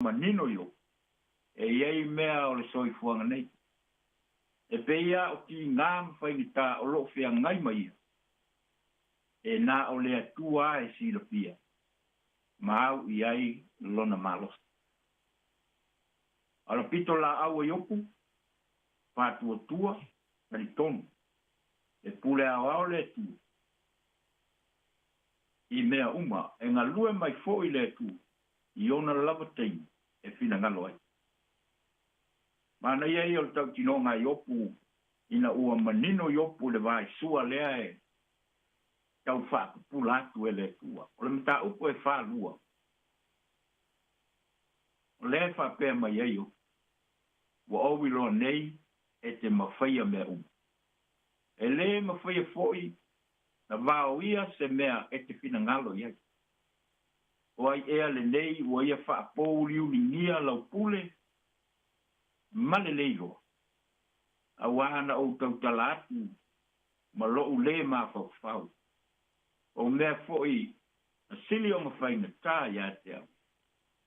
Manino Iopu, e i ai mea o le soifuaga nei, e pei lava o tiga ma faigata o lo o feagai ma ia, e na o le Atua lava e silafia ma au i ai lona malosi. A o le pitolaau a Iopu, faatuatua, talitonu, e pule aoao le Atua i mea uma, e galue mai foi le Atua i ona lava taimi e finagalo ai. Manaia ia o le tautinoga a Iopu ina ua manino Iopu i le vaisua lea e tau faapupula atu e le Atua. O le mataupu e 42, o lea e faapea mai ai Iopu, ua ou iloa nei e te mafaia mea uma. E lē mafaia foi na vaoia se mea e te finagalo i ai. O ai ea lenei ua ia faapouliuligia lau pule ma le lē iloa, auā na ou tautala atu ma lo'u lē mafaufau, o mea foi na sili ona faigata ia te au,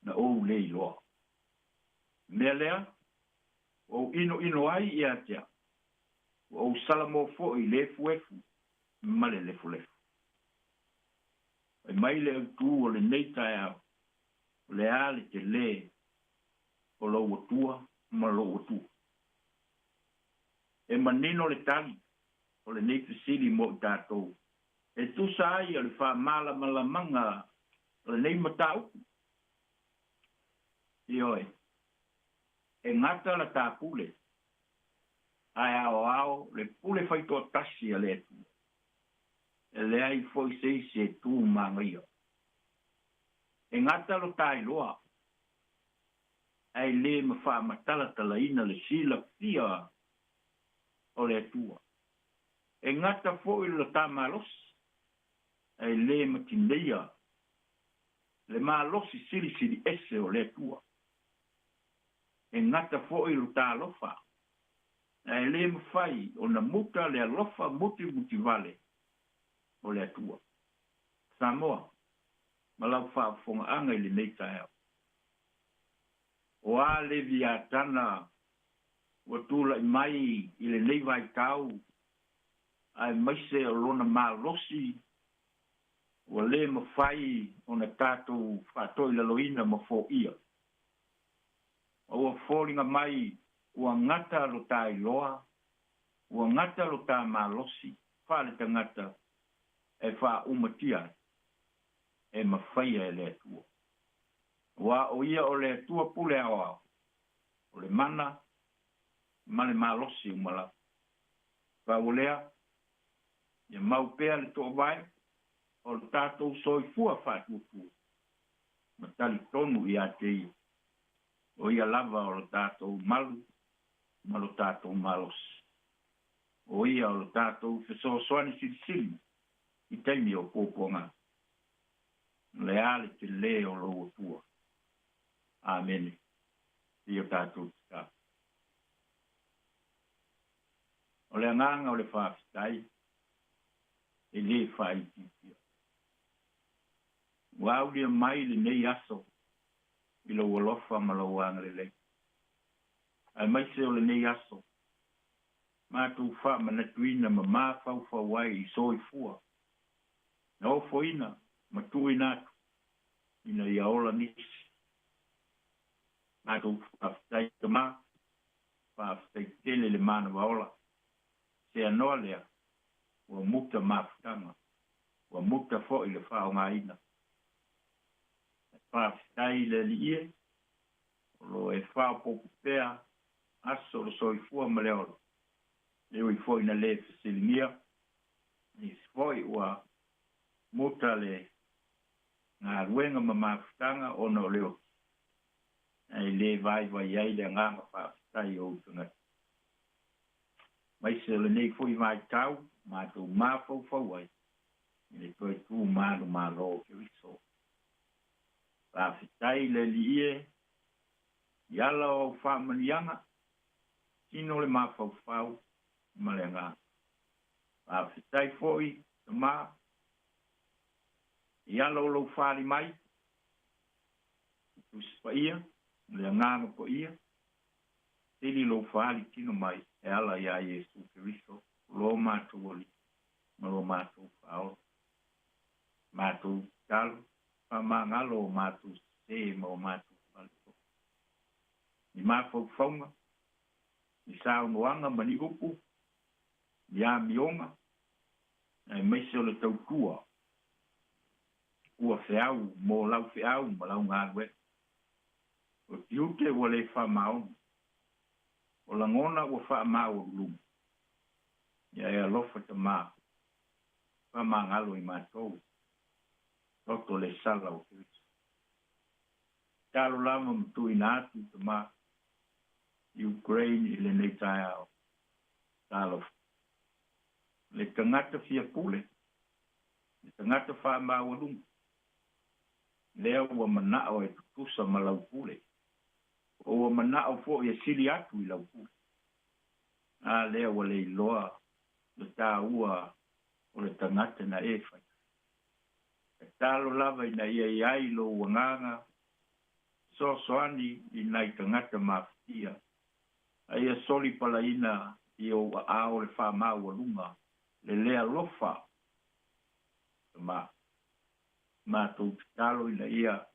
na ou lē iloa. Mea lea, ua ou inoino ai ia te au, ua ou salamo foi i le efuefu ma le lefulefu. Fai mai le autū o lenei taeao, o le a le telē o lou Atua ma lou Atua? E manino le tali o lenei fesili mo i tatou e tusa ai o le faamalamalamaga o lenei mataupu. Ioe, e gata la ta pule, ae aoao le pule faitoatasi a le Atua. E leai foi se isi e tu magaia. E gata lo ta iloa, ae lē ma faamatalatalaina le silafia o le Atua. E gata foi lo ta malosi, ae lē matineia le malosi silisili ese o le Atua. E gata foi lo ta alofa, ae lē mafai ona muta le alofa mutimutivale o le Atua. Samoa, ma lau faafofogaaga i lenei taeao. O a Leviatana ua tula'i mai i lenei vaitau aemaise o lona malosi ua lē mafai ona tatou faatoilaloina ma foia. Ma ua foliga mai ua gata lo ta iloa, ua gata lo ta malosi faaletagata e faaumatia ai, e mafaia e le Atua. Auā o Ia o le Atua pule aoao, o le mana ma le malosi uma lava. Pau o lea, ia mau pea le toovae o le tatou soifua faatuatua ma talitonu ia te Ia, o Ia lava o lo tatou malu ma lo tatou malosi. O Ia o lo tatou fesoasoani silisili i taimi o puapuaga. O le a le telē o lou Atua? Amene. Seia o tatou tatalo. O le agaga o le faafetai e lē faaitiitia. Ua aulia mai lenei aso i lou alofa ma lou agalelei. Aemaise o lenei aso, matou faamanatuina ma mafaufau ai i soifua na ofoina ma tuuina atu ina ia ola nisi. Matou faafetai Tama, faafetai tele le manava ola. Seanoa lea ua muta mafutaga, ua muta foi le faaaogaina. Faafetai i le Alii e, o lo o e faaopoopo pea aso o le soifua ma le ola. E ui foi ina lē fesiligia, nisi foi ua muta le galuega ma mafutaga ona o le oti, ae lē vaivai ai le agaga faafetai o ou tagata. Aemaise o lenei foi vaitau matou mafaufau ai i le toe tu manumalo o Keriso. Faafetai i le Alii e, i ala o au faamanuiaga, tino le mafaufau ma le agaga. Faafetai foi, Tama, i ala o lou fali mai, i Tusi Paia, Le Agaga Paia, sili lou faaali tino mai e ala iā Iesu Keriso, lo matou Alii ma lo matou Faaola. Matou tatalo, faamagalo o matou sesē ma o matou faletolu. Ni mafaufauga, ni saunoaga ma ni upu, ni amioga, aemaise o le tautua ua feau mo lau feau ma lau galuega. O tiute ua le faamaoni, o lagona ua faamaualuluga, ia e alofa Tamā, faamagalo i matou, toto le sala o Keriso. Tatalo lava ma tuuina atu Tamā, Ukraine i lenei taeao. Talofa. Le tagata fia pule, le tagata faamaualuga, lea ua manao e tutusa ma lau pule, po ua manao foi e sili atu i lau pule. A lea ua le iloa le taua o le tagata na e faia. Tatalo lava ina ia i ai lou Agaga fesoasoani i nai tagata mafatia, a ia solipalaina i ou aao le faamaualuga le le alofa ma matou tatalo ina ia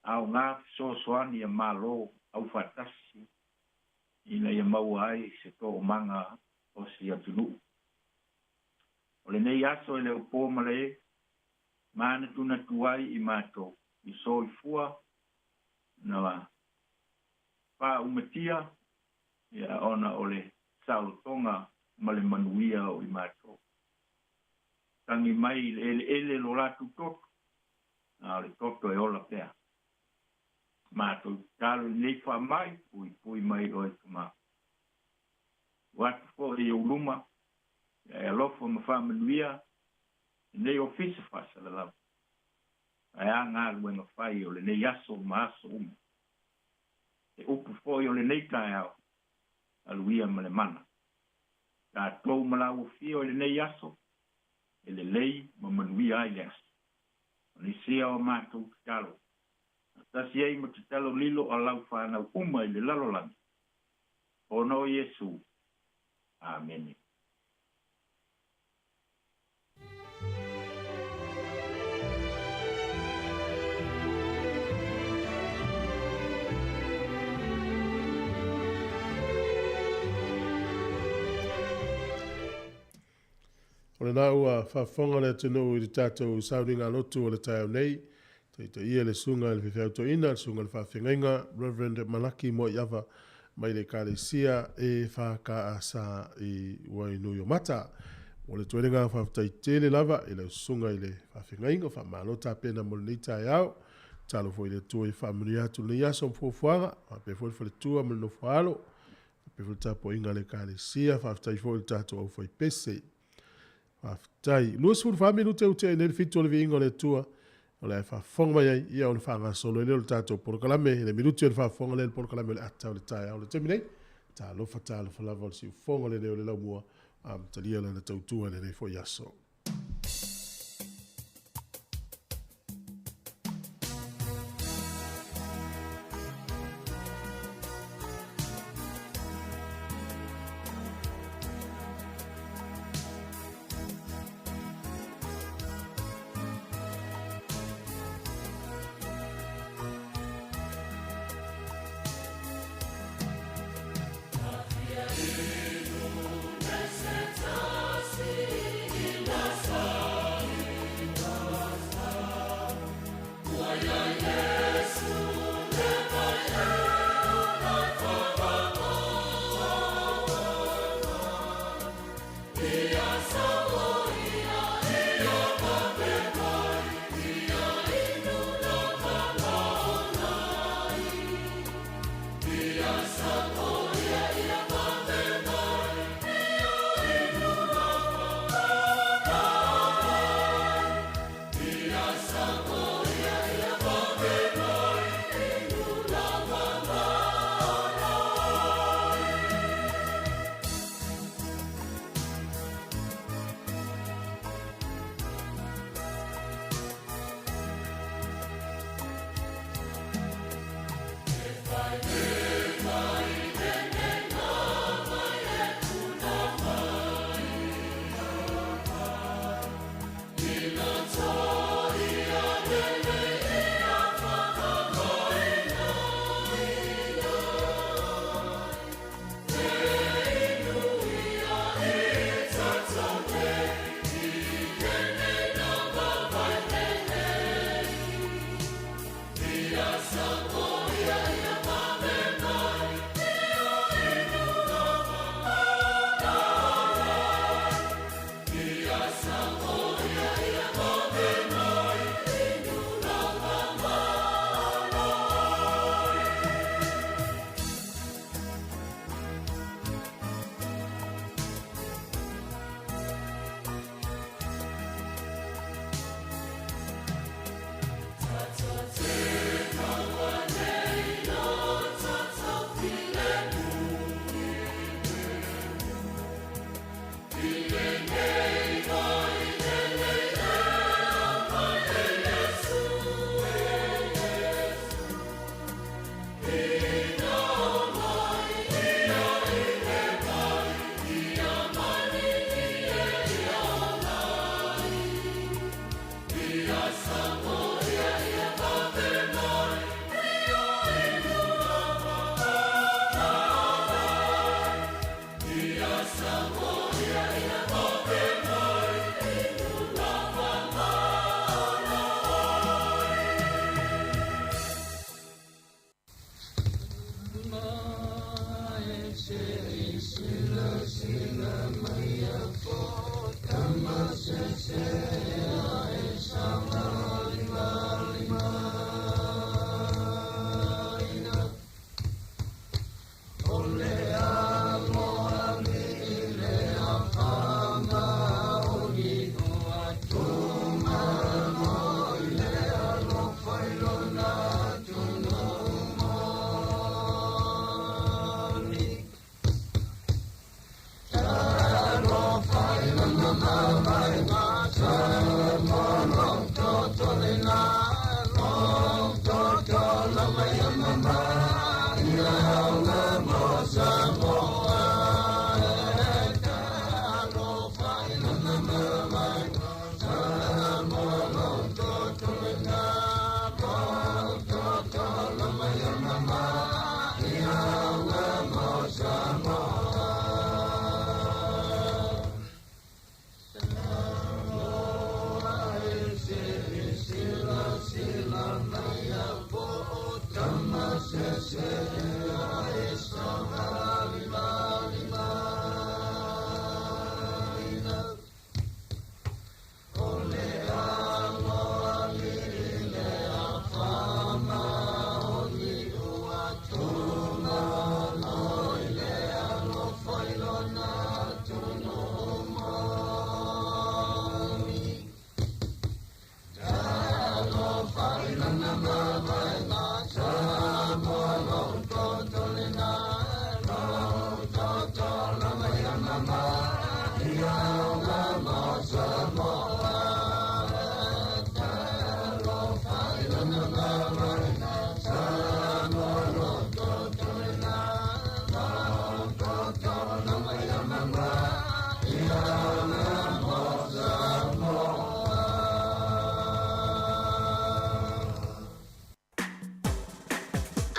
aoga fesoasoani a Malo aufaatasi ina ia maua ai se toomaga o si atunuu. O lenei aso e le o po ma le manatunatu ai i matou i soifua na faaumatia ia ona o le saolotoga ma le manuia o i matou. Tagi mai i le eleele lo latou toto, a o le toto e ola pea. Matou tatalo i lenei faamai, puipui mai oe Tamā. Ua atu foi i ou luma, ia e alofa ma faamanuia lenei ofisa faasalalau, ae a galuega fai o lenei aso ma aso uma. E upu foi o lenei taeao, alu ia ma le mana. Tatou ma lau afio i lenei aso, e lelei ma manuia ai le aso. O nisi o matou tatalo, tasi ai ma tatalo lilo a lau whanau uma i le lalolagi. Ona o Iesu. Amene. O lena ua faafofoga le atunuu i le tatou sauniga lotu o le taeao nei, taitaia le susuga i le faifeau toeaina, le susuga i le faafeagaiga, Reverend Malaki Moaiava mai le Ekalesia EFKS i Wainuiomata. Mo le tuaiga faafetai tele lava i lau susuga i le faafeagaiga, faamalo tapena mo lenei taeao. Tatalo foi i le Atua ia faamanuia atu lenei aso ma fuafuaga, faapea foi le faletua ma le nofo a alo, faapea foi le tapuaiga a le Ekalesia, faafetai foi i le tatou aufaipese. Faafetai. 24 minute ua tea nei le 7 o le viiga o le Atua, o le a e faafofoga mai ai, ia ona faagasolo ai lea o le tatou polokalame, le minuti o le faafofoga lea le polokalame o le ata o le taeao. O le taimi nei, talofa talofa lava o le siufofoga lenei o le laumua, amatalia lana tautua i lenei foi aso.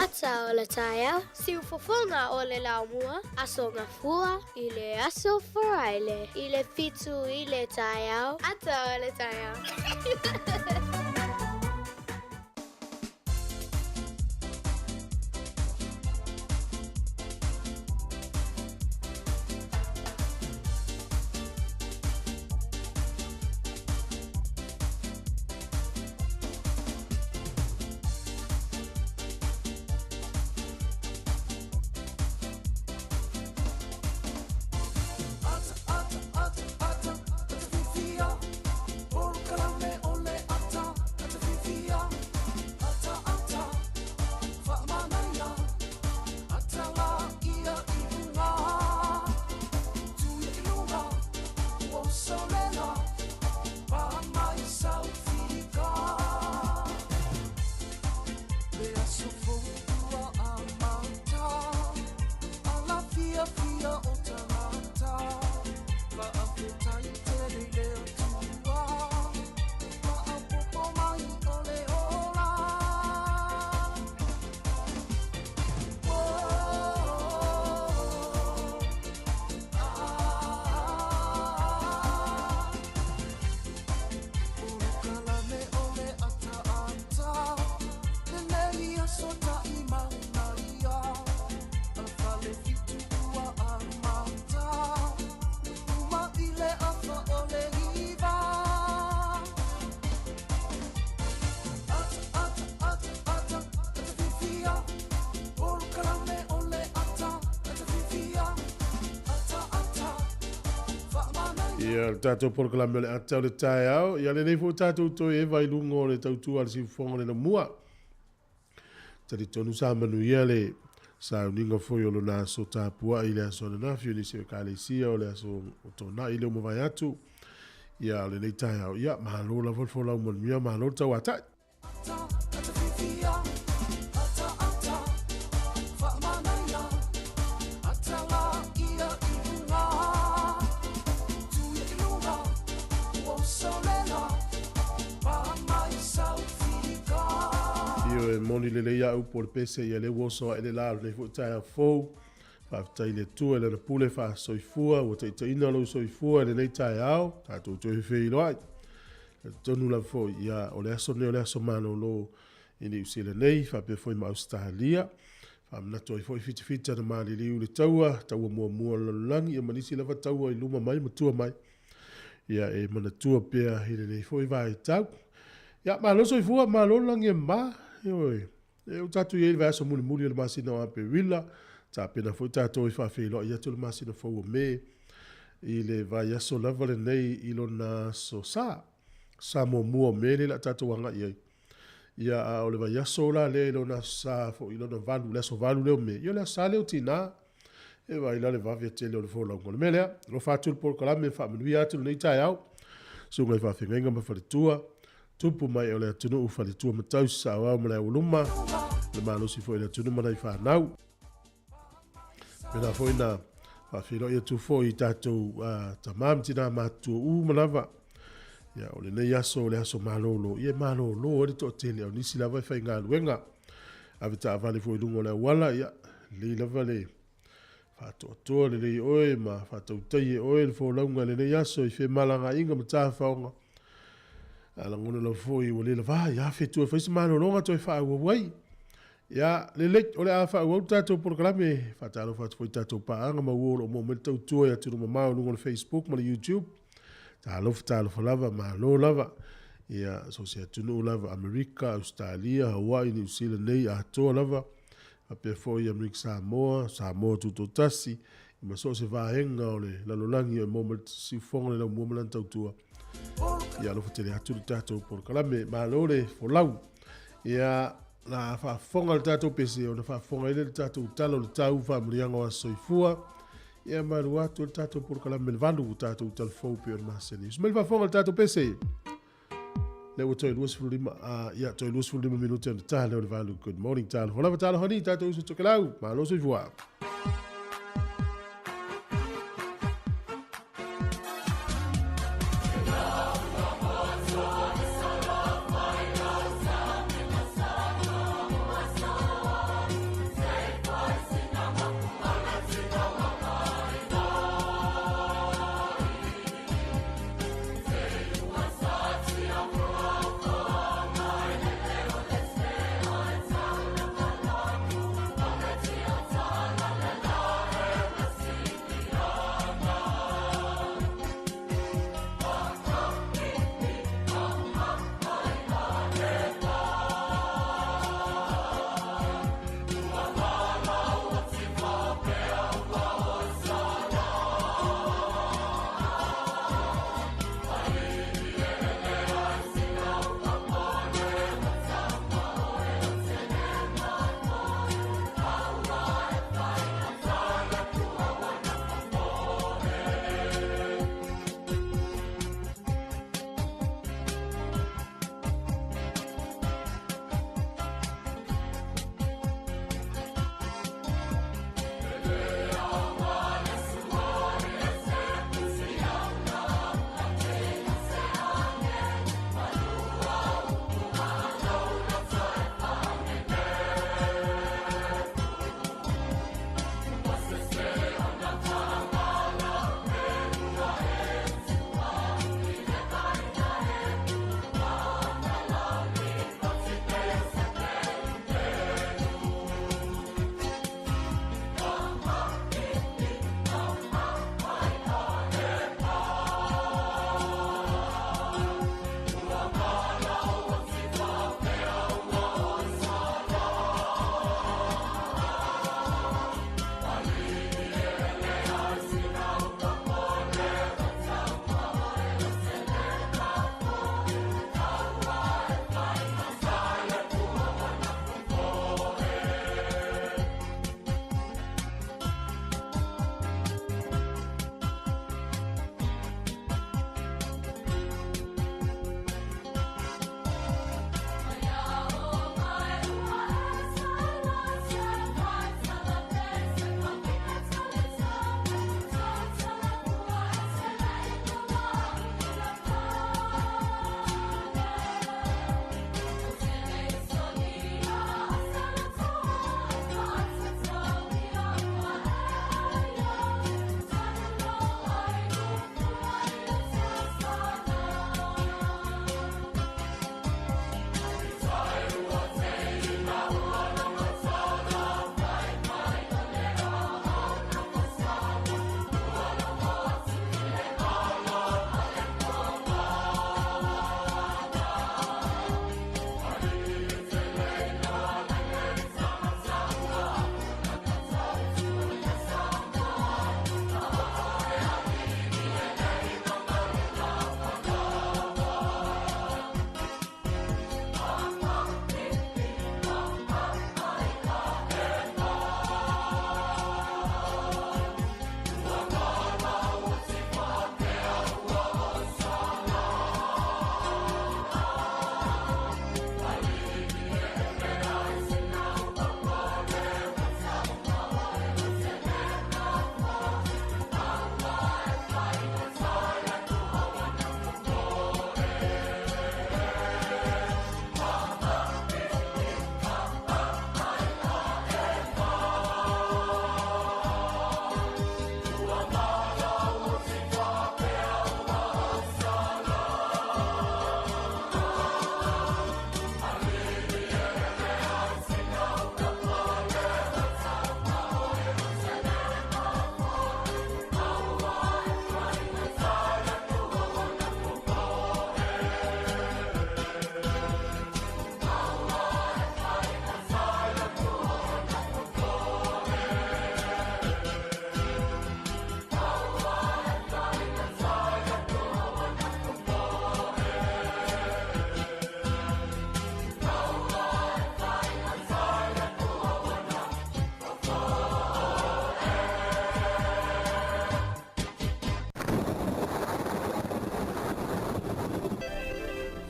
Ata o le taeao, siufofoga o le laumua, aso gafua i le aso Faraile i le 7 i le taeao. Ata o le taeao. Ia, le tātou polokalame o le ata o le taeao. Ia lenei foi tātou toe eva i luga o le tautua a le siufofoga o le lamua. Talitonu sa manuia le sauniga foi o lona aso tapuai i le aso ananafi o nisi o ekalesia o le aso o tona'i le ua mavae atu. Ia, o lenei taeao, ia, malo lava le folau manuia, malo le tauatai. Ioe, moni lelei au po o le pese ia lea ua oso ae le la o lenei foi taeao fou. Faafetai i le Atua i Lana pule faasoifua ua taitaiina lou soifua i lenei taeao, tatou toe feiloai. Talitonu lava foi, ia, o le aso lenei o le aso malolo i Niu Sila nei, faapea foi ma Ausetalia. Faamanatu ai foi fitafita na maliliu i le taua, taua muamua o le lalolagi, ia ma nisi lava taua i luma mai ma tua mai. Ia e manatua pea i lenei foi vaitau. Ia malo soifua, malo le lagi e mama. Ioe. E ua tatou i ai i le vaiaso mulimuli o le masina o Aperila, tapena foi tatou e faafeiloai atu le masina fou o Me i le vaiaso lava lenei i lona aso Sa. Sa muamua o Me lea o le a tatou agai i ai. Ia, a o le vaiaso la lea i lona aso Sa foi, i lona 8, le aso 8 lea o Me, ia o le aso Sa lea o Tina. E vaai la le vave tele o le folauga. O le mea lea, alofa atu le polokalame, faamanuia atu lenei taeao. Susuga i faafeagaiga ma faletua, tupu mai o le atunuu, faletua ma tausi, saoao ma le aualuma, le malosi foi o le atunuu ma nai fanau. Pena foi na faafeiloai atu foi i tatou tama ma tina matutua uma lava. Ia, o lenei aso o le aso malolo, ia e malolo ai le toatele, o nisi lava e faigaluega. Ave taavale foi i luga o le auala, ia, lelei lava le faatoatoa lelei oe ma faatautai e oe le folauga i lenei aso i femalagaaiga ma tafaoga. A lagona lava foi ua le lavā, ia afe tua e fai se malologa toe faaauau ai. Ia, lelei, o le a faaauau le tatou polokalame. Faatalofa atu foi i tatou paaga ma uo o lo o maua mai le tautua i atunuu mamao i luga o le Facebook ma le YouTube. Talofa, talofa lava, malo lava. Ia, so o se atunuu lava, Amerika, Ausetalia, Hawaii, Niu Sila nei, atoa lava. Faapea foi Amerika Samoa, Samoa Tutoatasi, ma so o se vaega o le lalolagi o e maua mai le siufofoga o le laumua ma lana tautua. Ia, alofa tele atu le tatou polokalame. Malo le folau. Ia, la faafofoga le tatou pese, ona faafofoga ai lea le tatou tala o le tau faamanuiaga o aso soifua. Ia, malu atu le tatou polokalame le 8, tatou talafou pei o le masani. Usu mai le faafofoga le tatou pese. Lea ua toe 25, ia, toe 25 minute ona ta lea o le 8. Good morning, talofa lava, talofa ni, tatou uso tokelau. Malo soifua.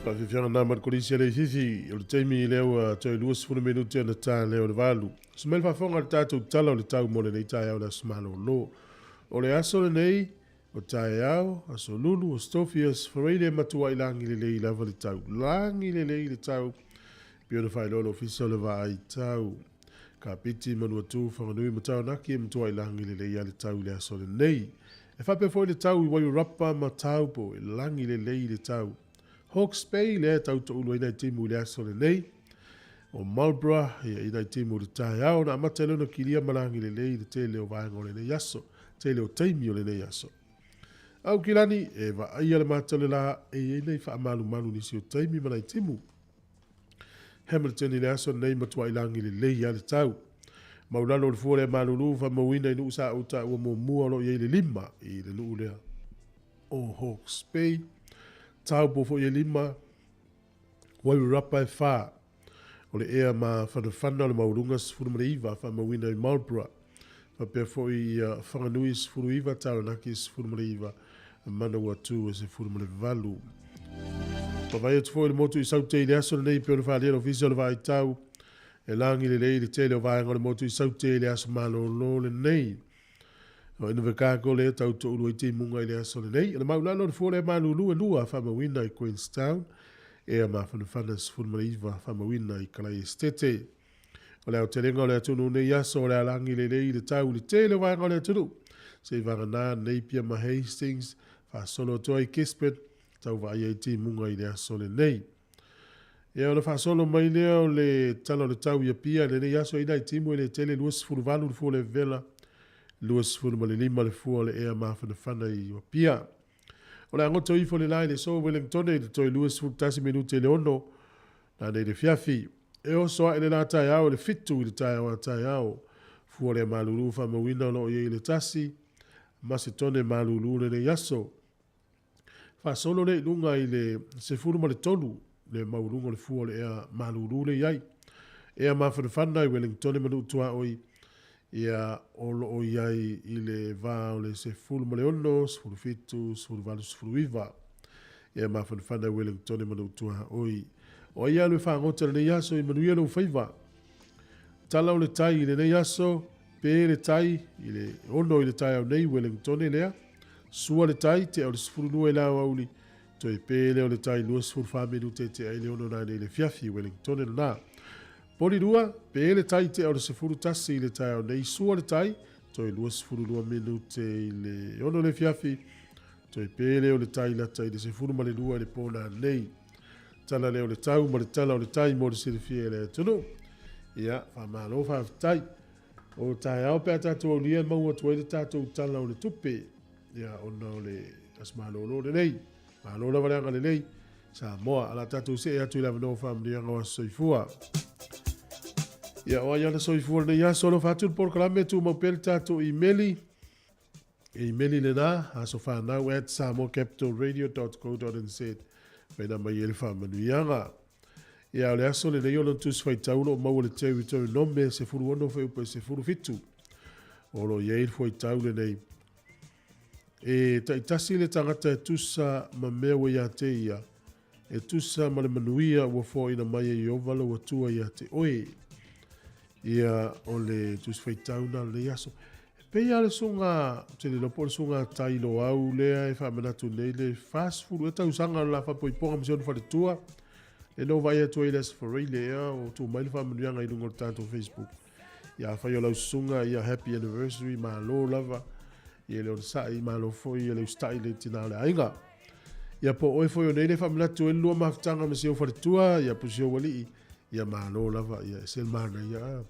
Faafiafiaga na ma le kolisi a Leififi, o le taimi lea ua toe 20 minute ona ta lea o le 8. Se mai le faafofoga i le tatou tala o le tau mo lenei taeao le aso malolo. O le aso lenei, o taeao, aso Lulu, o Stofius, Freire matuai lagi lelei lava le tau. Lagi lelei le tau, pei ona faailoa le Ofisa o le Vaai Tau. Kapiti, Manuatu, Whanganui ma Taranaki e matuai lagi lelei lava le tau i le aso lenei. E faapea foi le tau i Wairarapa ma Taupo, e lagi lelei le tau. Hawke's Bay, lea e tau toulu ai nai timu i le aso lenei. O Marlborough, ia i nai timu i le taeao, na amata ai lea ona kilia ma lagi lelei le tele o vaega o lenei aso, tele o taimi o lenei aso. Aukilani, e vaaia le mata o le la, e i ai nai faamalumalu nisi o taimi ma nai timu. Hamilton i le aso lenei matuai lagi lelei lava le tau. Maulalo o le fua lea malulu faamauina i nuu sa ou taua muamua o lo o i ai le 5 i le nuu lea o Hawke's Bay. Taupo foi e 5, Wairarapa e 4. O le ea mafanafana o le maualuga 19 faamauina i Marlborough. Faapea foi ia Whanganui 19, Taranaki 19, Manawatu e 18. Vaavaai atu foi i le motu i Saute i le aso lenei pei ona faaalia le Ofisa o le Vaai Tau e lagi lelei le tele o vaega o le motu i Saute i le aso malolo lenei. O Invercargill lea tau toulu ai timuga i le aso lenei. O le maulalo o le fua lea malulu e 2 faamauina i Queenstown, ea mafanafana 19 faamauina i Kalai Esitete. O le aotelega o le atunuu nei aso o le alagi lelei i le tau i le tele o vaega o le atunuu. Se i vagana Napier ma Hastings, faasolo atu ai Gisborne, tau vaai ai timuga i le aso lenei. Ia ona faasolo mai lea o le tala o le tau i Apia i lenei aso i nai timu e le tele 28 le fua o le vevela, 25 le fua o le ea mafanafana i Apia. O le agoto ifo le la i le so Wellingtone i le toe 21 minute i le 6 na nei le fiafi. E oso ae le la taeao i le 7 i le taeao a taeao. Fua lea malulu faamauina o lo o i ai le 1, Masetone malulu lenei aso. Faasolo lea i luga i le 13 le maualuga o le fua o le ea malulu le i ai. Ea mafanafana i Wellingtone ma Nuu Tuaoi, ia o lo o i ai i le va o le 16, 17, 18, 19. Ea mafanafana i Wellingtone ma Nuu Tuaoi. O ai alu e fagota lenei aso i manuia lou faiva. Tala o le tai i lenei aso, pe le tai i le 6 i le taeao nei Wellingtone lea. Sua le tai, tea o le 12 i le aoauli, toe pe lea o le tai 24 minute tea i le 6 nanei le fiafi Wellingtone lena. Poli 2, pe le tai tea o le 11 i le taeao nei, sua le tai, toe 22 minute i le 6 le fiafi, toe pe lea o le tai lata i le 12 i le pō nanei. Tala lea o le tau ma le tala o le tai mo le silafia e le atunuu. Ia, faamalo faafetai. O taeao pe a tatou aulia e maua atu ai le tatou tala o le tupe. Ia, ona o le aso malolo lenei. Malo lava le agalelei. Samoa, ala tatou see atu i le avanoa o faamanuiaga o aso soifua. Ia, o ai ana soifua lenei aso, alofa atu le polokalame, tumau pea le tatou imeli. E imeli lena, asofanau@samoacapitalradio.co.nz. Faina mai ai le faamanuiaga. Ia, o le aso lenei o lona tusi faitau o lo o maua le Teutoronome 16 fuaiupu e 17. O lo o i ai le fuaitau lenei. E taitasi le tagata e tusa ma mea ua ia te ia, e tusa ma le manuia ua foaina mai e Ieova lou Atua ia te oe. Ia, o le tusi faitau na lenei aso. E pei lava le susuga, ou te le iloa po o le susuga Tailoau lea e faamanatu nei le 40 ea tausaga o le la faapoipoga ma si ona faletua. Lea na ou vaai atu ai i le Aso Faraile ea o tuu mai le faamanuiaga i luga o le tatou Facebook. Ia afai o lau susuga, ia happy anniversary, malo lava. Ia le onosai, malo foi ia le usitai le tina o le aiga. Ia po o oe foi o nei le faamanatu ai le lua mafutaga ma si ou faletua, ia po si ou alii, ia malo lava, ia ese le manaia.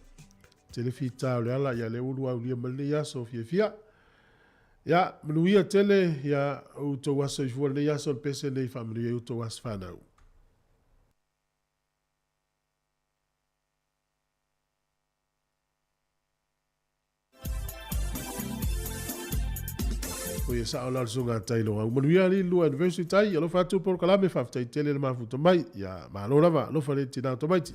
Tele fita o le ala, ia lea ua lua aulia mai lenei aso fiafia. Ia, manuia tele, ia outou aso soifua lenei aso, le pese nei faamanuia i outou aso fanau. O ia sao la le susuga a Tailoa. Ua manuia alii le lua anniversary tai, alofa atu polokalame, faafetai tele le mafuta mai. Ia, malo lava, alofa le tina o tamaiti.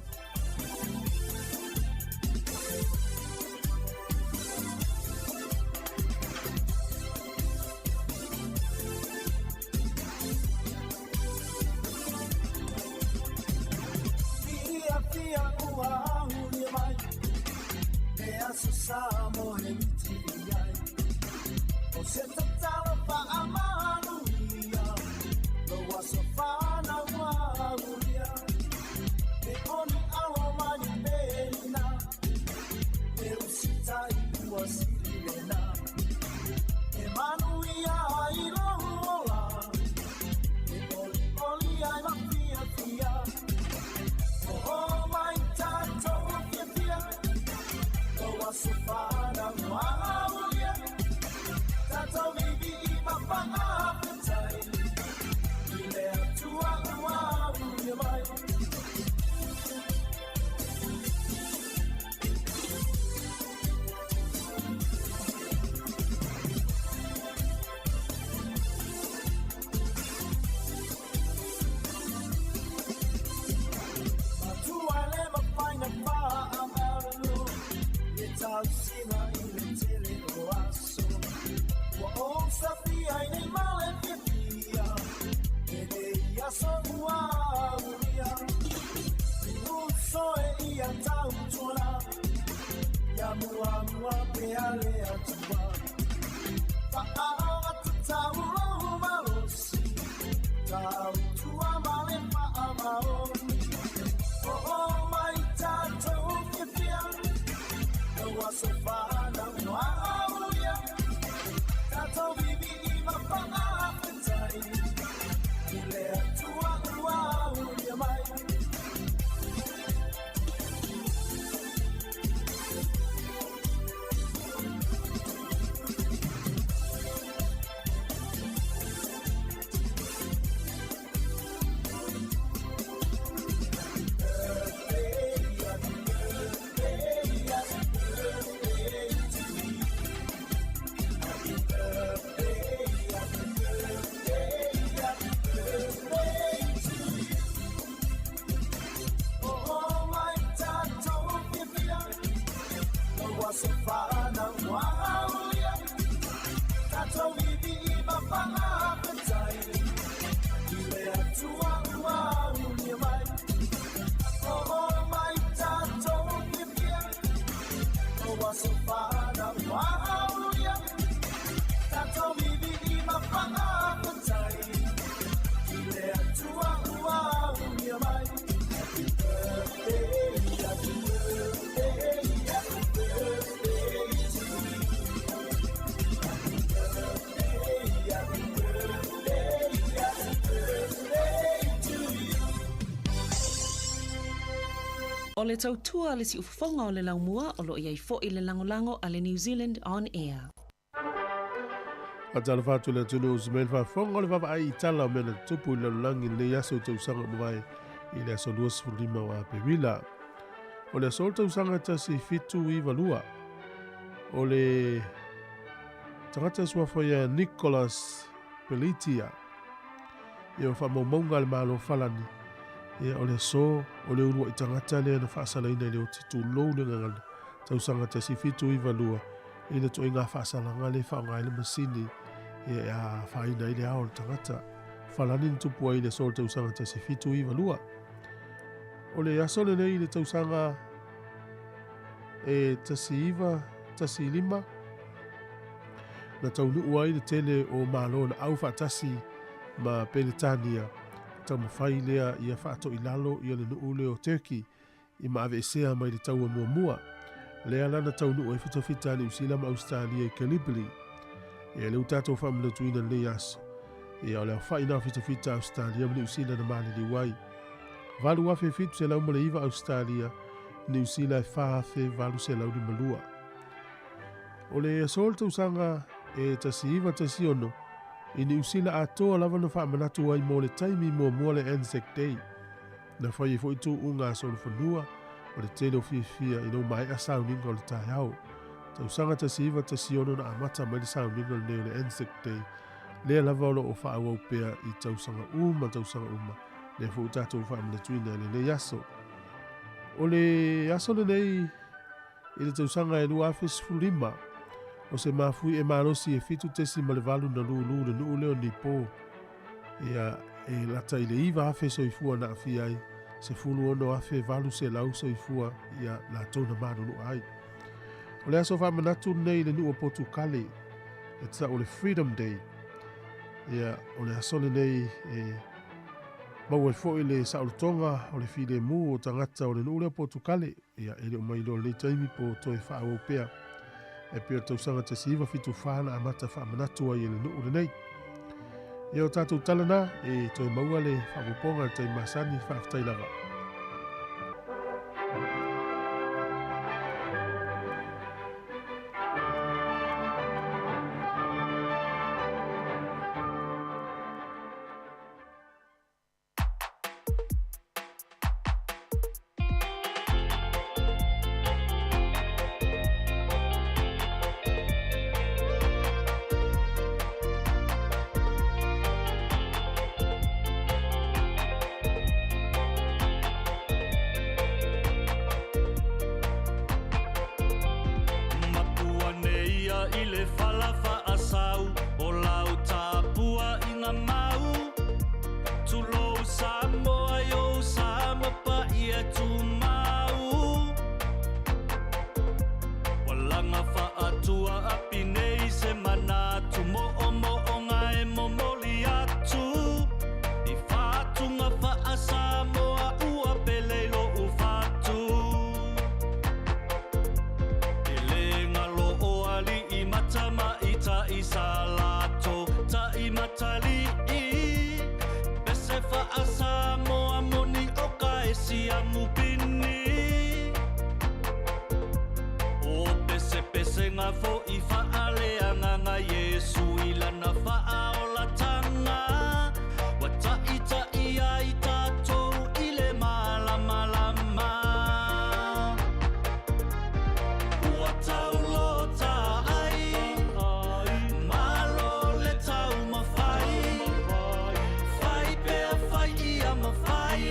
aso sa mo he miti ai. O se tatalo pa amanuia, lo aso whana waulia. E oni alo mani pelina, e usita i ua sirilena. E manuia i lohu ola, e oli oli ai ma fia fia. O mai tātou fia fia, lo aso whana waulia. Tātou bibi i mawhangawhetai, i le atua uaulia mai. Matua le mapaina pa amaru, e tau sina i le tele o aso. Ua o safia i nei male fiafia, e nei aso ua aulia. I uso e ia tau tuna, ia mua mua pe ale atua. Whaanga tatau lohu malosi, tau tua male whaamaoni. O o mai tātou fiafia, ua aso whanau noa aulia. Tātou bibi i mawhangawhetai, i le atua ua aulia mai. O le tautua le siufofoga o le laumua o loo iai fo'i le lagolago a le New Zealand On Air. Fatalofa atu le atunuu usi mai le faafofoga o le vaavaai i tala o mea na tutupu i le lalolagi i lenei aso tausaga ua mavae i le aso 25 o Aperila. O le aso o le tausaga 1792, o le tagata suafa ia Nicolas Pelletier, ia o faamaumauga a le Malo Falani, ia o le aso o le ulua'i tagata lea na faasalaina i le oti tulou le gagana tausaga 1792 i le toaiga faasalaga le faaaoga ai le masini ia e afaina ai le ao o le tagata. Falani na tupu ai i le aso o le tausaga 1792. O le aso lenei i le tausaga e 1915 na taunuu ai le tele o malo na au faatasi ma Peretania taumafai lea ia faatoʻilalo ia le nuu lea o Turkey i maaveesea mai le taua muamua. Lea la na taunuu ai fitafita a Niu Sila ma Australia i Gallipoli. Ia le ua tatou faamanatuina lenei aso. Ia o le aofaʻi na o fitafita a Australia ma Niu Sila na maliliu ai. 8,709 Australia, Niu Sila e 4,852. O le aso o le tausaga e 1916, i Niu Sila atoa lava na faamanatu ai mo le taimi muamua le Anzac Day. Na fai ai foʻi tuuga a solofanua o le tele o fiafia ina ua maea sauniga o le taeao. Tausaga 1916 na amata mai le sauniga lenei o le Anzac Day. Lea lava o loo faaauau pea i tausaga uma tausaga uma. Lea foi ua tatou faamanatuina i lenei aso. O le aso lenei i le tausaga e 2015, o se mafui e malosi e 7.8 na lulu le nuu lea o Nipo. Ia e lata i le 9,000 soifua na aafia ai, 16,800 soifua ia latou na malulu'a ai. O le aso faamanatu lenei i le nuu o Potukale, e tau o le Freedom Day. Ia, o le aso lenei e maua ai foi le saolotoga o le filemu o tagata o le nuu lea o Potukale. Ia, e le o mailoa i lenei taimi po o toe faaauau pea e pei o le tausaga 1974 na amata faamanatu ai e le nuu lenei. Ia, o tatou tala na, e toe maua le faaopoopoga i le taimi masani. Faafetai lava. Matua nei ia i le fala faasau o lau tapua i ngā mau. Tulou Samoa i ou sa mapa'i e tumau. Ua laga faatua api nei se manatu moomooga e momoli atu. I fatuga faa-Samoa ua pele i lo'u fatu. E le galo o alii ma tamaitai sa latou taimatalii. Pese faa-Samoa moni o ka e siamu pini. O pesepesega fo'i faaleagaga Iesu i lana faaolatanga. Ua taʻitaʻi ai tatou i le malamalama. Ua taulota ai, malo le taumafai. Fai pea fai ia mafai,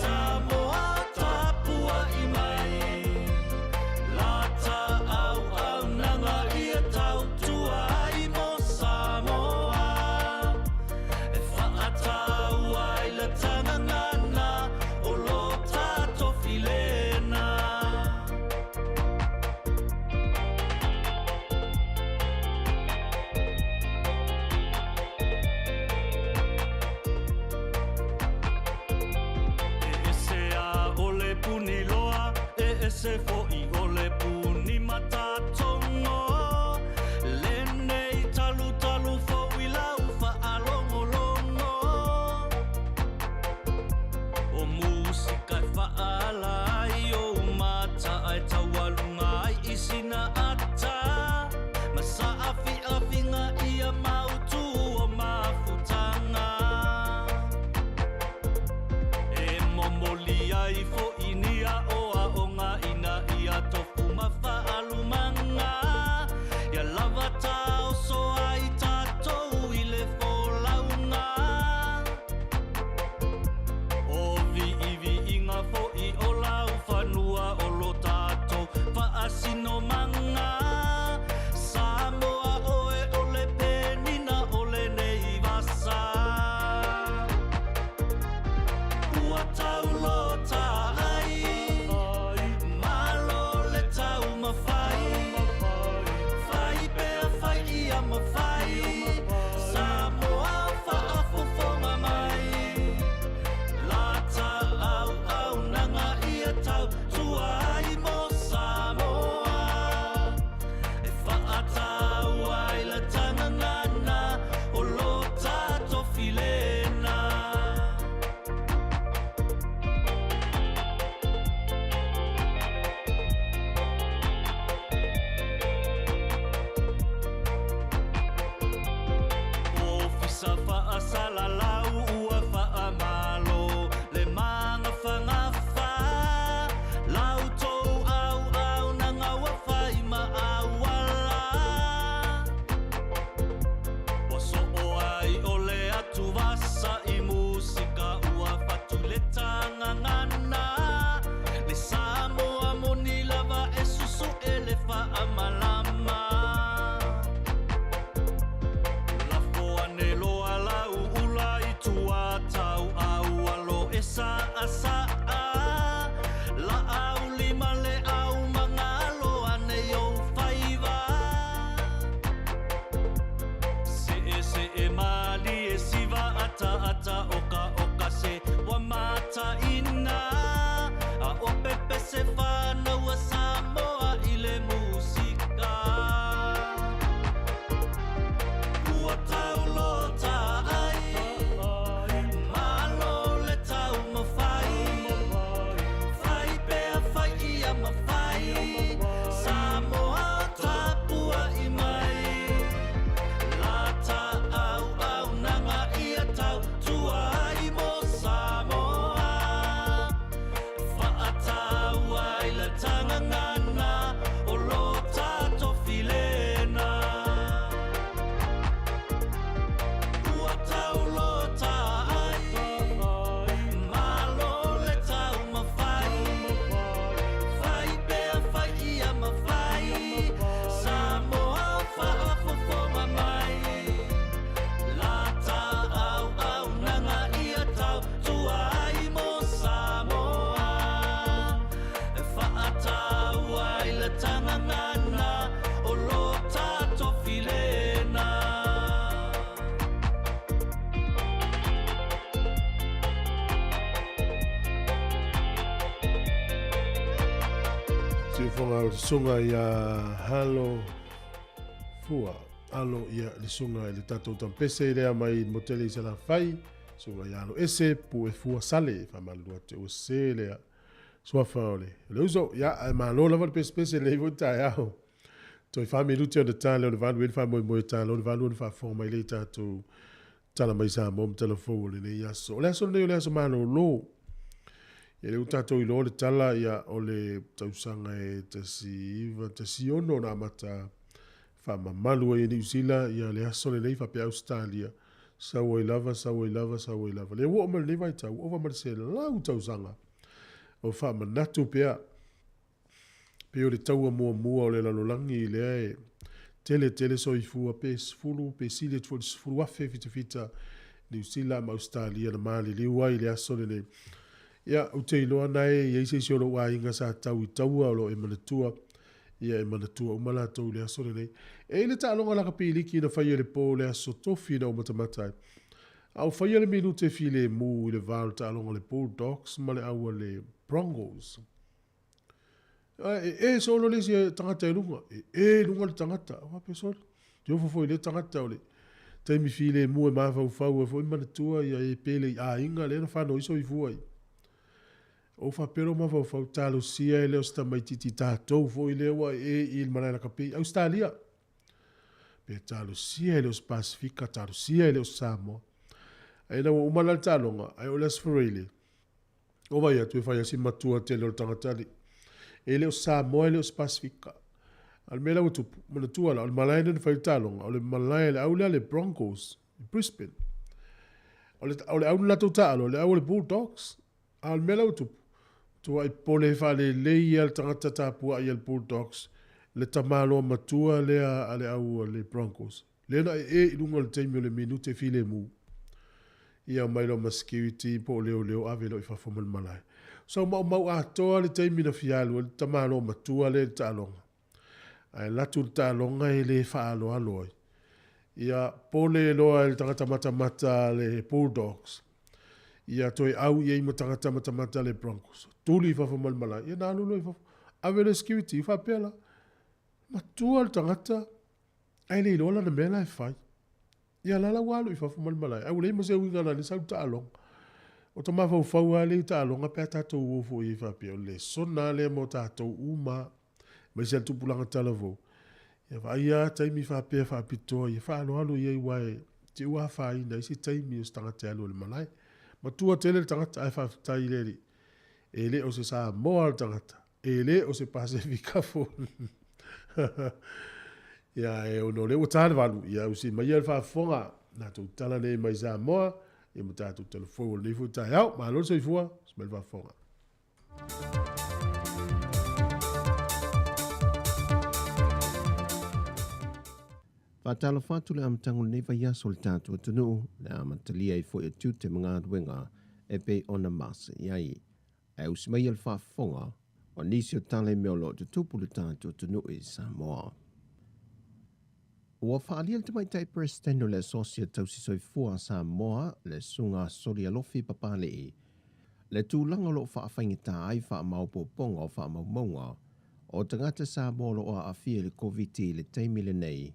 Samoa tapuai mai. Lata auaunaga ia tautua ai mo Samoa. E faataua ai le tagagana o lo tatou filena. E ese a o le puni loa, e ese fo'i o le puni matatogo. Lenei talutalu fou i lau faalogologo. O musika e faaala ai ou mata ae taualuga ai i sina ata. Ma saafiafiga ia mautu o mafutaga. E momoli ai fo'i ni aoaoga ina ia tofu ma faalumaga. Ia lava taoso ai tatou i le folauga. O viiviiga fo'i o laufanua o lo tatou faasinomaga. Samoa oe o le penina o lenei vasa. Ua taulota ai, malo le taumafai. Fai pea fai ia mafai, Samoa faafofoga mai. Lata auaunaga ia tautua ai mo Samoa. E faataua ai le tagagana o lo tatou filena. Ofisa faasalalau ua faamalo le magafagafa. La outou auaunaga ua fai ma auala. Ua soo ai o le atuvasa i musika ua fatu i le tagagana. Le Samoa moni lava e susu'e le faamalama. Lafo ane loa lau ula faafofoga o le susuga ia Halo Fua. Alo ia le susuga i le tatou tampese lea mai Motele i Salafai, susuga ia Alo Ese Pue Fua Sale, faamalulu atu ua sese lea suafa o le, le uso. Ia, ae malo lava le pesepese lenei foi taeao. Toe 4 minute ona ta lea o le 8 e le faamoemoe talo le 8 ona faafofoga mai lea i tatou tala mai Samoa ma tala fou o lenei aso. O le aso lenei o le aso malolo. Ia lea ua tatou iloa le tala ia o le tausaga e 1916 na amata faamamalu ai e Niu Sila ia le aso lenei faapea Ausetalia. Sau ai lava, sau ai lava, sau ai lava. Lea ua oo mai lenei vaitau, ua ova ma le 100 tausaga o faamanatu pea. Pei o le taua muamua o le lalolagi lea e tele tele soifua pe 10 pe sili atu foi i le 10,000 fitafita Niu Sila ma Ausetalia na maliliu ai i le aso lenei. Ia, ou te iloa na e i ai se isi o lou aiga sa tau i taua o lo o e manatua, ia e manatua uma latou i le aso lenei. E i ai le taaloga lakapi liki na faia i le po o le aso Tofi na ou matamata ai. A o faia le minute filemu i le va o le taaloga a le Bulldogs ma le au a le Broncos. E e solo le isi tagata i luga, e e i luga le tagata. O faapea solo. Te ofo foi le tagata o le taimi filemu e mafaufau ai foi manatua ia e pele i aiga lea na fanau ai soifua i. O faapea lou mafaufau talosia e le o se tamaititi tatou foi lea ua e i le malae lakapi i Ausetalia. Pe talosia e le o se Pasifika, talosia e le o se Samoa. Ae ina ua uma la le taaloga, ae o le Aso Faraile, O vai atu e fai lava si matua tele o le tagata alii. E le o Samoa e le o se Pasefika. A o le mea la ua tupu, manatua la, o le malae lea na fai ai le taaloga, o le malae a le au lea a le Broncos i Brisbane. O le, o le au na latou taaalo, o le au a le Bulldogs. A o le mea la ua tupu, matuai pole faalelei lava le tagata tapuai a le Bulldogs, le tamaloa matua lea a le au a le Broncos. Lea na ee i luga o le taimi o le minute filemu. Ia omai loa ma security po o leoleo ave loa i fafo ma le malae. Sau maumau atoa le taimi na fia alu ai le tamaloa matua lea i le taaloga. Ae alu atu le taaloga e le faaaloalo ai. Ia pole loa e le tagata matamata a le Bulldogs. Ia toe au i ai ma tagata matamata a le Broncos. Tuli i fafo ma le malae. Ia na alu loa i fafo. Ave le security faapea la. Matua le tagata Ae le iloa lana mea la e fai. Ia la la ua alu i fafo ma le malae, ae ua leai ma se uiga na le sau le taaloga. O ta mafaufau lava lea i taaloga pe a tatou o foi ai faapea, o le lesona lava lea mo tatou uma, aemaise lava le tupulaga talavou. Ia vaai lava taimi faapea faapitoa ia faaaloalo i ai aua e te i ua afaina ai se taimi o se tagata e alu ai i le malae. Matua tele le tagata ae faafetai i le Alii, e le o se Samoa le tagata. E le o se Pasefika foi. Ia, e ono o lea ua ta le 8, ia usi mai ia le faafofoga, tatou tala nei mai Samoa, ia ma tatou tala fou o lenei foi taeao. Malo le soifua, usi mai le faafofoga. Faatalofa atu le amataga o lenei vaiaso o le tatou atunuu, le amatalia ai foi o tiute ma galuega e pei ona masani ai. Ae usi mai le faafofoga o nisi o tala i mea o lo o tutupu i le tatou atunuu i Samoa. Ua faaalia le Tamaitai Peresetene o le Asosi o Tausi Soifua a Samoa, le Susuga Soli Alofi Papalii, le tulaga o lo o faafaigata ai faamaopoopoga o faamaumauga o tagata Samoa o lo o aafia i le Koviti i le taimi lenei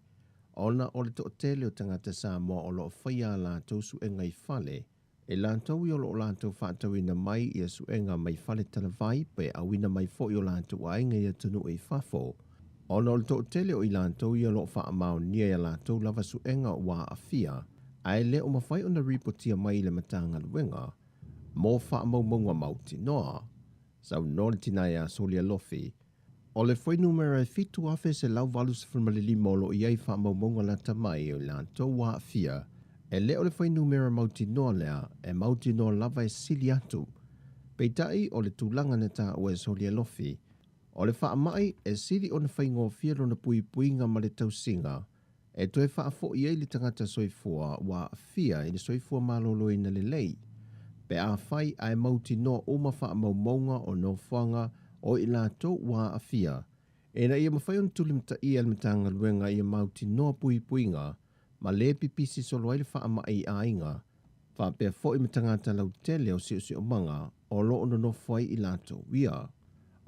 ona o le toatele o tagata Samoa o lo o faia a latou suega i fale E latou ia o lo o latou faatauina mai ia suega mai fale talavai pe auina mai foi o latou aiga i atunuu i fafo, ona o le toatele o i latou ia o lo o faamaonia i a latou lava suega ua aafia ae le o mafai ona ripotia mai i le Matagaluega mo faamaumauga mautinoa. Saunoa le tina ia Solia Lofi, O le fuainumera e 7,185 o lo o i ai faamaumauga lata mai o i latou ua aafia, e le o le fuainumera mautinoa lea, e mautinoa lava e sili atu. Peitai, o le tulaga na taua e Solialofi, o le faamai e sili ona faigofie lona puipuiga ma le tausiga e toe faafoi ai le tagata soifua ua aafia i le soifua maloloina lelei, pe afai ae mautinoa uma faamaumauga o nofoaga o i latou ua aafia, ina ia mafai ona tulimataia e le Matagaluega ia mautinoa puipuiga ma le pipisi solo ai le faamai i aiga faapea foi ma tagata lautele o siosiomaga o lo o nonofo ai i latou ia.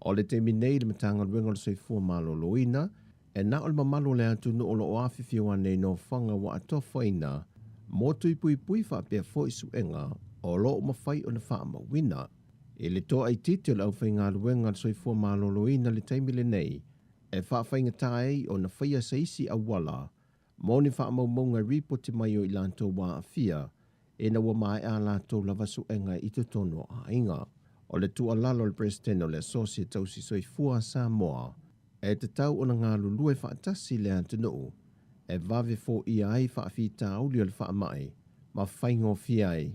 O le taimi nei i le Matagaluega o le Soifua Maloloina, e na o le mamalu o le atunuu o lo o afifio ane i nofoaga ua atofaina mo tui puipui faapea foi suega o lo o mafai ona faamauina. I le toaitiiti o le aufaigaluega a le Soifua Maloloina i le taimi lenei, e faafaigata ai ona faia se isi auala mo ni faamaumauga e ripoti mai o i latou ua aafia ina ua maea a latou lava suega i totonu o aiga. O le tuualalo a le Peresetene o le Asosi e Tausi Soifua a Samoa, e tatau ona galulue faatasi le atunuu e vave foia ai faafitauli o le faamai ma faigofie ai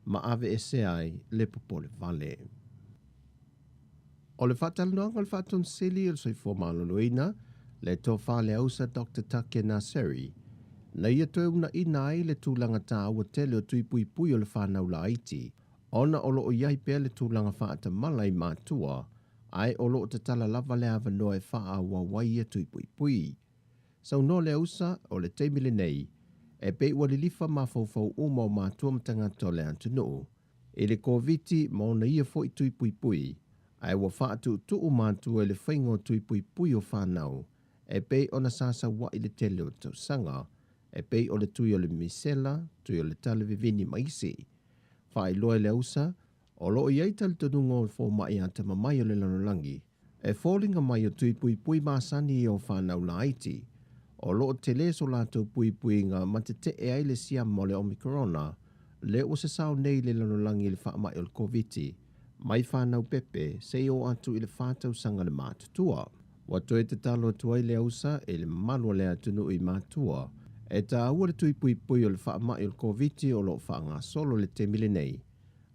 ma aveesea ai le popole vale. O le faatalanoaga o le Faatonisili o le Soifua Maloloina, le Tofa Leausa Doctor Take Naseri, na ia toe uunaina ai le tulaga taua tele o tui puipui o le fanau laiti, ona o lo o i ai pea le tulaga faatamala i matua, ae o lo o tatala lava le avanoa e faaauau ai ia tui puipui. Saunoa Leausa, o le taimi lenei, e pei ua lilifa mafaufau uma o matua ma tagata o le atunuu, i le Koviti ma ona ia foi tui puipui, ae ua faatuutuu matua i le faiga o tui puipui o fanau, e pei ona sa saua'i le tele o tausaga, e pei o le tui o le misela, tui o le tale vivini ma isi. Faailoa e Leausa, o lo o i ai talitonuga o fomai atamamai o le lalolagi, e foliga mai o tui puipui masani ia o fanau laiti, o lo o tele so latou puipuiga ma tetee ai le siama o le Omikorona, lea ua sasao nei i le lalolagi i le faamai o le Koviti, mai fanau pepe seia oo atu i le 4 tausaga le matutua. Ua toe tatalo atu ai Leausa i le mamalu o le atunuu i matua, e taua le tui puipui o le faamai o le Koviti o lo o faagasolo i le taimi lenei,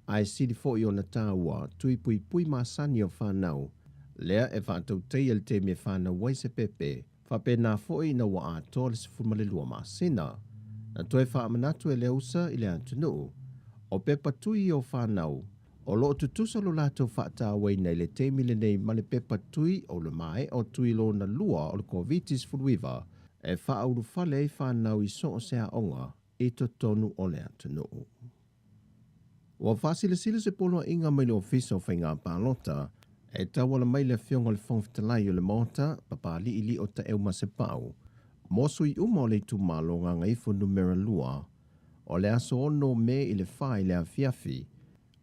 ae sili foi ona taua tui puipui masani o fanau, lea e faatautaia le taimi e fanau ai se pepe, faapena foi ina ua atoa le 12 masina. Na toe faamanatu e Leausa i le atunuu, o pepa tui o fanau, o lo o tutusa lo latou faatauaina i le taimi lenei ma le pepa tui o le maea o tui lona lua o le Koviti-19 e faaulufale ai fanau i so o se aoga i totonu o le atunuu. Ua faasilasila se poloaiga mai le Ofisa o Faiga Palota e tauala mai le Afioga i le Fofoga Fetalai o le Maota, Papali'i Lio Taeu Masepau, mo sui uma o le itumalo Gagaifo Numera 2, o le aso 6 Me i le 4 i le afiafi,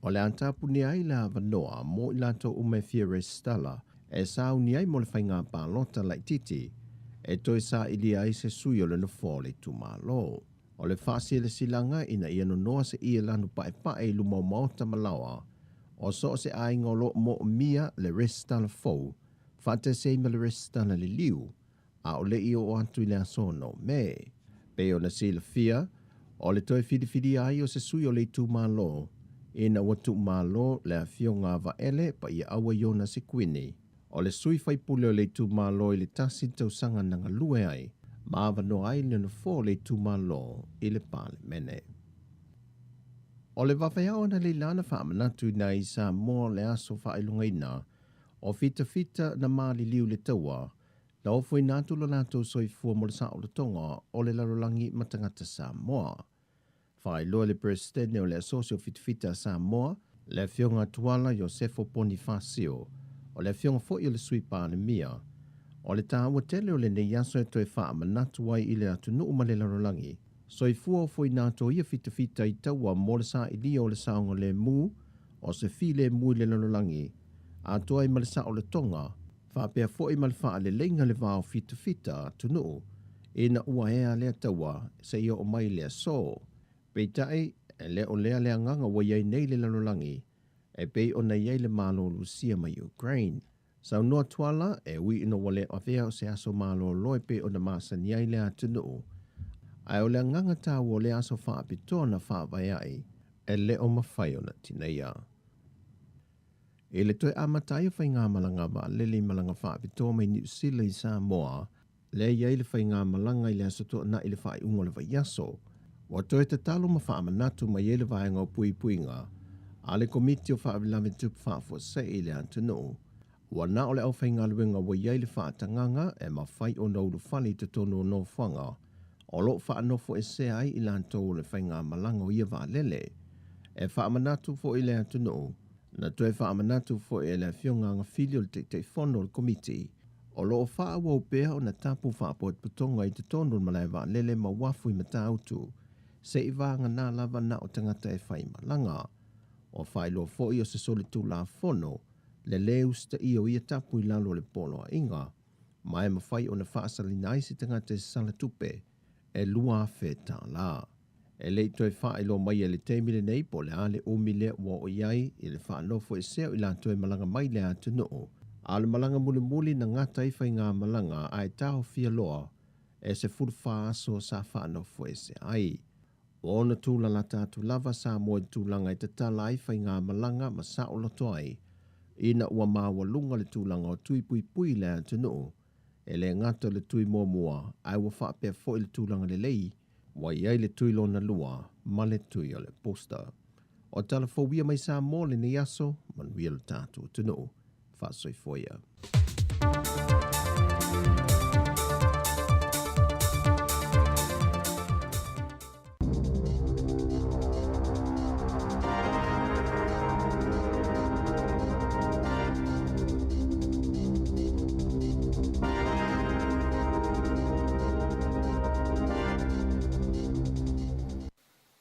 o le a tapunia ai le avanoa mo i latou uma e fia resitala e sauni ai mo le faiga palota laitiiti e toe sailia ai se sui o le nofoa o le itumalo. O le faasilasilaga ina ia nonoa se ie lanu paepae i luma o maota ma laoa o so o se aiga o lo o moomia le resitala fou faatasi ai ma le resitala liliu, a o le i oo atu i le aso 6 Me. Pei ona silafia, o le toe filifilia ai o se sui o le itumalo, ina ua tuumalo le afioga a Vaele Paiaaua Iona Sekuini, o le sui faipule o le itumalo i le tasi tausaga na galue ai, ma avanoa ai le nofoa o le itumalo i le Palemene. O le vaveao analeila na faamanatuina ai i Samoa le aso faailogaina o fitafita na maliliu i le taua, na ofoina atu lo latou soifua mo le saolotoga o le lalolagi ma tagata Samoa. Faailoa e le Peresetene o le Asosi o Fitafita a Samoa, le Afioga Tuala Iosefo Ponifasio, o le afioga foi o le Sui Palemia, o le taua tele o lenei aso e toe faamanatu ai i le atunuu ma le lalolagi, soifua ofoina atu o ia fitafita i taua mo le sailia o le saogalemu o se filemu i le lalolagi, atoa ai ma le saolotoga, faapea foi ma le faaleleiga le va o fitafita atunuu, ina ua ea lea taua seia oo mai le aso. Peitai, e le o lea le agaga ua i ai nei le lalolagi, e pei ona i ai le Malo o Lusia ma Ukraine. Saunoa Tuala, e ui ina ua le avea o se aso malolo e pei ona masani ai le atunuu, ae o le agaga taua o lea aso faapitoa na faavae ai, e le o mafai ona tineia. I le toe amata ai o faigamalaga vaalele i malaga faapitoa mai Niu Sila i Samoa, lea e i ai le faigamalaga i le Aso Toonai i le faaiuga o le vaiaso, ua toe tatalo ma faamanatu mai ai le vaega o puipuiga a le Komiti o Faalavelave Tupu Faafuasei i le atunuu, ua na o le aufaigaluega ua i ai le faatagaga e mafai ona ulufale i totonu o nofoaga o lo o faanofoesea ai i latou o le faigamalaga o ia vaalele. E faamanatu foi i le atunuu, Na toe faamanatu foi e le Afioga Agafili o le Taitaifono o le Komiti, o lo o faaauau pea ona tapu faapotopotoga i totonu o le malae vaalele ma uafu i Matautu, se i vagana lava na o tagata e fai malaga. Ua faailoa foi o se solitulafono le lē usitaia o ia tapu i lalo o le poloaiga, ma e mafai ona faasalina ai se tagata i se sala tupe e $2,000. E le i toe faailoa mai i le taimi lenei po o le a le umi lea ua oo i ai i le faanofoesea o i latou e malaga mai le atunuu, a o le malaga mulimuli na gata ai faigamalaga ae taofia loa e 14 aso sa faanofoesea ai. Ua ono tūlalata atu lava Samoa i le tulaga e tatala ai faigamalaga ma saoloto ai ina ua maualuga le tulaga o tui puipui i le atunuu, e le gata o le tui muamua ae ua faapea foi le tulaga lelei ua i ai le tui lona lua ma le tui o le booster. O tala fou ia mai Samoa lenei aso, manuia lo tatou atunuu. Faasoifua ia.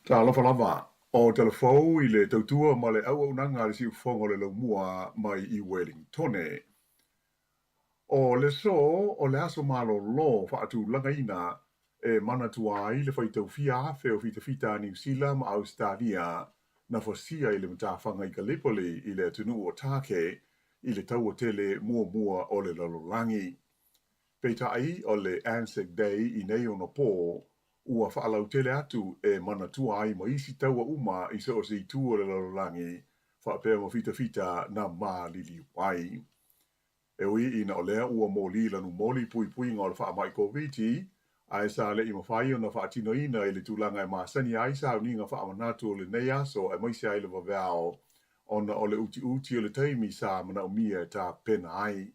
Talofa lava, o tala fou i le tautua ma le auaunaga a le Siufofoga o le Laumua mai i Welingtone. O le aso o le aso malolo faatulagaina e manatua ai le faitau fia afe o fitafita a Niu Sila ma Ausetalia na fasia i le matafaga i Gallipoli i le atunuu o Tāke i le Taua Tele Muamua o le Lalolagi. Peitai, o le Anzac Day i nei ona pō, ua faalautele atu e manatua ai ma isi taua uma i so o se itu o le lalolagi, faapea ma fitafita na maliliu ai. E ui ina o lea ua moli lanumoli puipuiga o le faamai Koviti, ae sa le i mafai ona faatinoina i le tulaga e masani ai sauniga faamanatu o lenei aso aemaise ai le vaveao ona o le utiuti o le taimi sa manaomia e tapena ai.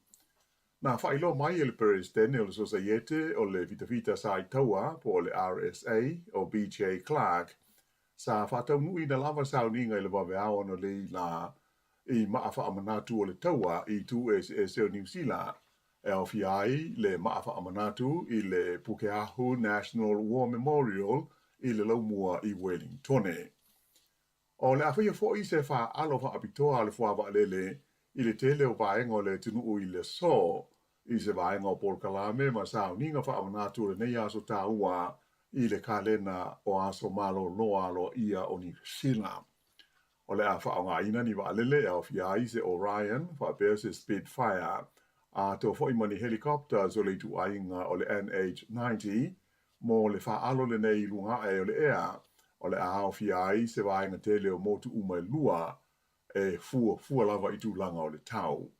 Na faailoa mai e le Peresetene o le Sosaiete o le Fitafita Sa i Taua po o le RSA o BJ Clark, sa faataunuuina lava sauniga i le vaveao analeila la i maa faamanatu o le taua i itu eseese o Niu Sila, e aofia ai le maa faamanatu i le Pukeahu National War Memorial i le Laumua i Welingtone. O le a faia foi se faaalo faapitoa a le fuavaalele i le tele o vaega o le atunuu i le aso, i se vaega o polokalame ma sauniga faamanatu o lenei aso taua i le kalena o aso malolo aloaia o Niu Sila. O le a faaaogaina ni vaalele e aofia ai se Orion faapea se Spitfire, atoa foi ma ni helicopters o le ituaiga o le NH90 mo le faaalo lenei i luga ae o le ea, o le a aofia ai se vaega tele o motu uma e lua, e fuafua lava i tulaga o le tau.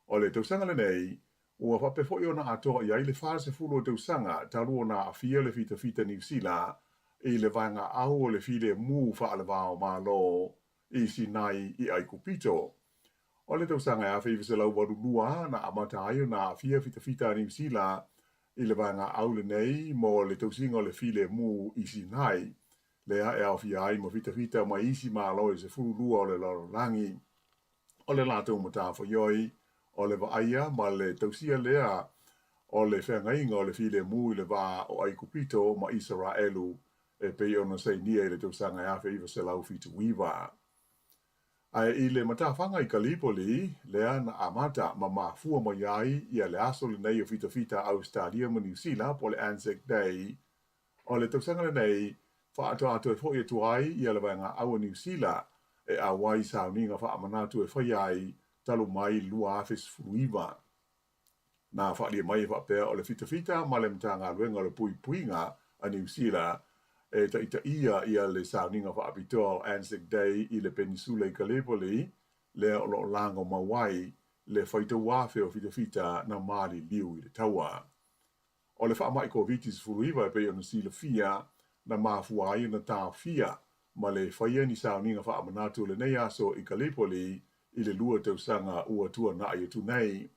O le tausaga lenei, ua faapea foi ona atoa i ai le 40 o tausaga talu ona aafia le fitafita Niu Sila i le vaegaau o le filemu faale-va-o-Malo i Sinai i Aikupito. O le tausaga e 1982 na amata ai ona aafia fitafita a Niu Sila i le vaegaau lenei mo le tausiga o le filemu i Sinai, lea e aofia ai ma fitafita mai isi Malo e 12 o le lalolagi. O le latou matafaioi, o le vaaia ma le tausia lea o le feagaiga o le filemu i le va o Aikupito ma Isaraelu e pei ona sainia i le tausaga e 1979. Ae i le matafaga i Kalipoli, lea na amata ma mafua mai ai ia le aso lenei o fitafita a Ausetalia ma Niu Sila po o le Anzac Day, o le tausaga lenei, faatoa toe foi atu ai ia le vaegaau a Niu Sila e auai i sauniga faamanatu e faia ai talu mai 2019. Na faaalia mai e faapea o le fitafita ma le Matagaluega o le Puipuiga a Niu Sila e taitaia ia le sauniga faapitoa o Anzac Day i le Penisula i Gallipoli, lea o lo o lagomau ai le faitau afe o fitafita na maliliu i le taua. O le faamai Koviti-19 e pei ona silafia, na mafua ai ona taofia ma le faia ni sauniga faamanatu o lenei aso i Gallipoli i le lua tausaga ua tuanai atu nei.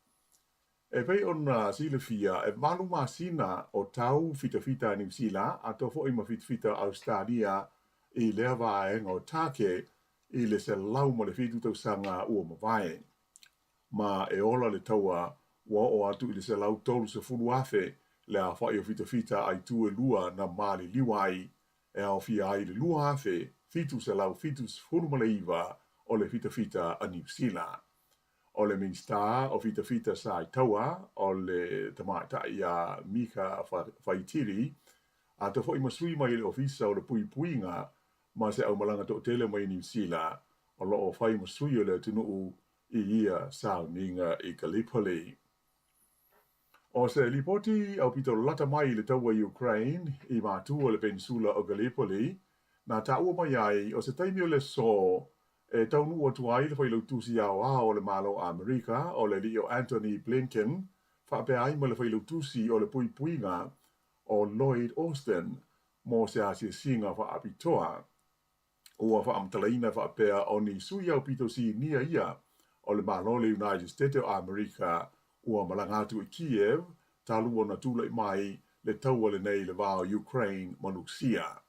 E pei ona silafia, e valu masina o tau fitafita a Niu Sila, atoa foi ma fitafita o Ausetalia i lea vaega o Tāke, i le 107 tausaga ua mavae. Ma e ola le taua ua oo atu i le 130,000 le aofa'i o fitafita a itu e lua na maliliu ai, e aofia ai le 2,779 o le fitafita a Niu Sila. O le Minisita o Fitafita sa i taua, o le tamaitai ia Mika Whaitiri, a toe fo'i ma sui mai i le Ofisa o le Puipuiga ma se aumalaga to'atele mai Niu Sila, o lo o fai ma sui o le atunuu i ia sauniga i Gallipoli. O se lipoti aupito lata mai i le taua Ukraine i matu o le Penisula o Gallipoli, na taua mai ai o se taimi o le aso e taunuu atu ai le Failautusi Aoao o le Malo o Amerika o le alii o Antony Blinken faapea ai ma le Failautusi o le Puipuiga o Lloyd Austin mo se asiasiga faapitoa. Ua faamatalaina faapea o ni sui aupito sinia ia o le Malo o le United States o Amerika ua malaga atu i Kiev talu ona tulai mai le taua lenei i le va o Ukraine ma Lusia.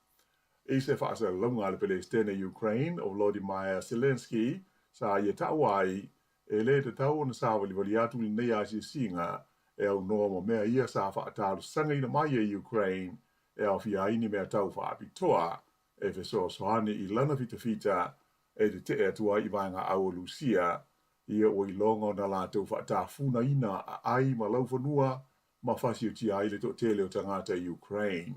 I se faasalalauga a le Pelesitene Ukraine o Volodymyr Zelenskyy sa ia taua ai e lē tatau ona savalivali atu lenei asiasiga e aunoa ma mea ia sa faatalosagaina mai e Ukraine e aofia ai ni mea tau faapitoa e fesoasoani i lana fitafita e tetee atu ai i vaegaau o Lusia, ia ua iloga ona latou faatafunaina aai ma laufanua ma fasiotia ai le toatele o tagata i Ukraine.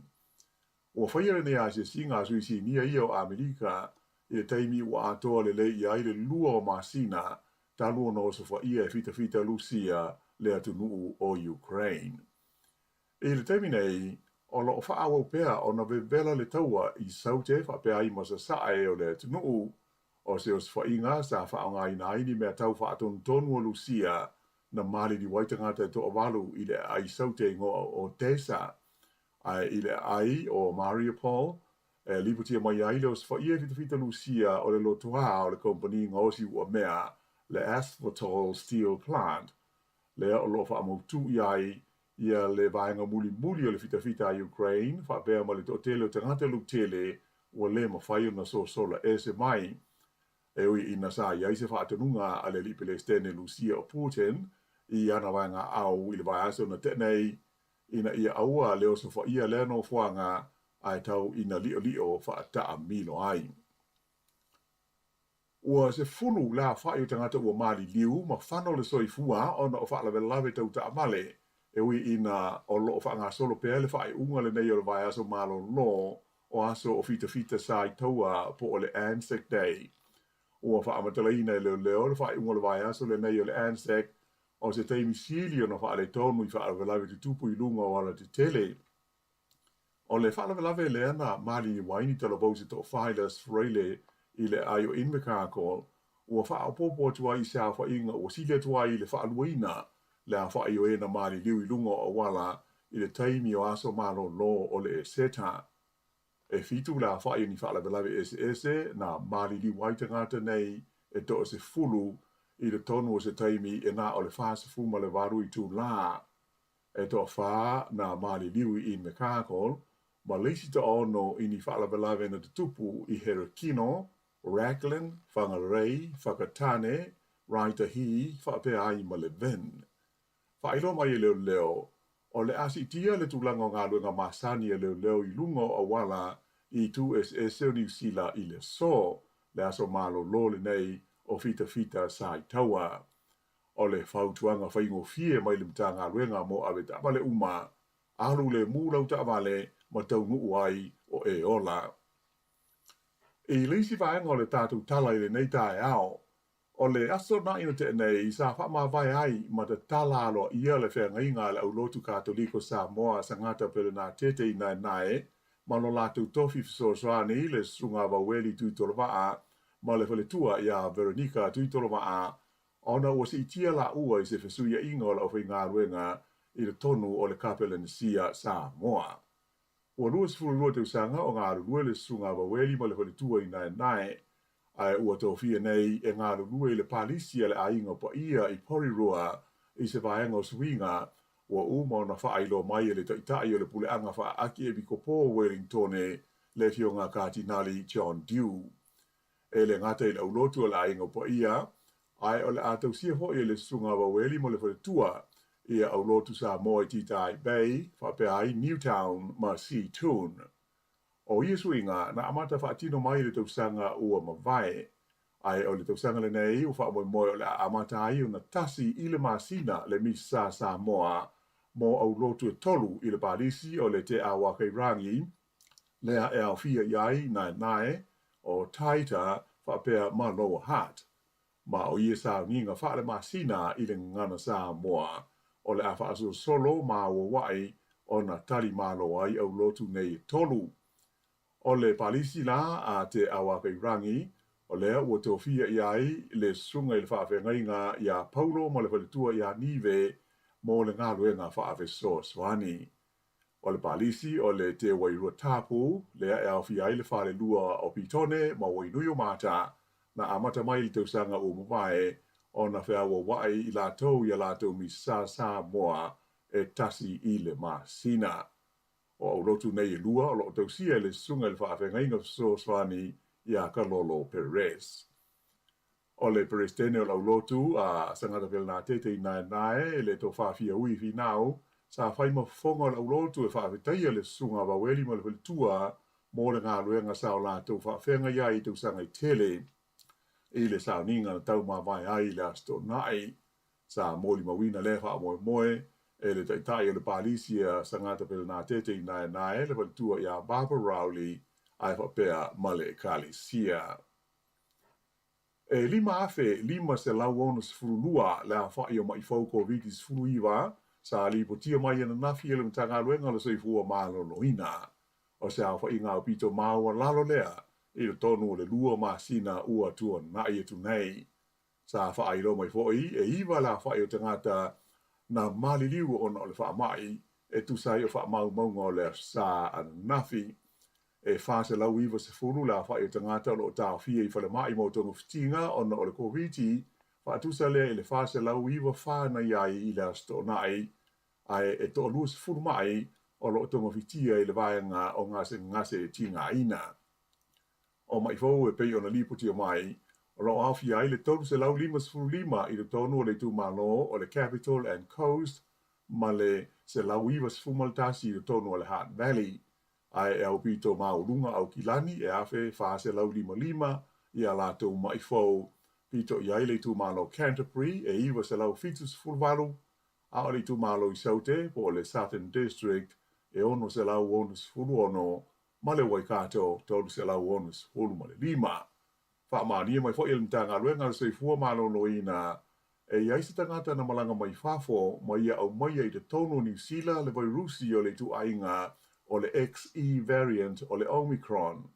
Ua faia lenei asiasiga a sui sinia ia o Amerika i le taimi ua atoa lelei i ai le 2 o masina talu ona osofaia e fitafita Lusia le atunuu o Ukraine. I le taimi nei, o lo o faaauau pea ona vevela le taua i Saute faapea ai ma Sasae o le atunuu, o se osofaiga sa faaaogaina ai ni mea tau faatonutonu o Lusia na maliliu ai tagata e toavalu i le aai Saute igoa o Odesa. Ae i le aai o Mariupol, e lipotia mai ai le osofaia e fitafita Lusia o le lotoā o le kamupani gaosi uamea le Asphotol Steel Plant, lea o lo o faamautū i ai ia le vaega mulimuli o le fitafita a Ukraine faapea ma le toatele o tagata lutele ua lē mafai ona sosola ese mai. E ui ina sa i ai se faatonuga a le alii Pelesitene Lusia o Putin i ana vaegaau i le vaiaso na tea nei ina ia aua le osofaia lea nofoaga ae tau ina liʻoliʻo faataamilo ai. Ua 10 le aofa'i o tagata ua maliliu ma fano le soifua ona o faalavelave tau taavale, e ui ina o lo o faagasolo pea le faaiuga lenei o le vaiaso malolo o aso o fitafita sa i taua po o le Anzac Day. Ua faamatalaina e leoleo le faaiuga o le vaiaso lenei o le Anzac o se taimi sili ona faaletonu i faalavelave tutupu i luga o alatetele. O le faalavelave lea na maliliu ai ni talavou se toafa i le Aso Faraile i le aai o Invercargill, ua faaopoopo atu ai i se aofaiga ua sili atu ai i le faaluaina le aofa'i o e na maliliu i luga o auala i le taimi o aso malolo o le Eseta. E 7 le aofa'i o ni faalavelave eseese na maliliu ai tagata nei e toasefulu i totonu o se taimi e na o le 48 itulā. E toafa na maliliu i Invercargill ma le isi toaono i ni faalavelave na tutupu i Herekino, Raglan, Whangarei, Whakatane, Raetihi faapea ai ma Levin. Faailoa mai e leoleo, o le a siitia le tulaga o galuega masani a leoleo i luga o auala i itu eseese o Niu Sila i le aso, le aso malolo lenei o fitafita sa i taua. O le fautuaga faigofie mai le Matagaluega mo avetaavale uma, alu lemu lau taavale ma taunuu ai o e ola. I le isi vaega o le tatou tala i lenei taeao, o le aso naʻi na tea nei sa faamavae ai ma tatala aloaia le feagaiga a le Aulotu Katoliko Samoa Sagata Pelenatete i Naenae ma lo latou tofi fesoasoani le Susuga Vaueli Tuitolovaa ma le faletua iā Veronica Tuitolovaa ona ua siitia laua i se fesuiaiga o le aufaigaluega i totonu o le Kapelenisia Samoa. Ua 22 tausaga o galulue le Susuga Vaueli ma le faletua i Naenae, ae ua tofia nei e galulue i le palisi a le aiga paia i Porirua i se vaega o suiga ua uma ona faailoa mai e le Taitai o le Puleaga Faa-Akiepikopo o Wellingtone, le Afioga Katinali John Dew. E le gata i le aulotu o le aiga o Paia, ae o le a tausia foi e le Susuga a Vaueli ma le Faletua ia aulotu Samoa i Titae Bay, faapea ai Newtown ma Seatoun. O ia suiga na amata faatino mai i le tausaga ua mavae, ae o le tausaga lenei ua faamoemoe o le a amata ai ona tasi i le masina le Misa Samoa mo aulotu e tolu i le palisi o le Te Awakairangi, lea e aofia i ai Naenae, o Taita faapea ma Lower Hutt. Ma o ia sauniga faale-masina i le gagana Samoa, o le a faasolosolo ma auauai ona tali malo ai aulotu nei e tolu. O le palisi la a Te Awakairangi, o lea ua tofia i ai le susuga i le faafeagaiga iā Paulo ma le faletua iā Nive mo le galuega faafesoasoani. O le palisi o le Te Wairua Tapu, lea e aofia ai le falelua o Pitone ma Wainuiomata, na amata mai i le tausaga ua mavae ona feauauai i latou i a latou misa Samoa e tasi i le masina. O aulotu nei e lua o lo o tausia e le Susuga i le Faafeagaiga Fesoasoani iā Kalolo Perez. O le Peresetene o le Aulotu a Sagata Pelenatete i Naenae, le Tofa Fiaui Finau, sa fai ma fofoga o le Aulotu e faafetaia le Susuga a Vaueli ma le Faletua mo le galuega sa o latou faafeagai ai i tausaga e tele i le sauniga na taumavae ai i le Aso Toonai. Sa molimauina lea faamoemoe e le Taitai o le Palisi a Sagata Pelenatete i Naenae, le Faletua iā Barbara Rowley ae faapea ma le Ekalesia. E 5,562 le aofai o maʻi fou Koviti-19 sa lipotia mai ananafi e le Matagaluega o le Soifua Maloloina. O se aofaiga aupito maualalo lea i totonu o le lua masina ua tuanai atu nei. Sa faailoa mai foi e iva le aofai o tagata na maliliu ona o le faamai e tusa ai o faamaumauga o le Aso Sa ananafi. E 490 le aofai o tagata o lo o taofia i falemai mo togafitiga ona o le Koviti, faatusa lea i le 494 na i ai i le Aso Toonai, ae e toa-20 maʻi o lo o togafitia i le vaega o gasegase tigaina. O maʻi fou e pei ona lipotia mai, o lo o aofia ai le 355 i totonu o le itumalo o le Capital and Coast ma le 191 i totonu o le Hutt Valley, ae e aupito maualuga Aukilani e 1,455 i a latou maʻi fou, pito i ai le itumalo Canterbury e 978, a o le itumalo i Saute po o le Southern District e 666 ma le Waikato 365. Faamaonia mai foi e le Matagaluega o le Soifua Maloloina e i ai se tagata na malaga mai fafo ma ia aumaia i totonu o Niu Sila le vairusi o le ituaiga o le XE variant o le Omicron.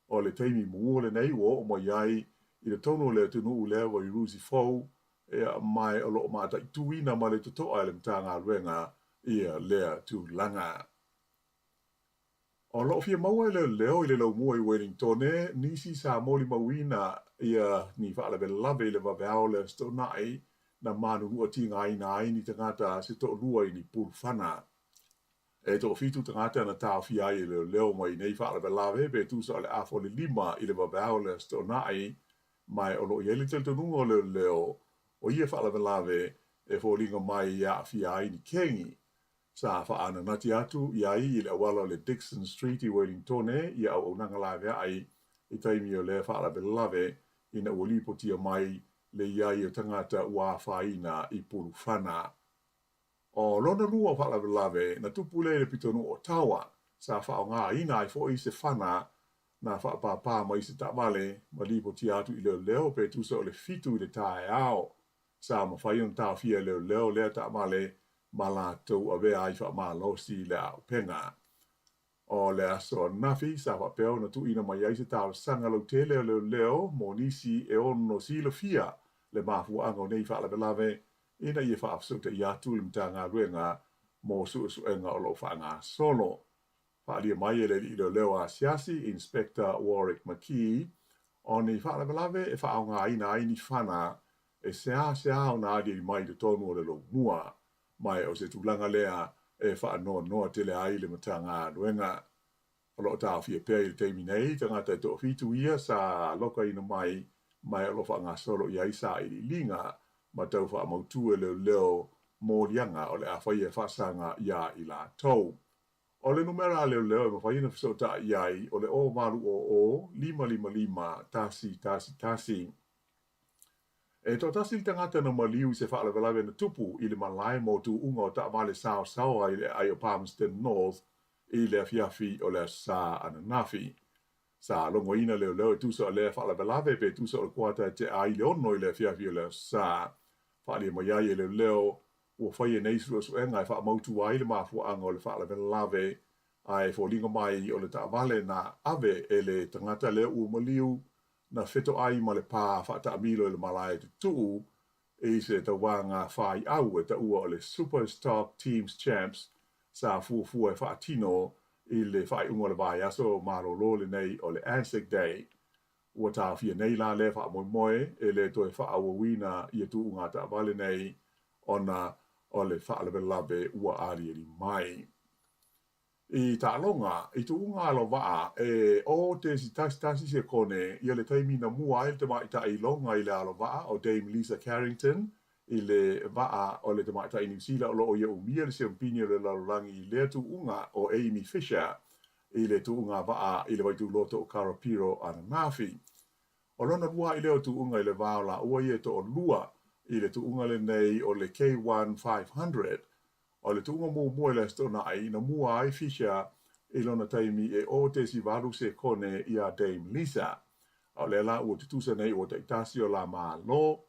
O le taimi mua lenei ua oo mai ai i totonu o le atunuu lea vairusi fou, ma o lo o mataituina ma le totoa e le Matagaluega ia lea tulaga. O lo o fia maua e leoleo i le laumua i Wellingtone nisi sa molimauina ia ni faalavelave i le vaveao o le Aso Toonai na manunua tigaina ai ni tagata se toalua i ni pulufana. E toafitu tagata na taofia ai e leoleo mai nei faalavelave pe tusa o le afa o le lima i le vaveao o le Aso Toonai, ma o lo o i ai le talitonuga o leoleo o ia faalavelave e foliga mai e aafia ai ni kengi. Sa faaananati atu i ai i le auala o le Dixon Street i Wellingtone ia auaunaga laveai i taimi o lea faalavelave ina ua lipotia mai le i ai o tagata ua afaina i Pulufana. O lona lua o faalavelave na tupu lea i le pitonuu o Tawa, sa faaaogaina ai foi se fana na faapāpā mai se taavale ma lipotia atu i leoleo pe tusa o le 7 i le taeao. Sa mafai ona taofia e leoleo lea taavale ma latou avea ai faamalosi le auupega. O le aso ananafi sa faapea ona tuuina mai ai se talosaga lautele o leoleo mo nisi e ono silafia le mafuaaga o nei faalavelave ina ia faafesootai atu i le Matagaluega mo suesuega o lo o faagasolo. Faaalia mai e le alii leoleo asiasi, Inspector Warwick McKee, o ni faalavelave e faaaogaina ai ni fana e seasea ona aliali mai i totonu o le laumua, ma o se tulaga lea e faanoanoa tele ai le Matagaluega. O lo o taofia pea i le taimi nei tagata e toafitu ia sa lokaina mai ma o lo o faagasolo i ai sailiiliga ma tau faamautu e leoleo moliaga o le a faia faasaga iā i latou. O le numera a leoleo e mafai ona fesootai i ai o le 0800 555 111. E toatasi le tagata na maliu i se faalavelave na tupu i le malae mo tuuga o taavale saosaoa i le aai o Palmerston North i le afiafi o le Aso Sa ananafi. Sa logoina leoleo e tusa o lea faalavelave pe tusa o le kuata e tea ai le 6 i le afiafi o le Aso Sa. Faaalia mai ai e leoleo ua faia nei suesuega e faamautu ai le mafuaaga o le faalavelave ae foliga mai o le taavale na ave e le tagata lea ua maliu na fetoai ma le pā faataamilo i le malae tutuu i se tauvaga faiau e taua o le Super Stock Teams Champs sa fuafua e faatino i le faaiuga o le vaiaso malolo lenei o le Anzac Day. Ua taofia nei la lea faamoemoe e le toe faaauauina ia tuuga taavale nei ona o le faalavelave ua aliali mai. I taaloga, i tuuga alo vaa e 0.11 sekone ia le taimi na mua ai le tamaitai iloga i le alo vaa o Dame Lisa Carrington i le vaa o le tamaitai Niu Sila o lo o ia umia le siampini o le lalolagi i lea tuuga o Amy Fisher i le tuuga vaa i le vaituloto o Karapiro ananafi. O lona lua ai lea o tuuga i le va o laua ia e toalua i le tuuga lenei o le K1 500. O le tuuga muamua i le Aso Toonai, na mua ai Fisher i lona taimi e 0.8 sekone iā Dame Lisa. A o lea la ua tutusa nei ua taitasi o la Malo,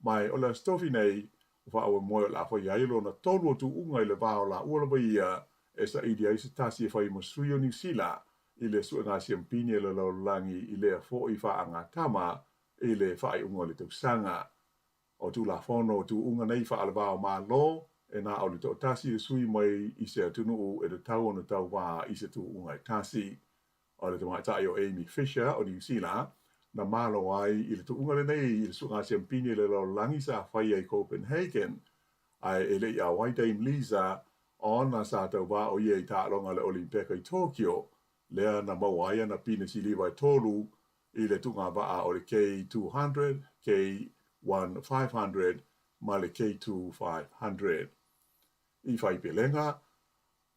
ma o le Aso Tofi nei, ua faamoemoe o le a faia ai lona tolu o tuuga i le va o laua lava ia e saili ai se tasi e fai ma sui o Niu Sila i le suega siampini a le lalolagi i lea foi faagatama i le faaiuga o le tausaga. O Tulafono o tuuga nei faaleva o Malo, e na o le toatasi le sui mai i se atunuu e tatau ona tauvā i se tuuga e tasi. O le tamaitai o Amy Fisher o Niu Sila, na malo ai i le tuuga lenei i le suega siampini a le lalolagi sa faia i Copenhagen, ae e le i auai Dame Lisa ona sa tauvā o ia i taaloga a le Olimpeka i Tokyo, lea na maua ai ana pine siliva e tolu i le tuugavaa o le K200, K1 500 ma le K2 500. I faipelega,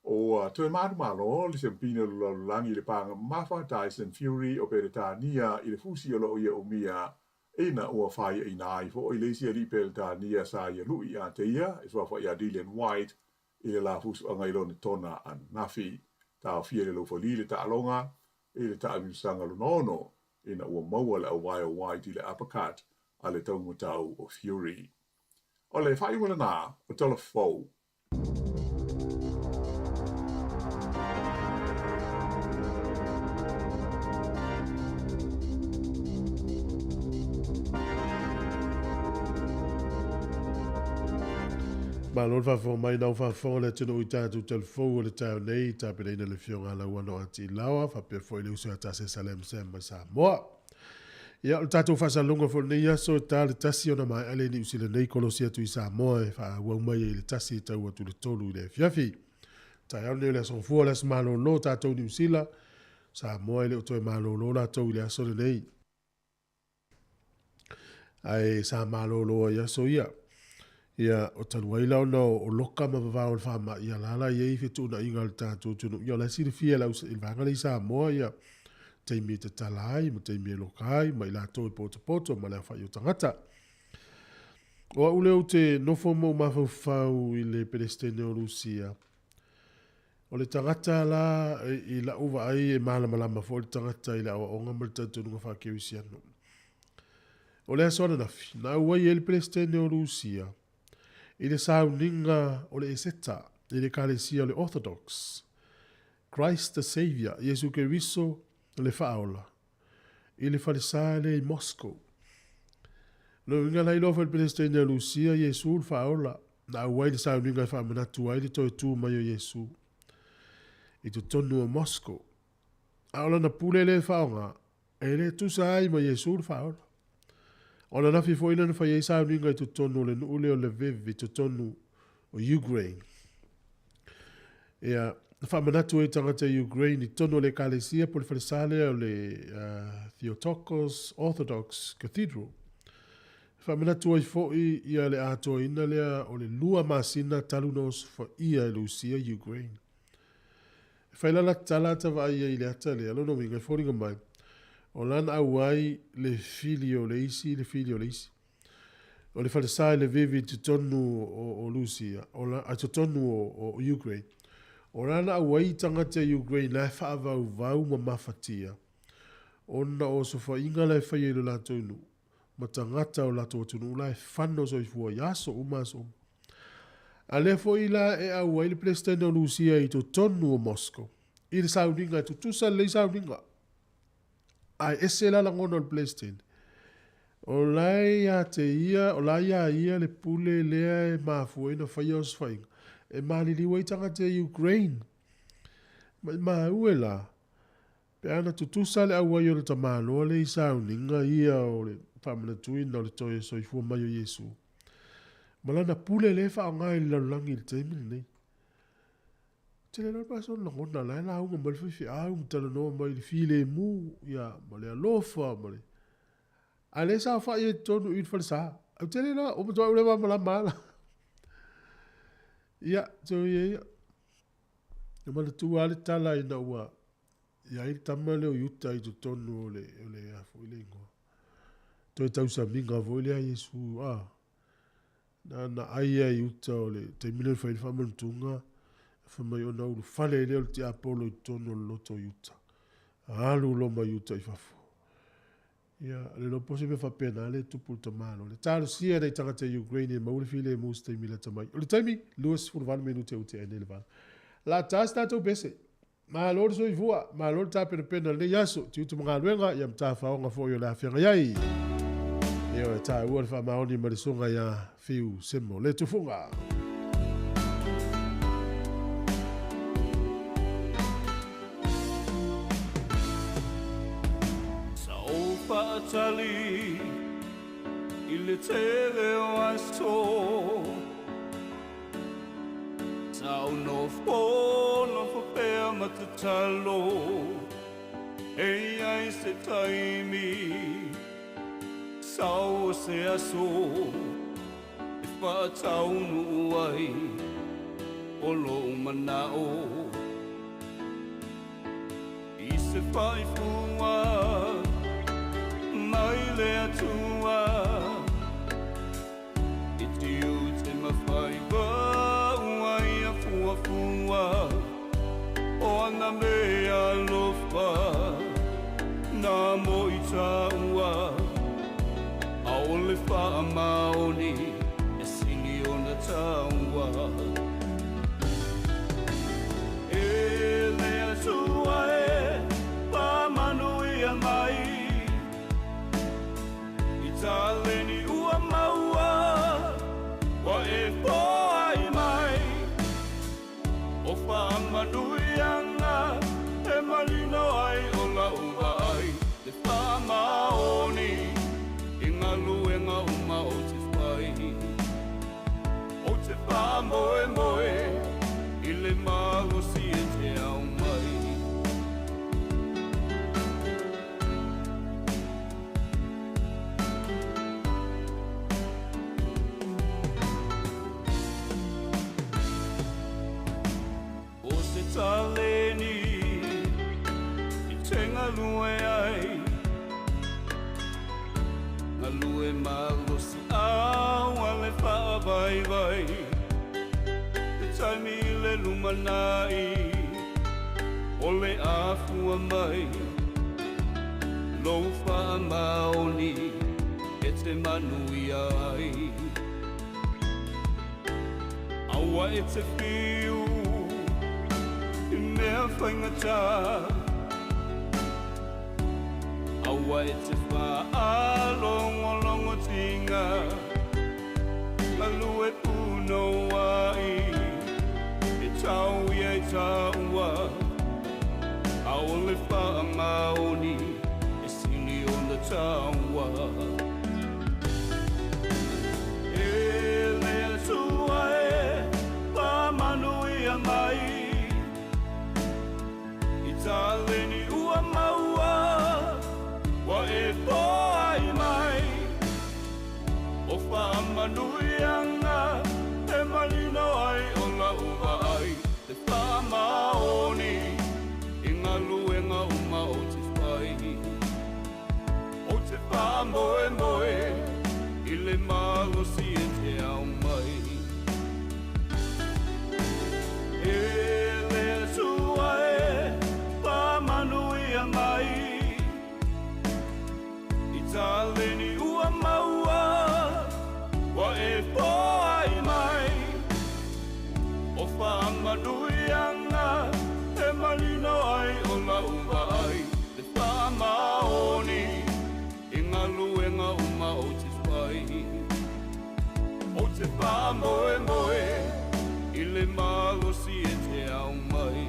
ua toe manumalo le siampini o le lalolagi i le pāga mamafa Tyson Fury o Peretania i le fusi o lo o ia umia ina ua faiaina ai foi le isi alii Peretania sa ia lui ia te ia e suafa ia Dillian Whyte i le la fusuaga i lona tona ananafi. Taofia le laufali le taaloga i le taamilosaga lona ono ina ua maua le auwae o White i le uppercut a le taumatau o Fury. O le faaiuga lena o Tala Fou. Malo le faafofoga mai nau faafofoga le atunuu i tatou talafou o le taeao nei i tapenaina le afioga a Lauano Ati Laoa faapea foi le uso ia Tase Salem Sam mai Samoa. Ia o le tatou faasalalauga foi lenei aso e ta le 1 ona maea le Niu Sila nei kolosi atu i Samoa e faaauau mai ai i le 1 e tau atu i le 3 i le afiafi. Taeao lenei o le aso Gafua o le aso malolo tatou Niu Sila, Samoa e le o toe malolo latou i le aso lenei. Ae sa malolo ai aso ia. Ia, o talu ai la ona o loka ma vavao o le faamai, ia la la i ai fetuunaiga a le tatou atunuu. Ia o la e silafia e le au, i le vaega lea i Samoa, ia, taimi e tatala ai ma taimi e loka ai ma i latou e potopoto ma le aofai o tagata. O au lea ou te nofo ma ou mafaufau i le Peresetene o Rusia, o le tagata la i la'u vaai e malamalama foi le tagata i le aoaoga ma le talitonuga faa-Kerisiano. O le aso ananafi, na auai ai le Peresetene o Rusia i le sauniga o le Eseta i le Ekalesia o le Orthodox, Christ the Saviour, Iesu Keriso le Faaola, i le falesa lea i Moscow. Lona uiga la iloa foi e le Peresetene o Rusia Iesu le Faaola, na auai le sauniga e faamanatu ai le toe tu mai o Iesu i totonu o Moscow. A o lana pule lea e faaaoga, e le tusa ai ma Iesu le Faaola. O ananafi foi lea na fai ai sauniga i totonu o le nuu lea o Lviv i totonu o Ukraine. Ia, na faamanatu ai tagata Ukraine i totonu o le Ekalesia po o le falesa lea o le Theotokos Orthodox Cathedral. E faamanatu ai foi ia le atoaina lea o le 2 masina talu na osofaia e Lusia Ukraine. E fai la la tala ata vaai ai i le ata lea, lona uiga e foliga mai, o lana auai le fili o le isi i le fili o le isi. O le falesa i Lviv i totonu o Lusia, o la, i totonu o Ukraine. O lana auai tagata Ukraine la e faavauvau ma mafatia, ona o osofaiga la e faia i lo latou nuu, ma tagata o latou atunuu la e fano soifua i aso uma aso uma. A lea foi la e auai le Peresetene o Lusia i totonu o Moscow, i le sauniga e tutusa lelei sauniga. Ae ese la lagona o le Peresetene. O la e ia te ia, o la ia ia le pule lea e mafua ai ona faia osofaiga, e maliliu ai tagata i Ukraine. Maimau e la, pe a na tutusa le auai o le tamaloa lea i sauniga ia o le faamanatuina o le toe soifua mai o Iesu, ma lana pule lea e faaaoga i le lalolagi i le taimi lenei. Ou te le iloa pe a sona lagona, la e lauga mai le faifeau ma talanoa mai i le filemu, ia, ma le alofa, ma le... A lea e saofai ai i totonu i i le falesa. Ou te le iloa, ua matuai ou le malamalama lava la. Ia, tau ia ia. E manatua lava le tala ina ua i ai le tama lea o Iuta i totonu o le, o le a foi le igoa, toe tausamiga foi lea a Iesu, a, na na ai ai i uta o le taimi lea na fai ai le faamanutuga, fai mai ona ulufale lea o le tiapolo i totonu o le loto i uta. Alu loa mai uta i fafo. Ia, le iloa po o se mea faapena lea e tupu i le tamaloa lea. Talosia nai tagata Ukraine e maua le filemu i se taimi lata mai. O le taimi, 28 minute ua tea ai nei le 8. O le a ta se tatou pese. Malo le soifua, malo le tapenapena i lenei aso, tiute ma galuega, ia ma tafaoga foi o le a feagai ai. Ioe, taua le faamaoni ma le susuga ia Fiu Semo le Tufuga. Sa ou faatali i le tele o aso, Sa ou nofo, nofo pea ma tatalo, E i ai se taimi, sau o se aso, E faataunuu ai o lou manao. I se faifua mai le Atua, E tiute ma faiva ua ia fuafua, O ana mea alofa na mo i tāua, ʻAʻole faamaoni e sili ona taua. E le Atua e faamanuia mai i taleni ua maua, ua e foai mai, o faamanuiaga e malino ai o lau vaai, le faamaoni i galuega uma ou te fai. Ou te faamoemoe i le malosi e te ao mai. O se taleni i te galue ai, galue malosi au a le faavaivai, te taimi i le lumanai o le afua mai, lou faamaoni e te manuia ai. Aua e te whiu i mea faigata, aua e te whaalongolongotinga, galue punoai, e tau ia i tāua, ʻaʻole faamaoni e sili ona taua. E le Atua e faamanuia mai. taleni ua maua ua e foai mai O faamanuiaga e manino ai o lau vaai Le faamaoni i galuega uma ou te fai Ou te faamoemoe i le malosi e te aumai E le Atua e faamanuia mai I taleni ua maua ua e foai mai O faamanuiaga e manino ai o lau vaai Le faamaoni i galuega uma ou te fai Ou te faamoemoe i le malosi e te aumai.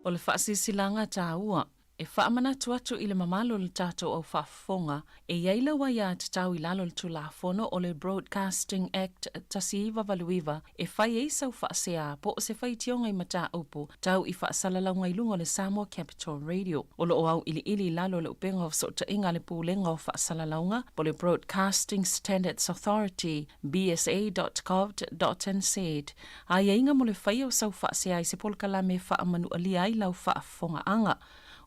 O le faasilasilaga taua e faamanatu atu i le mamalu o le tatou au faafofoga, e i ai lau aiatatau i lalo o le Tulafono o le Broadcasting Act 1989 e fai ai sau faasea po o se faitioga i mataupu tau i faasalalauga i luga o le Samoa Capital Radio. O lo o auiliili i lalo o le upega o fesootaiga a le Pulega o Faasalalauga po o le Broadcasting Standards Authority, bsa.govt.nz, aiaiga mo le faia o sau faasea i se polokalame e faamanualia ai lau faafofogaaga.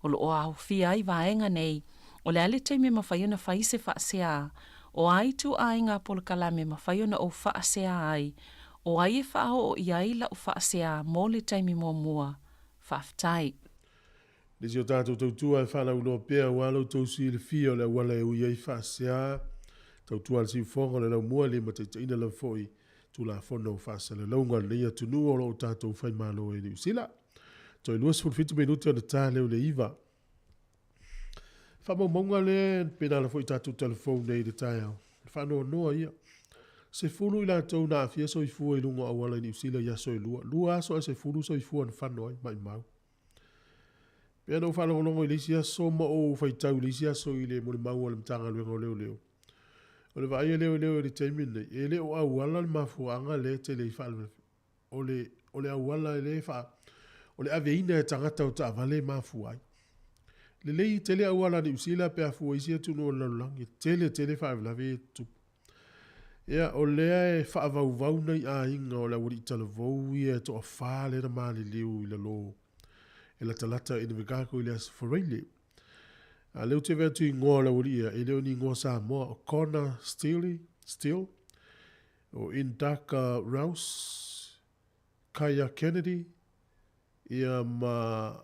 O lo o aofia ai vaega nei, o le a le taimi e mafai ona fai se faasea, o a ituaiga polokalame e mafai ona ou faasea ai, o ai e faaoo i ai lau faasea mo le taimi muamua. Faafetai. Le isi o tatou tautua e faalauiloa pea aua lo outou silafia o le auala e ui ai faasea, tautua a le siufofoga o le laumua e limataitaiina lava foi Tulafono o faasalalauga o lenei atunuu o lo o tatou faimalo ai i Niu Sila. Toe 27 minute ona ta lea o le 9. Faamaumauga lea pe na ala foi tatou telefoni nei i le taeao. Le faanoanoa ia. 10 i latou na aafia soifua i luga o auala i Niu Sila i aso e lua. 2 aso ae 10 soifua na fano ai, maimau. Pei ona ou faalogologo i le isi aso ma ou faitau i le isi aso i le molimau a le Matagaluega o Leoleo, o le vaai a leoleo i le taimi lenei, e le o auala le mafuaaga lea e tele ai faalavelave. O le, o le auala lea e faa, o le aveina e tagata o taavale e mafua ai. Lelei tele auala a Niu Sila pe a fua i isi atunuu o le lalolagi, e tele tele faalavelave ia e tutupu. Ia, o lea e faavauvau nai aiga o le aualii talavou ia e toafa lea na maliliu i lalo e latalata i Invercargill i le Aso Faraile. A lea ou te vaai atu i igoa o le aualii ia, e le o ni igoa Samoa, o Connor Steele, Steele, o Indaka Rouse, Kaya Kennedy, ia ma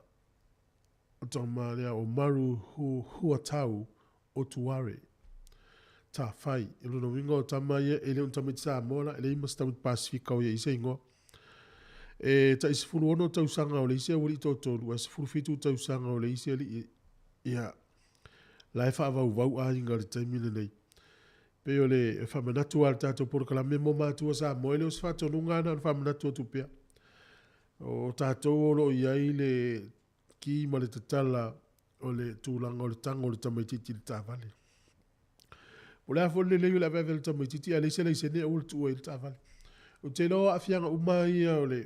o tama lea o Maru Hu, Huatau Otuare. Tawhai. I lona uiga o tama ia, e le o ni tamaiti Samoa la, e leai ma se tamaiti Pasifika o ia i se igoa. E tai 16 tausaga o le isi aualii toatolu, ae 17 tausaga o le isi alii, ia, la e faavauvau aiga i le taimi lenei. Pei o le faamanatu lava o le tatou polokalame mo matua Samoa, e le o se faatonuga lava na ona faamanatu atu pea. O tatou o lo o i ai le ki ma le tatala o le tulaga o le tago o le tamaitiiti i le taavale. Po o le a foi le lelei o le aveave o le tamaitiiti ae leai se laisene aua le tuua ai le taavale. Ou te iloa o aafiaga uma ia o le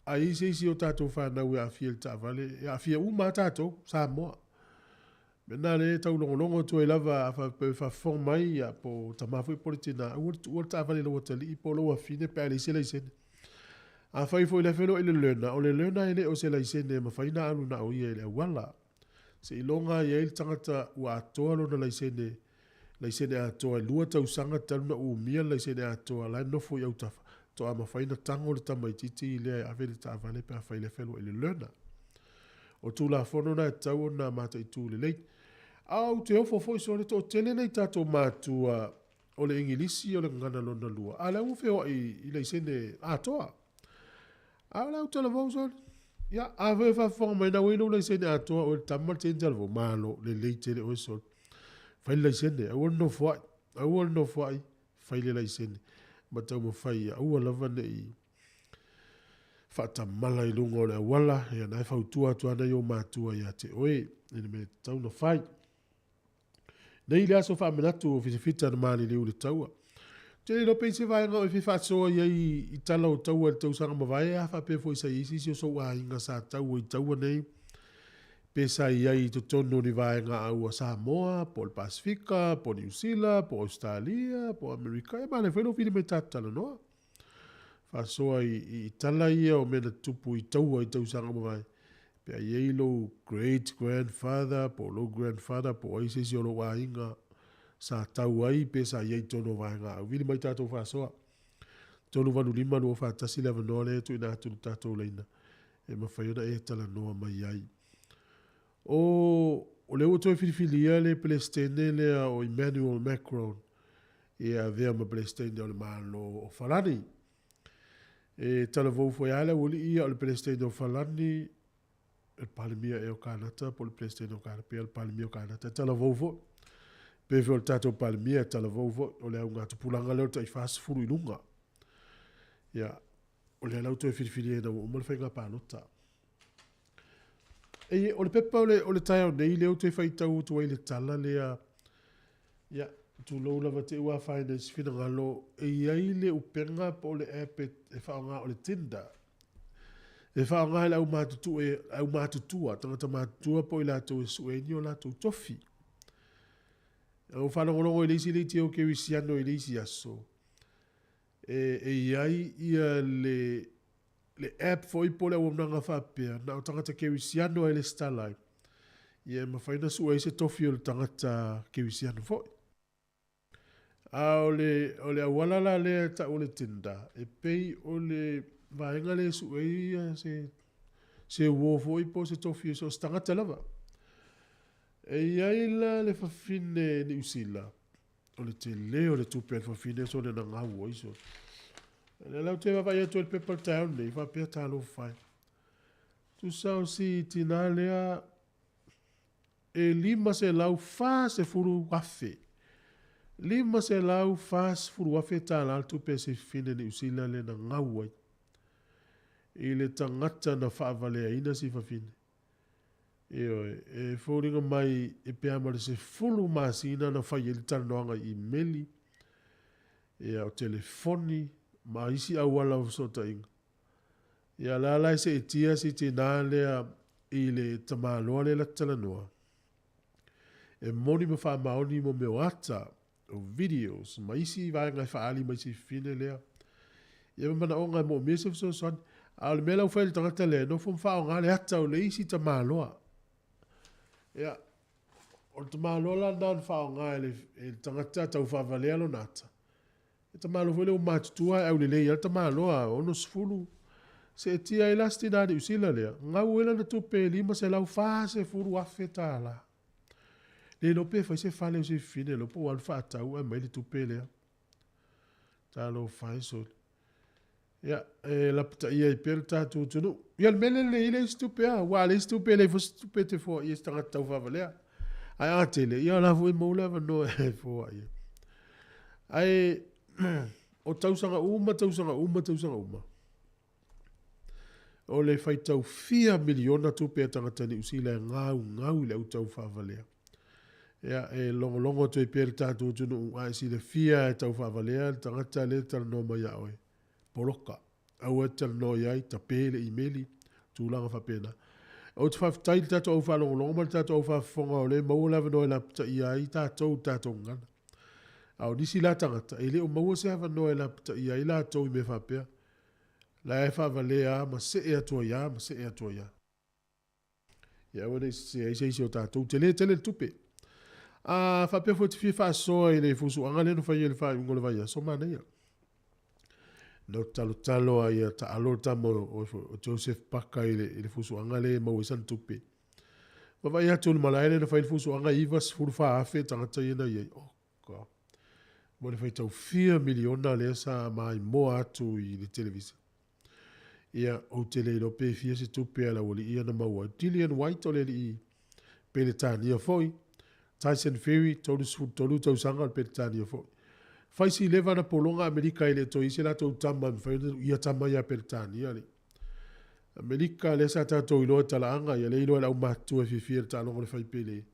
a i ai se isi o tatou fanau e aafia i le taavale, e aafia uma lava tatou, Samoa. O le mea lena lea e taulogologo atu ai lava a faapea e faafofoga mai ia po o tama foi po o le tina, aua le tuua le taavale i lou atalii po o lou afine pe a leai se laisene. Afai foi o le a feiloai le learner, o le learner e le o se laisene e mafai ona alu na o ia i le auala. Seiloga e i ai le tagata ua atoa lona laisene, laisene atoa e 2 tausaga talu ona umia le laisene atoa la e nofo i autafa, toa mafai ona tago le tamaitiiti lea e ave le taavale pe afai o lea e feiloai le learner. O Tulafono na e tatau ona mataitu lelei. A ou te ofo foi sole toatele nei tatou matua o le Igilisi o le gagana lona lua, a o la ua feoai i laisene atoa. A o le au talavou sole. Ia, a foi e faafofoga mai na ua i lou laisene atoa oe le tama ma le teine talavou, malo, lelei tele oe sole. Fai le laisene, aua le nofoai, aua le nofoai, fai le laisene. Ma taumafai ia aua lava ne i faatamala i luga o le auala, ia na e fautua atu ana i ou matua ia te oe, i le mea e tatau ona fai. Nei le aso faamanatu o Fitafita na maliliu i le taua. Te le iloa pe i ai se vaega o e fia faasoa i ai i tala o taua i le tausaga mavae a faapea foi sa i ai se isi o sou aiga sa taua i taua nei, pe sa i ai i totonu o ni vaega au a Samoa, po o le Pasefika, po o Niu Sila, po o Ausetalia, po o Amerika, ia manaia foi lou fili mai tatou talanoa. Faasoa i, i tala ia o mea na tutupu i taua i tausaga mavae, pe a i ai lou great grandfather po o lou grandfather po o ai se isi o lou aiga sa tau ai pe sa i ai i totonu o vaega au. Vili mai tatou faasoa. 385 241 le avanoa lea e tuuina atu i le tatou laina e mafai ona e talanoa mai ai. O, o lea ua toe filifilia le Peresetene lea o Emmanuel Macron e avea ma Peresetene o le Malo o Farani. E talavou foi lava le aualii ia o le Peresetene o Farani, o le Palemia ea o Kanata po o le Peresetene o Kanata, pei o le Palemia o Kanata, e talavou foi. Pe foi o le tatou Palemia e talavou foi, o le augatupulaga lea o le tai 40 i luga. Ia, o lea la ua toe filifilia ina ua uma le faiga palota. E, o le pepa o le, o le taeao nei lea ou te faitau atu ai le tala lea, ia, tulou lava te i ua afaina i se finagalo, e i ai le upega po o le app e, e faaaoga o le Tinder. E faaaoga e le aumatutua, e, aumatutua, tagata matutua po o i latou e sue ai ni o latou tofi. Ua faalogologo i le isi leitio kerisiano i le isi aso, e, e i ai ia le, le app foi po o le auaunaga faapea, na o tagata kerisiano e lesitala ai, ia e mafai ona sue ai se tofi o le tagata kerisiano foi. A o le, o le auala la lea e tau o le Tinder, e pei o le vaega lea e sue ai ia se, se uo foi po o se tofi o so o se tagata lava. E i ai la le fafine Niu Sila, o le tele o le tupe a le fafine sole na gau ai sole. Lea la ou te vaavaai atu ai i le pepa o le taeao lenei, faapea talofa e. Tusa o si tinā lea e $540,000. $540,000 tālā le tupe a si fafine Niu Sila lea na gau ai i le tagata na faavaleaina si fafine. Ioe, e foliga mai e pe a ma le 10 masina na fai ai le talanoaga i imeli, ia o telefoni ma isi auala o fesootaiga. Ia la la e seetia si tinā lea i le tamaloa lea la te talanoa. E moni ma faamaoni mo mea o ata, o videos ma isi vaega e faaali mai si fafine lea. Ia ma manaoga e moomia se fesoasoani. A o le mea la ua fai e le tagata lea, e nofo ma faaaoga le ata o le isi tamaloa. Ia, o le tamaloa la lena na faaaoga e le, e le tagata tau faavalea lona ata. E tamaloa foi lea ua matutua ae aulelei lava le tamaloa, 60. Seetia ai la si tinā Niu Sila lea, gau ai lana tupe e $540,000 tala. Le iloa pe fai se fale o se fafine loa po ua alu faatau ae aumai le tupe lea. Talofa e sole. Ia, e lapataia ai pea le tatou atunuu. Ia, le mea lea e lelei ai leai se tupe a, aua a leai se tupe e leai foi se tupe e te foai ai se tagata taufaavalea. Ae a tele, ia o la foi e maua le avanoa e foai ai. Ae o tausaga uma, tausaga uma, tausaga uma, O le faitau fia miliona tupe a tagata Niu Sila e gaugau i le au taufaavalea. Ia, e logologo atu ai pea le tatou atunuu, a e silafia e taufaavalea le tagata lea e talanoa mai ia oe, poloka. Aua e te talanoa i ai, tape le imeli, tulaga faapena. Ou te faafetai i le tatou au faalogologo ma le tatou au faafofoga o lea e maua le avanoa e lapataia ai tatou i le tatou gagana. A o nisi la tagata, e le o maua se avanoa e lapataia ai latou i mea faapea. La e faavalea a ma see atu ai a ma see atu ai a. Ia aua ne i sese ai se isi o tatou. Tele tele le tupe. A faapea foi te fia faasoa i le fusuaga lea na faia i le faaiuga o le vaiaso, manaia. Na ou talotalo a ia taalo le tama o, o Joseph Paka i le, i le fusuaga lea e maua ai sana tupe. Vaavaai atu i le malae lea na fai le fusuaga e 94,000 tagata ia na i ai. Oh God. Mo le faitau fia miliona lea sa maimoa atu i le televisa. Ia, ou te le iloa pe fia se tupe a le aualii ia na maua ai. Dillian Whyte o le alii Peretania foi. Tyson Fury, 33 tausaga o le Peretania foi. Fai si leva na pologa Amerika e le toe i ai se latou tama e mafai ona ia tama ia Peretania le Amerika lea sa tatou iloa i talaaga ia lea iloa e le aumatutua e fiafia i le taaloga o le fai pele.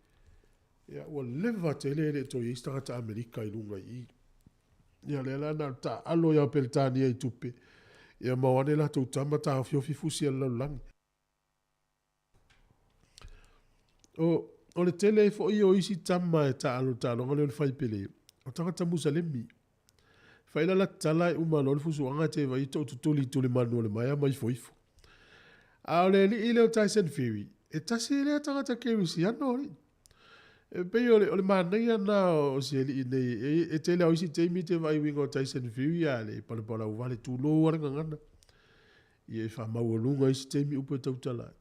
Ia, ua leva tele e le toe i ai se tagata Amerika i luga i i. Ia lea la na o le taaalo ia o Peretania i tupe, ia ma o ane latou tama taofiofi fusi a le lalolagi. O, o le tele ai foi o isi tama e taaalo i le taaloga lea o le faipele, o tagata Musalemi. Fai la la tala e uma loa le fusuaga e te vaai e tootutuli i tulimanu o le maea ma ifoifo. A o le alii lea o Tyson Fury, e tasi lea tagata kerisiano alii. E pei o le, o le manaia lena o si alii nei. E, e tele o isi taimi te vaai uiga o Tyson Fury a le palapalau vale tulou a le gagana. Ia e faamaualuga isi taimi upu e tautala ai.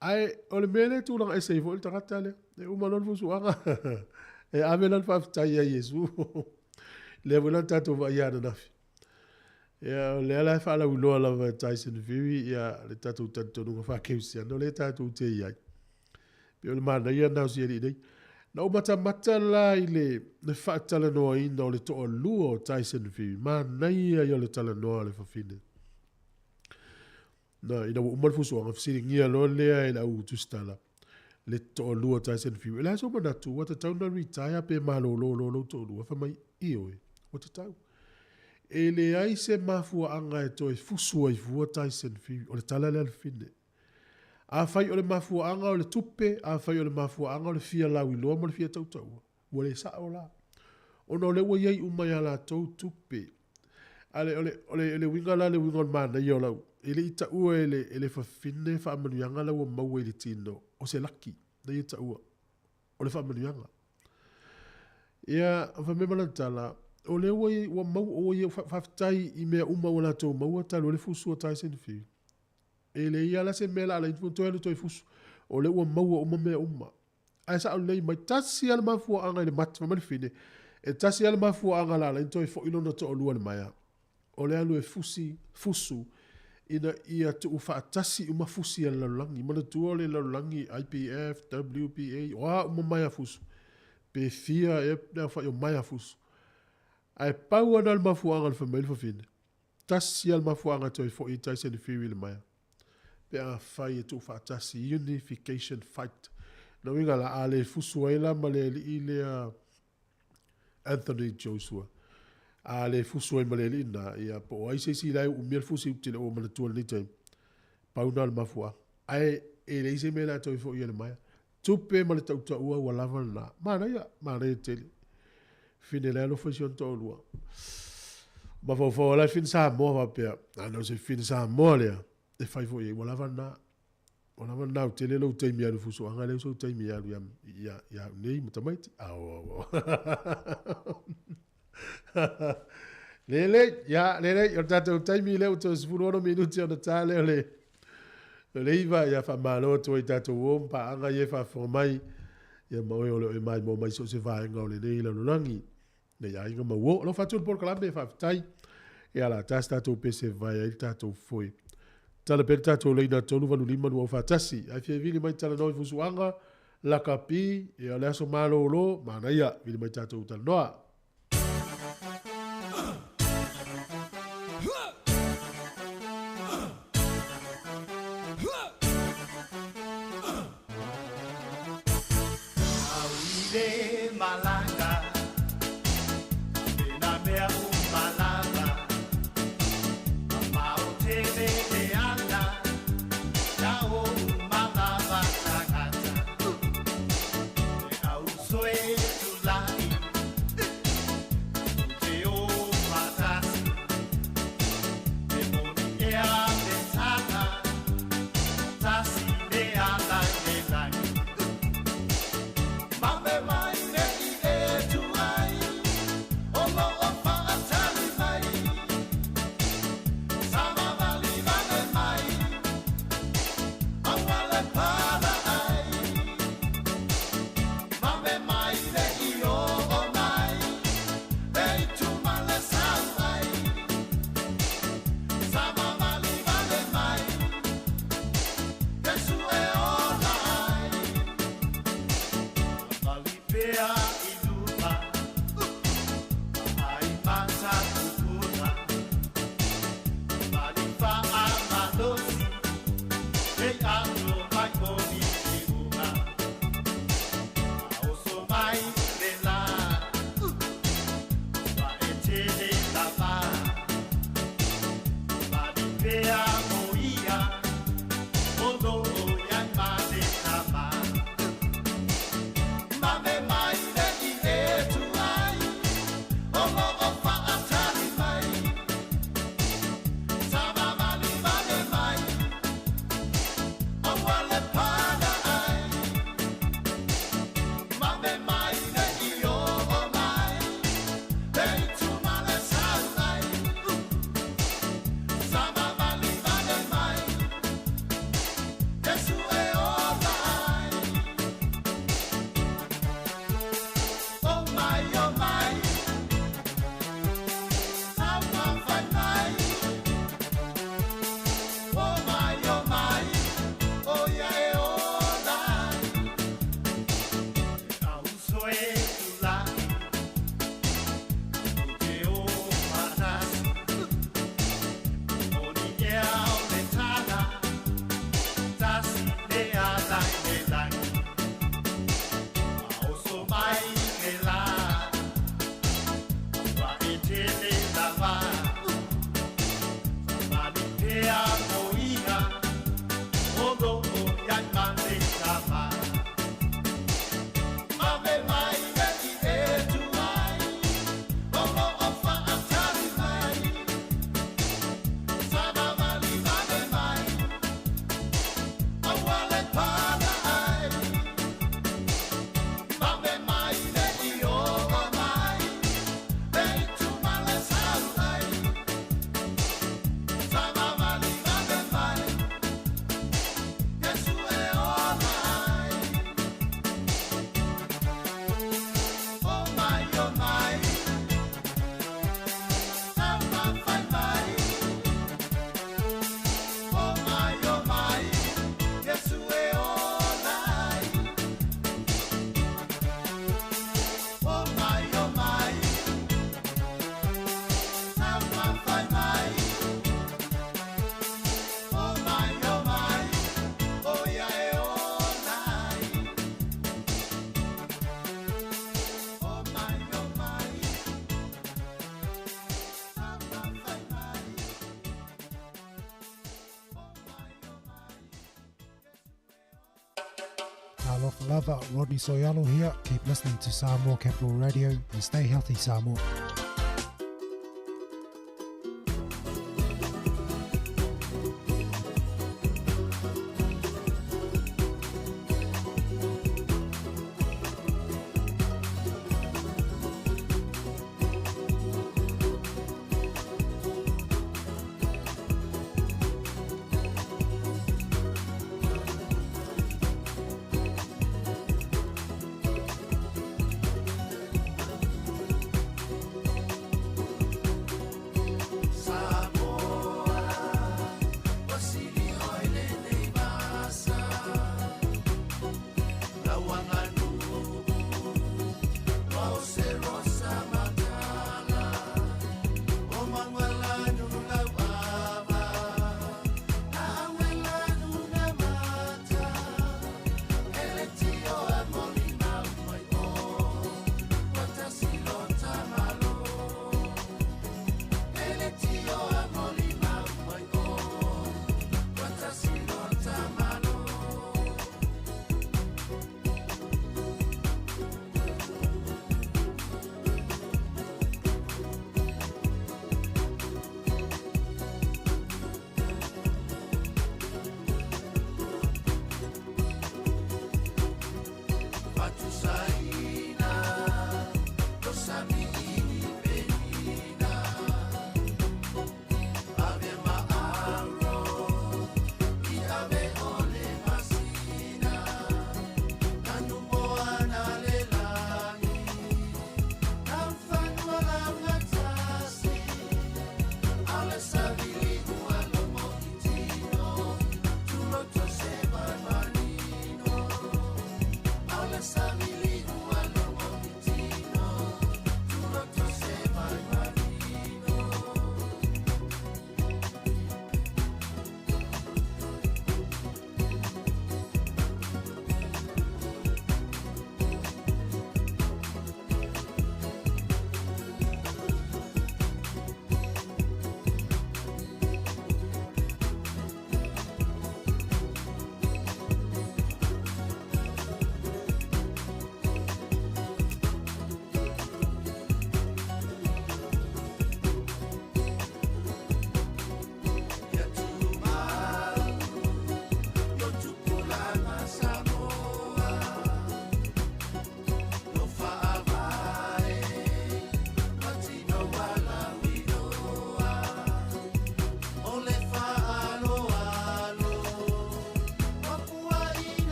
Ae o le mea lea e tulaga ese ai foi le tagata lea, e uma loa le fusuaga, e ave lana faafetai ia Iesu. Lea foi la na tatou vaaia ananafi. Ia, o lea la e faalauiloa lava e Tyson Fury ia le tatou talitonuga faakerisiano lea tatou te i ai. Pei o le manaia lena o si alii nei. Na ou matamata la i le, le faatalanoaina o le toalua o Tyson Fury, manaia ia o le talanoa a le fafine. Na, ina ua uma le fusuaga, fesiligia loa lea e le au tusitala, le toalua o Tyson Fury, o le a sou manatu, ua tatau ona retire pe malolo loa lou toalua? Fai mai, ioe, ua tatau. E leai se mafuaaga e toe fusu ai fua Tyson Fury. O le tala lea a le fine. Afai o le mafuaaga o le tupe, afai o le mafuaaga o le fia lauiloa ma le fia tautaua, Ua le sao la. Ona o lea ua i ai uma ia latou tupe. A le, o le, o le, le uiga la, le uiga o le manaia o lau, e le i taua e le, e le fafine faamanuiaga la ua maua i le tino, o se laki, na ia taua, o le faamanuiaga. Ia, fai mai ma lana tala, o lea ua, ua maua, ua ia faafetai i mea uma ua latou maua talu ai le fusu o Tyson Fury. E leai lava la se mea la ala ai toe alu toe fusu. O lea ua maua uma mea uma. Ae sao lelei mai, tasi lava le mafuaaga i le mate, fai mai le fine, e tasi lava le mafuaaga la ala ai toe foi lona toalua i le maea, o le alu e fusi, fusu, ina ia tuufaatasi uma fusi a le lalolagi. Manatua o le lalolagi IPF, WBA, o a uma maea fusu, pe fia ea le aofai o maea fusu. Ae pau lava lena o le mafuaaga na fai mai ai le fafine, tasi lava le mafuaaga e toe foi ai Tyson Fury i le maea. pe afai e tuufaatasi, unification fight. Lona uiga la, a le fusu ai la ma le alii lea Anthony Joshua, a le fusu ai ma le alii lena, ia po o ai se isi la e uumia le fusi, ou te le o manatua i lenei taimi, pau lena o le mafuaaga. Ae e leai se mea o le a toe foi ai le maea. Tupe ma le tautaua ua lava lena. Manaia, manaia tele. Fine le alofa i si ona toalua. Mafaufau la e fine Samoa faapea, ana o se fine Samoa lea, e fai foi ai, ua lava lena. Ua lava lena, ua tele lou taimi e alu i fusuaga, leai sou taimi e alu ia, ia, ia au nei ma tamaiti. Ao, ao, ao. Lelei, ia, lelei, o le tatou taimi lea ua toe 16 minuti ona ta lea o le, o le iva, ia faamalo atu ai tatou uo ma paaga ia e faafofoga mai, ia ma oe o le o e maimoa mai so o se vaega o lenei lalolagi, nei aiga ma uo. Alofa atu le polokalame, faafetai, ia la tasi tatou pese vae ai le tatou foe. Tala pea le tatou laina 385 241, ae fia vili mai talanoa i fusuaga, lakapi, ia o le aso malolo, manaia, vili mai tatou talanoa. Alofa lava, Rodney So'oialo here. Keep listening to Samoa Capital Radio and stay healthy, Samoa.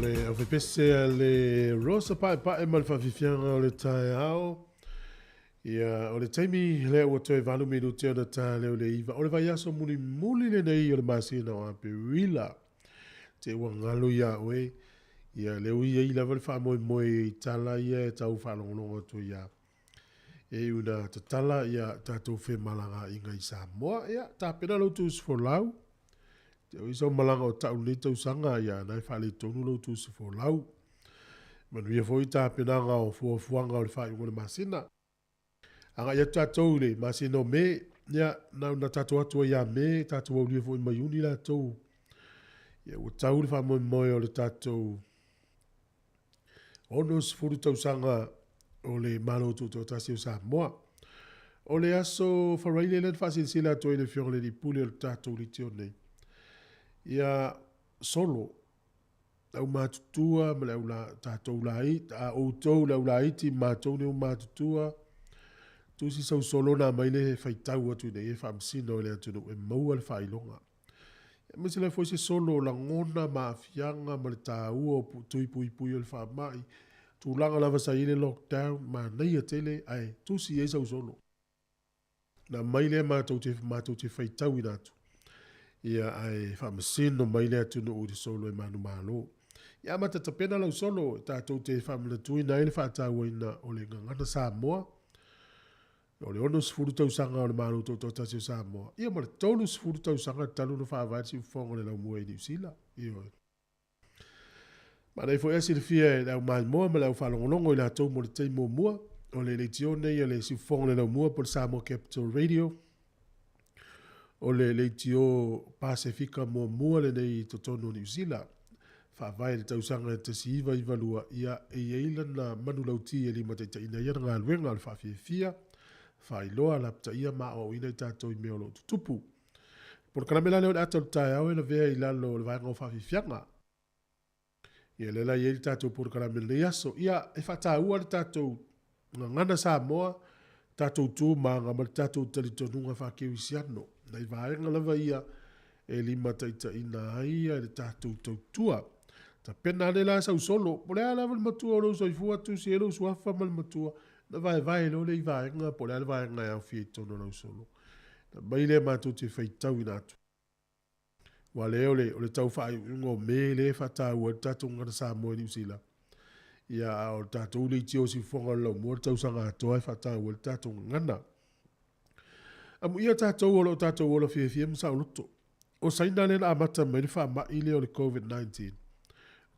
le aufepese a le Rosa Paepae ma le faafiafiaga o le taeao. Ia, o le taimi lea ua toe 8 minute ona ta lea o le 9. O le vaiaso mulimuli lenei o le masina o Aperila. Te ua galo iā oe. Ia, lea ua i ai lava le faamoemoe i tala ia e tau faalogologo atu ai ia. E iu ina tatala ia tatou femalagaaiga i Samoa. Ia, tapena lou tusifolau. Te oi sau malaga o tau lenei tausaga, ia na e faaletonu lou tusifolau. Manuia foi tapenaga o fuafuaga o le faaiuga o le masina. Agai atu tatou i le masina o Me, ia, na ona tatou atu ai ia Me, tatou aulia foi ma Iuni latou. Ia, ua tau le faamoemoe o le tatou 60 tausaga o le Malo Tutoatasi o Samoa. O le aso Faraile lea na faasilasila atu ai le Afioga i le Alii Pule o le tatou leitio nei. Ia solo le aumatutua ma le aula, tatou lai, a outou le aulaiti, matou le aumatutua, tusi sau solo na mai le faitau atu ina ia faamasino i le atunuu e maua le faailoga. Aemaise lava foi se solo o lagona ma aafiaga ma le taua o tui puipui o le faamai, tulaga lava sa i ai le lockdown, manaia tele ae tusi i ai sau solo. Na aumai lea matou te, matou te faitauina atu, ia ae faamasino mai le atunuu i le solo e manumalo. Ia amata tapena lau solo tatou te faamanatuina ai le faatauaina o le Gagana Samoa, O le 60 tausaga o le Malo Tutoatasi o Samoa, ia ma le 30 tausaga talu ona faavae le siufofoga o le laumua i Niu Sila. Ioe. Manaia foi ae silafia e le au maimoa ma le au faalogologo i latou mo le taimi muamua, o le leitio nei a le siufofoga o le laumua po o le Samoa Capital Radio, o le leitio Pasefika muamua lenei i totonu o Niu Sila. Faavae i le tausaga e 1992, ia, e i ai lana manulauti e limataitaiina ai ana galuega o le faafiafia, faailoa, lapataia ma aoaoina i tatou i mea o lo o tutupu. Polokalame la lea o le ata o le taeao e lavea i lalo o le vaega o faafiafiaga. Ia lea la e i ai le tatou polokalame i lenei aso. Ia, e faataua le tatou gagana Samoa, tatou tu ma aga ma le tatou talitonuga faa-kerisiano. Nai vaega lava ia e limataitaiina ai le tatou tautua. Tapena ane la sau solo, po o le a lava le matua o lou soifua, tusi ai lou suafa ma le matua, ona vaevae loa lea i vaega po o le a le vaega e aofia i totonu o lau solo. Ona aumai lea matou te faitauina atu. Aua lea o le, o le tau faaiuiuga o Me lea e faataua ai le tatou gagana Samoa i Niu Sila. Ia, a o le tatou leitio siufofoga o le laumua le tausaga atoa e faataua ai le tatou gagana. Amuia tatou o lo o tatou ola fiafia ma saoloto. O Saina lea na amata mai le faamai lea o le COVID-19.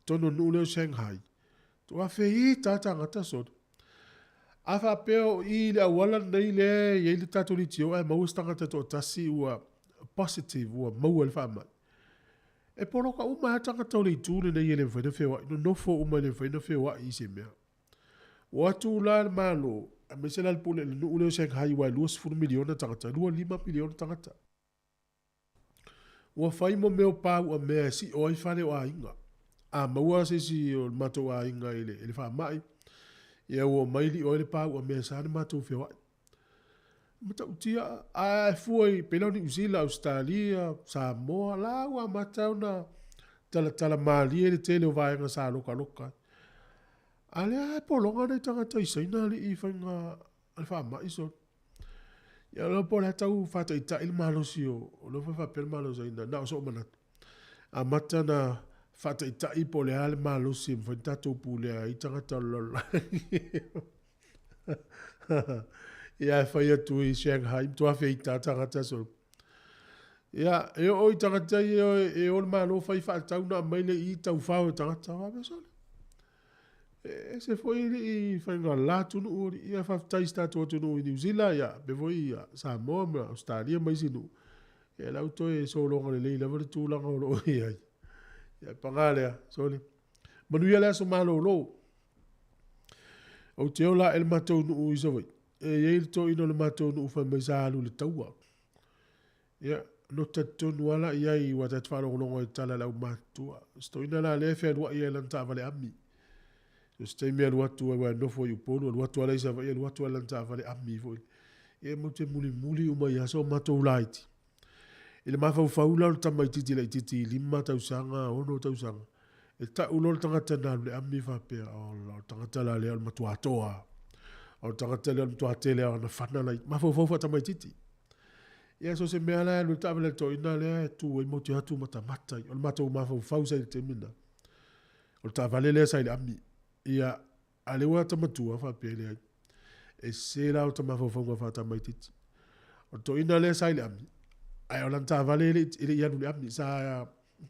Totonu o le nuu lea o Shanghai, tua feita lava tagata solo. A faapea o i i le auala lenei lea e i ai le tatou leitio ae maua se tagata e toatasi ua positive, ua maua i le faamai, e poloka uma ai lava tagata o le itu lenei e le mafai ona feoai, nonofo uma e le mafai ona feoai i se mea. Ua o atu la le Malo, aemaise la le pule i le nuu lea o Shanghai aua e 20 miliona tagata, 25 miliona tagata. Ua fai mo mea o pau mea e sio ai fale o aiga. A maua se isi o le matou aiga i le, i le faamai, ia ua omai lio ai le pau mea sa na matou feoai. Matautia, a e fua i pei la o Niu Sila, Ausetalia, Samoa, la ua amata ona talatala malie le tele o vaega sa lokaloka ai. A lea e pologa nai tagata i Saina alii i faiga a le faamai solo. Ia o po o le a tau faataitai le malosi o, o lea foi faapea le malosi o na o soo manatu. Amata na faataitai po o le a le malosi e mafai ona tatou pulea ai tagata o le lalolagi. Ia e fai atu i Shanghai, matua feita tagata solo. Ia, e oo i tagata ia e o le Malo fai faatau na aumai le i taufao e tagata. Faapea sole. E ese foi alii faiga la atunuu alii. Ia faafetai i si tatou atunuu i Niu Sila, ia faapea foi ia Samoa ma Ausetalia ma isi nuu. Ia la ua toe sologa lelei lava le tulaga o lo o i ai. Ia paga lea, sole. Manuia le aso malolo. Ou te ola ae le matou nuu i Savaii. E i ai le toeaina o le matou nuu fai mai sa alu i le taua. Ia, no talitonu lava la i ai aua ta te faalogologo ai i tala a le aumatutua. O si toeaina la lea e fealuai ai i lana taavale ami. So se taimi alu atu ai aua e nofo i Upolu, alu atu lava la i Savaii, alu atu lava i lana taavale ami foi. Ia matou te mulimuli uma i aso o matou laiti. I le mafaufau la o le tamaitiiti laitiiti i 5 tausaga, 6 tausaga. E ta'u loa le tagata na alu i le ami faapea, Ola, o le tagata la lea o le matua toa. O le tagata lea o le matua tele lava o ana fana la i mafaufau faatamaitiiti. Ia so o se mea la e alu i le taavale a le toeaina lea e tu ai matou te o atu matamata ai. O le matou mafaufau sa i le taimi lena, o le taavale lea sa i le ami. Ia, a o lea ua ta matua faapea e leai. E sese la ota mafaufauga faatamaitiiti. O le toeaina lea sa i le ami, ae o lana taavale e le i, e le i alu i le ami. Sa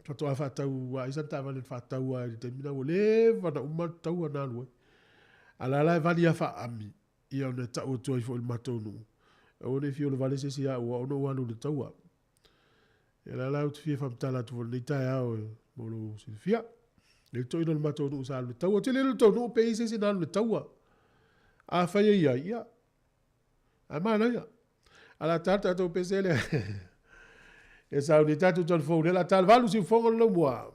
faatoa faatau lava i sana taavale na faatau lava i le taimi lena ua leva ona uma le taua na alu ai. A o la la e vali lava faa-ami, ia ona e tau atu ai foi i le matou nuu, aua ne i fia olovale se isi ia au o au na ou alu i le taua. Ia la la ou te fia faamatala atu foi i lenei taeao e mo lou silafia. Le toeaina o le matou nuu sa alu i le taua. Ou te le iloa i le tou nuu pe i ai se isi na alu i le taua. Afai e i ai, ia, ae manaia. Ae o le a ta le tatou pese lea. E sauni tatou telefoni, o le a ta le 8 siufogo le laumua.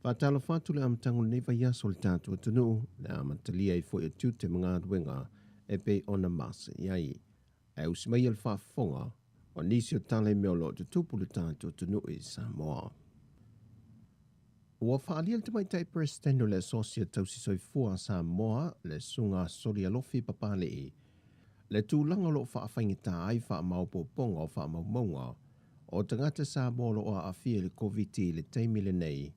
Faatalofa atu le amataga o lenei vaiaso o le tatou atunuu, le amatalia ai foi o tiute ma galuega e pei ona mase i ai. Ae usi mai le faafofoga o nisi o tala i mea o lo o tutupu le tatou atunuu i Samoa. Ua faaalia le Tamaitai Peresetene o le Asosi o Tausisoifua a Samoa, le Susuga Solialofi Papalii, le tulaga o lo o faafaigata ai faamaopoopoga o faamaumauga o tagata Samoa o lo o aafia i le Koviti i le taimi lenei,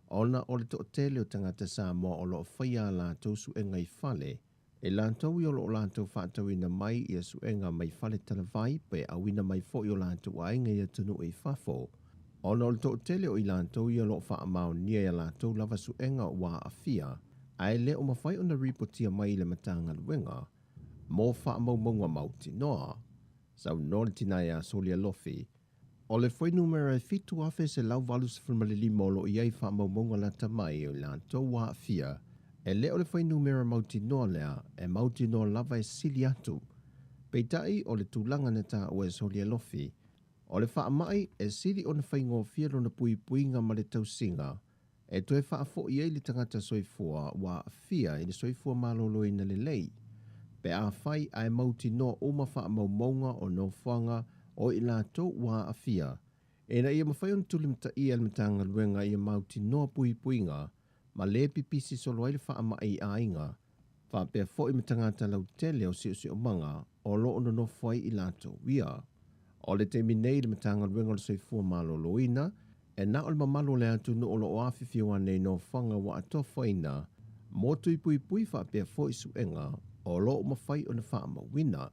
ona o le toatele o tagata Samoa o lo o faia a latou suega i fale, E latou ia o lo o latou faatauina mai ia suega mai fale talavai pe auina mai foi o latou aiga i atunuu i fafo, ona o le toatele o i latou ia o lo o faamaonia i a latou lava suega ua aafia ae le o mafai ona ripotia mai i le Matagaluega mo faamaumauga mautinoa. Saunoa le tina ia Solialofi, O le fuainumera e 7,185 o lo o i ai faamaumauga lata mai o i latou ua aafia, e le o le fuainumera mautinoa lea, e mautinoa lava e sili atu. Peitai, o le tulaga na taua e Solialofi, o le faamai e sili ona faigofie lona puipuiga ma le tausiga e toe faafoi ai le tagata soifua ua aafia i le soifua maloloina lelei, pe afai ae mautinoa uma faamaumauga o nofoaga o i latou ua aafia, ina ia mafai ona tulimataia e le Matagaluega ia mautinoa puipuiga ma le pipisi solo ai le faamai i aiga. Faapea foi ma tagata lautele o siosiomaga o loo nonofo ai i latou ia. O le taimi nei i le Matagaluega o le Soifua Maloloina, e na o le mamalu o le atunuu o lo o afifio ane i nofoaga ua atofaina mo tui puipui faapea foi suega o lo o mafai ona faamauina.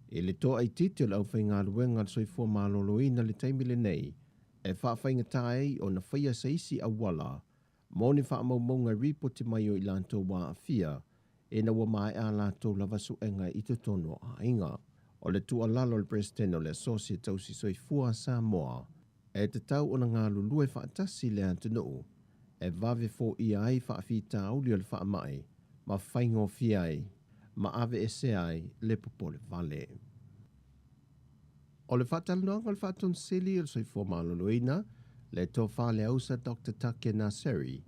I le toaitiiti o le aufaigaluega a le Soifua Maloloina i le taimi lenei, e faafaigata ai ona faia se isi auala mo ni faamaumauga e ripoti mai o i latou ua aafia ina ua maea a latou lava suega i totonu o aiga. O le tuualalo a le Peresetene o le Asosi Tausi Soifua a Samoa, e tatau ona galulue faatasi le atunuu e vave foia ai faafitauli o le faamai ma faigofie ai ma aveesea ai le popole vale. O le faatalanoaga a le Faatonusili o le Soifua Maloloina, le Tofa Leausa Doctor Take Naseri,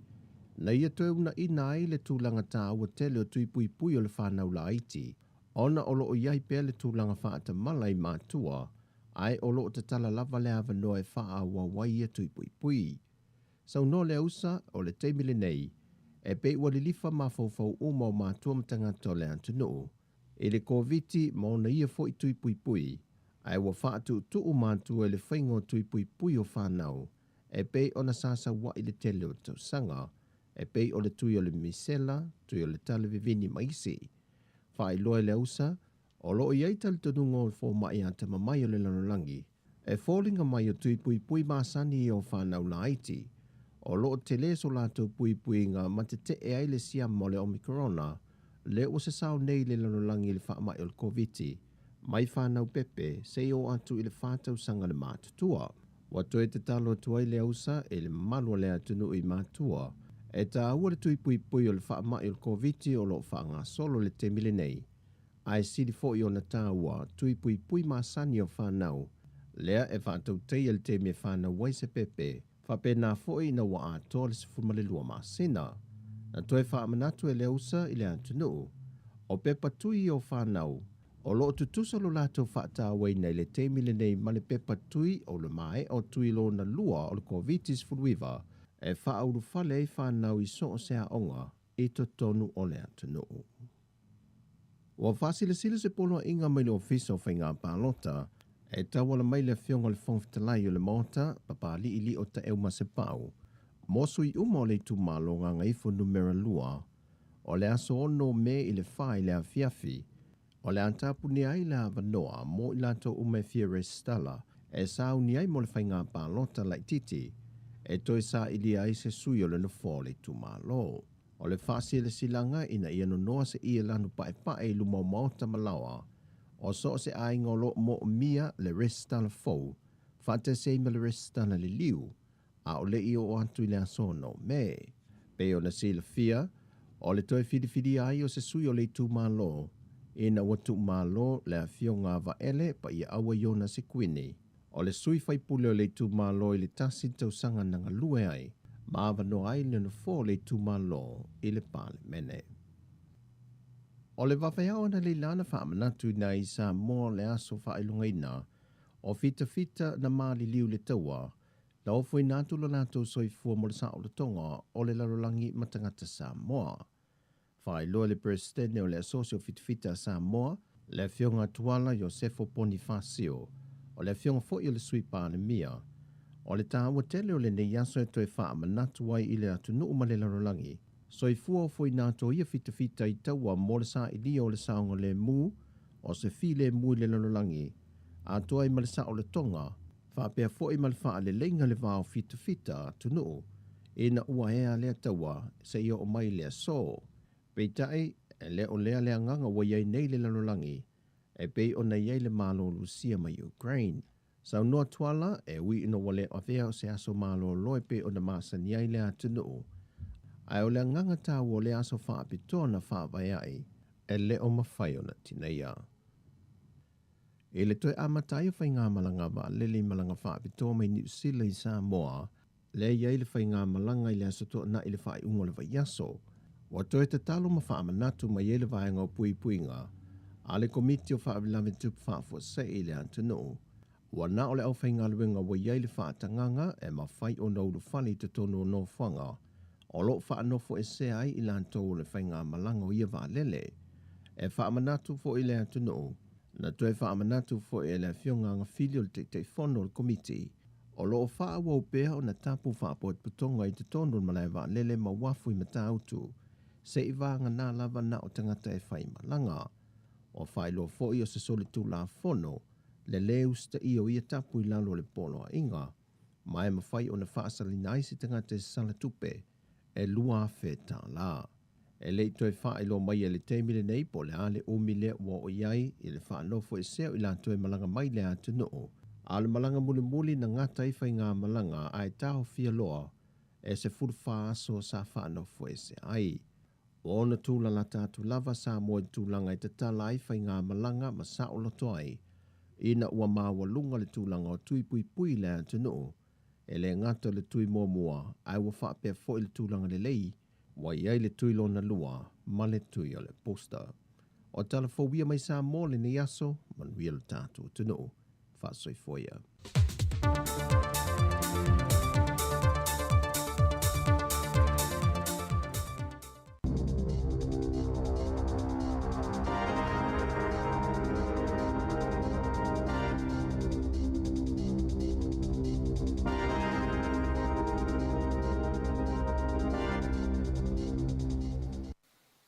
na ia toe uunaina ai le tulaga taua tele o tui puipui o le fanau laiti, ona o lo o i ai pea le tulaga faatamala i matua, ae o lo o tatala lava le avanoa e faaauau ai ia tui puipui. Saunoa Leausa, o le taimi lenei, e pei ua lilifa mafaufau uma o matua ma tagata o le atunuu, i le Koviti ma ona ia foi tui puipui, ae ua faatuutuu matua i le faiga o tui puipui o fanau, e pei ona sa saua'i le tele o tausaga, e pei o le tui o le misela, tui o le tale vivini ma isi. Faailoa e Leausa, o lo o i ai talitonuga o fomai atamamai o le lalolagi, e foliga mai o tui puipui masani ia o fanau laiti, o lo o tele so latou puipuiga ma tetee ai le siama o le Omikorona, lea ua sasao nei i le lalolagi i le faamai o le Koviti, mai fanau pepe seia oo atu i le 4 tausaga le matutua. Ua toe tatalo atu ai Leausa i le mamalu o le atunuu i matua, e taua le tui puipui o le faamai o le Koviti o lo o faagasolo i le taimi lenei, ae sili foi ona taua tui puipui masani o fanau, lea e faatautaia le taimi e fanau ai se pepe, faapena foi ina ua atoa le 12 masina. Na toe faamanatu e Leausa i le atunuu, o pepa tui o fanau, o lo o tutusa lo latou faatauaina i le taimi lenei ma le pepa tui o le maea o tui lona lua o le Koviti-19 e faaulufale ai fanau i so o se aoga i totonu o le atunuu. Ua faasilasila se poloaiga mai le Ofisa o Faiga Palota e tauala mai le Afioga i le Fofoga Fetalai o le Maota, Papali'i Lio Taeu Masepau, mo sui uma o le itumalo Gagaifo Numera 2, o le aso 6 Me i le 4 i le afiafi, o le a tapunia ai le avanoa mo i latou uma e fia resitala e sauni ai mo le faiga palota laitiiti e toe sailia ai se sui o le nofoa o le itumalo. O le faasilasilaga ina ia nonoa se ie lanu paepae i luma o maota ma laoa o so o se aiga o lo o moomia le resitala fou faatasi ai ma le resitala liliu, a o le i oo atu i le aso 6 Me. Pei ona silafia, o le toe filifilia ai o se sui o le itumalo ina ua tuumalo le afioga a Vaele Paiaaua Iona Sekuini, o le sui faipule o le itumalo i le 1 tausaga na galue ai ma avanoa ai le nofoa o le itumalo i le Palemene. O le vaveao analeila na faamanatuina ai i Samoa le aso faailogaina o fitafita na maliliu i le taua na ofoina atu lo latou soifua mo le saolotoga o le lalolagi ma tagata Samoa. Faailoa e le Peresetene o le Asosi o Fitafita a Samoa, le Afioga Tuala Iosefo Ponifasio, o le afioga foi o le Sui Palemia, o le taua tele o lenei aso e toe faamanatu ai i le atunuu ma le lalolagi soifua ofoina atu o ia fitafita i taua mo le sailia o le saogalemu o se filemu i le lalolagi, atoa ai ma le saolotoga faapea foi ma le faaleleiga le va o fitafita atunuu ina ua ea lea taua seia oo mai le aso. Peitai, e le o lea le agaga ua i ai nei le lalolagi e pei ona i ai le Malo o Lusia ma Ukraine. Saunoa Tuala, e ui ina ua le avea o se aso malolo e pei ona masani ai le atunuu, ae o le agaga taua o le aso faapitoa na faavae ai e le o mafai ona tineia. I le toe amata ai o faigamalaga vaalele i malaga faapitoa mai Niu Sila i Samoa, lea e i ai le faigamalaga i le aso Toonai i le faaiuga o le vaiaso, ua toe tatalo ma faamanatu mai ai le Vaega o Puipuiga a le Komiti o Faalavelave Tutupu Faafuasei i le atunuu, ua na o le aufaigaluega ua i ai le faatagaga e mafai ona ulufale i totonu o nofoaga o lo o faanofoesea ai i latou o le faigamalaga o ia vaalele. E faamanatu foi i le atunuu, na toe faamanatu foi e le Afioga Agafili o le Taitaifono o le Komiti, o lo o faaauau pea ona tapu faapotopotoga i totonu o le malae vaalele ma uafu i Matautu, se i vagana lava na o tagata e faimalaga. Ua faailoa foi o se solitulafono le lē usitaia o ia tapu i lalo o le poloaiga, ma e mafai ona faasalina ai se tagata e sala tupe e $2,000. E le i toe faailoa mai i le taimi lenei po o le a le umi lea ua oo i ai i le faanofoesea o i latou e malaga mai i le atunuu, a o le malaga mulimuli na gata ai faigamalaga ae taofia loa e 14 aso sa faanofoesea ai. Ua ono tūlalata atu lava Samoa i le tulaga e tatala ai faigamalaga ma saoloto ai ina ua maualuga le tulaga o tui puipui i le atunuu, e le gata o le tui muamua ae ua faapea foi le tulaga lelei ua i ai le tui lona lua ma le tui o le booster. O tala fou ia mai Samoa lenei aso, manuia lo tatou atunuu. Faasoifua ia.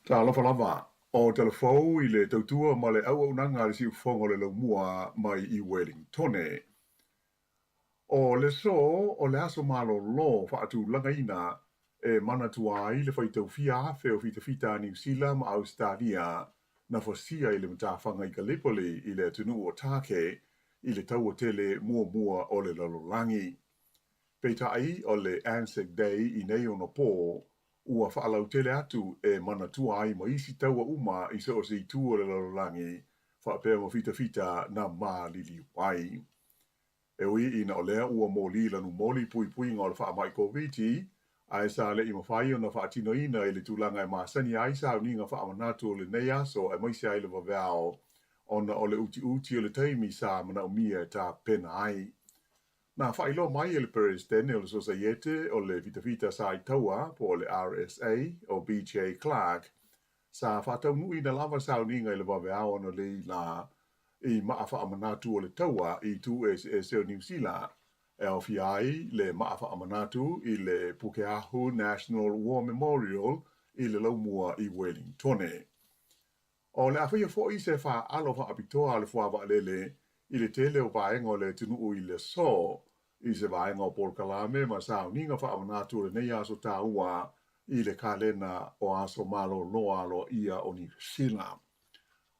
Talofa lava, o Talafou i le tautua ma le auaunaga a le siufofoga o le laumua mai i Wellingtone. O le aso o le aso malolo faatulagaina e manatua ai le faitau fia afe o fitafita a Niu Sila ma Ausetalia na fasia i le matafaga i Gallipoli i le atunuu o Tāke i le Taua Tele Muamua o le Lalolagi. Peitai, o le Anzac Day i nei ona pō, ua faalautele atu e manatua ai ma isi taua uma i so o se itu o le lalolagi, faapea ma fitafita na maliliu ai. E ui ina o lea ua moli lanumoli puipuiga o le faamai Koviti, ae sa le i mafai ona faatinoina i le tulaga e masani ai sauniga faamanatu o lenei aso aemaise ai le vaveao ona o le utiuti o le taimi sa manaomia e tapena ai. Na faailoa mai e le Peresetene o le Sosaiete o le Fitafita Sa i Taua po o le RSA o BJ Clark, sa faataunuuina lava sauniga i le vaveao analeila la i maa faamanatu o le taua i itu eseese o Niu Sila, e aofia ai le maa faamanatu i le Pukeahu National War Memorial i le Laumua i Wellingtone. O le a faia foi se faaalo faapitoa a le fuavaalele i le tele o vaega o le atunuu i le aso, i se vaega o polokalame ma sauniga faamanatu o lenei aso taua i le kalena o aso malolo aloaia o Niu Sila.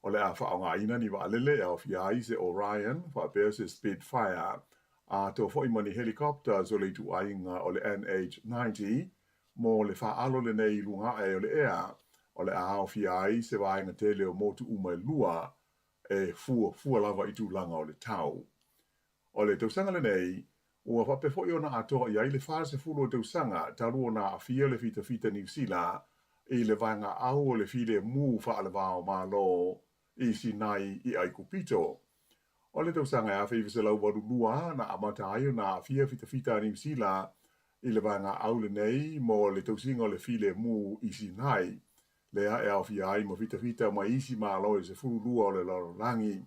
O le a faaaogaina ni vaalele e aofia ai se Orion faapea se Spitfire, atoa foi ma ni helicopters o le ituaiga o le NH90 mo le faaalo lenei i luga ae o le ea, o le a aofia ai se vaega tele o motu uma e lua, e fuafua lava i tulaga o le tau. O le tausaga lenei, ua faapea foi ona atoa i ai le 40 o tausaga talu ona aafia le fitafita Niu Sila i le vaegaau o le filemu faale-va-o-Malo i Sinai i Aikupito. O le tausaga e 1982 na amata ai ona aafia fitafita a Niu Sila i le vaegaau lenei mo le tausiga o le filemu i Sinai, lea e aofia ai ma fitafita mai isi Malo e 12 o le lalolagi.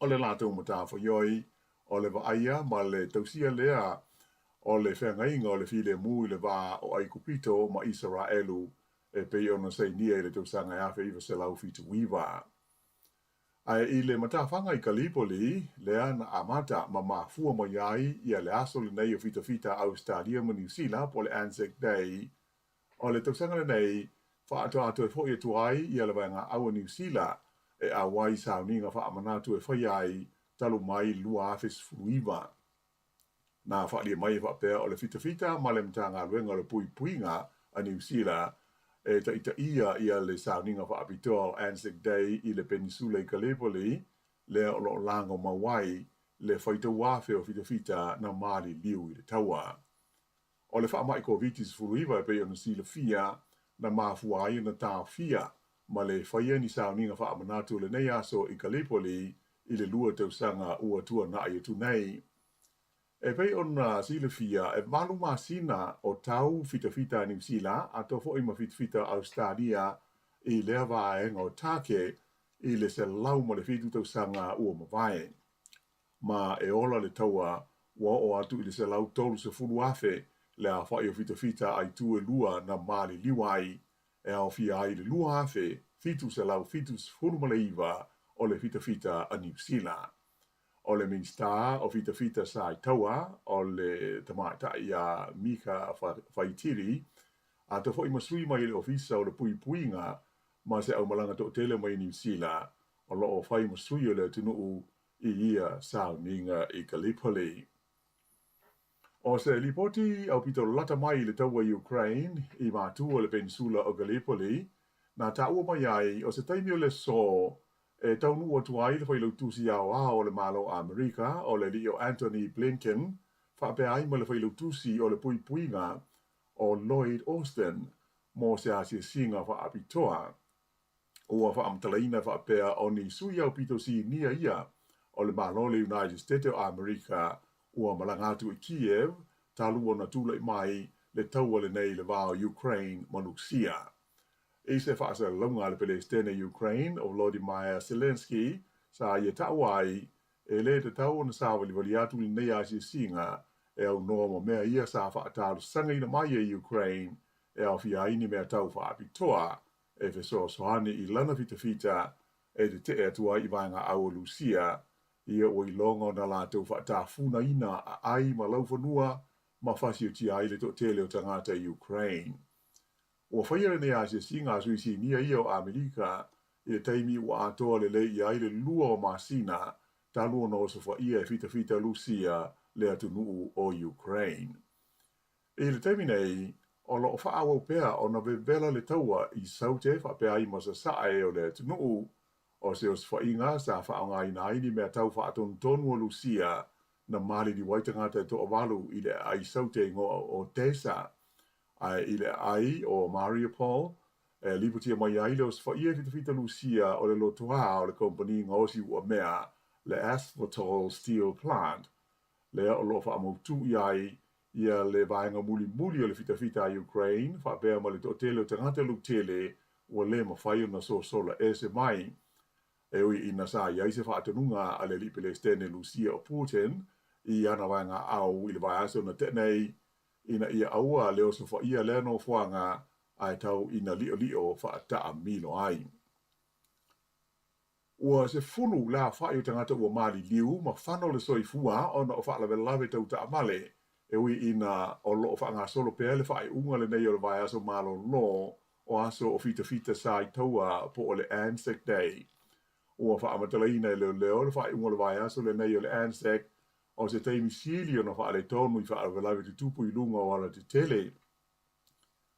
O le latou matafaioi, o le vaaia ma le tausia lea o le feagaiga o le filemu i le va o Aikupito ma Isaraelu e pei ona sainia i le tausaga e 1979. Ae i le matafaga i Gallipoli, lea na amata ma mafua mai ai ia le aso lenei o fitafita a Ausetalia ma Niu Sila po o le Anzac Day, o le tausaga lenei, faatoa toe foi atu ai ia le vaegaau a Niu Sila e auai i sauniga faamanatu e faia ai talu mai 2019. Na faaalia mai e faapea o le fitafita ma le Matagaluega o le Puipuiga a Niu Sila e taitaia ia le sauniga faapitoa o Anzac Day i le Penisula i Gallipoli, lea o lo o lagomau ai le faitau afe o fitafita na maliliu i le taua. O le faamai Koviti-19 e pei ona silafia, na mafua ai ona taofia ma le faia ni sauniga faamanatu o lenei aso i Gallipoli i le lua tausaga ua tuanai atu nei. E pei ona silafia, e valu masina o tau fitafita a Niu Sila, atoa foi ma fitafita a Ausetalia i lea vaega o Take i le 107 tausaga ua mavae. Ma e ola le taua ua oo atu i le 130,000 le aofa'i o fitafita a itu e lua na maliliu ai, e aofia ai le 2,779 o le fitafita a Niu Sila. O le Minisita o Fitafita sa i taua, o le tamaitai ia Mika Whaitiri, atoa foi ma sui mai i le Ofisa o le Puipuiga ma se aumalaga toatele mai Niu Sila, o lo o fai ma sui o le atunuu i ia sauniga i Gallipoli. O se lipoti aupito lata mai i le taua Ukraine i matu o le Penisula o Gallipoli, na taua mai ai o se taimi o le aso e taunuu atu ai le Failautusi Aoao o le Malo o Amerika o le alii o Antony Blinken faapea ai ma le Failautusi o le Puipuiga o Lloyd Austin mo se asiasiga faapitoa. Ua faamatalaina faapea o ni sui aupito sinia ia o le Malo o le United States o Amerika ua malaga atu i Kiev talu ona tulai mai le taua lenei i le va o Ukraine ma Lusia. I se faasalalauga a le Pelesitene Ukraine o Volodymyr Zelenskyy sa ia taua ai, e lē tatau ona savalivali atu lenei asiasiga e aunoa ma mea ia sa faatalosagaina mai e Ukraine e aofia ai ni mea tau faapitoa e fesoasoani i lana fitafita e tetee atu ai i vaegaau o Lusia, ia ua iloga ona latou faatafunaina aai ma laufanua ma fasiotia ai le toatele o tagata i Ukraine. Ua faia lenei asiasiga a sui sinia ia o Amerika i le taimi ua atoa lelei i ai le 2 o masina talu ona osofaia e fitafita Lusia le atunuu o Ukraine. I le taimi nei, o lo o faaauau pea ona vevela le taua i Saute faapea ai ma Sasae o le atunuu, o se osofaiga sa faaaogaina ai ni mea tau faatonutonu o Lusia na maliliu ai tagata e toavalu i le aai Saute igoa o Odesa. Ae i le aai o Mariupol, e lipotia mai ai le osofaia e fitafita Lusia o le lotoā o le kamupani gaosi uamea le Azovstal Steel Plant, lea o lo o faamautū i ai ia le vaega mulimuli o le fitafita a Ukraine faapea ma le toatele o tagata lautele ua lē mafai ona sosola ese mai. E ui ina sa i ai se faatonuga a le alii Pelesitene Lusia o Putin i ana vaegaau i le vaiaso na tea nei ina ia aua le osofaia lea nofoaga ae tau ina liʻoliʻo faataamilo ai. Ua 10 le aofa'i o tagata ua maliliu ma fano le soifua ona o faalavelave tau taavale, e ui ina o lo o faagasolo pea le faaiuga lenei o le vaiaso malolo o aso o fitafita sa i taua po o le Anzac Day. Ua faamatalaina e leoleo le faaiuga o le vaiaso lenei o le Anzac o se taimi sili ona faaletonu i faalavelave tutupu i luga o alatetele.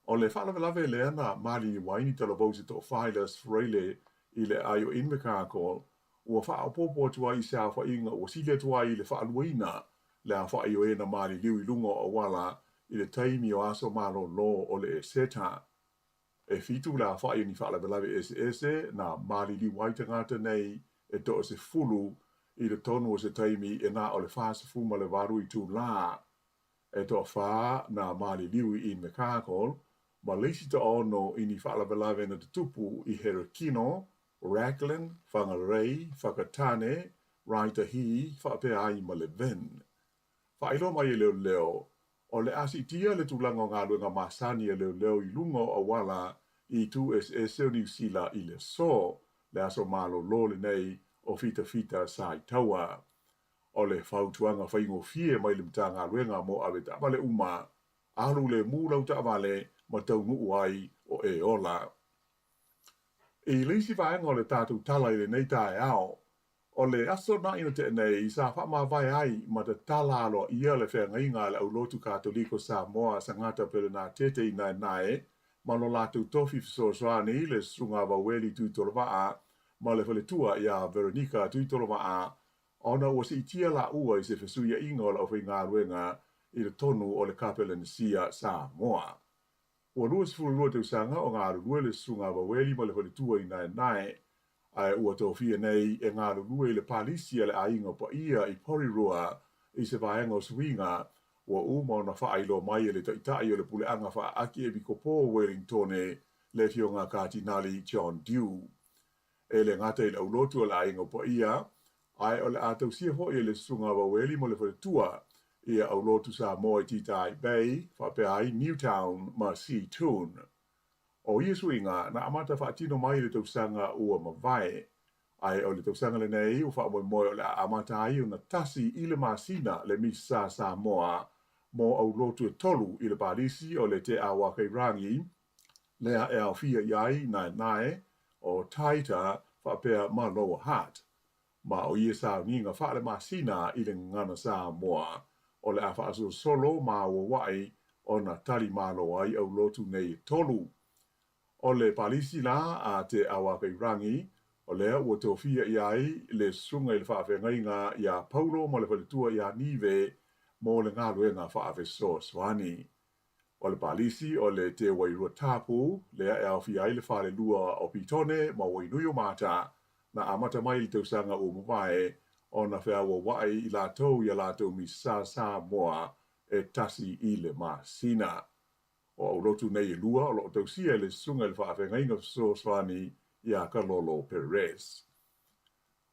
O le faalavelave lea na maliliu ai ni talavou se toafa i le Aso Faraile i le aai o Invercargill, ua faaopoopo atu ai i se aofaiga ua sili atu ai i le faaluaina le aofa'i o e na maliliu i luga o auala i le taimi o aso malolo o le Eseta. E 7 le aofa'i o ni faalavelave eseese na maliliu ai tagata nei e 10 i totonu o se taimi e na o le 48 itulā. E toafa na maliliu i Invercargill, ma le isi 6 i ni faalavelave na tutupu i Herekino, Raglan, Whangarei, Whakatane, Raetihi, faapea ai ma Levin. Faailoa mai e leoleo, o le a siitia le tulaga o galuega masani a leoleo i luga o auala i itu eseese o Niu Sila i le aso, le aso malolo lenei o fitafita sa i taua. O le fautuaga faigofie mai le Matagaluega mo avetaavale uma, alu lemu lau taavale ma taunuu ai o e ola. I le isi vaega o le tatou tala i lenei taeao, o le aso naʻi na tea nei sa faamavae ai ma tatala aloaia le feagaiga a le Aulotu Katoliko Samoa Sagata Pelenatete i Naenae ma lo latou tofi fesoasoani le Susuga Vaueli Tuitolovaa ma le faletua iā Veronica Tuitolovaa ona ua siitia laua i se fesuiaiga o le aufaigaluega i totonu o le Kapelenisia Samoa. Ua 22 tausaga o galulue le Susuga Vaueli ma le faletua i Naenae, ae ua tofia nei e galulue i le palisi a le aiga paia i Porirua i se vaega o suiga ua uma ona faailoa mai e le Taitai o le Puleaga Faa-Akiepikopo o Wellingtone le Afioga Katinali John Dew. E le gata i le aulotu o le aiga o Paia, ae o le a tausia foi e le Susuga a Vaueli ma le Faletua ia aulotu Samoa i Titae Bay, faapea ai Newtown ma Seatoun. O ia suiga na amata faatino mai i le tausaga ua mavae, ae o le tausaga lenei ua faamoemoe o le a amata ai ona tasi i le masina le Misa Samoa mo aulotu e tolu i le palisi o le Te Awakairangi, lea e aofia i ai Naenae, o Taita faapea ma Lower Hutt. Ma o ia sauniga faale-masina i le gagana Samoa, o le a faasolosolo ma auauai ona tali malo ai aulotu nei e tolu. O le palisi la a Te Awakairangi, o lea ua tofia i ai le susuga i le faafeagaiga iā Paulo ma le faletua iā Nive mo le galuega faafesoasoani. O le palisi o le Te Wairua Tapu, lea e aofia ai le falelua o Pitone ma Wainuiomata, na amata mai i le tausaga ua mavae ona feauauai i latou i a latou misa Samoa e tasi i le masina. O aulotu nei e lua o lo o tausia e le Susuga i le Faafeagaiga Fesoasoani iā Kalolo Perez.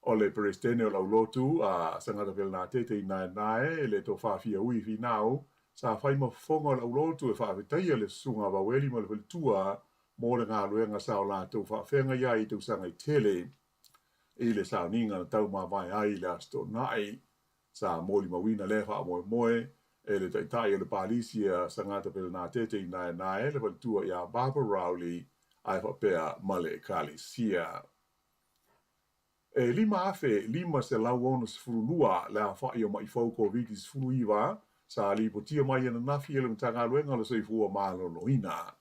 O le Peresetene o le Aulotu a Sagata Pelenatete i Naenae, le Tofa Fiaui Finau, sa fai ma fofoga o le Aulotu e faafetaia le Susuga a Vaueli ma le Faletua mo le galuega sa o latou faafeagai ai i tausaga e tele i le sauniga na taumavae ai i le Aso Toonai. Sa molimauina lea faamoemoe e le Taitai o le Palisi a Sagata Pelenatete i Naenae, le Faletua iā Barbara Rowley ae faapea ma le Ekalesia. E 5,562 le aofai o maʻi fou Koviti-19 sa lipotia mai ananafi e le Matagaluega o le Soifua Maloloina.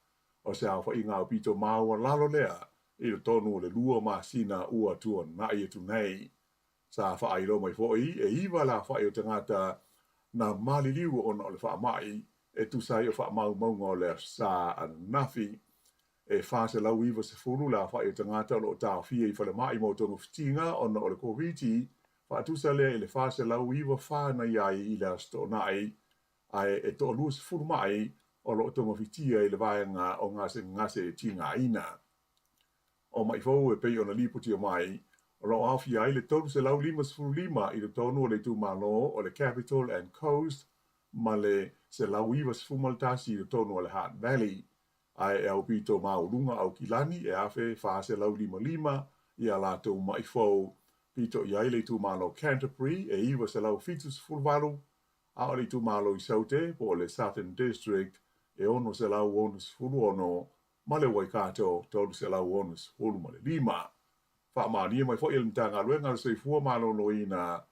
O se aofaiga aupito maualalo lea i totonu o le lua masina ua tuanai atu nei. Sa faailoa mai foi e iva le aofai o tagata na maliliu ona o le faamai e tusa ai o faamaumauga o le Aso Sa ananafi. E 490 le aofai o tagata o lo o taofia i falemai mo togafitiga ona o le Koviti, faatusa lea i le 494 na i ai i le Aso Toonai, ae e toa-20 maʻi o lo o togafitia i le vaega o gasegase tigaina. O maʻi fou e pei ona lipotia mai, o lo o aofia ai le 355 i totonu o le itumalo o le Capital and Coast ma le 191 i totonu o le Hutt Valley. Ae e aupito maualuga Aukilani e 1,455 i a latou maʻi fou, pito i ai le itumalo Canterbury e 978, a o le itumalo i Saute po o le Southern District e 666 ma le Waikato 365. Faamaonia mai foi e le Matagaluega o le Soifua Maloloina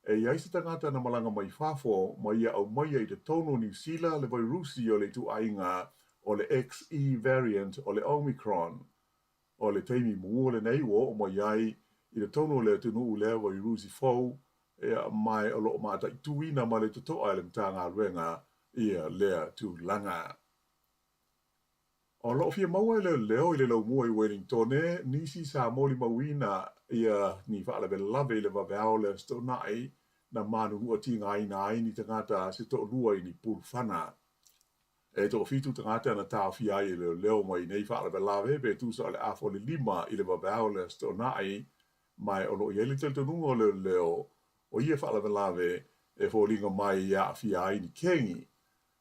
e i ai se tagata na malaga mai fafo ma ia aumaia i totonu o Niu Sila le vairusi o le ituaiga o le XE variant o le Omicron. O le taimi muamua lenei ua oo mai ai i totonu o le atunuu lea vairusi fou, ma o lo o mataituina ma le totoa e le Matagaluega ia lea tulaga. O lo o fia maua e leoleo i le laumua i Wellingtone nisi sa molimauina ia ni faalavelave i le vaveao o le Aso Toonai na manunua tigaina ai ni tagata se toalua i ni pulufana. E toafitu tagata na taofia ai e leoleo mai nei faalavelave pe tusa o le afa o le lima i le vaveao o le Aso Toonai, ma o lo o i ai le talitonuga o leoleo o ia faalavelave e foliga mai e aafia ai ni kengi.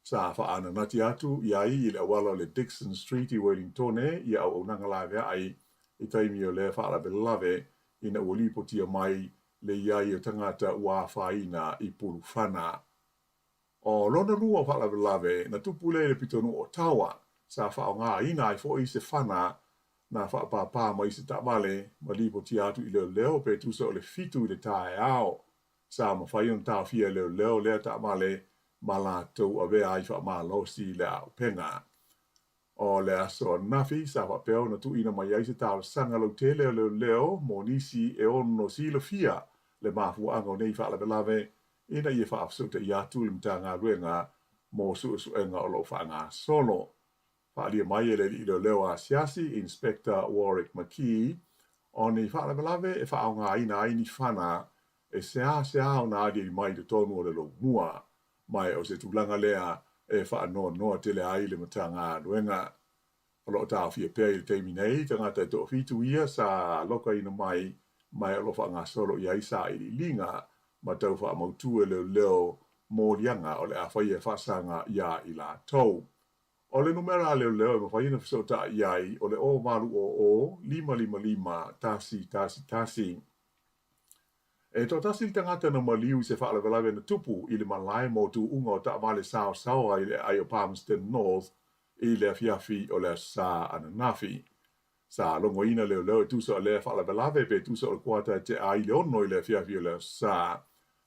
Sa faaananati atu i ai i le auala o le Dixon Street i Wellingtone ia auaunaga laveai i taimi o lea faalavelave ina ua lipotia mai le i ai o tagata ua afaina i Pulufana. O lona lua o faalavelave na tupu lea i le pitonuu o Tawa, sa faaaogaina ai foi se fana na faapāpā mai se taavale ma lipotia atu i leoleo pe tusa o le fitu i le taeao. Sa mafai ona taofia e leoleo lea taavale ma latou avea ai faamalosi le auupega. O le aso ananafi sa faapea ona tuuina mai ai se talosaga lautele a leoleo mo nisi e ono silafia le mafuaaga o nei faalavelave ina ia faafesootai atu i le Matagaluega mo suesuega o lo o faagasolo. Faaalia mai e le alii leoleo asiasi, Inspector Warwick McKee, o ni faalavelave e faaaogaina ai ni fana e seāseā ona aliali mai i totonu o le laumua, ma o se tulaga lea e faanoanoa tele ai le Matagaluega. O lo o taofia pea i le taimi nei tagata e toafitu ia sa lokaina mai ma o lo o faagasolo i ai sailiiliga ma tau faamautu e leoleo moliaga o le a faia e faasaga iā i latou. O le numera a leoleo e mafai ona fesootai i ai o le 0800 555 111. E toatasi le tagata na maliu i se faalavelave na tupu i le malae mo tuuga o taavale saosaoa i le aai o Palmerston North i le afiafi o le Aso Sa ananafi. Sa logoina leoleo e tusa o lea faalavelave pe tusa o le kuata e tea ai i le 6 i le afiafi o le Aso Sa.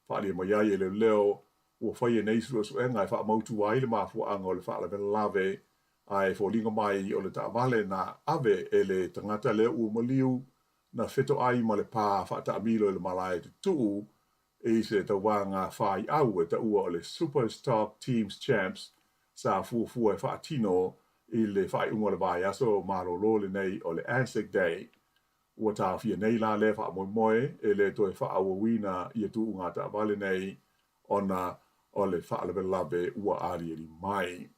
Faaalia mai ai e leoleo ua faia nei suesuega e faamautu ai le mafuaaga o le faalavelave ae foliga mai o le taavale na ave e le tagata lea ua maliu na fetoai ma le pā faataamilo i le malae tutuu i se tauvaga faiau e taua o le Super Stock Teams Champs sa fuafua e faatino i le faaiuga o le vaiaso malolo lenei o le Anzac Day. Ua taofia nei la lea faamoemoe e le toe faaauauina ia tuuga taavale nei ona o le faalavelave ua aliali mai.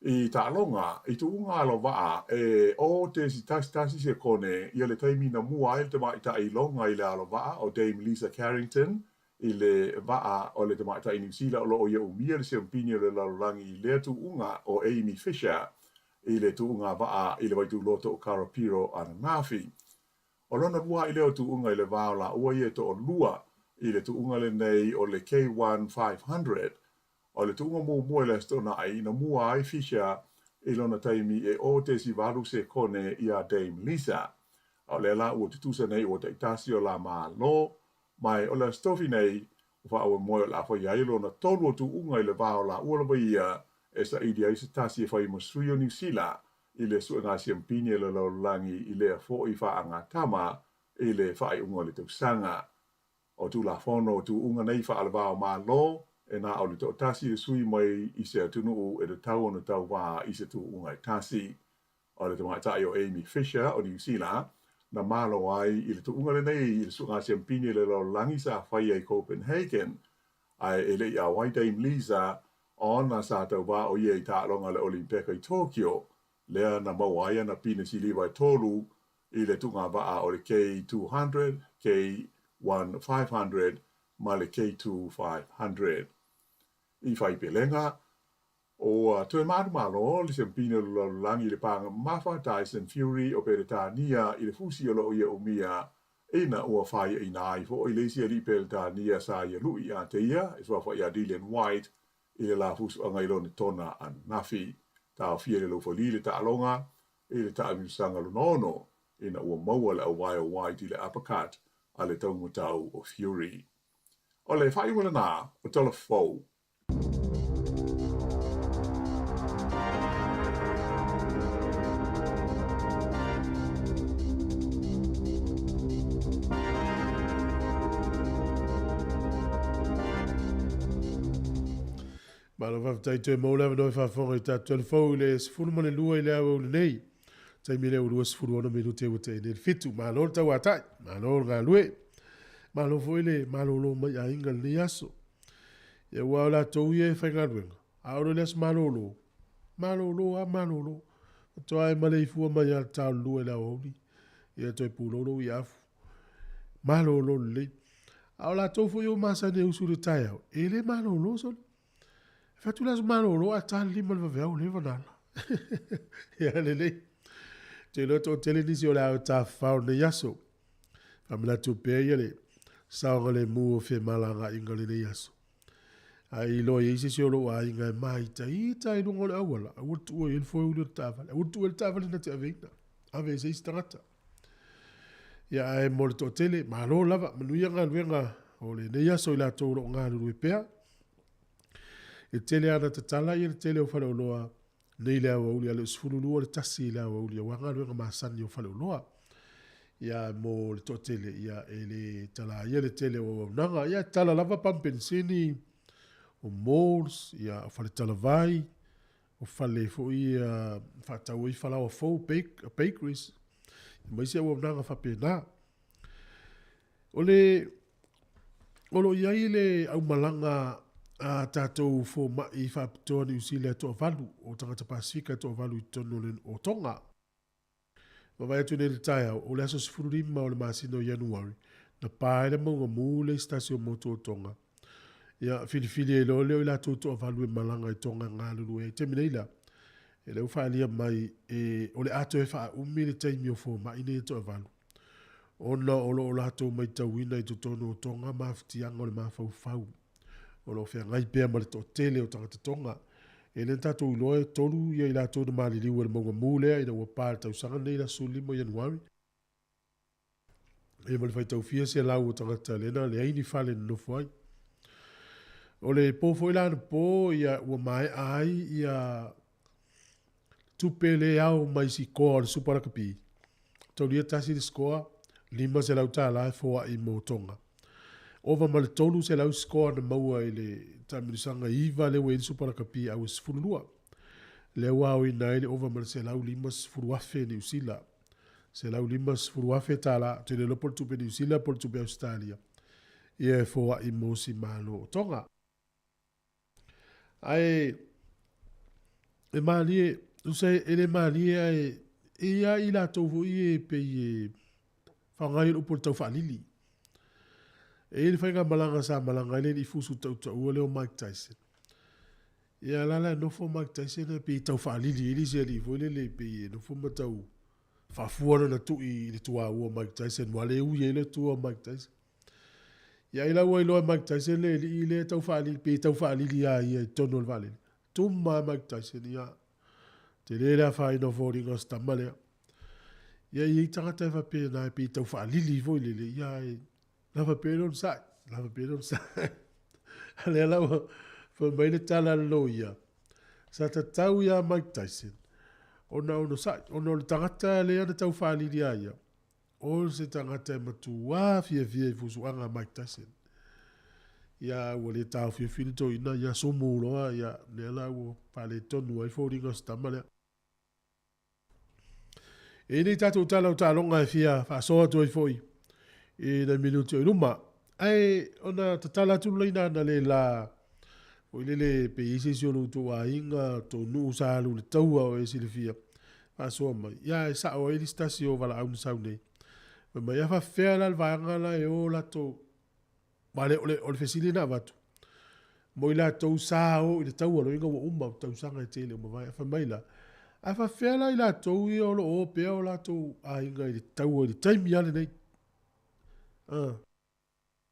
I taaloga, i tuuga alovaa e 0.11 sekone ia le taimi na mua ai le tamaitai iloga i le alovaa o Dame Lisa Carrington i le vaa o le tamaitai Niu Sila o lo o ia umia le siampini o le lalolagi i lea tuuga o Amy Fisher i le tuuga vaa i le vaituloto o Karapiro ananafi. O lona lua ai lea o tuuga i le va o laua ia e toalua i le tuuga lenei o le K1 500. O le tuuga muamua i le Aso Toonai, na mua ai Fisher i lona taimi e 0.8 sekone iā Dame Lisa. A o lea la ua tutusa nei ua taitasi o la Malo, ma o le Aso Tofi nei, ua faamoemoe o le a faia ai lona tolu o tuuga i le va o laua lava ia e saili ai se tasi e fai ma sui o Niu Sila i le suega siampini a le lalolagi i lea foʻi faagatama i le faaiuga o le tausaga. O Tulafono o tuuga nei faalevao Malo, e na o le toatasi le sui mai i se atunuu e tatau ona tauvā i se tuuga e tasi. O le tamaitai o Amy Fisher o Niu Sila, na malo ai i le tuuga lenei i le suega siampini a le lalolagi sa faia i Copenhagen, ae e le i auai Dame Lisa ona sa tauvā o ia i taaloga a le Olimpeka i Tokyo, lea na maua ai ana pine siliva e tolu i le tuugavaa o le K200, K1 500 ma le K2 500. I faipelega, ua toe manumalo le siampini o le lalolagi i le paga mamafa Tyson Fury o Peretania i le fusi o lo o ia umia ina ua faiaina ai foʻi le isi alii Peretania sa ia luʻi ia te ia e suafa iā Dillian Whyte i le la fusuaga i lona tona ananafi. Taofia i le laufali le taaloga i le taamilosaga lona ono ina ua maua le auwae o White i le uppercut a le taumatau o Fury. O le faaiuga lenā o Tala Fou. Malo faafetai toe maua le avanoa e faafofoga i tatou telefou i le 12 i le aoauli nei. Taimi lea ua 26 minute ua tea nei le fitu. Malo le tauatai, malo le galue. Malo foi le malolo mai aiga lenei aso. Ia ua o latou ia e faigaluega, a o le aso malolo, malolo a malolo. Faatoa e maleifua mai a le taolulua i le aoauli, ia toe pulou i afu. Malolo lelei. A o latou foi ua masani e usu i le taeao, e le malolo sole. E fai atu le aso malolo ae ta le 5 i le vaveao ua leva ona ala. Ia lelei. Ou te iloa toatele nisi o le a tafafao i lenei aso. Faamanatu pea ia le saogalemu o femalagaaiga o lenei aso. A e iloa i ai se isi o lou aiga e māitaita i luga o le auala, aua le tuua i ai le foe uli o le taavale. Aua le tuua i le taavale na te aveina. Ave i se isi tagata. Ia ae mo le toatele, malo lava, manuia galuega o lenei aso i latou o lo o galulue pea. E tele ana tatala ia le tele o faleoloa nei le aoauli a le 12 le tasi i le aoauli aua galuega masani o faleoloa. Ia mo le toatele ia e le tala ia le tele o auaunaga. Ia tala lava pamu penisini, o malls, ia o fale talavai, o fale foi ia faatau ai falaoa fou, bakeries, ma isi auaunaga faapena. O le o lo o i ai le aumalaga a tatou fomaʻi faapitoa Niu Sila e toavalu, o tagata Pasifika e toavalu i totonu o le o Tonga. Vaavaai atu nei i le taeao, o le aso 15 o le masina o Ianuari, na pa ai le mauga mū le isi tasi o motu o Tonga. Ia, filifili ai loa lea o i latou toavalu e malaga i Tonga e galulue ai. I taimi nei la, e lea ua faaalia mai e, o le a toe faaumi le taimi o fomaʻi nei e toavalu, ona o lo o latou maitauina i totonu o Tonga mafatiaga o le mafaufau. O lo o feagai pea ma le toatele o tagata Tonga. E le tatou iloa e tolu ia i latou na maliliu e le mauga mū lea ina ua pa i le tausaga lenei i le aso 15 o Ianuari. E ma le faitau fia selau o tagata lea na leai ni fale na nofo ai. O le po foi la anapo ia ua maea ai ia tupe le ao mai sikoa o le Supa Rakapi. Taulia tasi le sikoa, $500 e foai mo Tonga. Ova ma le 300 sikoa na maua i le taamilosaga iva lea ua i ai le Supa Rakapi a ua 12. Lea ua aoina ai le ova ma le $150,000 Niu Sila. $150,000, ou te le iloa po o le tupe Niu Sila po o le tupe Ausetalia, ia e foai mo si Malo o Tonga. Ae e malie, tusa e le malie ae e i ai i latou foi e pei e faaaoga ai le upu o le taufaalili. E i ai le faigamalaga sa malaga ai le alii fusu tautaua lea o Mike Tyson. Ia la la e nofo Mike Tyson ae pei e taufaalili ai le isi alii foi lele pei e nofo ma tau faafua lana tui i le tuaua o Mike Tyson ua le ui ai le tua o Mike Tyson. Ia ai la ua iloa e Mike Tyson le alii lea e tau faalili, pei e tau faalili ia ia i totonu o le vaalele. Tuma lava Mike Tyson, ia, tele le afaina o foliga o si tama lea. Ia e i ai tagata e faapena e pei e tau faalili foi lele, ia e lava pea le onosai, lava pea le onosai. A lea la ua fai mai le tala a le loia, sa tatau ia Mike Tyson ona onosai, ona o le tagata lea na tau faalili ia ia, O se tagata e matuā fiafia i fusuaga a Mike Tyson. Ia, ua le taofiofi le toeaina, ia sumu loa, ia, lea la ua faaletonu ai foliga o si tama lea. E i ai nei tatou tala o taaloga e fia faasoa atu ai foi i nai minuti o i luma. Ae ona tatala atu le laina analeila foi lele pe i ai se isi o lo outou aiga, tou nuu sa alu i le taua o e silafia, faasoa mai. Ia e sao ai le isi tasi o valaau na sau nei. Fai mai, a faafefea la le vaega la e o latou, aua o le, o le fesili na avatu, mo i latou sa o i le taua, loiga ua uma tausaga e tele ua mavae. Fai mai la, a faafefea la i latou ia o lo o o pea o latou aiga i le taua i le taimi lava lenei?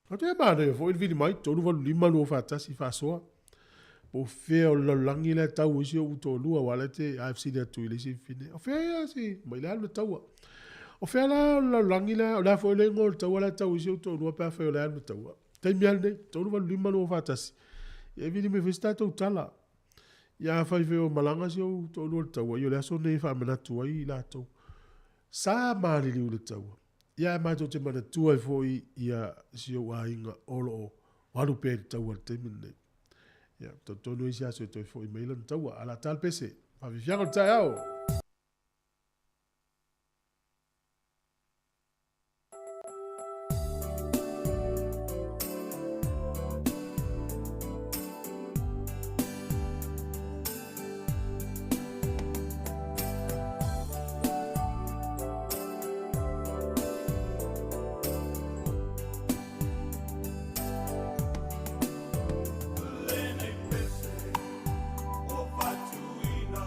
Ka toe manaia foi le vili mai, 385 241 faasoa. Po o fea o le lalolagi la e tau ai si ou toalua, aua o la e te a e fesili atu i le isi fafine, o fea ia si, mai le alu le taua. O fea la o le lalolagi la, o le a foi le igoa o le taua la e tau ai si ou toalua pe afai o la e alu le taua. Taimi lava lenei, 385 241. Ia e vili mai foi se tatou tala. Ia afai foi o malaga si ou toalua i le taua, ia o le aso lenei e faamanatu ai i latou. Sa maliliu i le taua. Ia ae matou te manatua ai foi ia si ou aiga o lo o alu pea i le taua i le taimi lenei. Ia, talitonu e i ai se aso e toe foi mai ai lana taua. A o le a ta le pese. Faafiafiaga o le taeao! Lenei pese ua fatuina.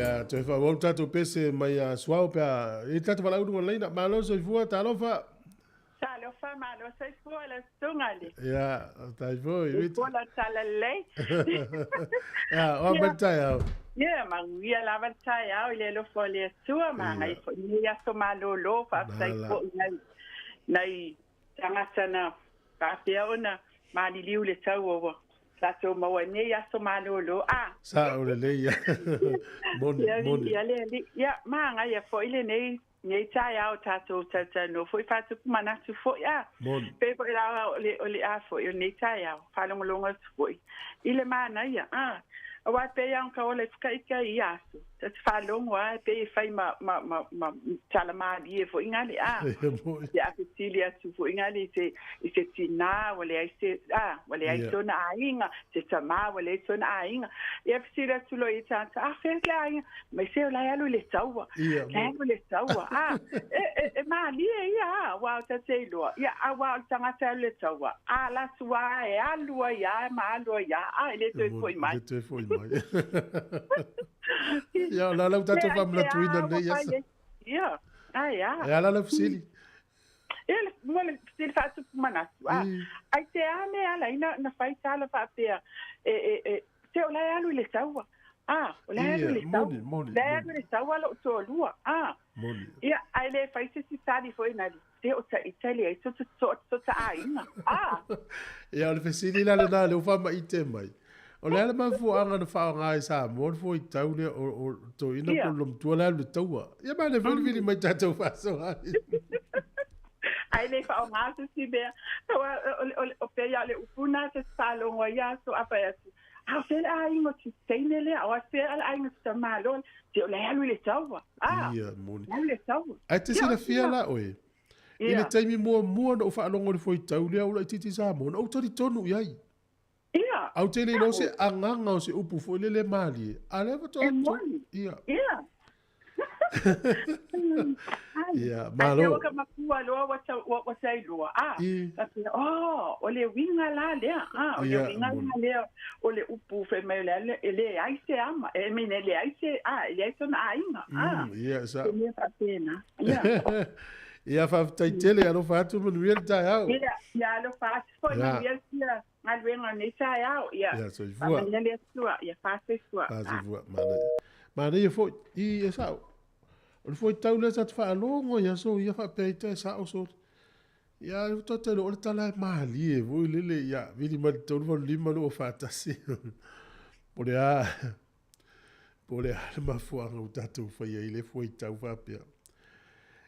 Ia, toe faaauau le tatou pese mai ia Suao pe a i ai le tatou valaau i luga o le laina. Malo le soifua, talofa. Talofa, malo soifua lau susuga le. Ia, faafetai foi. Soifua lau talalelei. Ia, o a mai le taeao? Ia, manuia lava le taeao i le alofa o le Atua, manaia foi lenei aso malolo, faafetai foi i nai, nai tagata na faapea ona maliliu i le taua ua latou maua ai nei aso malolo. A! Sao lelei ia. Moni, moni. Ia, le alii. Ia, manaia foi lenei nei taeao tatou talatalanoa foi faatupu manatu foi a. Moni. Pei foi la o le, o le a foi o lenei taeao, faalogologo atu foi i le manaia a. Aua e pei lava ona taola i fukaikai i ia aso, ta te faalogo lava e pei e fai ma, ma, ma, ma tala malie foi gale a. Pe a fesili atu foi gale i se, i se tinā ua leai se, a, ua leai sona aiga, se tamā ua leai sona aiga. Ia fesili atu loa i tagata, a fea le aiga? Mai se o la e alu i le taua. La e alu i le taua. A, e, e, e malie ia, a, aua o ta te iloa. Ia, aua o le tagata e alu i le taua, a ala atu lava e alu ai lava ma alu ai lava, a, e le toe foi mai. E le toe foi mai. Ia, o le a lau tatou faamanatuina i lenei aso? Ia, ai a. E a la lau fesili? Ia, mo le fesili faatupu manatu, a, ai te a mea ala ai na fai tala faapea, e, e, e, se o la e alu i le taua, a, o la e alu i le taua, la e alu i le taua lou toalua, a. Ia, ae le fai se isi tali foi na se o ta ita e leai so ta aiga, a. Ia, o le fesili la lena lea ua faamaite mai. O le a le mafuaaga na faaaoga ai e Samoa le fuaitau lea o toeaina po o le loomatua le alu i le taua? Ia ma le vilivili mai tatou faasoa ai. Ae le faaaoga se isi mea. O pei lava o le upu lena ta te faalogo ai ia aso a fai atu, a o fea le aiga o si teine lea, o fea le aiga o si tamāloa lea, se o la e alu i le taua. A, Ia, moni. alu i le taua. Ae te silafia la oe, i le taimi muamua na ou faalogo i le fuaitau lea ua laitiiti Samoa, na ou talitonu i ai. Ia. Ae ou te le iloa se agaga o se upu foi lele malie, a lea faatoa E moni. Ia. Ia. Ia, malo. Ai ka makua loa ua ta ua ta iloa. A. Faapea, oh, o le uiga la lea. A, o le uiga la lea o le upu fai mai o le e leai se ama, e I mean e leai se, a, e leai sona aiga. A. Ia, sa. Se mea faapena. Ia. Ia, faafetai tele, alofa atu, manuia le taeao. Ia, ia alofa atu foi, manuia sia galuega o lenei taeao. Ia, Ia, soifua. Faamanuia le Atua. Ia, faasoifua. Faasoifua, manaia. Manaia foi, i, e sao. O le fuaitau lea sa te faalogo i aso ia faapea ai te sao sole. Ia, faatoa te iloa o le tala e malie foi lele, ia, vili mai le 385 241. Po o le a, po o le a le mafuaaga ua tatou faia ai le fuaitau faapea.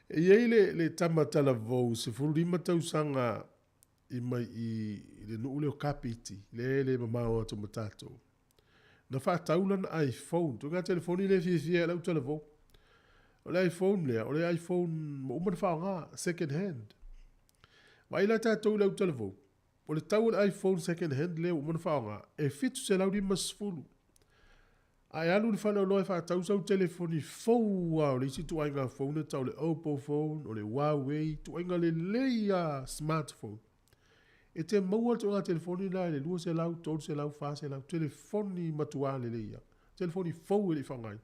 E i ai le, le tama talavou 15 tausaga i mai i le nuu lea o Kapiti, lea e le mamao atu ma tatou. Na faatau lana iPhone, ituaiga telefoni lea e fiafia ai lau talavou. O le iPhone lea, o le iPhone ua uma ona faaaoga, second hand. Vaai la tatou i lau talavou, o le tau o le iPhone second hand lea ua uma ona faaaoga, e $750. A e alu i le faleoloa e faatau sau telefoni fou lava o le isi ituaiga phone e tau o le Oppo phone, o le Huawei, ituaiga lelei lava smartphone. E te maua le ituaiga telefoni lena i le 200, 300, 400, telefoni matua lelei lava. Telefoni fou e le i faaaogaina.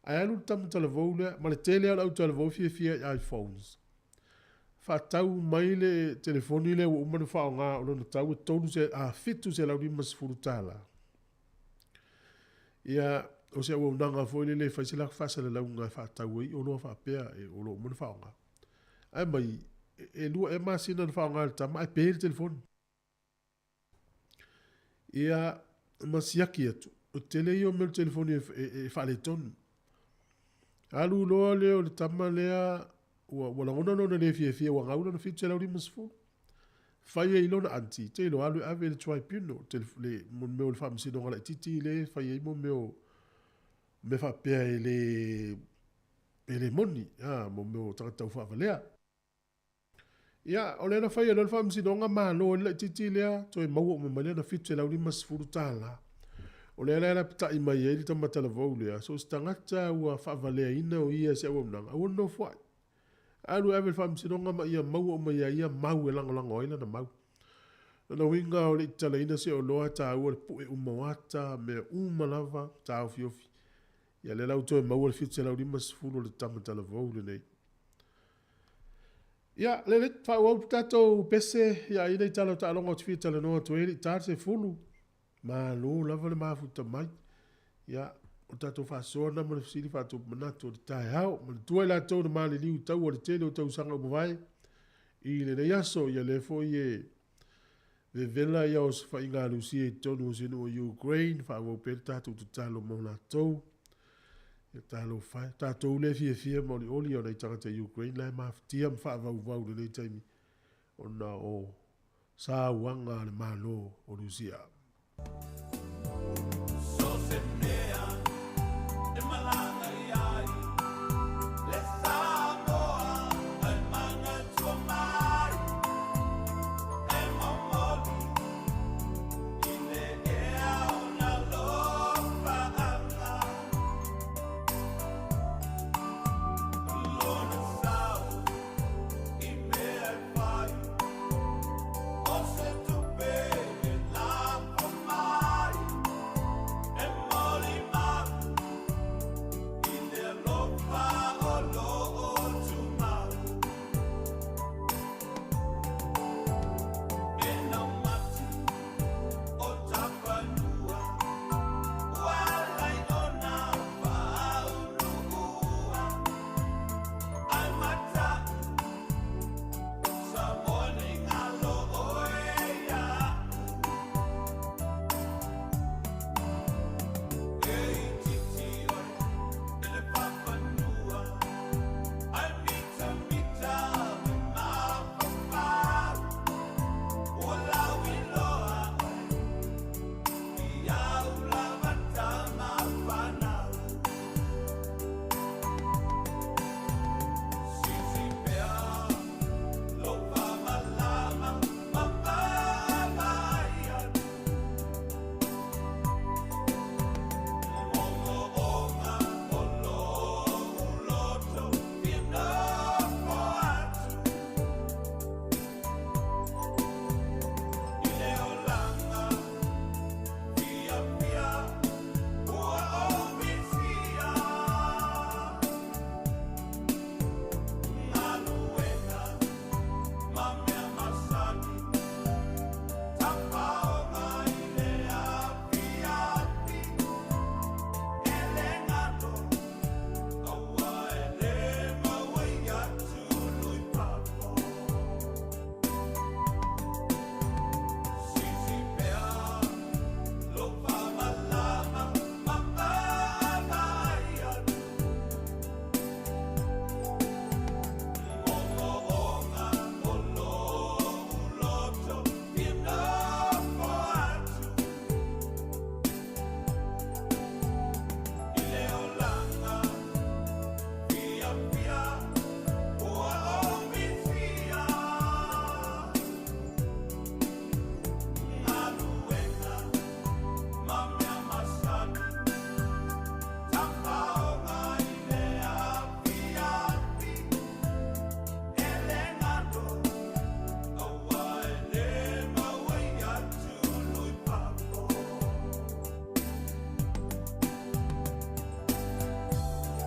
Ae alu le tama talavou lea, ma le tele lava o le au talavou e fiafia i iPhones. Faatau mai le telefoni lea ua uma ona faaaoga o lona tau e $750. Ia, o se auaunaga foi lele e fai se latou faasalalauga e faatau ai oloa faapea e o lo o uma ona faaaoga. Ae mai, e lua ea masina na faaaoga e le tama ae pe le telefoni. Ia, ma siaki atu, o le tele ia o mea o le telefoni e faaletonu. Alu loa lea o le tama lea, ua lagona lona le fiafia ua gau lana 750. Fai ai lona aunty, te iloa alu e ave i le tribunal, le mea o le faamasinoga laitiiti lea e fai ai mo mea o mea faapea e le e le moni, a, mo mea o tagata taufaavalea. Ia, o lea na fai ai loa le faamasinoga, malo ai le laitiiti lea, toe maua uma mai lana $750. O lea la e lapatai mai ai le tama talavou lea, so o se tagata ua faavaleaina o ia e se auaunaga, aua le nofoai. Alu e ave i le faamasinoga ma ia maua uma iā ia mau e lagolago ai lana mau. Lona uiga o le i tatalaina se oloa e taua le pue uma o ata, mea uma lava, taofiofi. Ia lea la ua toe maua le 750 o le tama talavou lenei. Ia, le le faaauau le tatou pese, ia ai nei tala o taaloga ou te fia talanoa atu ai, e le i ta le 10. Malo lava le mafuta mai. Ia, o le tatou faasoa lena ma le fesili faatupu manatu o le taeao. Manatua i latou na maliliu i taua i le tele o tausaga ua mavae i lenei aso. Ia lea foi e vevela ia osofaiga a Lusia i totonu o si nuu o Ukraine, faaauau pea le tatou tatalo mo latou. Ia talofa e, tatou lea e fiafia ma olioli ona i tagata Ukraine la e mafatia ma faavauvau i lenei taimi ona o sauaga a le Malo o Lusia. So se mea e malaga i ai le Samoa ai manatua mai e momoli i le ea ona alofaaga lona sao i mea e fai o se tupe e lafo mai e molimau i le alofa o lo o tumau e naumati o tapanua ua alai ona faauluua ai mataʻu Samoa nei galo oe iaʻu e itiiti oe i le papanua ai mitamita me mafaufau ua lauiloa oe i au lava tama fanau Sisi pea lou faamalama ma vaavaai atu Moomooga o lou loto fia nofo atu I le olaga fiafia ua ou misia Galuega ma mea masani Tapaoga i le afiafi E le galo aua e le maua i atu i fafo Sisi pea lou faamalama ma vaavaai atu Moomooga o lou loto fia nofo atu I le olaga fiafia ua ou misia Galuega ma mea masani Tapaoga i le afiafi E le galo aua e le maua i atu i fafo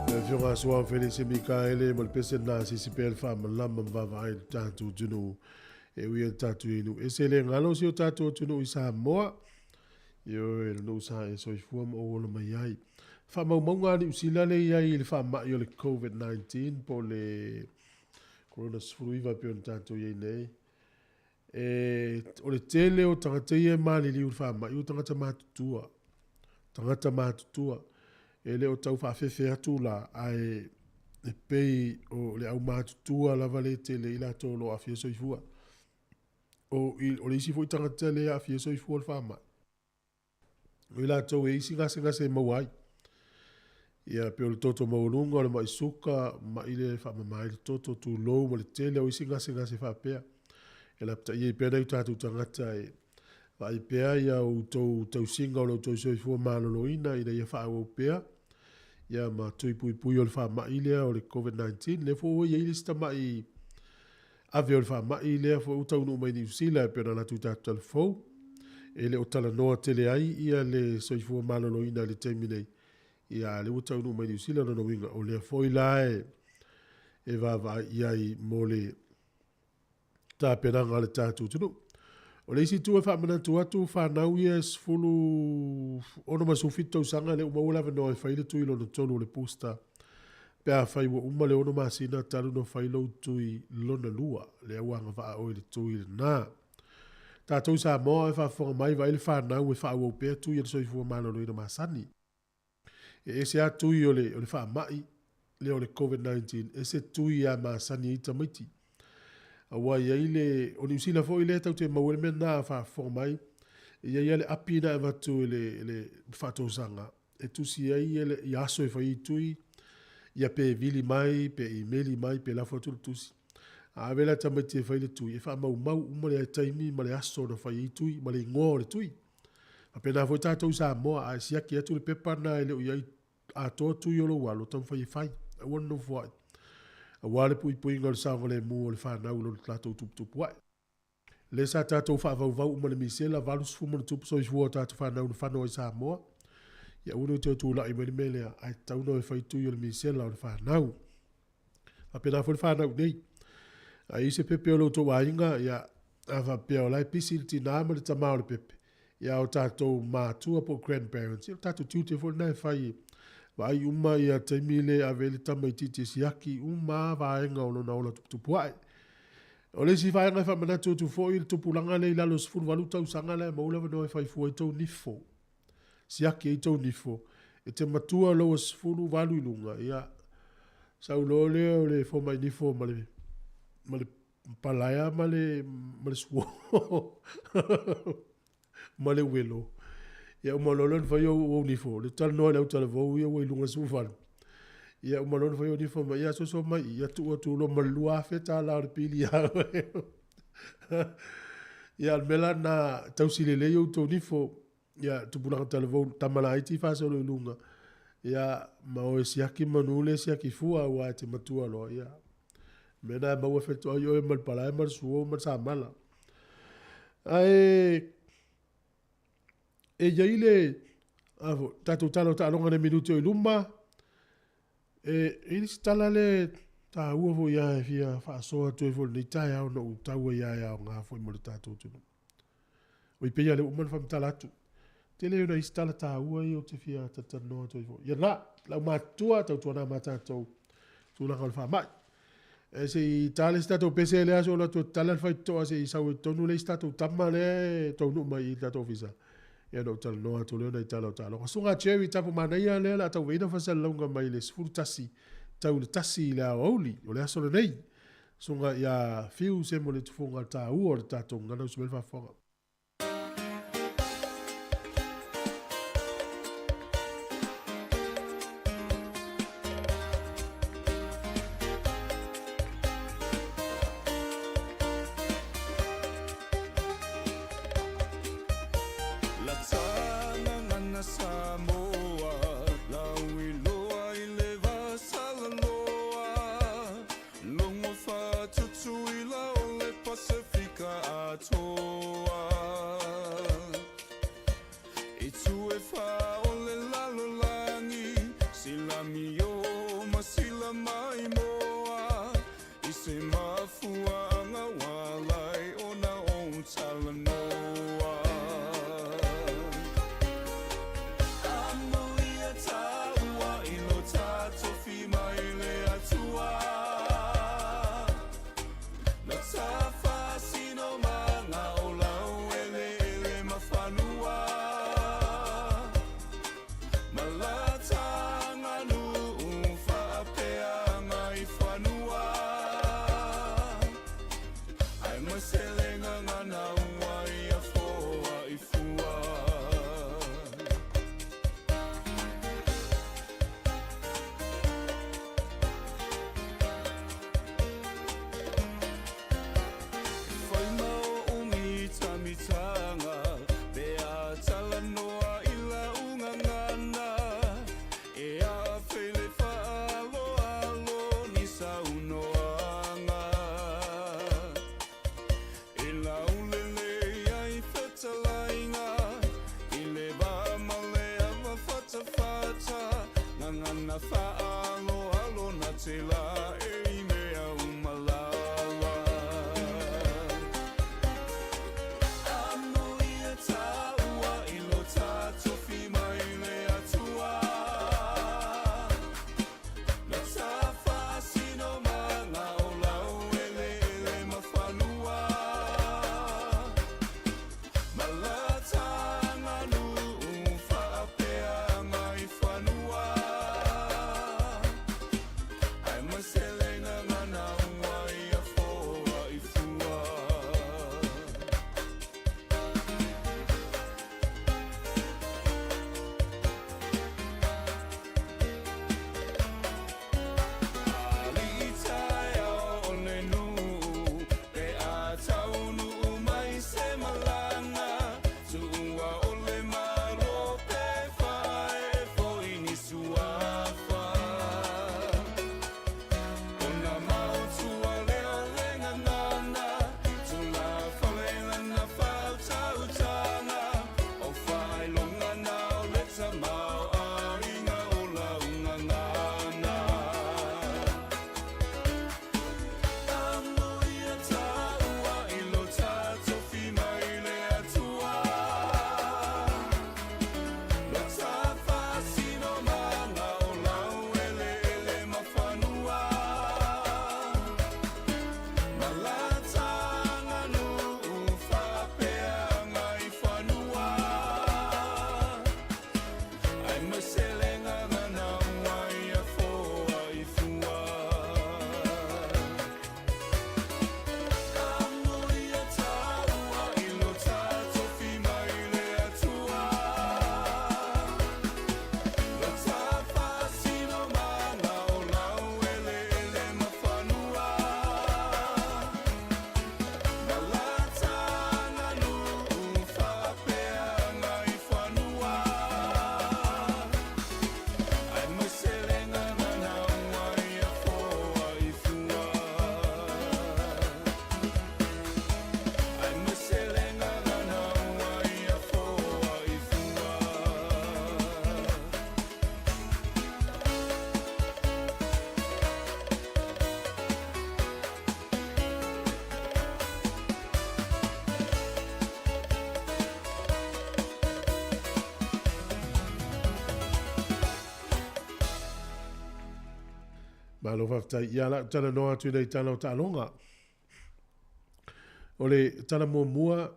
Le Afioga Suao Felise Mikaele ma le pese lena sisi pea le faamalama ma vaavaai i le tatou atunuu e ui ai le tatou i nuu ese le galo si o tatou atunuu i Samoa. Ioe, le nuu sa e soifua ma ou ola mai ai. Faamaumauga a Niu Sila lea e i ai i le faamai o le COVID-19 po o le Corona 19 pei ona tatou i ai nei. E, o le tele o tagata ia e maliliu i le faamai o tagata matutua. Tagata matutua. E le o tau faafefe atu la, ae e pei o le au matutua lava le tele i latou o lo o aafia soifua. O, i, o le isi foi tagata lea e aafia soifua le faamai. O i latou e isi gasegase e maua ai. Ia, pei o le toto maualuga, o le mai suka, mai le faamama ai le toto, tulou ma le tele o isi gasegase faapea. E lapataia ai pea nai o tatou tagata e vaai pea ia outou tausiga o lo outou soifua maloloina ina ia faaauau pea ia ma tui puipui o le faamai lea o le COVID-19. Lea foi ua i ai le isi tamai ave o le faamai lea foi ua taunuu mai Niu Sila e pei ona latou tatou talafou. E le o talanoa tele ai ia le soifua maloloina i le taimi nei. Ia, a lea ua taunuu mai Niu Sila, lona uiga, o lea foi la e, e vaavaai i ai mo le tapenaga a le tatou atunuu. O le isi itu e faamanatu atu, fanau ia e 16 ma le 17 tausaga lea ua maua le avanoa e fai le tui lona tolu o le booster pe afai ua uma le ono masina talu ona fai lou tui lona lua, lea ua agavaa oe i le tui lena. Tatou i Samoa e faafofoga mai, vaai le fanau e faaauau pea tui a le soifua maloloina masani. E ese lava tui o le, o le faamai lea o le Covid-19, ese tui a masani ai tamaiti. Aua e i ai le, o Niu Sila foi lea tatou te maua ai le mea lena a faafofoga mai, e i ai lava le api na e avatu e le, e le faatosaga e tusi ai e le, ia aso e fai ai tui, ia pe vili mai, pe imeli mai, pe lafo atu le tusi. A ave la tamaiti e fai le tui, e faamaumau uma le taimi ma le aso na fai ai tui ma le igoa o le tui. Faapena foi tatou i Samoa, a e siaki atu le pepa lena e le o i ai atoa tui o lou alo, taumafai e fai, aua le nofo ai, aua le puipuiga o le saogalemu o le fanau i lo latou tuputupu ae. Lea sa tatou faavauvau uma i le misela, 80 ma ona tupu soifua o tatou fanau na fano ai i Samoa. Ia aua ne i toe tulai mai le mea lea, ae tatau ona o e fai tui o le misela o le fanau. Faapena foi le fanau nei. A i ai se pepe o lo outou aiga, ia, a faapea o la e pisi le tinā ma le tamā o le pepe, ia o tatou matua po o grandparents, ia o le tatou tiute foi lena e fai e vaai uma ia taimi le ave ai le tamaitiiti e siaki uma lava vaega o lona ola tuputupuae. O le isi vaega e faamanatu atu foi le tupulaga lea i lalo o le 18 tausaga la e maua le avanoa e fai fua ai tou nifo. Siaki ai tou nifo. E te matua loua 18 i luga, ia, sau loa lea o le fomai nifo ma le, ma le palaea ma le, ma le suo ma le uelo. Ia uma loa lea ona fai ou, ou nifo, le talanoa i le autalavou ia ua i luga 18. Ia uma loa ona fai ou nifo ma ia soso mai ia tuu atu loa ma le $2,000 o le pili ia oe. Ia o le mea la lena, tausi lelei outou nifo. Ia tupulaga talavou tama laiti faasolo i luga. Ia ma oe siaki manu le siaki fua aua e te matua loa. Ia mea na e maua fetoai oe ma le palae ma le suo ma le samala. Ae e i ai le a foi, tatou tala o taaloga i le minute o i luma. E i ai le isi tala lea e taua foi lava e fia faasoa atu ai foi i lenei taeao na ou tau ai lava e aoga foi mo le tatou atunuu. Oi pei lava lea ua uma ona faamatala atu. Tele ona isi tala taua ia ou te fia talatalanoa atu ai foi. Ia na, le aumatutua, tautuana ma tatou tulaga o le faamai. E se i ta le isi tatou pese lea aso o alu atu e tatala le faitotoa se i sau ai totonu le isi tatou tama lea e taunuu mai i le tatou ofisa. Ia ona ou talanoa atu lea o nai tala o taaloga. Susuga Jerry Tapu Manaia lea o le a tauveina faasalalauga mai le 11 tau i le 1 i le aoauli o le aso lenei. Susuga ia Fiu Semo le tufoga taua o le tatou gagana usu mai le faafofoga. Logo fa'atutuila o le Pasefika atoa. Itu e fā o le lalolagi, sila mio ma sila maimoa, i se mafua'aga ua ala ai ona ou talanoa. Amuia tāua i lo tātou whima mai le Atua. Na tafasino maga o laueleele ma fanua. Ma la taganuu faapeaga i fanua. Ae ma se le gagana ua ia foai fua. E fai ma oʻu mitamitaga pe a talanoa i lau gagana, e afe i le faaaloalo ni saunoaga. Malo faafetai. Ia o le a ou talanoa atu i nai tala o taaloga. O le tala muamua,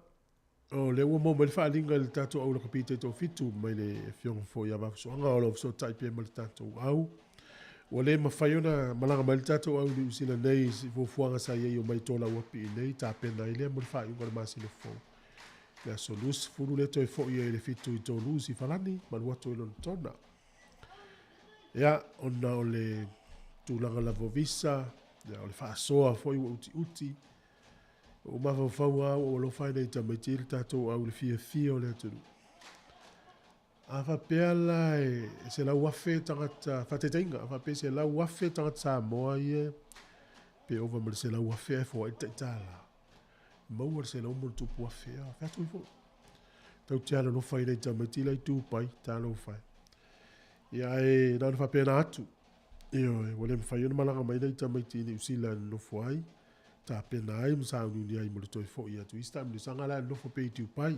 o lea ua maua mai le faaaliga i le tatou au lakapi taitoafitu mai le Afioga foi ia Vaafusuaga o lo o fesootai pea ma le tatou au. Ua le mafai ona malaga mai le tatou au i Niu Sila nei i fuafuaga sa i ai e omai e tolauapi i inei, tapena ai lea mo le faaiuga o le masina fou. Le aso 20 lea toe foi ai i le 7 i Toulouse i Falani ma alu atu ai i Lonetona. Ia, ona o le tulaga lava o visa, ia, o le faasoa foi ua utiuti. Ua ou mafaufau lava ua ou alofa i nai tamaiti le tatou au i le fiafia o le atunuu. A faapea la e 100,000 tagata, faataitaiga, a faapea e 100,000 tagata Samoa ia pe ova ma le 100,000 ae foai le tai $1, maua le 100+ ea, fai atu ai foi. Tatou te alolofa i nai tamaiti la i Dubai, talofa e. Ia ae na ona faapena atu, ioe, ua le mafai ona malaga mai nai tamaiti i Niu Sila e nonofo ai, tapena ai ma sauniuni ai mo le toe foi atu i isi taamilosaga la e nonofo pea i Dubai.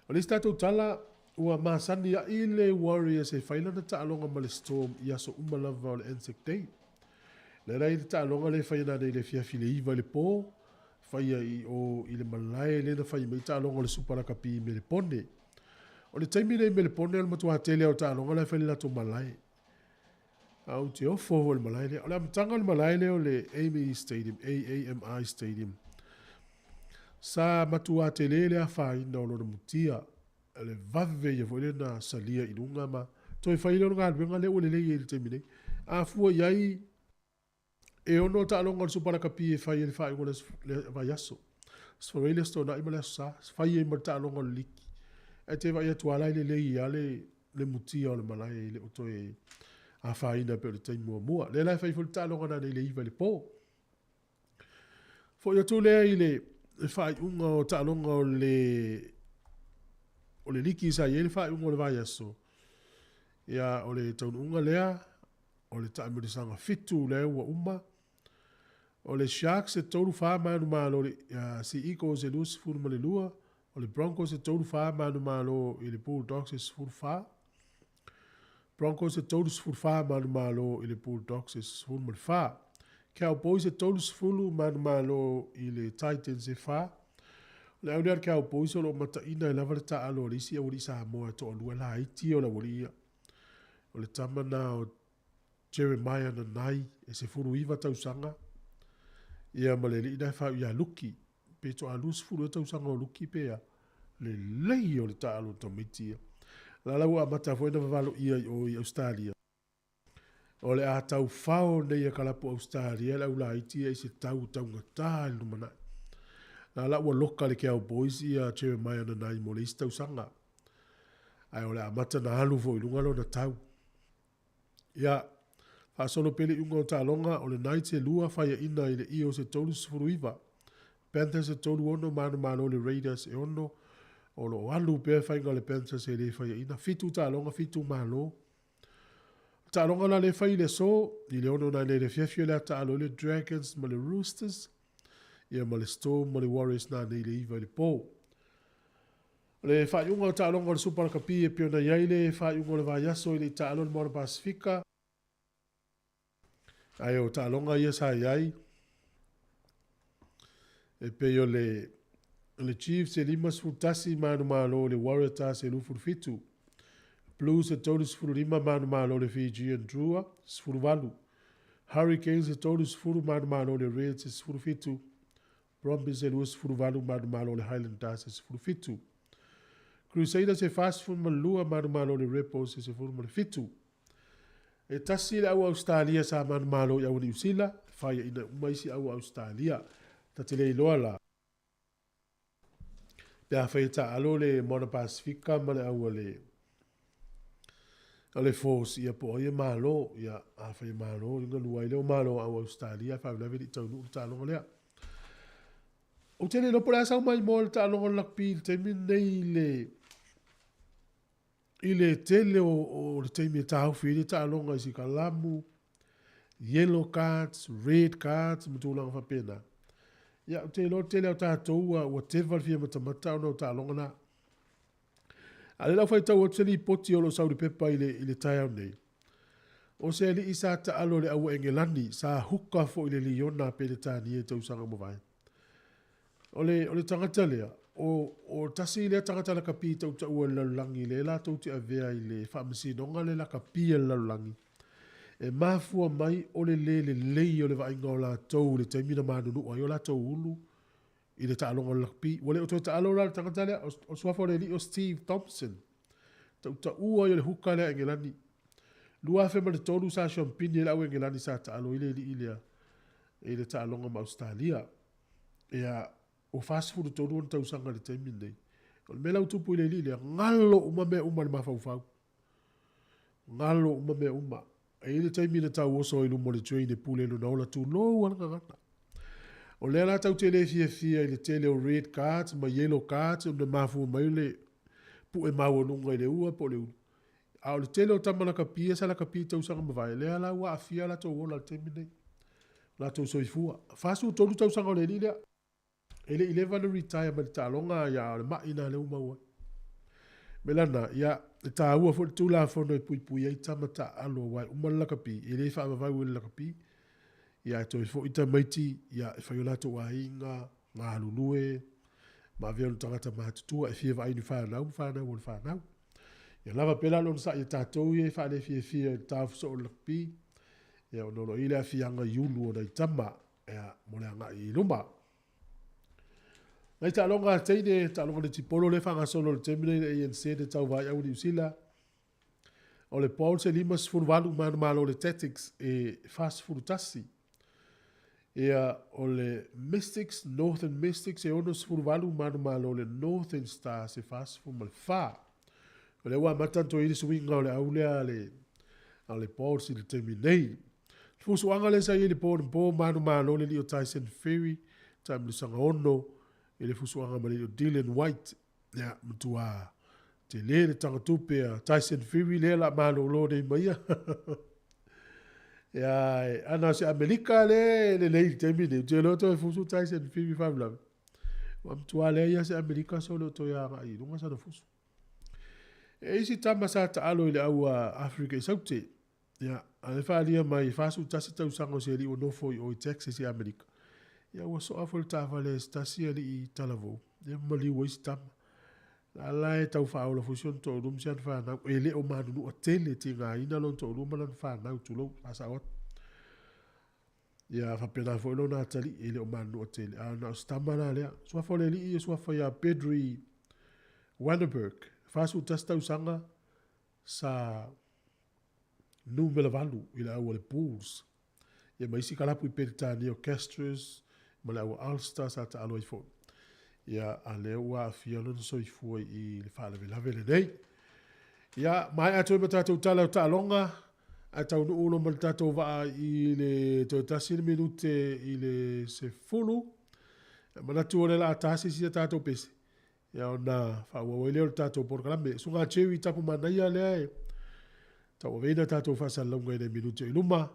O le isi tatou tala, ua masani a'i le Warriors e fai lana taaloga ma le Storm i aso uma lava o le Anzac Day. Lea la e i ai le taaloga lea e fai nanei i le afiafi i le 9 i le po, faia i o i le malae lea na fai mai taaloga o le Supa Lakapi i Melepone. O le taimi lenei i Melepone o le matua tele lava o taaloga la e fai i le latou malae. A ou te ofo foi i le malae lea. O le amataga o le malae lea o le AMI Stadium, AAMI Stadium. Sa matua tele le afaina o lona mutia, le vave ia foi lea na salia i luga ma toe fai lea o le galuega lea ua lelei ai i le taimi nei. A fua i ai, e ono taaloga o le Supa Lakapi e fai ai le faaiuga o le vaiaso. Fai ai le Aso Toonai ma le Aso Sa, fai ai ma le taaloga o le liki. Ae te vaai atu lava la e lelei lava le mutia o le malae e le o toe afaina e pei o le taimi muamua. Lea la e fai foi le taaloga nanei i le 9 i le po. Foi atu lea i le faaiuga o taaloga o le o le liki sa i ai le faaiuga o le vaiaso. Ia, o le taunuuga lea o le taamilosaga 7 lea ua uma. O le Sharks e 3-4 manumalo i le Sea Eagles e 22, o le Broncos e 3-4 manumalo i le Bulldogs e 14. Broncos e 34 manumalo i le Bulldogs e 14. Cowboys e 30 manumalo i le Titans e 4. O le au lea a le Cowboys o lo o mataina ai lava le taaalo a le isi aualii Samoa e toalua laiti ia o le aualii ia. O le tama na o Jeremiah Nanai e 19 tausaga, ia ma le alii na e faaiu ia Luki, pe toa 20 ea tausaga o Luki pe a, lelei o le taaalo o tamaiti ia. La la ua amata foi ona vavaloia i o i Ausetalia. O le a tau fao nei e kalapu Ausetalia le au laiti ia i se tau taugata i le lumanai. La la ua loka le Cowboys ia Jeremiah Nanai mo le isi tausaga. Ae o le a amata ona alu foi i luga lona tau. Ia, faasolo pea le iuga o taaloga, o le Knights e 2, faiaina i le Eels e 39, Panthers e 36, manumalo le Raiders e 6, o lo o alu pea faiga o le Panthers e le faiaina, 7 taaloga, 7 malo. O taaloga la lea e fai i le aso, i le 6 nanei i le afiafi o le a taalo ai le Dragons ma le Roosters, ia ma le Storm ma le Warriors nanei i le 9 i le po. O le faaiuga o taaloga o le Supa Lakapi e pei ona i ai le faaiuga o le vaiaso i le taalo i le Moana Pasifika, ae o taaloga ia sa i ai e pei o le le Chiefs e 51 manumalo i le Waratahs e 27, Blues e 35 manumalo i le Fijian Drua 18, Hurricanes e 30 manumalo i le Reds e 17, Brumbies e 28 manumalo o le Highlanders e 17. Crusaders e 42 manumalo o le Rebels e 17. E tasi le au Ausetalia sa manumalo i au Niu Sila, e faiaina uma isi au Ausetalia. Ta te le iloa la, pe afai e taaalo le Moana Pasifika ma le au a le o le Force, ia po o ai e malo, ia afai e malo, i galua ai lea o malo au Ausetalia, faalavelave le i taunuu le taaloga lea. Ou te le iloa po o le a sau mai mo le taaloga o le rugby i le taimi lenei i le i le tele o, o le taimi e taofi ai le taaloga i sikalamu, yellow cards, red cards ma tulaga faapena. Ia, ou te iloa o le tele o tatou ua, ua teva le fia matamata ona o taaloga na. A o lea la ua faitau atu se lipoti o lo o sau i le pepa i le, i le taeao nei. O se ali'i sa ta'alo i le aua Engelani, sa huka fo'i i le Liona a Peretania i tausaga ua mavae. O le, o le tagata lea, o, o tasi lea tagata lakapi ta'uta'ua i le lalolagi lea latou te avea i le faamasinoga le lakapi a le lalolagi, e mafua mai o le lē lelei o le vaaiga o latou i le taimi na manunu'u ai o latou ulu i le taaloga o le lakapi. Ua le o toe taalo la le tagata lea, o, o suafa o le alii o Steve Thompson. Tautaua ia o le huka lea a Engelani. 2003 sa siampini ai le au Engelani sa taalo ai le alii lea i le taaloga ma Ausetalia. Ia, ua 43 ona tausaga i le taimi lenei. O le mea la ua tupu i le alii lea, galo uma mea uma i le mafaufau. Galo uma mea uma. E i ai le taimi na tauoso ai i luma o le train e pule i lona ola, tulou lava le gagana. O lea la tatou te le fiafia i le tele o red cards ma yellow cards ona e mafua mai o le pue maualuga i le ua po o le ulu. A o le tele o tama lakapi ia sa lakapi i tausaga mavae, lea la ua aafia latou ola i le taimi lenei, latou soifua. 43 tausaga o le alii lea. E le i leva ona retire mai le taaloga, ia, a o le ma'i lena lea ua maua ai. O le mea la lena, ia, e taua foi le Tulafono e puipui ai tama taaalo aua e uma le lakapi, e le faavavau e le lakapi. Ia ae toe foi tamaiti, ia, e fai o latou aiga, galulue, ma avea ona tagata matutua e fia vaai i ni fanau ma fanau a le fanau. Ia lava pea la le onosai a tatou ia e faalefiafia i le taofi soo o le lakapi, ia ona o lo o i ai le aafiaga i ulu o nai tama, ia, mo le agai i luma. Nai taaloga a teine, taaloga netipolo lea e faagasolo i le taimi nei i le ANZ e tauva ai au Niu Sila. O le Bulls e 58 manumalo le Tactics e 41. Ia, o le Mystics, Northern Mystics e 68 manumalo le Northern Stars e 44. O lea ua amata ona toe i ai le suiga o le au lea a le Bulls i le taimi nei. Fusuaga lea sa i ai i le po anapo, manumalo le alii o Tyson Fury, taamilosaga 6 i le fusuaga ma le alii o Dillian Whyte. Ia, matua tele le tagatupe a Tyson Fury lea la malolo nei ma ia. Ia, ana o se Amelika le lelei i le taimi nei, ou te iloa toe fusu Tyson Fury faalavelave. Ua matua leai lava se Amelika so le o toe agai i luga sana fusu. E isi tama sa taalo i le au a Afrika i Saute. Ia, a lea e faaalia mai e 41 tausaga o se alii ua nofo i o i Texas i Amerika. Ia, ua soa foi le taavale e se tasi alii talavou, ia ma maliu ai si tama. La la e tau faaola foi si ona toalua ma si ana fanau. E le o manunua tele tigaina lona toalua ma lana fanau, tulou, faasao atu. Ia, faapena foi lona atalii, e le o manunua tele. A na o si tama la lea. Suafa o le alii e suafa ia Pedri Wannerberg, 41 tausaga, sa numera 8 i le au a le Bulls. Ia ma isi kalapu i Peretania o Castres ma le au a Ulster sa taalo ai foi. Ia, a lea ua aafia lona soifua i le faalavelave lenei. Ia, maea atu ai ma tatou tala o taaloga, ae taunuu loa ma le tatou vaa i le toe tasi le minute i le 10. Manatu o le la tasi sia tatou pese. Ia ona faaauau ai lea o le tatou polokalame. Susuga Jerry Tapumanaia lea e tauaveina tatou faasalalauga i nai minute o i luma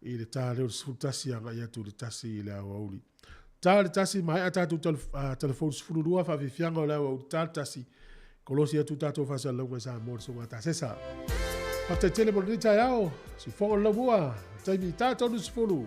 i le ta lea o le 11 agai atu i le 1 i le aoauli. Ta le 1, maea tatou telefoni 12 faafiafiaga o le aoauli ta le 1, kolosi atu tatou faasalalauga i Samoa le Susuga Tasesa. Faafetai tele mo lenei taeao, siufogo o le laumua, taimi ta 30.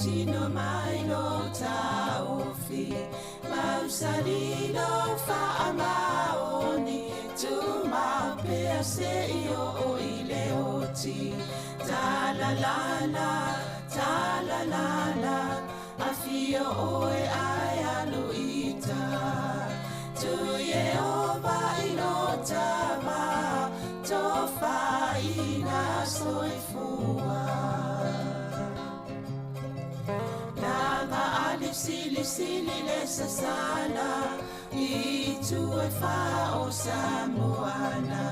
tino mai lo taofi Mausali lo faamaoni Tumau pea se i o i le oti Ta la la la, ta la la la Afio oe ai alu ita Tu Yehova i lo tama Tofaina soifua Langa ali sili sili le sasala I tu e wha o Samoana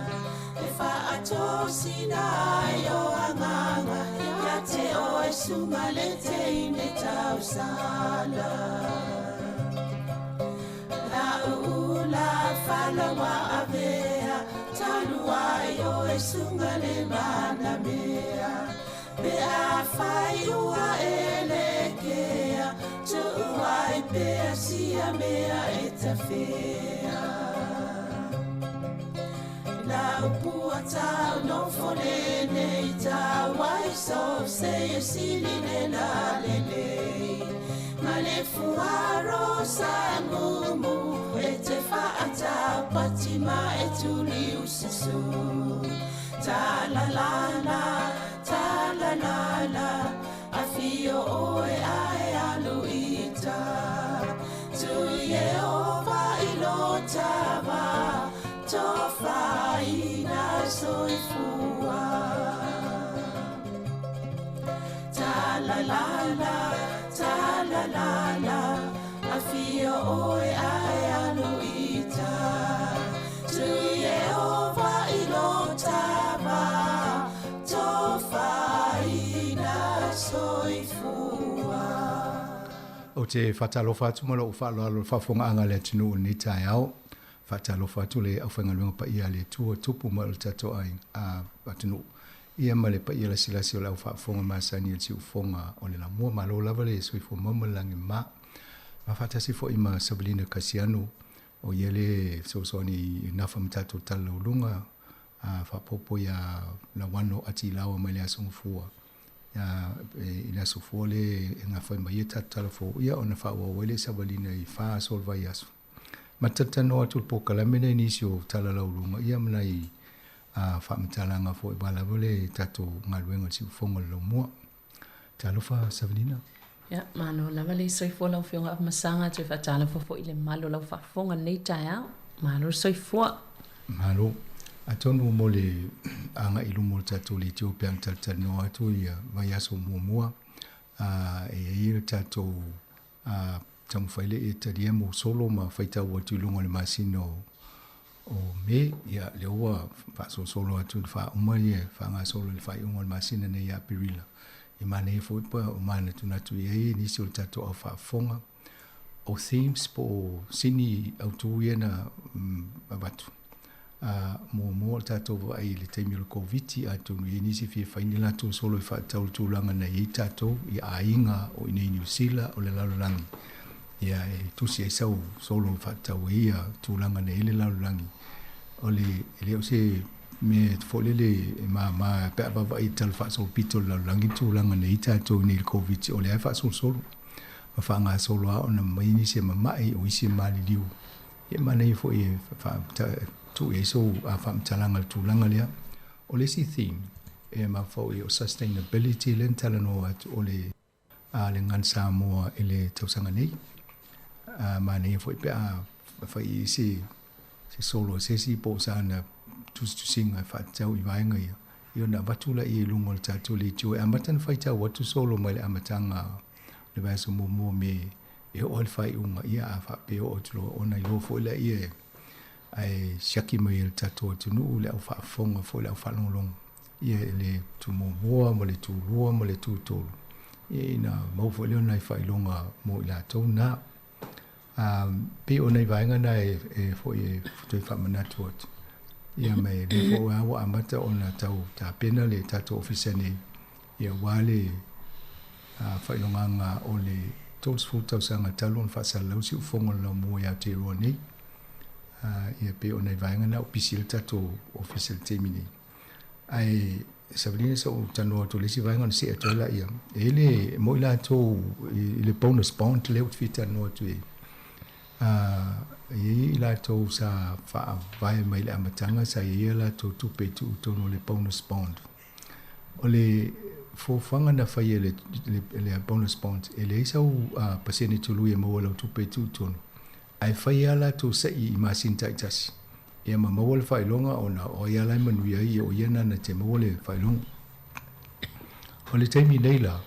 E wha atosina ai o anganga Ia te o e sunga le te ine tausala La ula falawa avea Talu ai o e sunga le mana mea Pe a whai ua e le kea Tuuai pea sia mea e tawhea La upua tau no fole nei tau ai so se e sili le la le le Ma le fuaro sa mumu e te whaatau patima e tuli ususu Ta la la la, ta la la la Afio oe ae alu ita Tu Yehova i lo tava Tofaina soifua Ta la la la, ta la la la Afio oe ae alu ita Tu Yehova i lo tava Tofaina soifua Ou te faatalofa atu ma lou faaaloalo i le faafofogaaga a le atunuu i lenei taeao. Faatalofa atu le aufaigaluega paia a le Atua, tupu ma o le tatou aiga, atunuu, ia ma le paia lasilasi o le au faafofoga masani i le siufofoga o le Laumua. Malo lava le soifua mau ma le lagi mama. Ma faatasi foi ma Savalina Kasiano, o ia le fesoasoani i nafa ma tatou tala lauluga, a faaopoopo iā Lauano Atilawa mai le Aso Gafua. I le aso fua le e gafai mai ai tatou tala fou, ia ona faaauau ai lea savaliga i fa aso o le vaiaso. Ma talatalanoa atu i le polokalame lenei i nisi o tala lauluga, ia ma nai faamatalaga foi aua lava le tatou galuega o le siufofoga o le laumua. Talofa Savalina. Ia, malo lava le soifua lau Afioga Afamasaga, toe faatalofa foi i le mamalu o lau faafofoga i lenei taeao. Malo le soifua. Malo. Atonu mo le agai i luma o le tatou leitio pe a na talatalanoa atu ia vaiaso muamua, e i ai le tatou taumafai lea ia talia mo solo ma faitau atu i luga o le masina o Me, ia lea ua faasolosolo atu i le faauma ia faagasolo i le faaiuga o le masina nei ia Aperila. Ia manaia foi pa o manatunatu i ai nisi o le tatou au faafofoga o themes po o sini autu ia na avatu. Muamua o le tatou vaai i le taimi o le Koviti, atonu e i ai nisi e fia fai ni latou solo e faatatau i le tulaga na i ai tatou i aiga o i inei i Niu Sila o le lalolagi. Ia e tusi ai sau solo e faatatau ai ia tulaga na i ai le lalolagi. O le, e le o se mea foi lele e mama pe a vaavaai i le tala faasolopito o le lalolagi le tulaga na i ai tatou i inei i le Koviti, o lea e faasolosolo ma faagasolo lava ona mai nisi e mama'i o isi e maliliu. Ia e manaia foi e tuu i ai sou faamatalaga i le tulaga lea. O le isi theme e mafaufau i ai o sustainability lea na talanoa atu o le le Gun Samoa i le tausaga nei. Manaia foi pe a fai i ai se solo a se isi po o sana tusitusiga e faatatau i vaega ia, ia ona avatu laia i luga o le tatou leitio e amata ona faitau atu solo mai le amataga o le vaiaso muamua me e oo ai le faaiuga, ia a faapea oo atu loa ona iloa foi laia ae siaki mai e le tatou atunuu le au faafofoga foi le au faalogologo ia i le tu muamua ma le tu lua ma le tu tolu, ia ina maua foi lea o nai faailoga mo i latou na. Pei o nai vaega na e foi e toe faamanatu atu. Ia ma e lea foi lava ua amata ona tau tapena le tatou ofisa nei, ia aua le faailogaga o le 30 tausaga talu ona faasalalau siufofoga o le laumua i Aotearoa nei. Ia pei o nai vaega na ua pisi ai le tatou ofisa i le taimi nei. Ae Savalina sa ou talanoa atu i le isi vaega ona see atu ai laia. E i ai le, e moi latou i le bonus bond lea ou te fia talanoa atu i ai. E i ai i latou sa faavae mai le amataga sa i ai a latou tupe i tuu i totonu o le bonus bond. O le fuafuaga na fai e le, le, le bonus bond, e leai sau pasene tului e maua i lau tupe i tuu i totonu, ae fai lava latou sa'i i masina taitasi, ia ma maua le faailoga ona o ai lava la e manuia ai, ia o ia lena na te maua le faailoga. O le taimi nei la,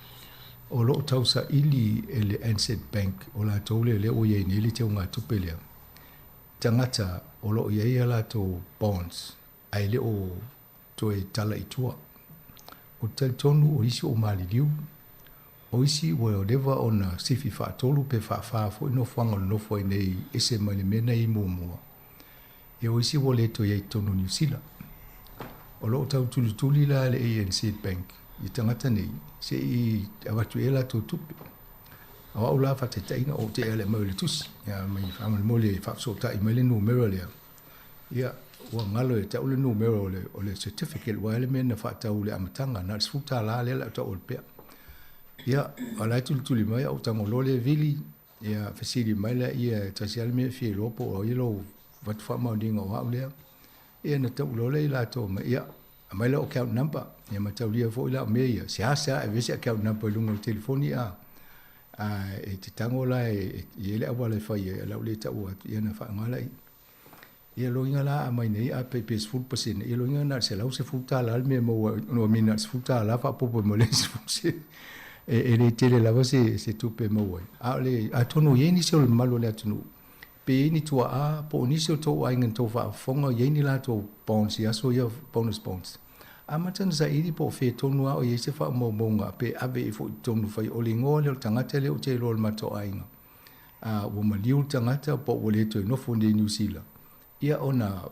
o lo o tausaili e le ANZ Bank, o latou lea lea ua i ai nei le teugatupe lea, tagata o lo o i ai a latou bonds ae le o toe tala i tua. Ou te talitonu o isi ua maliliu, o isi ua leva ona sifi faatolu pe faafā foi nofoaga o le nofo ai nei ese mai le mea na i ai muamua. Ia o isi ua le toe i ai i totonu o Niu Sila. O lo o tau tulituli la le ANZ Bank i tagata nei se i avatu i ai latou tupe. O au la faataitaiga ou te ea le aumai o le tusi, ia mai faamolemole e faafesootai mai le numera lea. Ia, ua galo ia te au le numera o le, o le certificate, aua e le mea na faatau i le amataga, na o le $10 lea o le a tau o le pea. Ia, o la e tulituli mai, ou tago loa lea vili, ia, fesili mai lea, ia, e tasi lava le mea e fia iloa po o ai lou fatu faamaoniga o au lea. Ia, na tau loa lea i latou mai, ia, aumai lau account number, ia ma taulia foi la o mea ia, seasea ave se account number i luga o le telefoni, a, a e te tago la e i ai le auala e fai ai, a o le a ou le taua atu, ia ona faaaoga lea. Ia loiga la a aumai nei a pe pe 10%, ia loiga na o le $110 le mea e maua ai, no I mean na o le $10 faaopoopo ai ma le isi 10%. E le tele lava se se tupe e maua ai. A o le atonu e i ai nisi o le mamalu o le atunuu, pe i ai ni tuaa po o nisi o tou aiga na tou faafofoga o i ai ni latou bonds i aso ia bonus bonds. Amata ona saili po o fea tonu lava o i ai se faamaumauga pe ave ai foi i totonu fai o le igoa lea o le tagata lea ou te iloa o le matou aiga. a ua maliu le tagata po ua le toe nofo nei i Niu Sila, ia ona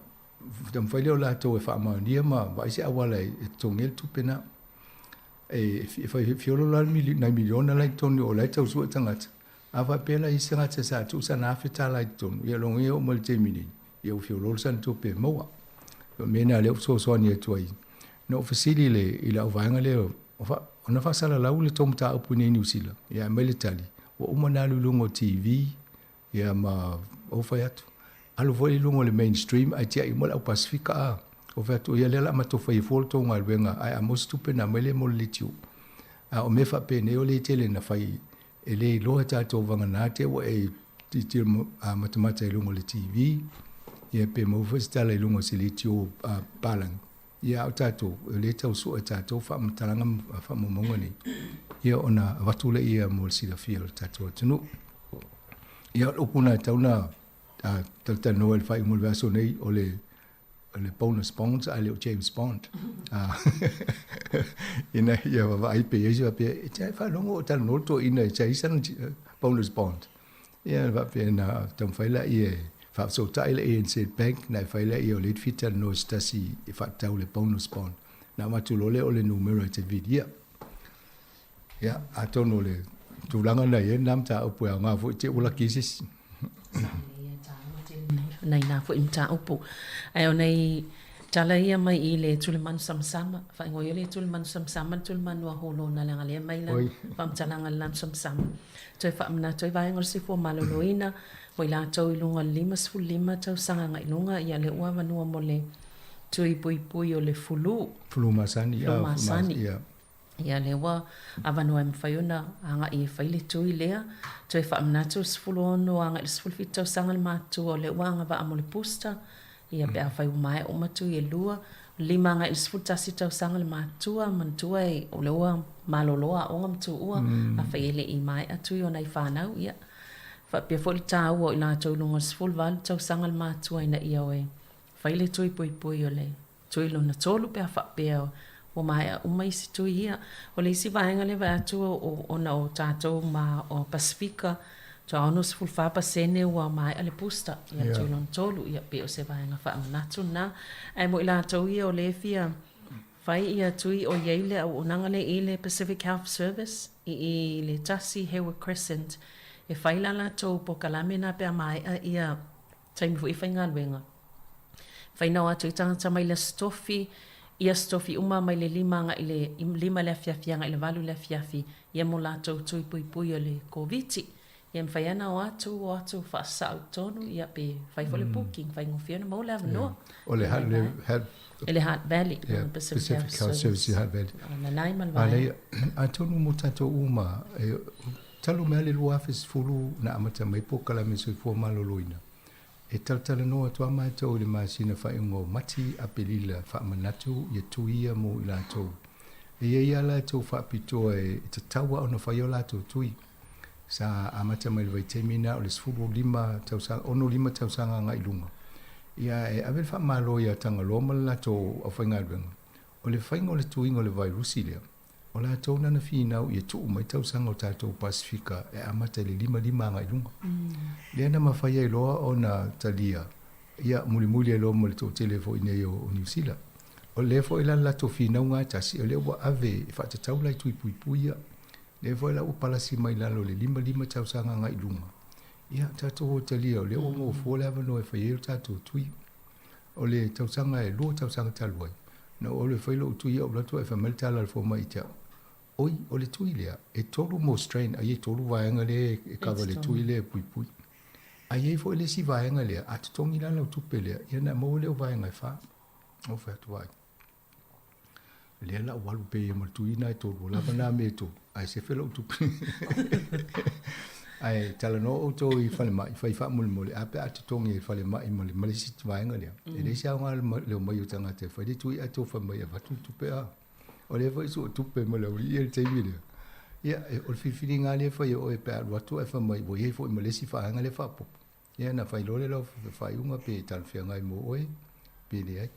taumafai lea o latou e faamaonia ma vaai se auala e totogi ai le tupe na. E fai fiolo la nai miliona la i totonu o la e tau sue tagata. A faapea la i se tagata sa tuu sana $1,000 i totonu, ia logo ia oo mai le taimi nei, ia ua fiololo sana tupe e maua. O le mea lena lea ua fesoasoani atu ai. Na ou fesili i le, i le auvaega lea, ona faasalalau le tou mataupu i nei Niu Sila, ia aumai le tali, ua uma ona alu i luga o TV, ia ma ou fai atu, alu foi i luga o le mainstream ae tiai uma le au Pasifika a. Ou fai atu, ia lea o le a matou faia fua le tou galuega, ae a maua se tupe ona aumai lea mo le letiu. A o mea faapenei o lea e tele ina fai, e le iloa e tatou vagana te ua e tilotilo matamata i luga o le TV, ia pe maua foi se tala i luga o se leitio palagi. Ia a o tatou, o lea e tau sue e tatou faamatalaga ma faamaumauga nei, ia ona avatu lea mo le silafia o le tatou atunuu. Ia o le upu lena e tatau ona talatalanoa i le faaiuga o le vaiaso nei, o le o le bonus bonds ae le o James Bond. Ina ia vaavaai pe i ai se faapea, e te faalogo o talanoa le toeaina e te sana bonus bond. Ia na faapea na taumafai laia e faafesootai le ANZ Bank na e fai laia o lea e te fia talanoa i se tasi e faatatau le bonus bond. Na avatu loa lea o le numera e te vilia. Ia, atonu o le tulaga na i ai lena mataupu e aoga foi te ua laki ai se isi. Nei nā foi mataupu. Ae o nei tala ia mai i le Tulimanu Samasama, faaigoa ia le Tulimanu Samasama le Tulimanu a Hōlōna leaga lea mai lana faamatalaga le lanu samasama. Toe faamanatu ai vaega o le soifua maloloina mo i latou i luga o le 55 tausaga agai i luga, ia lea ua avanoa mo le tui puipui o le fulu. Fulu masani. Fulu masani. Ia lea ua avanoa e mafai ona agai e fai le tui lea. Toe faamanatu le 16 agai i le 17 tausaga le matutua o lea ua agavaa mo le booster. Ia pe afai ua maea uma tui e lua. 5 agai i le 11 tausaga le matutua, manatua e o lea ua malolo aoga ma tuua, afai e le i maea tui o nai fanau, ia faapea foi le taua o i latou i luga o le 18 tausaga le matutua ina ia o e fai le tui puipui o le tui lona tolu pe a faapea ua maea uma isi tui ia. O le isi vaega lea e vaai atu ona o tatou ma o Pasifika, toa 64% ua maea le booster, ia le tui lona tolu, ia pei o se vaega faamanatu lena. Ae mo i latou ia o lea e fia fai ia tui o i ai le auaunaga lea i le Pacific Health Service i i le 1 Hayward Crescent, e fai la latou polokalame na pe a maea ia taimi foi e faigaluega. Fai na o atu ai tagata mai le Aso Tofi I aso tofi uma mai le 5 agai i le 5 i le afiafi agai i le 8 i le afiafi, ia mo latou tui puipui o le Koviti. Ia e mafai lava ona o atu, o atu faasao i totonu, ia pe fai foi le booking, faigofie ona maua le avanoa. O le Hutt, I le Hutt Valley, Pacific Health Services Hutt Valley. Nanai ma le vaega. Atonu mo tatou uma, e talu mai lava le 2010 na amata mai polokalame o le soifua maloloina, e talatalanoa atu lava matou i le masina faaiuga o Mati, Aperila, faamanatu ia tui ia mo i latou. E i ai lava latou faapitoa e tatau lava ona fai o latou tui. Sa amata mai i le vaitaimi lena o le 15 tausaga, 65 tausaga agai i luga. Ia e ave le faamalo ia Tagaloa ma le latou aufaigaluega, o le faiga o le tuiga o le vairusi lea, o latou na na finau ia tuu mai tausaga o tatou Pasefika e amata i le 55 agai i luga. Lea na mafai ai loa ona talia, ia mulimuli ai loa ma le toatele foi nei o Niu Sila. O lea foi la le latou finauga lava tasi, o lea ua ave e faatatau la i tui puipui ia. Lea foi la ua palasi mai lalo o le 55 tausaga agai i luga, ia tatou o talia o lea ua maua fua le avanoa e fai ai o tatou tui. O le tausaga e 2 tausaga talu ai, na ou alu e fai lou tui ou alu atu ae fai mai le tala a le fomai ia te au, Oi, o le tui lea, e tolu mau strain, ai e tolu vaega lea e kava i le tui lea e puipui. Ae i ai foi le isi vaega lea, a totogi la lau tupe lea, ia ona e maua lea o vaega e fa. Ou fai atu ai. Lea la ua alu pea ia ma le tui na e tolu, ua lava na mea e tolu, ae sefe lou tupe. Ae talanoa outou i falemai, fai faamolemole, a pe a totogi e le falemai ma le, ma le isi vaega lea. E leai se aoga le omai o tagata e fai le tui ae tou fai mai e avatu le tupe a. O lea foi sue tupe ma le aualii ia i le taimi lea. Ia, o le filifiliga lava lea e fai e oe pe a alu atu ae fai mai ua i ai foi ma le isi vaega lea faaopoopo. Ia ona fai loa lea o lau faaiuga pe talafeagai mo oe pe leai.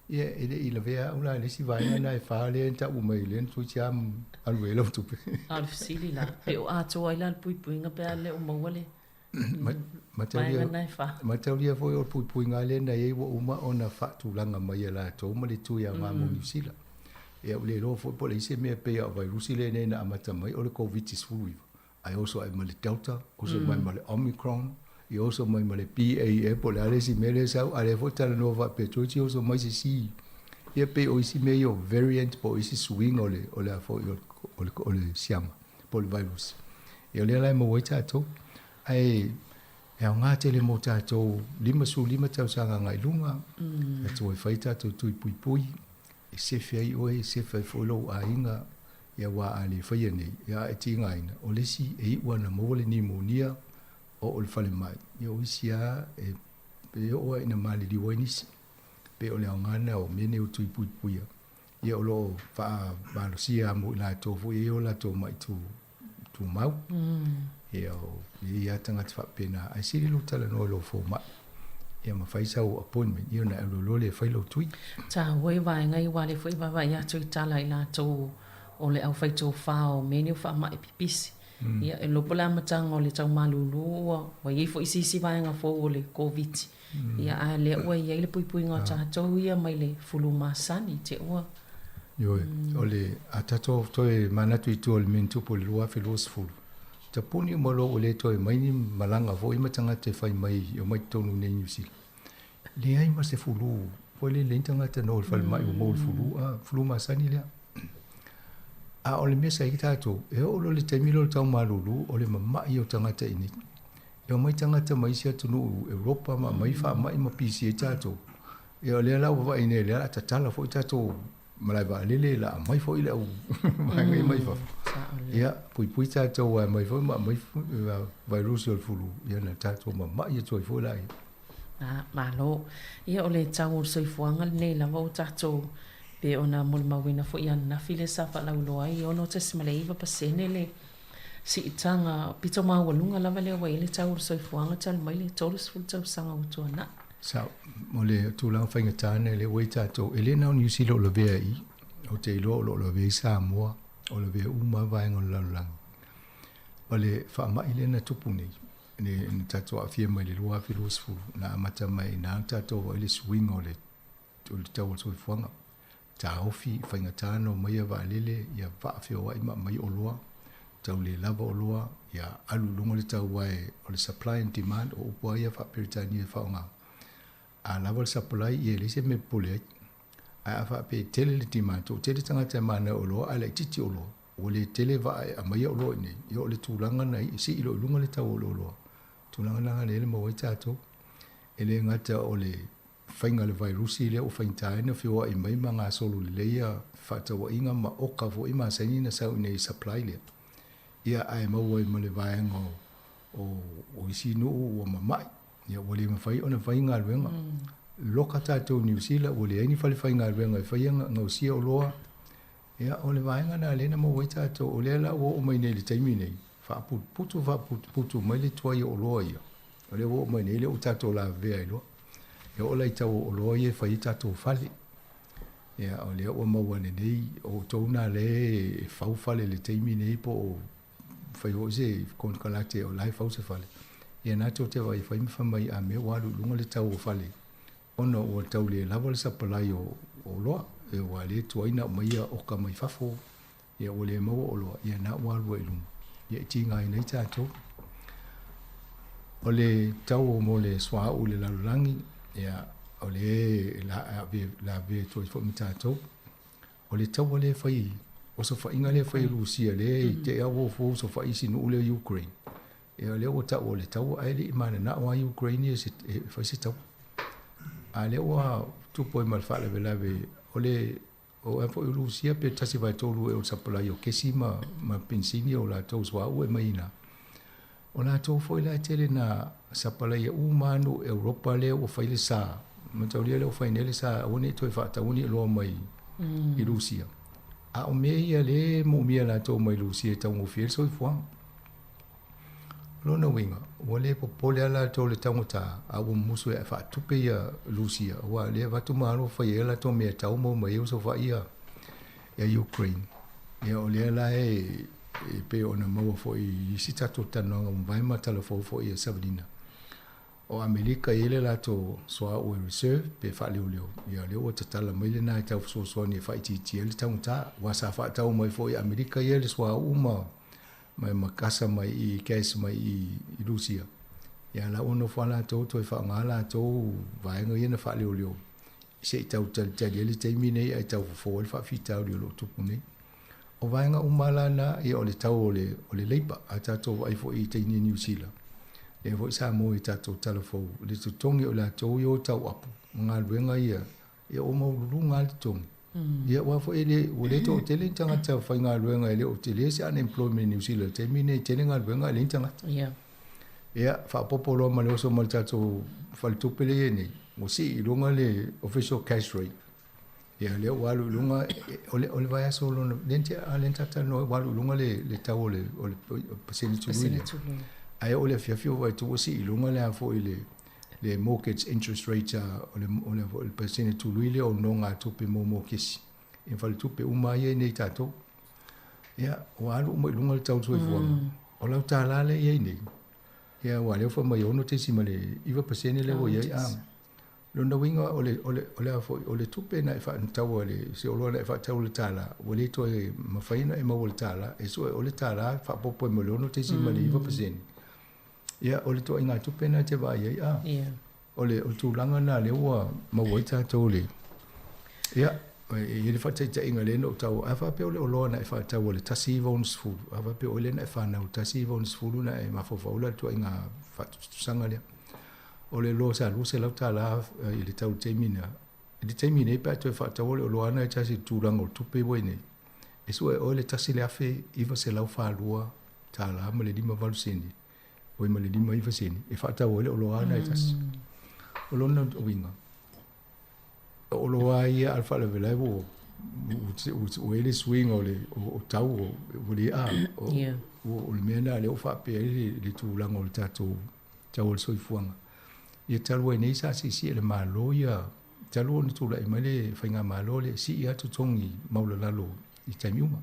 Ia e le i lavea au la i le isi vaega lena e fa lea na tau mai lea na toeitiiti lava alu ai lau tupe. A o le fesili la, pe o atoa ai la le puipuiga pe a le o maua le vaega lena e fa? Mataulia foi o le puipuiga lea na i ai ua uma ona faatulaga mai e latou ma le tui aoga mo Niu Sila. Ia ua le iloa foi po o le ai se mea pei a o vairusi lenei na amata mai o le Koviti-19. Ae oso ae ma le Delta, oso mai ma le Omicron, ia oso mai ma le BA ea po o le a le isi mea lea e sau, a o lea foi e talanoa faapea toeitiiti oso mai se C. Ia pei o isi mea ia o variant po o isi suiga o le, o le a foi, o le, o le siama po o le virus. Ia o lea la e maua ai tatou. Ae e aoga tele mo tatou 55 tausaga agai i luga, e toe fai tatou tui puipui, e sefe ai oe, e sefe ai foi lou aiga, ia aua a le faia nei, ia a e tigaina, o le isi e iu lava ina maua le nimunia, oo i le falemai, ia o isi lava e, e oo lava ina maliliu ai nisi. Pei o le aoga lena o mea nei o tui puipuia, ia o lo o faamalosia lava mo i latou foi e i ai o latou mai tu, tumau. Ia o e i ai lava tagata faapena, ae sili lou talanoa i lou fomai, ia ma fai sau appointment, ia ona e alu loa lea e fai lou tui. Taua i vaega ia aua o lea foi e vaavaai atu i tala i latou o le aufaitofa o mea nei o faamai pipisi. Ia e iloa po o le amataga o le tau malulu ua i ai foi se isi vaega fou o le Koviti. Ia a o lea ua i ai le puipuiga o tatou ia mai le fulu masani te ua. Ioe, o le, a tatou toe manatu i tua o le mea na tupu i le 2020, tapuni uma loa ua le toe mai ni malaga foi ma tagata e fai mai e omai totonu iinei i Niu Sila. Leai ma se fulu, foi lele leai ni tagata na o i le falemai ua maua i le fulu, a, fulu masani lea. A o le mea sa i ai tatou, e oo loa i le taimi lea o le tau malulu, o le mamai o tagata iinei. E omai tagata mai isi atunuu Europa ma aumai faamai ma pisi ai tatou. Ia o lea la ua vaai nei, o lea o le a tatala foi tatou malae vaalele, la aumai foi le au vaega ia mai fafo. Ia, puipui tatou ae aumai foi ma aumai vairusi o le fulu, ia na tatou mamai atu ai foi laia. Ah, malo. Ia o le tau o le soifuaga lenei lava ua tatou pei ona molimauina foi ananafi lea sa faalauiloa ai, e 6.9% le siitaga pito maualuga lava lea ua i ai le tau o le soifuaga talu mai le 30 tausaga ua tuanai. Sao, o le tulaga faigata lena lea ua i ai tatou, e le na o Niu Sila o lavea i i, ou te iloa o lo o lavea ai Samoa, o lavea uma lava vaega o le lalolagi. O le faamai lea na tupu nei, na tatou aafia mai i le 2020, na amata mai i ina tatou vaai le suiga o le o le tau o le soifuaga. Taofi, faigata ona omai vaalele, ia vaafeoai ma aumai oloa, tau le lava oloa, ia alu i luga le tau aua o le supply and demand, o upu lava ia faa-Peretania e faaaoga. A lava le supply, ia e leai se mea e popole ai. Ae a faapea e tele le demand, toatele tagata e manao i oloa ae laitiiti oloa, ua le tele vaa e aumaia oloa i inei, ia o le tulaga lena e sii loa i luga le tau o le oloa. Tulaga lena lea e maua ai tatou. E le gata o le faiga o le vairusi lea ua faigata ai ona feoai mai ma gasolo lelei ia fefaatauaiga ma oka foi masani na sau i inei i supply lea. Ia ae maua ai ma le vaega o, o isi nuu ua mamai, ia ua le mafai ona fai galuega. Loka tatou i Niu Sila ua leai ni falefaigaluega e faia gaosia oloa. Ia o le vaega lena lea na maua ai tatou, o lea la ua oo mai nei i le taimi nei, faaputuputu faaputuputu mai le tuai o oloa ia. O lea ua oo mai nei lea ua tatou lavevea ai loa. E oo la i tau o oloa ia e fai ai tatou fale. Ia o lea ua maua ane nei, o outou na lea e fau fale i le taimi nei po o fai foi se konekarate o la e fau se fale. Ia na tou te vaai fai ma fai mai a mea ua alu i luga le tau o fale ona ua tau le lava le sapalai o oloa. E ua le tuai ona aumaia oka mai fafo, ia ua le maua oloa, ia na ua alu ai i luga. Ia e tigaina ai tatou. O le tau mo le suauu i le lalolagi, ia o le lavea atu ai foi ma tatou. O le taua lea e fai, osofaiga lea e fai e Rusia lea e te i ua fua osofai isi nuu lea o Ukraine. Ia o lea ua tau o le taua ae le i mananao lava Ukraine ia e fai se taua. A lea ua tupu ai ma le faalavelave o le o a foi o Rusia pe 1/3 ea o le sapalai o kesi ma penisini o latou suauu e aumai i ina. O latou foi la e tele na sapalaia uma lava nuu Europa lea ua fai le sa, mataulia lea ua fai nei le sa aua ne i toe faataua ni oloa mai i Rusia. A o mea ia lea e moomia e latou mai Rusia e taugofie ai le soifuaga. O lona uiga, ua le popole lava latou i le taugata, a ua mumusu e faatupe ia Rusia, aua o lea e avatu malo fai ai a latou mea tau maua mai ai osofai ia Ukraine. Ia o lea la e pei ona maua foi i isi tatou talanoaga ua mavae ma talafou foi a Savalina. O Amerika e i ai le latou suauu e reserve pe faaleoleo, ia o lea ua tatala mai lena e tau fesoasoani e faaitiitia ai le taugata. Aua sa faatau mai foi e Amerika ia le suauu ma ma kasa mai i gas mai i Rusia. Ia la ua nofo lava latou toe faaaoga latou vaega ia na faaleoleo se i tau talitali ai le taimi nei ae tau fofo ai le faafitauli o lo o tupu nei. O vaega uma la na, ia o le tau o le, o le leipa, a tatou vaai foi i teine Niu Sila, lea foi sa moe i tatou talafou, le totogi o latou ia o tau apu, ma galuega ia, ia ua maualuluga lava le totogi. Ia aua foi e le, ua le toatele ni tagata faigaluega, e le o tele se unemployment i Niu Sila i le taimi nei, e tele galuega ae leai ni tagata. Ia. Ia, faaopoopo loa ma le oso ma le tatou faletupe lea e i ai nei, ua sii i luga le official cash rate. Ia, lea ua alu i luga, o le, o le vaiaso lona, lea na, lea na talanoa ua alu i luga le, le tau o le, o le pasene tului lea. Ae oo i le afiafi ua vaai atu ua sii i luga le a foi le, le mortgage interest rate o le, o le, o le pasene tului lea o nogatupe mo mokesi. I faletupe uma lava ia i nei tatou. Ia, ua alu uma i luga le tau o le soifuaga. O lau $1 lea e i ai nei, ia aua o lea ua fai mai e 6.9% lea ua i ai. A lona uiga o le, o le, o le a foi, o le tupe na e faataua le, se oloa na e faatau i le $1, ua le toe mafai ona e maua i le $1, e sue o le $1 faaopoopo ai ma le 6.9%. Ia, o le ituaiga tupe lena e te vaai ai, a? Yeah. O le, o le tulaga lena lea ua maua ai tatou le, ia, e i ai le faataitaiga lea na ou taua, a faapea o le oloa na e faataua i le 1960, a faapea o oe lea na e fanau i le 1960 na e mafaufau la i le ituaiga faatusatusaga lea. O le oloa sa $200 i le tau i le taimi lena. I le taimi nei pe a toe faataua le oloa lena e tasi i le tulaga o le tupe ua i nei, e sue e oe le $1,942 ma le 58 sene, oi ma le 59 sene, e faatau ai le oloa lena e tasi. O lona uiga, o oloa ia a le faalavelave ua ua i ai le suiga o le o tau ua le a o le mea lena lea ua faapea ai le tulaga o le tatou tau o le soifuaga. Ia talu ai nei sa siisii e le Malo ia talu ona tulai mai le faigamalo lea e sii lava totogi maualalalo i taimi uma.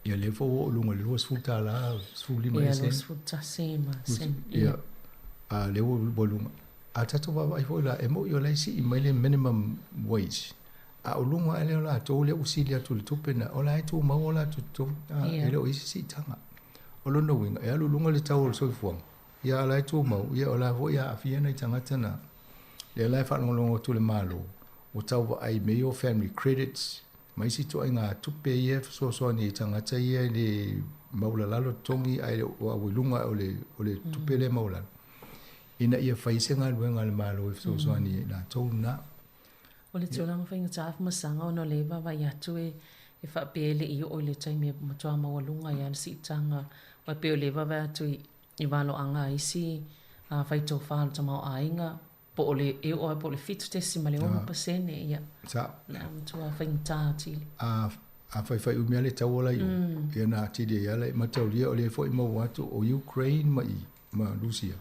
Ia lea foi ua oo i luga i le $20, 15 Ia, 21 ma sene. Ia, a lea ua i luga. A tatou vaavaai foi la, e moni o la e sii mai le minimum wage, a o luga ae lea o latou lea ua sili atu i le tupe lena, o la e tumau o latou totogi, e le o i ai se siitaga. O lona uiga, e alu i luga le tau o le soifuaga, ia a o la e tumau, ia o la foi e aafia nai tagata na. Lea la e faalogologo atu le Malo, Ua tau vaai mea ia o family credits ma isi ituaiga tupe ia e fesoasoani i tagata ia e le maualalalo totogi ae le o au i luga o le o le tupe lea e maualalo ina ia fai se galuega a le Malo e fesoasoani i latou na. O le tulaga faigata masaga ona o lea e vaavaai atu e e faapea e le i oo i le taimi e matua maualuga ai lava le siitaga aua e pei o lea e vaavaai atu i i valoaga a isi faitofa o le tamaoaiga po o le e oo lava po o le 7.6%, ia, Sa. o le a matua faigata atili. A, a faifai umi lava le taua la i o, ia na atili ai lava la i mataulia o lea foi e maua atu o Ukraine ma i ma Rusia,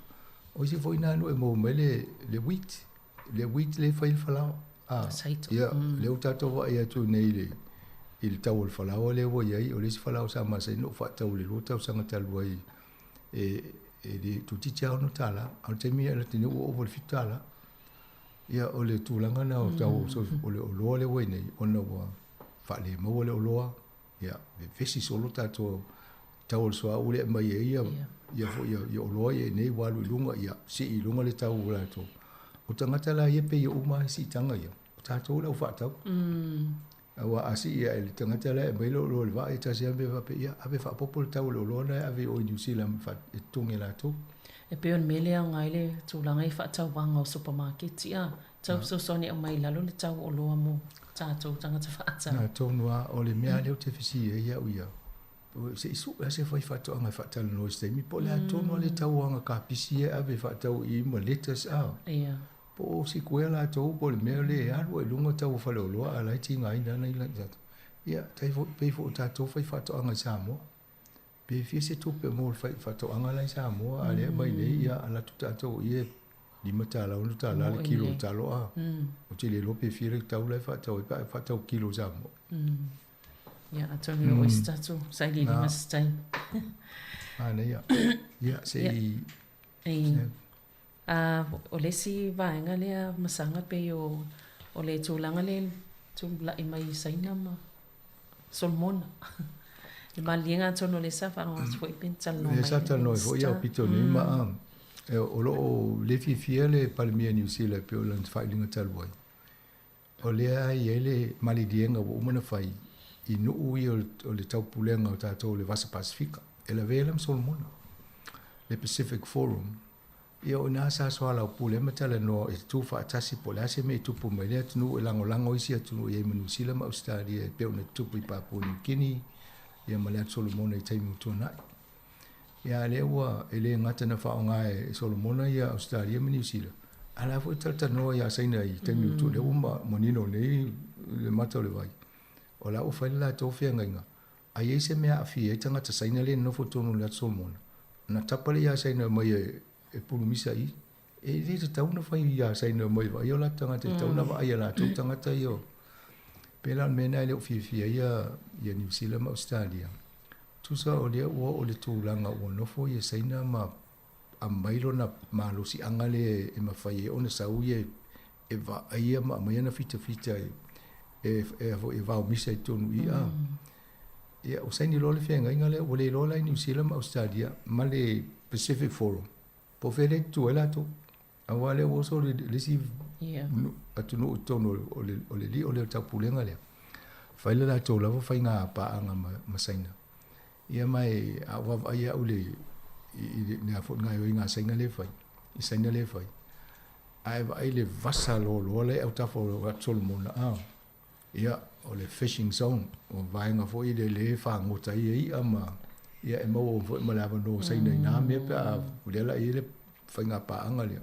o isi foi na nuu e maua mai le, le wheat, le wheat lea e fai ai le falaoa. A, Saito. ia, lea ua tatou vaai atu nei i le, i le tau o le falaoa lea ua i ai, o le isi falaoa sa masani ona ou faatau i le 2 tausaga talu ai e e le toeitiiti lava $6, a o le taimi lea nei ua ova i le $7. Ia o le tulaga lena o tau o le oloa lea ua i ai nei ona ua faalemaua le oloa, ia vevesi solo tatou tau o le suauu lea e aumai ai ia ia foi ia oloa ia i inei ua alu i luga, ia sii i luga le tau o latou. O tagata la ia pei e uma lava siitaga ia, o tatou le au faatau. Aua a sii ae le tagata la e aumai le oloa i le vaa, e tasi lava mea faapea, ia ave faaopoopo le tau o le oloa lena e ave i o i Niu Sila e totogi e latou. E pei o le mea lea e aoga ai le tulaga i faatauvaga o supamaketi a tau fesoasoani e aumai i lalo le tau o oloa mo tatou tagata faatau. Na tonu lava, o le mea lea ou te fesili ai au ia, se i sue lava se faifaatoaga e faatalanoa i se taimi, po o le a tonu lava le tau o ana kapisi ia e ave e faatau i i ma lettuce a? Ia. Po o sikuea latou po o le mea lea e alu ai i luga tau o faleoloa a la e tigaina ana ila ia tai foi pei foi o tatou faifaatoaga i Samoa. Pe fia se tupe mo le faifaatoaga la i Samoa a lea mai nei ia alu atu tatou i e $5 $6 le kilo o talo a. Ou te le iloa pe fia le tau la e faatau ai pe a e faatau kilo i Samoa. Ia atonu e oo i se tatou sailiiliga se taimi. Manaia. Ia se i A o le isi vaega lea masaga pei o o le tulaga lea tulai mai i Saina ma Solomona. Le maliliega atonu o lea sa faalogo atu foi pe na talanoa mai. Lea sa talanoa foi au pito nei ma o lo o le fiafia le Palemia o Niu Sila e pei o lana faailoga talu ai. O lea e i ai le maliliega ua uma ona fai i nuu ia o le taupulega o tatou o le Vasa Pasefika, e lavea la ma Solomona, le Pacific Forum. Ia o i ina sa soalaupule ai ma talanoa e tutu faatasi po o le a se mea e tupu mai lea atunuu e lagolago isi atunuu e i ai ma Niu Sila ma Ausetalia e pei ona tutupu i Papua Niu Kini ia ma le Atu Solomona i taimi ua tuanai. Ia a lea ua e le gata na faaaoga e Solomona ia Ausetalia ma Niu Sila, a la foi e talatalanoa ia Saina i taimi ua tuanai, lea ua manino nei le mata o le vai, o la ua fai le latou feagaiga. A i ai se mea aafia ai tagata Saina lea e nonofo i totonu o le Atu Solomona, ona tapa lea ia Saina mai e pulumisa i i. E le tatau ona fai ia Saina mai e vaai o latou tagata, e tatau ona vaai e latou tagata ia. Pei la o le mea lena e le o fiafia ai ia Niu Sila ma Ausetalia. Tusa o lea ua oo i le tulaga ua nofo ia Saina ma aumai lona malosiaga lea e mafai ai ona sau ia e vaaia ma aumai ana fitafita e e vaomisa i totonu i i. Ia, ua saini loa le feagaiga lea, ua le iloa la i Niu Sila ma Ausetalia ma le Pacific Forum po o fea lea e tutu ai latou. Aua lea ua oso le isi atunuu i totonu o le lio lea o le taupulega lea, fai le latou lava faiga paaga ma Saina. Ia ma e, a ou vaavaai au i le a foi gaoioiga a Saina lea e fai, i Saina lea e fai, a e vaai i le vasa loaloa la e i autafa o Atu Solomona, a, ia, o le fishing zone, o vaega foi lea e fagota ai ia i'a ma, ia, e maua foi ma le avanoa o Saina i na mea pe a, o lea la e i ai le faiga paaga lea.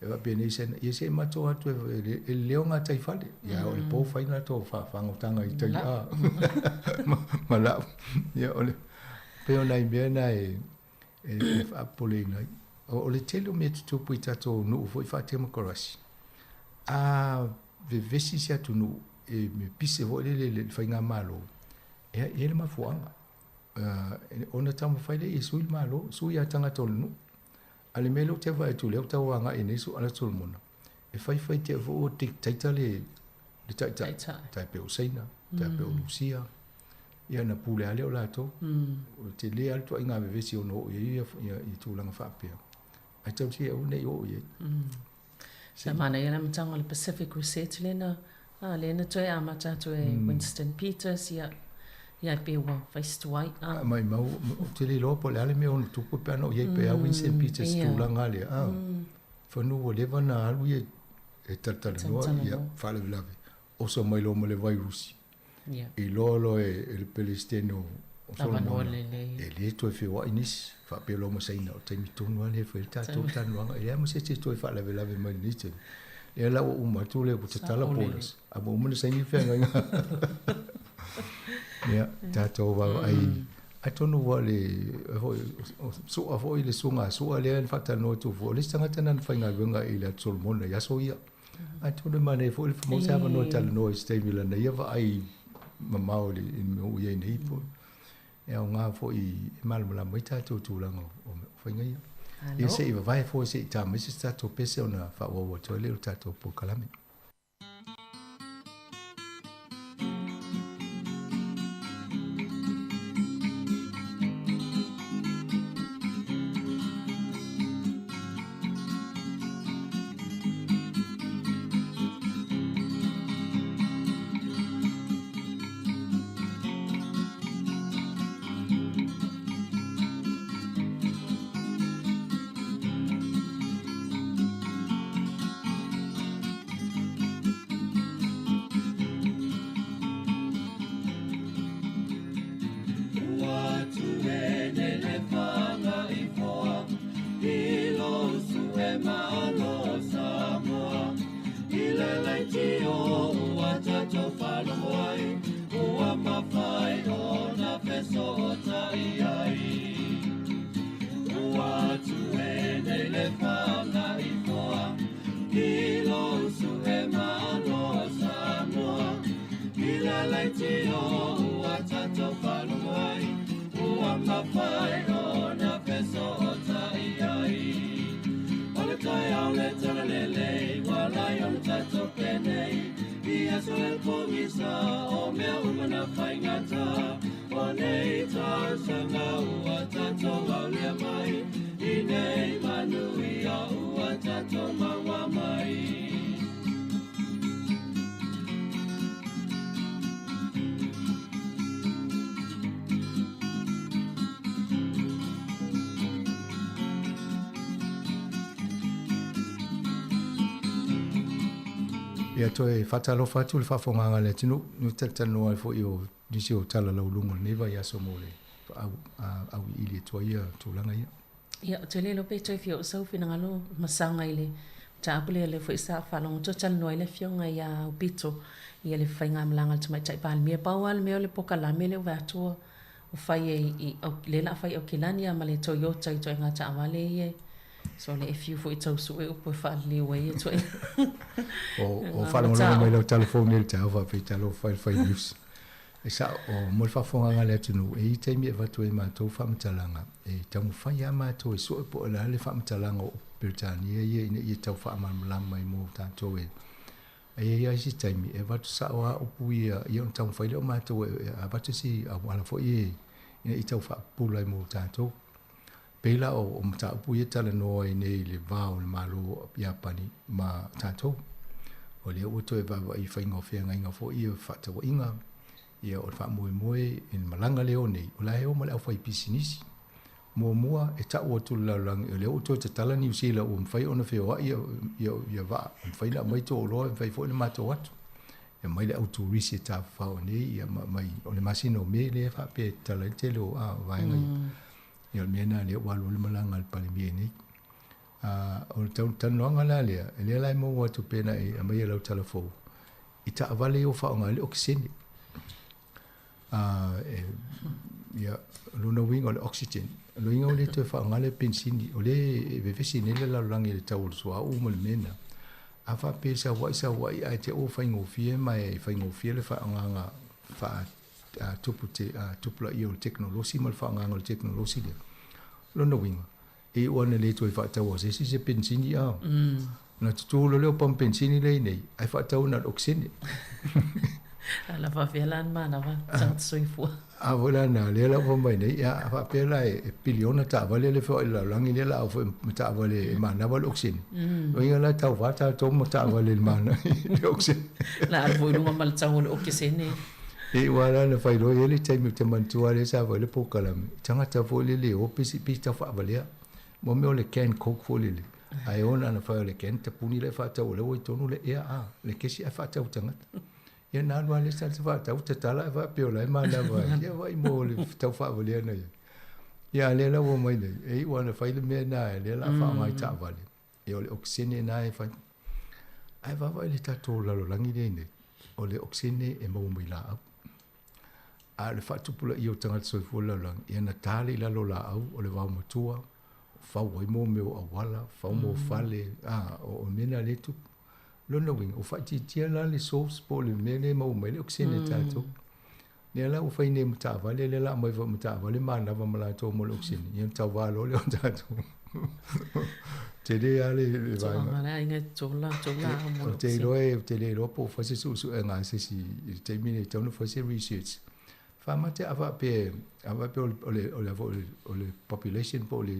E faapenei Saina, ia se i matou atu e lelei o gataifale. Ia, o le po fai le latou fagotaga i tai a ma lau. Ia, o le, pei o nai mea na e faapopoleina ai. O le tele o mea tutupu i tatou nuu foi faatemokarasi, a vevesi se atunuu e pise foi lele i le faigamalo, e i ai le mafuaaga. Ona taumafai lea e sui le Malo, sui lava tagata o le nuu. A o le mea lea ou te vaai atu lea ua tau agai nei Ala Solomona, e faifai tea foi ua dictator le taitai, tai pei o Saina, tai pei o Rusia, ia ona pule lava lea o latou. O le tele lava le ituaiga vevesi e ono oo i ai i tulaga faapea, ae tausia aua ne i oo i ai. Sa manaia le amataga o le Pacific Reset lea na, a, lea na toe amata atu e Winston Peters, ia, ia e pei ua fai si tuai, a. Maimau, ou te le iloa po o le a le mea ono tupu pe ana o i ai pea Winston Peters i tulaga lea, a. Semeamanu ua leva ona alu ia e talatalanoa, ia, faalavelave, oso mai loa ma le vairusi. Iloa loa e le Peresetene o Solomona, e le toe feoai nisi, faapea loa ma Saina, o le taimi tonu lava lea e fai ai le tatou talanoaga, e leai ma se isi e toe faalavelave mai i lenei taimi. Lea la ua uma atu lea ua tatala borders, a ua uma ona saini le feagaiga. Ia, tatou vaavaai, atonu ua le, foi, sua foi le suaga a Sua lea na faatalanoa atu foi, o le isi tagata lena na faigaluega i le Atu Solomona i aso ia. Atonu e manaia foi le maua se avanoa e talanoa i se taimi i lana ia vaai mamao i le mea ua i ai nei po e aoga foi e malamalama ai tatou i tulaga o faiga ia. Ia se i vavae foi se i tā mai se tatou pese ona faaauau atu ai lea o le tatou polokalame. Ia toe faatalofa atu le faafofogaaga a le atunuu, nu talatalanoa ai foi o nisi o tala lauluga o lenei vaiaso mo le auiliili atu ai ia tulaga ia. Ia, ou te le iloa pe toe fia oo sau finagalo masaga i le mataupu lea, lea foi sa faalogo atu o talanoa ai le Afioga ia Aupito i le faigamalaga a le Tamaitai Palemia. Pau lava le mea o le polokalame lea ua vaai atu ua fai e lea o le a fai i Aukilani ia ma le Toyota i ituaiga taavale ia. So le e fiu foi tau sue upu e faaliliu ai ia ituaiga. O faalogologo mai lau telefoni i le taeao faapea talofa e le fai news. E sao, o mo le faafofogaaga a le atunuu, e i ai taimi e avatu ai e matou faamatalaga, e taumafai lava matou e sue po o le a le faamatalaga o Peretania ia ina ia tau faamalamalama mai mo tatou e E i ai lava isi taimi e avatu sao lava upu ia, ia ona taumafai lea o matou e avatu se auala foi e ina ia tau faapupula ai mo tatou. Pei la o mataupu ia e talanoa ai nei i le va o le Malo o Iapani ma tatou. O lea ua toe vaavaai i faiga o feagaiga foi ia fefaatauaiga, ia o le faamoemoe i le malaga lea o nei, o la e o ma le aufaipisinisi. Muamua, e tau atu i le lalolagi, o lea ua toe tatala Niu Sila ua mafai ona feoai ia vaa, ua mafai ona aumai tou oloa, e mafai foi ona matou atu. E aumai le au turisi e tafafao nei, ia ma aumai, o le masina o Me lea e faapea e tatala ai le tele o vaega ia. Ia o le mea lena lea ua alu ai le malaga a le Palemia nei. O le talanoaga la lea, lea la e maua atu pei ona e aumaia i lau tala fou, i taavale ia ua faaaoga ai le okesene. Ia, o lona uiga o le oxygen. O lona uiga ua le toe faaaoga le penisini, o lea e vevesi nei le lalolagi i le tau o le suauu ma le mea lena. A faapea e sau ai sau ai ae te i ua faigofie ma e faigofie le faaaogaga faa tupu te tupulaia o le tekonolosi ma le faaaogaga o le tekonolosi lea. O lona uiga, e iu ana le toe faataua se isi se penisini a. Ona tutu loa lea o pamu penisini lea i inei, ae faatau na o le okesene. A la faapea la ni manava tagata soifua. A foi la na lea la ua mai nei, ia, a faapea la e piliona taavale le feoai i le lalolagi lea la au foi ma taavale e manava le okesene. Mm. Ia la tauva tatou ma taavale i le mana i le okesene. La alu foi i luga ma le tau o le okesene. E ua la na fai loa i ai le taimi ou te manatua lea sa fai le polokalame, tagata foi lele e o pisi pisi taufaavale'a. Mo mea o le can coke foi lele, ae o na ona fai o le can tapuni la e faatau o lea ua i tonu le ea a, le kesi ae faatau i tagata. Ia na alu lava le isi tagata faatau tatala ae faapea o la e manava ai. Ia vaai mo le tau faavalea na ia. Ia a lea la ua mai nei, e iu lava ina fai le mea lena lea o le a faaaoga i taavale, ia o le okesene lena e fai. Ae vaavaai i le tatou lalolagi lea nei, o le okesene e maua mai laau. A o le faatupulaia o tagata soifua i le lalolagi, ia na ta le i lalo o laau, o le vaomatua, fau ai mo mea o auala, fau mo fale, a, o mea na lea e tupu. Lona uiga, ua faaitiitia la le source po o le mea lea e maua mai ai le okesene e tatou. Lea la ua fai nei ma taavale, lea la aumai foi ma taavale manava ma latou mo le okesene, ia ona tauva loa lea o tatou. Tele lava le vaega. Toaga le aiga e tola, tola mo le Ou te iloa, ou te le iloa po o fai se suesuega a se isi i le taimi lenei, e tatau ona fai se research. Faamate a faapea, a faapea o le, o le, o le, o le population po o le,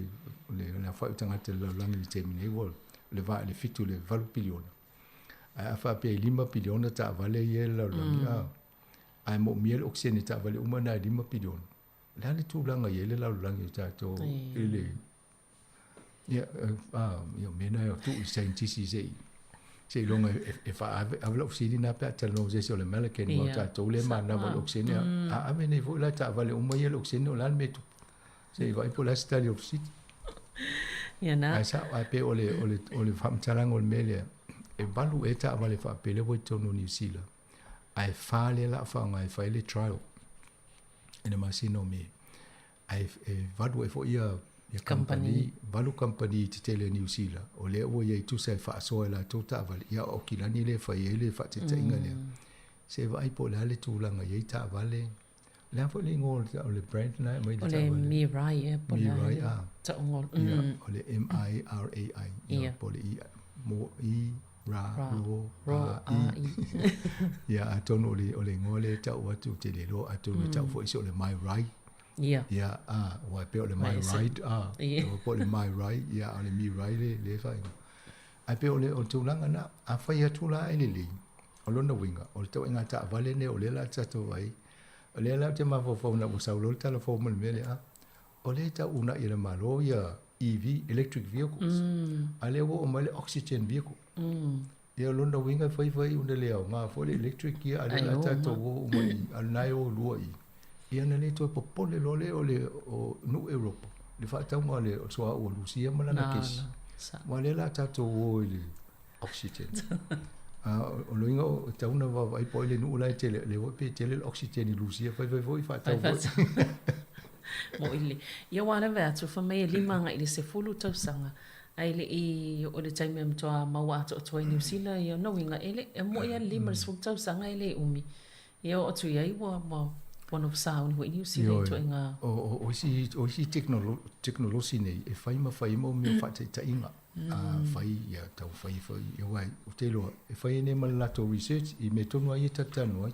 o le, le aofai o tagata i le lalolagi i le taimi nei ua le va i le 7 i le 8 piliona. Ae a faapea e 5 piliona taavale ia i le lalolagi, a, ae moomia le okesene i taavale uma na e 5 piliona. O le a le tulaga e i ai le lalolagi o tatou i le, ia, a, ia o mea na e tuu i saienitisi se i, seiloga e faaave ave lau fesili lena pe a talanoa ma se isi o le Malacan aua o tatou lea e manava i le okesene a ave nei foi la i taavale uma ia le okesene o le a le mea e tupu. Se i vaai po o le a se tali o le fesili. Ia na. Ae sao, ae pei o le, o le, o le faamatalaga o le mea lea, e valu ea taavale faapea lea ua i totonu o Niu Sila, ae fa lea o le a faaaoga e fai le trial i le masina o Me. Ae e valu ai foi ia ia kamupani, valu kamupani tetele a Niu Sila, o lea ua i ai tusa e faasoa e latou taavale, ia o Aukilani lea e fai ai le faataitaiga lea. Se vaai po o le a le tulaga e i ai taavale. O le a foi le igoa o le brand lena e aumai le taavale? O le Mirai ea po o le a le tauga o le. Ia, o le M-I-R-A-I, ia, po o le I, mo, I, ra, ro, a, i. Ia, atonu o le, o le igoa lea e tau atu, ou te le iloa, atonu e tau foi se o le My Rai. Ia. Ia, a, aua e pei o le My Ride, a, po o le My Rai, ia, a o le Mi Rai le, le faaigoa. Ae pei o le, o le tulaga lena, afai atu la e lelei, o lona uiga, o le tauaiga taavale lenei o lea la tatou ai, o lea la ou te mafaufau ina ua sau loa le tala fou ma le mea lea, a, o lea e tau uunai e le Malo ia EV, electric vehicles, a lea ua oo mai le oxygen vehicle. Ia o lona uiga e fai fai ona le aoga foi le electric ia a lea o le a tatou o uma i a o lena e o lua i ia ona le toe popole loa lea o le o nuu Europa le faatauga o le suauu a Lusia ma lana kesi. Aua o lea o le a tatou o i le oxygen. A o lona uiga e tatau ona vaavaai po o ai le nuu la e tele, lea foi pe tele le oxygen i Lusia, fai fai foi faatau foi. Mo'i lelei. Ia ua lava atu fai mai e 5 agai i le 10 tausaga ae le i oo le taimi e matua maua atoatoa i Niu Sila ia ona uiga e le e mo'i lava le 5 i le 10 tausaga e le umi. Ia oo atu i ai ua ua ua nofo sauni foi Niu Sila i ituaiga. O isi o isi tekonolosi nei e fai ma fai mau mea o faataitaiga. A fai ia tau fai foi ia aua ou te iloa e fai ai nei ma le latou research i mea tonu lava ia e talatalanoa ai.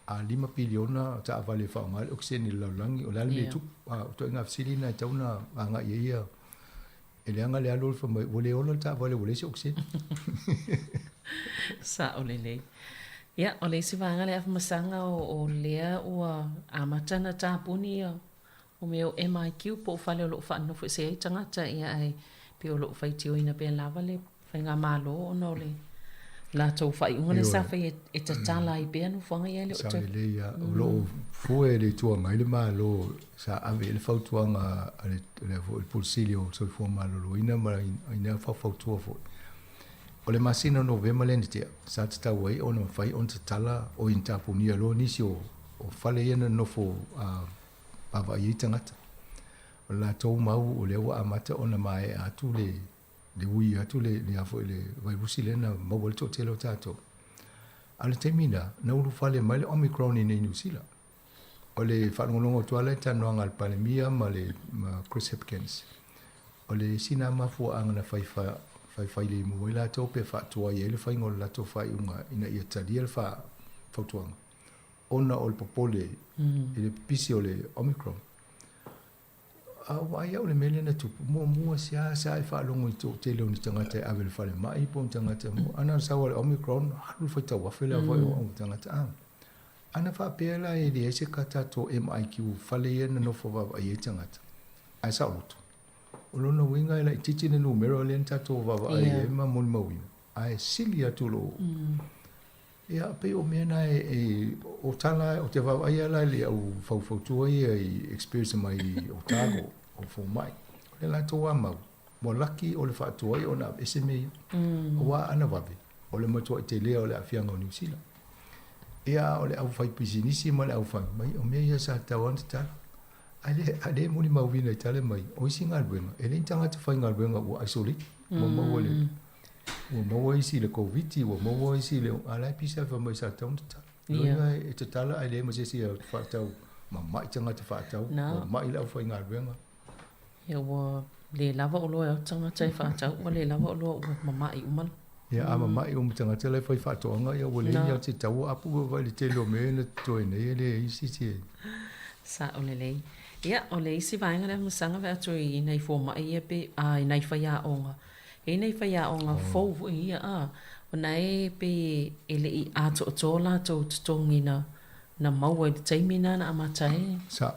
A 5 piliona taavale e faaaoga ai le okesene i le lalolagi, o le a le mea e tupu? A o ituaiga fesili na e tatau ona agai i ai ia E leaga le alu alu fai mai, ua le ola le taavale ua leai se okesene. Sao lelei. Ia, o le isi vaega lea Afamasaga o, o lea ua amata ona tapuni ia o mea o MIQ po o fale o lo o faanonofo ese ai tagata, ia ae pei o lo o faitioina pea lava le Faigamalo ona o le latou faaiuga lea sa fai e tatala ai pea nofoaga ia e le o toe. Sao lelei lava. O lo o fue e le Itu Agai le Malo sa ave i ai le fautuaga a le le Pule Sili o le Soifua Maloloina ma ina faufautua foi. O le masina o Novema lea na tea, sa tatau ai ona mafai ona tatala o ina tapunia loa nisi o fale ia na nonofo vaavaai ai tagata. O le latou mau o lea ua amata ona maea atu le le ui atu le, le a foi le vairusi lea na maua ai le toatele o tatou. A o le taimi lena, na ulufale mai le Omicron i inei i Niu Sila. O le faalogologo atu lava la i talanoaga a le Palemia ma le ma Chris Hipkins, o le isi lena mafuaaga na fai faifailemu ai latou pe faatuai ai le faiga o le latou faaiuga ina ia talia le fautuaga. ona o le popole i le pipisi o le Omicron. A ua vaai au i le mea lea na tupu, muamua seasea e faalogo i le toatele o ni tagata e ave i le falemai po o ni tagata mo, ana na sau le Omicron, alu le faitauafe le aofai o tagata. A, ana faapea la e leai se ka tatou MIQ fale ia na nofo vaavaai ai tagata, ae saoloto. O lona uiga e laitiiti le numera lea na tatou vaavaai ai ma molimauina, ae sili atu lou Ia, pei o mea na e, o tala, o te vaavaai lava la i le au faufautua ia i experience mai Otago, o fomai. O le latou lava mau, ua laki o le faatuai ona aveese mea ia. Aua ana vave, o le matuai telea o le aafiaga o Niu Sila. Ia, a o le au faipisinisi ma le au fai mai, o mea ia sa tatau lava ona tatala. Ae le, a le molimauina i tala mai, o isi galuega, e leai ni tagata faigaluega ua isolate, ua maua le, Ua maua isi i le Koviti, ua maua isi i le... A la e pisa fai mai sa tatau ona tatala. Loia e tatala ae leai ma se isi e faatau. Mama'i tagata faatau, mama'i le aufaigaluega. Ia ua le lava oloa e o tagata e faatau, ua le lava oloa ua mama'i uma. Ia a mama'i uma tagata la e fai faatoaga, ia ua leai ni se tau apu vaai i le tele o mea na totoe nei e leai se isi e... Sa'o lelei. Ia, o le isi vaega lea masaga vaai atu i nai fomai ia pe, a i nai faiaoga. E i ai nai faiaoga fou foi ia, a, ona e pei e le i atoatoa latou totogi na, na maua i le taimi na na amata ai. Sa,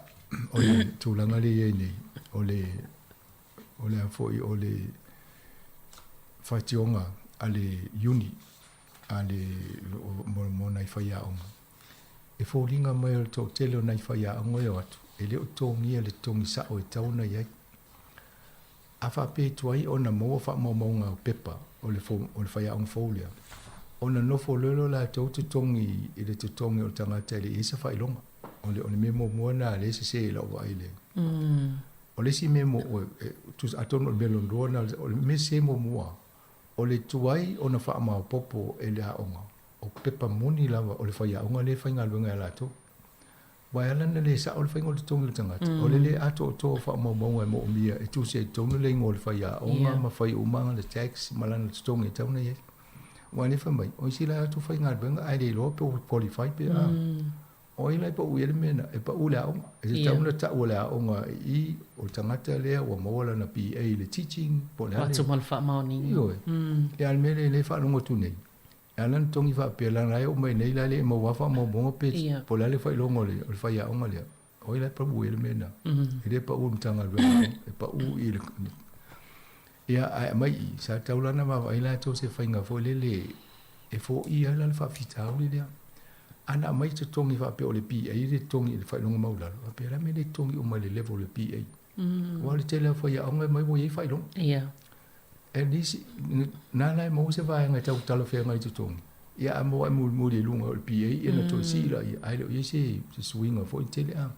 o le tulaga lea e i ai nei, o le, o le a foi, o le faitioga a le uni, a le, mo, mo nai faiaoga, e foliga mai o le toatele o nai faiaoga e o atu, e le o totogia le totogi sao e tatau ona i ai. A faapea e tuai ona maua faamaumauga o pepa o le o le faiaoga fou lea, ona nofo loa lea o latou totogi i le totogi o le tagata e le i ai se faailoga. O le o le mea muamua lena lea e sese i lau vaai i le O le isi mea mo e tusa atonu o le mea lona lua lena o le mea sese muamua, o le tuai ona faamaopoopo e le aoga o pepa moni lava o le faiaoga lea e faigaluega ia latou. Aua e ala ona le sao le faiga o le totogi o le tagata, o le le atoatoa o faamaumauga e moomia e tusi ai i totonu le igoa o le faiaoga ma fai uma le tax ma lana totogi e tatau ona i ai. Aua lea fai mai, o isi la atu faigaluega ae le iloa pe ua qualify pe a. O ai la e pau i ai le mea lena? E pau i le aoga. E tatau ona tau e le aoga i i, o le tagata lea ua maua lana BA i le teaching po o le a le. Atu ma le faamaoniga. Ioe. Ia a o le mea lea e faalogo atu nei, E ala ona togi faapea leaga la e oo mai nei la e le i maua faamaumauga pe po o le a le faailoga o le o le faiaoga lea. O ai la e pau ai le mea lena? E le pau i le Matagaluega o Aoga, e pau i le Ia ae aumai i i, sa tatau la ona vaavaai latou i se faiga foi lele e foia ai la le faafitauli lea. A na aumai totogi faapea o le BA le totogi i le faailoga maualalo, faapea o le a le mea e le totogi uma i le level o le BA? Aua o le tele lava o faiaoga e omai ua i ai faailoga. At least, na la e maua se vaega e tau talafeagai i totogi, ia a maua ae mulimuli i luga o le BA ia ona toe sii laia, ae le o i ai se suiga foi tele. A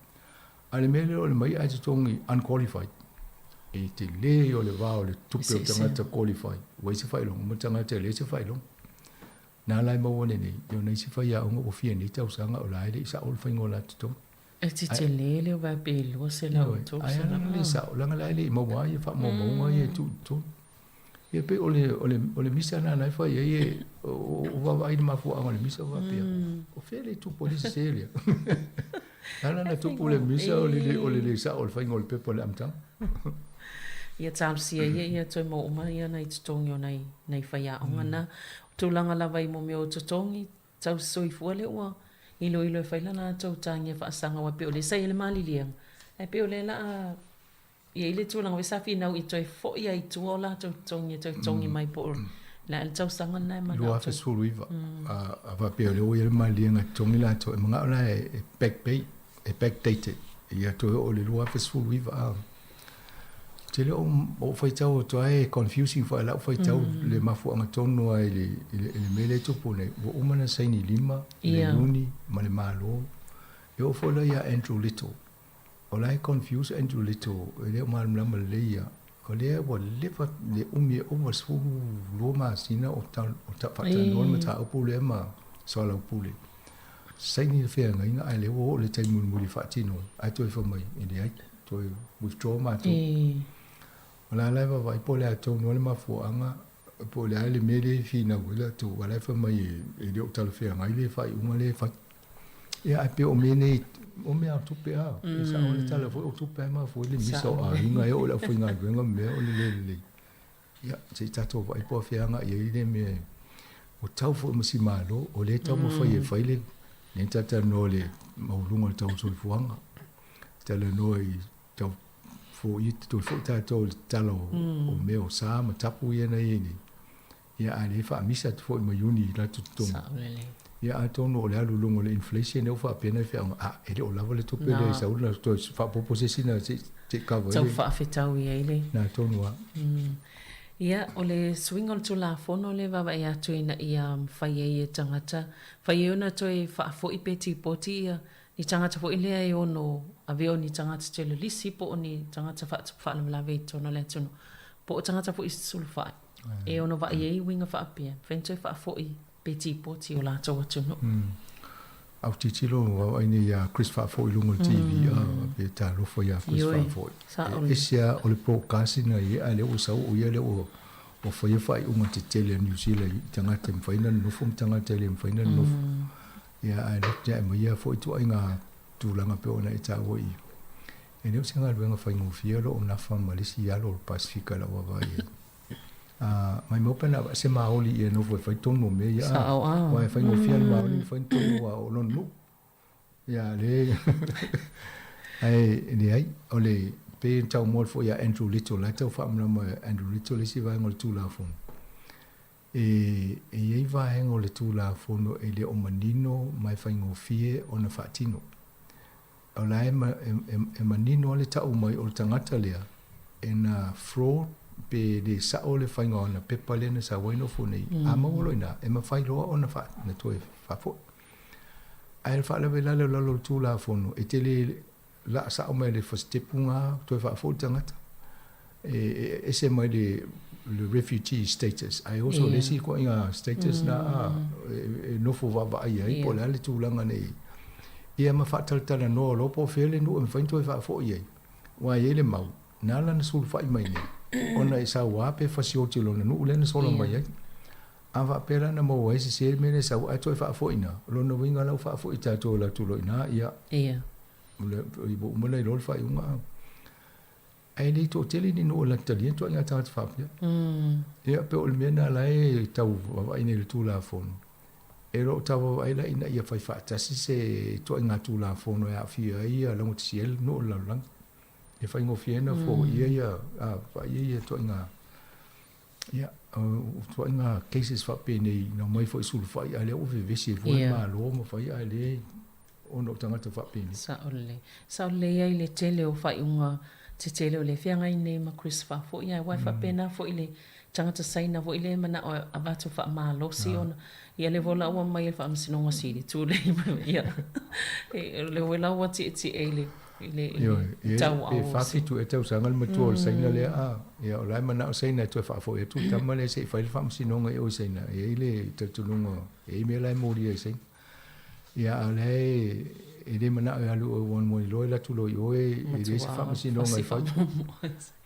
o le mea lea o le mai ae totogi unqualified, e tele o le va o le tupe o tagata qualified ua i ai se faailoga ma tagata e leai se faailoga. Na la e maua nei, ia o nai isi faiaoga ua fia nei tausaga o la e le i sao le faiga o la totogi. E tetele le uaea pe 200 i 300. Ai ala le sao, leaga la e le i maua ai faamaumauga ia e tuu i totonu. Ia pei o le, o le, o le misa lena la e fai ai e, o, o vaavaai i le mafuaaga o le misa faapea. O fea le tupu ai le sese lea? Ala na tupu le misa o le, o le le sao o le faiga o le pepa o le amataga. Ia talosia ia ia toe maua uma ia nai totogi o nai, nai faiaoga na. O tulaga lava i mo mea o totogi, Tausi soifua lea ua iloilo e fai la latou tagia faasaga aua pei o lea sa i ai le maliliega ae pei o lea la a i ai le tulaga foi sa finau i toe foi ai i tua o latou totogi e toe totogi mai po o le a le tausaga lena e manao 2019 a faapea o lea ua i ai le maliliega e totogi latou e manao la e back pay e backdated ia toe oo i le 2019 a Te le o o faitau atu ai e confusing foi lau faitau le mafuaaga tonu lava i le i le i le mea lea e tupu nei. Ua uma ona saini lima le Iuni ma le Malo. E oo foi la ia Andrew Little. O la e confuse Andrew Little e le o malamalama lelei ia. O lea ua leva le umi e ova 12 masina o ta o ta faatalanoa le mataupu lea ma soalaupule. Saini le feagaiga ae lea ua oo i le taimi mulimuli e faatino ai, ae toe fai mai e leai. Toe withdraw matou. O la la e vaavaai po o le a tonu lava le mafuaaga po o le a le mea lea e finau ai latou aua o la e fai mai e le o talafeagai le faaiuga lea e fai. Ia, ae pei o mea nei, o mea o tupe a. E sao le tala foi o tupe ai mafua ai le misa o aiga e oo i le aufaigaluega ma mea o le le lelei. Ia, se i tatou vaai po o afea agai ai le mea ua tau foi ma si Malo, o lea e taumafai e fai le, lea na talatalanoa i le maualuga o le tau o le soifuaga. Talanoa i tau foia, toe foi tatou i le tatala o mea o sa ma tapu ia na i ai nei. Ia, a lea e faamisa atu foi ma Iuni i latou totogi. Sao lelei. Ia, atonu o le alu i luga o le inflation lea ua faapea ona feaoga, a, e le o lava le tupe lea e sau na toe faaopoopo se isi na se i cover ai le. Tau faafetau i ai le. Na tonu lava. Ia, o le suiga o le Tulafono lea e vaavaai atu ina ia mafai ai e tagata, mafai ai ona toe faafoi pe tipoti ia ni tagata foi lea e ono avea o ni tagata telolisi po o ni tagata faatupu faalavelave i totonu o le atunuu, po o tagata foi sulufai e ono vaai ai uiga faapea, mafai ona toe faafoi pe tipoti i o latou atunuu. A ou tilotilo vaavaai nei ia Chris Faafoi i luga o le TV, a pe talofa ia Chris Faafoi. E ese lava o le broadcast ina ia, a lea ua sau o ia lea ua ua faia faaiuga tetele a Niu Sila i tagata e mafai ona nonofo ma tagata e le mafai ona nonofo. Ia ae lote ae mai ia foi ituaiga tulaga pei ona e taua i E le o se galuega faigofie o lo o nafa ma le isi alo o le Pasefika i lau vaavaai i ai. A, maimau pe na se maoli ia nofo e fai tonu o mea ia. Sao a. Aua e faigofie le maoli na fai tonu aua o lona nuu. Ia le ae leai o le pei ona tau moa foi ia Andrew Little la e tau faamalama e Andrew Little le isi vaega o le Tulafono. E e i ai vaega o le Tulafono e le o manino ma e faigofie ona faatino. O la e, e, e manino lava le tau mai o le tagata lea e na fraud pe le sao le faiga o ana pepa lea na sau ai nofo nei. A maua loa i ina, e mafai loa ona fa, na toe faafoi. Ae le faalavelave o lalo o le Tulafono, e te le laa sao mai le fasitepu lena toe faafoi le tagata. E, e ese mai le, le refugee status, ae oso le isi ituaiga status na a, e, e nofo vaavaai ai po o le a le tulaga nei. Ia ma faatalatalanoa loa po o fea le nuu e mafai ona toe faafoi ai. Aua e i ai le mau, na ala ona sulufai mai nei, ona e saua pe fasioti i lona nuu lea na sola mai ai. A faapea la na maua ai sese le mea lea e sau ae toe faafoi ina, o lona uiga la ua faafoi tatou e latou loa i ina, ia, ua uma ona iloa le faaiuga. Ae le toatele ni nuu e latou talia ituaiga tagata faapea. Ia, pei o le mea lena la e tau vaavaai nei i le Tulafono. E le o tau vaavaai la ina ia fai faatasi se ituaiga Tulafono e aafia ai ia laugatasia ai le nuu o le lalolagi. E faigofie ai ona foia ia, vaaia ia ituaiga, ia, ituaiga cases faapenei na omai foi i sulufai a o lea ua vevesi ai foi le Malo ma fai ae le ona o tagata faapenei. Sao lelei. Sao lelei ai le tele o faaiuga tetele o lea e feagai nei ma Chris Faafoi ae aua e faapena foi le tagata Saina foi lea e manao e avatu faamalosi ona ia lea foi la ua aumai e le Faamasinoga Sili tulei mai ia lea foi la ua tietie i le i le i le tauau pe 47 ea tausaga le matua o le Saina lea a ia o la e manao Saina e toe faafoi atu le tama lea se i fai le faamasinoga i o i Saina e i ai le talitonuga e i ai mea la e molia i Saina. Ia, a o lea e le manao e alu oe one one loa e alu atu loa i o e leai se faamasinoga e fai.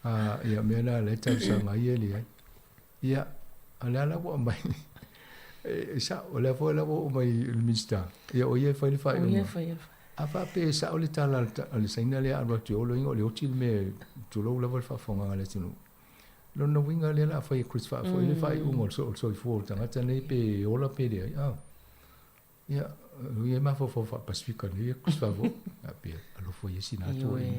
A, ia, mea la lea e talosaga ai e leai. Ia, a o lea la ua aumai, e sao, o lea foi la ua oo mai i le Minisita, ia o ia e fai le faaiuga. O ia e fai le faaiuga. A faapea e sao le tala a le Saina lea a alu atu i o, lona uiga o le oti le mea, tulou lava le faafofogaaga a le atunuu. Lona uiga lea o le a fai e Chris Faafoi le faaiuga o le soifua o le tagata nei pe ola pe leai. A. Ia, ui e mafaufau faa-Pasefika nei ia Chris Faafoi. A pe alofa ia sina atu ai.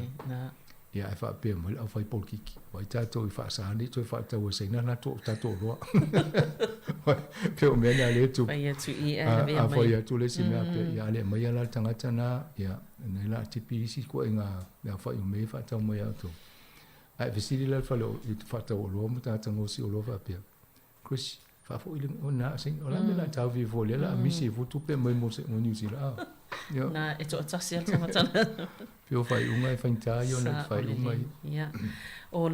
Ia, ae faapea mai le aufai polokiki. Vai tatou i faasa nei toe faatau e Saina na to tatou oloa. Pe o mea na le tu. Fai atu i ae lavea mai. A fai atu le isi mea pe ia ale mai ala le tagata na, ia, nei la tipi isi ituaiga mea fai o mea e faatau mai a outou. Ae fesili la le fale i te faatau oloa ma tagata gaosi oloa faapea, Chris, faafoi le o na saina, o le a le mea o le a taofi ai fua o lea o le a misi ai fua tupe mai mo New Zealand. Ah, ia. Na, e toatasi lava le tagata na. Pei o faaiuga e faigata ia ona faaiuga ia. Ia. O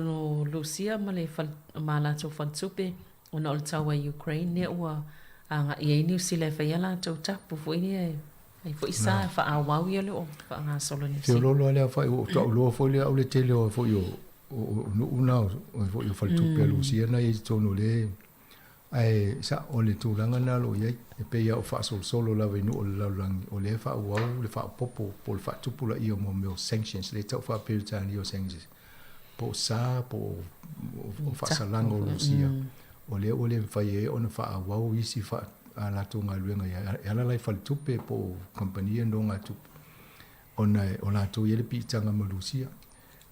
Lusia ma le fale, ma latou faletupe, ona o le taua i Ukraine, lea ua agai ai Niu Sila e fai a latou tapu foi lea e Ai foi sa e faaauau ia le o faagasolo Niu Sila. Feoloolo lava le aofai, ua ou tauloa foi lea au le tele o foi o nuu na o foi o faletupe a Lusia na i ai i totonu o le. Ae sa'o le tulaga lena o lo o i ai, e pei lava o faasolosolo lava i nuu o le lalolagi, o lea e faaauau le faaopoopo po o le faatupulaia o mea o sanctions, lea e tau faa-Peretania o sanctions, po o sa po o faasalaga o Rusia, o lea ua le mafai ai ona faaauau isi a latou galuega e ala la i faletupe po o kamupani ia nonogatupe, ona o latou e i ai le piitaga ma Rusia.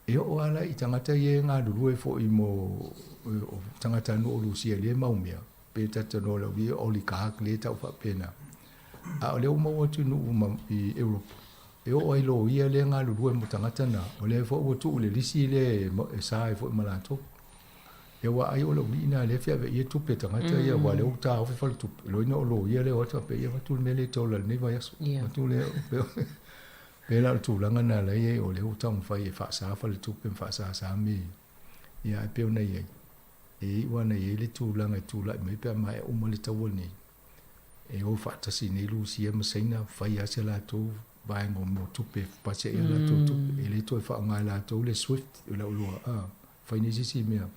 E oo lava la i tagata ia e galulue foi mo o tagatanuu o Rusia i lea mau mea, pe talanoa i lau ia oligarch lea e tau faapena. A o lea ua maua atu i nuu ma, i Europe, e oo lava i loia lea e galulue mo tagata na, o lea foi ua tuu i le lisi lea e sa ai foi ma latou. Ia aua ai o le aualii na lea e feaveaia tupe a tagata ia, aua o lea ua taofi faletupe, loina o loia lea e o atu faapea, ia avatu le mea lea e tola i lenei vaiaso. Avatu lea, Pei la o le tulaga lena la e i ai, o lea ua taumafai e faasa faletupe ma faasasa mea ia, ia ae pei ona i ai, e iu lava ina i ai le tulaga e tulai mai pe a maea uma le taua lenei, e o faatasi nei Rusia ma Saina, fai lava se latou vaega o mea o tupe e pasi ai a latou tupe. E le toe faaaoga e latou le SWIFT, o lau iloa, a, fai nei se isi mea,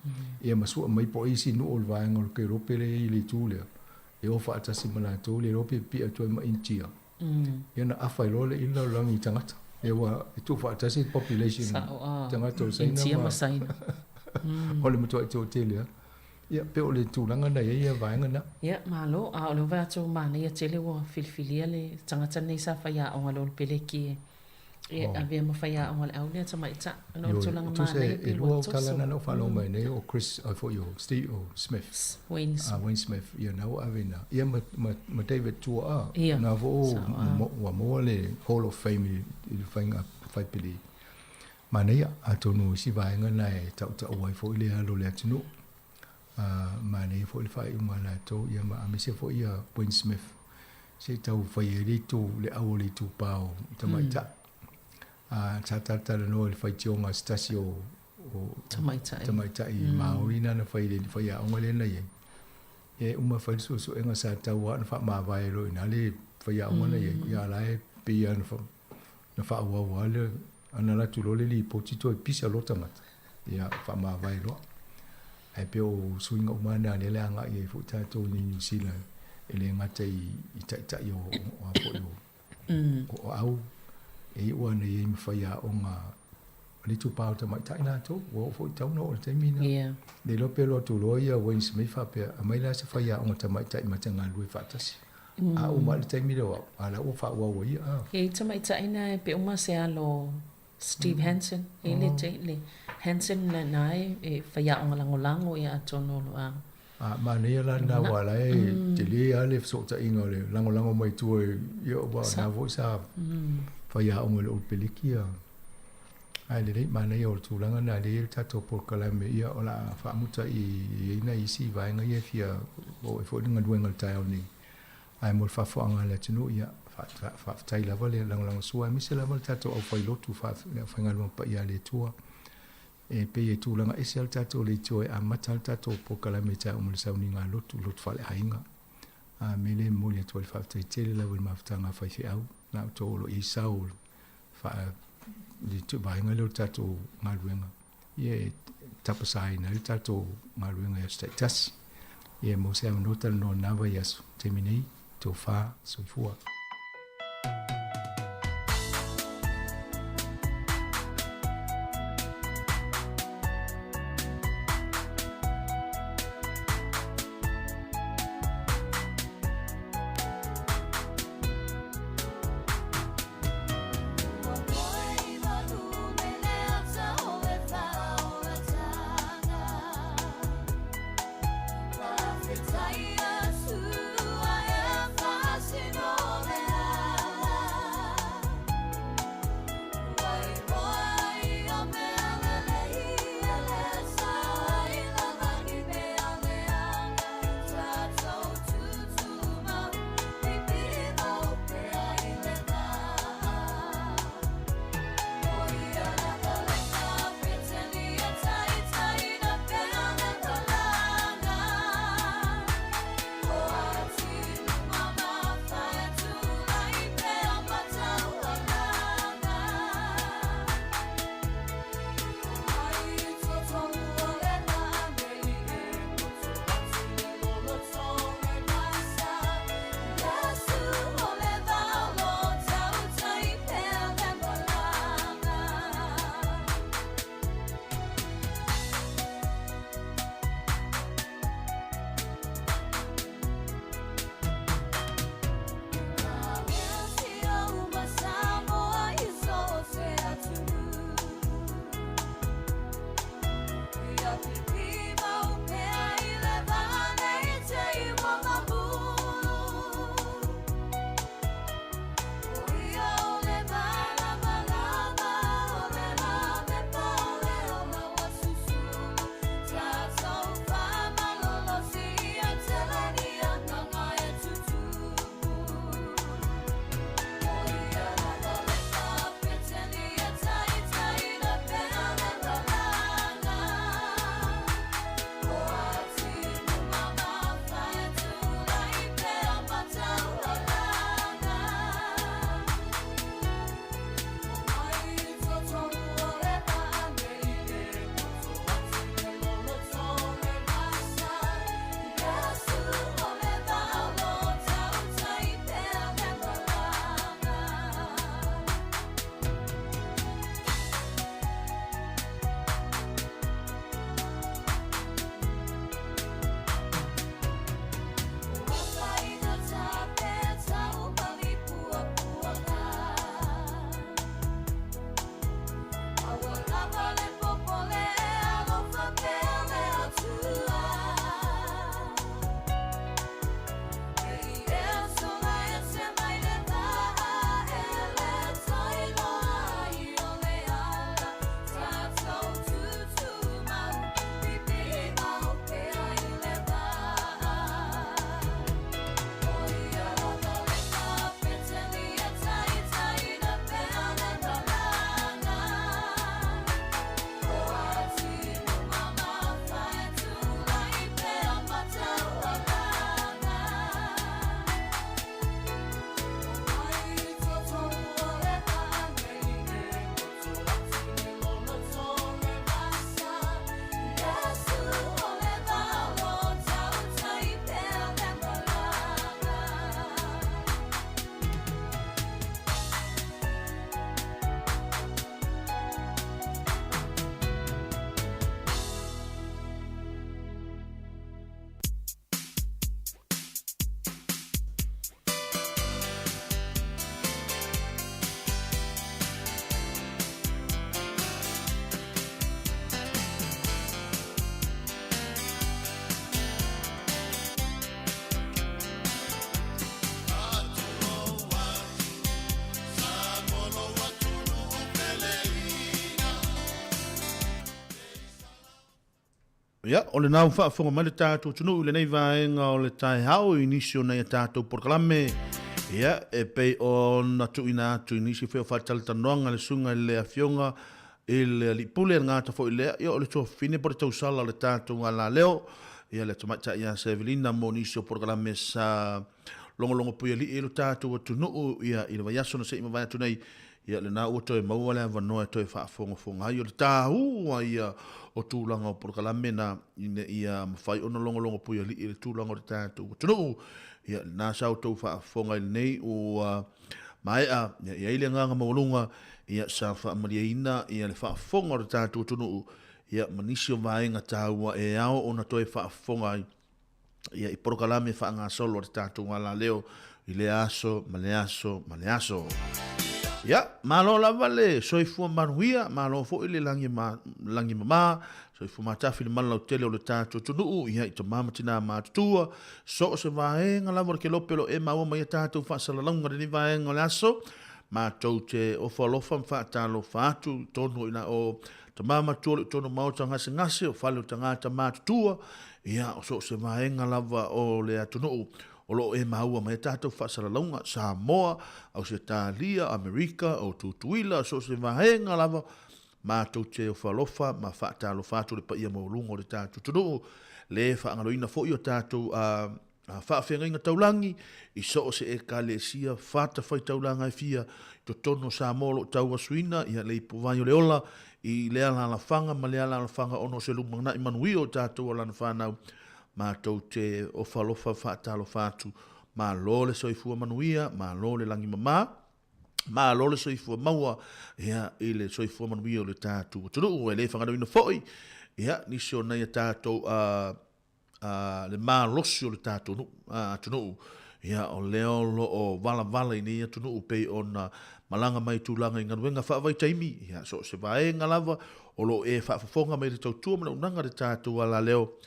ia ma sua mai po o isi nuu o le vaega o le Kerope lea e i ai i le itu lea, e o faatasi ma latou, le iloa pe pipii atu ai ma Initia. Ia na afa ai loa le ili lalolagi i tagata. Ia ua e tuufaatasi le population Sao, ah. tagata o Saina Intia ma Saina. O le matuai toatele lava. Ia pei o le tulaga na i ai ia vaega na. Ia, malo. A o le vaai atu manaia tele ua filifilia le tagata lenei sa faiaoga i le Olopeleki e E avea ma faiaoga le au lea tamaitai. Ona o le tulaga manaia pei ua toso. E lua tala na ou faalogo mai nei o Chris ai foi o Steve o Smith. Wayne Smith. Wayne Smith ia na ua ave ina. Ia ma David Tuaa. Na foi ua maua le Hall of Fame i le faiga faipili. Manaia atonu o isi vaega na e tautau ai foi le alo o le atunuu. Manaia foi le faaiuga a latou ia ma aemaise foi ia Wayne Smith se i tau fai ai le itu le au o le itupa o tamaitai. Sa talatalanoa i le faitioga a se tasi o tamaitai tamaitai Māori na na fai i le faiaoga lea na i ai. Ia e uma fai le suesuega sa tatau lava ona faamavae loa i ina le faiaoga na i ai. Ia a o la e pei lava na faaauau lava le ana alu atu loa le lipoti toe pisa loa tagata. Ia faamavae loa. Ae pei o suiga uma na lea o le a agai ai foi tatou i Niu Sila e le gata i taitai o a foi o au e iu ana i ai ma faiaoga o le itupa o tamaitai latou ua oo foi tau na oo i le taimi na. Le iloa pe alu atu loa ia Wayne Smith faapea aumai la se faiaoga tamaitai ma te galulue faatasi. A uma le taimi lea o au, a la ua faaauau ai ia. E i ai tamaitai na e pe uma se alo Steve Hansen, e le te, le Hansen na na e, e faiaoga lagolago ia atonu o lo a. A manaia la lena aua o la e tele lava le fesootaiga o le lagolago mai tua ia aua o lena foi sa faiaoga i le Old Peleki a. Ae lelei, manaia o le tulaga lena lea e i ai le tatou polokalame ia o le a faamuta i ai nai isi vaega ia e fia oo ai foi le galuega i le taeao nei. Ae mo le faafofoga a le atunuu, ia, faafetai lava le lagolagosua, aemaise lava le tatou aufailotu, le aufaigaluega paia a le Atua. E pei e tulaga ese lava le tatou leitioa e amata le tatou polokalame i taeao ma le sauniga a lotu, lotu faaleaiga. A mea lea e momoli atu ai le faafetai tele lava i le mafutaga a faifeau, la outou o lo o i ai sao i le vaega lea o le tatou galuega. Ia e tapasaina ai le tatou galuega i aso taitasi. Ia mo se avanoa talanoa i lena vaiaso. Taimi nei, tofa, soifua. Ia, o lena ua faafofoga mai le tatou atunuu i lenei vaega o le taeao i nisi o nai a tatou polokalame, ia, e pei ona tuuina atu i nisi foi o faatalatalanoaga a le Susuga i le Afioga i le Alii Pule, le gata foi lea, ia o le tuafafine po o le tausala o le tatou galaleo, ia le Tamaitai ia Sevelina mo nisi o polokalame sa logologo puialii ai lo tatou atunuu, ia, i le vaiaso na se i mavae atu nei. Ia, lena ua toe maua le avanoa e toe faafogafoga ai. O le taua ia o tulaga o polokalame na ina ia mafai ona logologo puialii i le tulaga o le tatou atunuu. Ia, lena sa outou faafofoga i lenei ua maea, ia, i ai le agaga maualuga, ia, sa faamalieina ia le faafofoga o le tatou atunuu, ia, ma nisi o vaega taua e ao ona toe faafofoga ai, ia, i polokalame faagasolo a le tatou alaleo i lea aso ma le aso ma le aso. Ia, malo lava le soifua manuia, malo foi le lagi, ma, lagi mama, soifua matafi le malu lautele o le tatou atunuu, ia i tama ma tina matutua, so o se vaega lava o le kelope o lo o e maua mai a tatou faasalalauga lenei vaega o le aso, matou te ofo alofa ma faatalofa atu i tonu i na o tama matua o le tonu maota gasegase o fale o tagata matutua, Ia, o so o se vaega lava o le atunuu o lo o e maua mai a tatou faasalalauga, Samoa, Ausetalia, Amerika, o Tutuila, so o se vaega lava, matou te ofo alofa ma faatalofa atu i le paia maualuga o le tatou atunuu, le faagaloina foi o tatou faafeagaiga taulagi i so o se Ekalesia fatafaitaulaga e fia i totonu o Samoa o lo o tauasuina ia le ipuvai o le ola I lea alaalafaga ma lea alaalafaga ona o se lumanai manuia o tatou o lana fanau, matou te ofa alofa faatalofa atu, malo le soifua manuia, malo le lagi mama, malo le soifua maua, ia, i le soifua manuia o le tatou atunuu. E le faagaloina foi, ia, nisi o nai a tatou, a, le malosi o le tatou nuu, a, atunuu, ia, o lea o lo o valavala i nei atunuu pei ona malaga mai i tulaga i galuega faavaitaimi, ia, so o se vaega lava o lo o e faafofoga mai i le tautua ma le auaunaga a le tatou alaleo,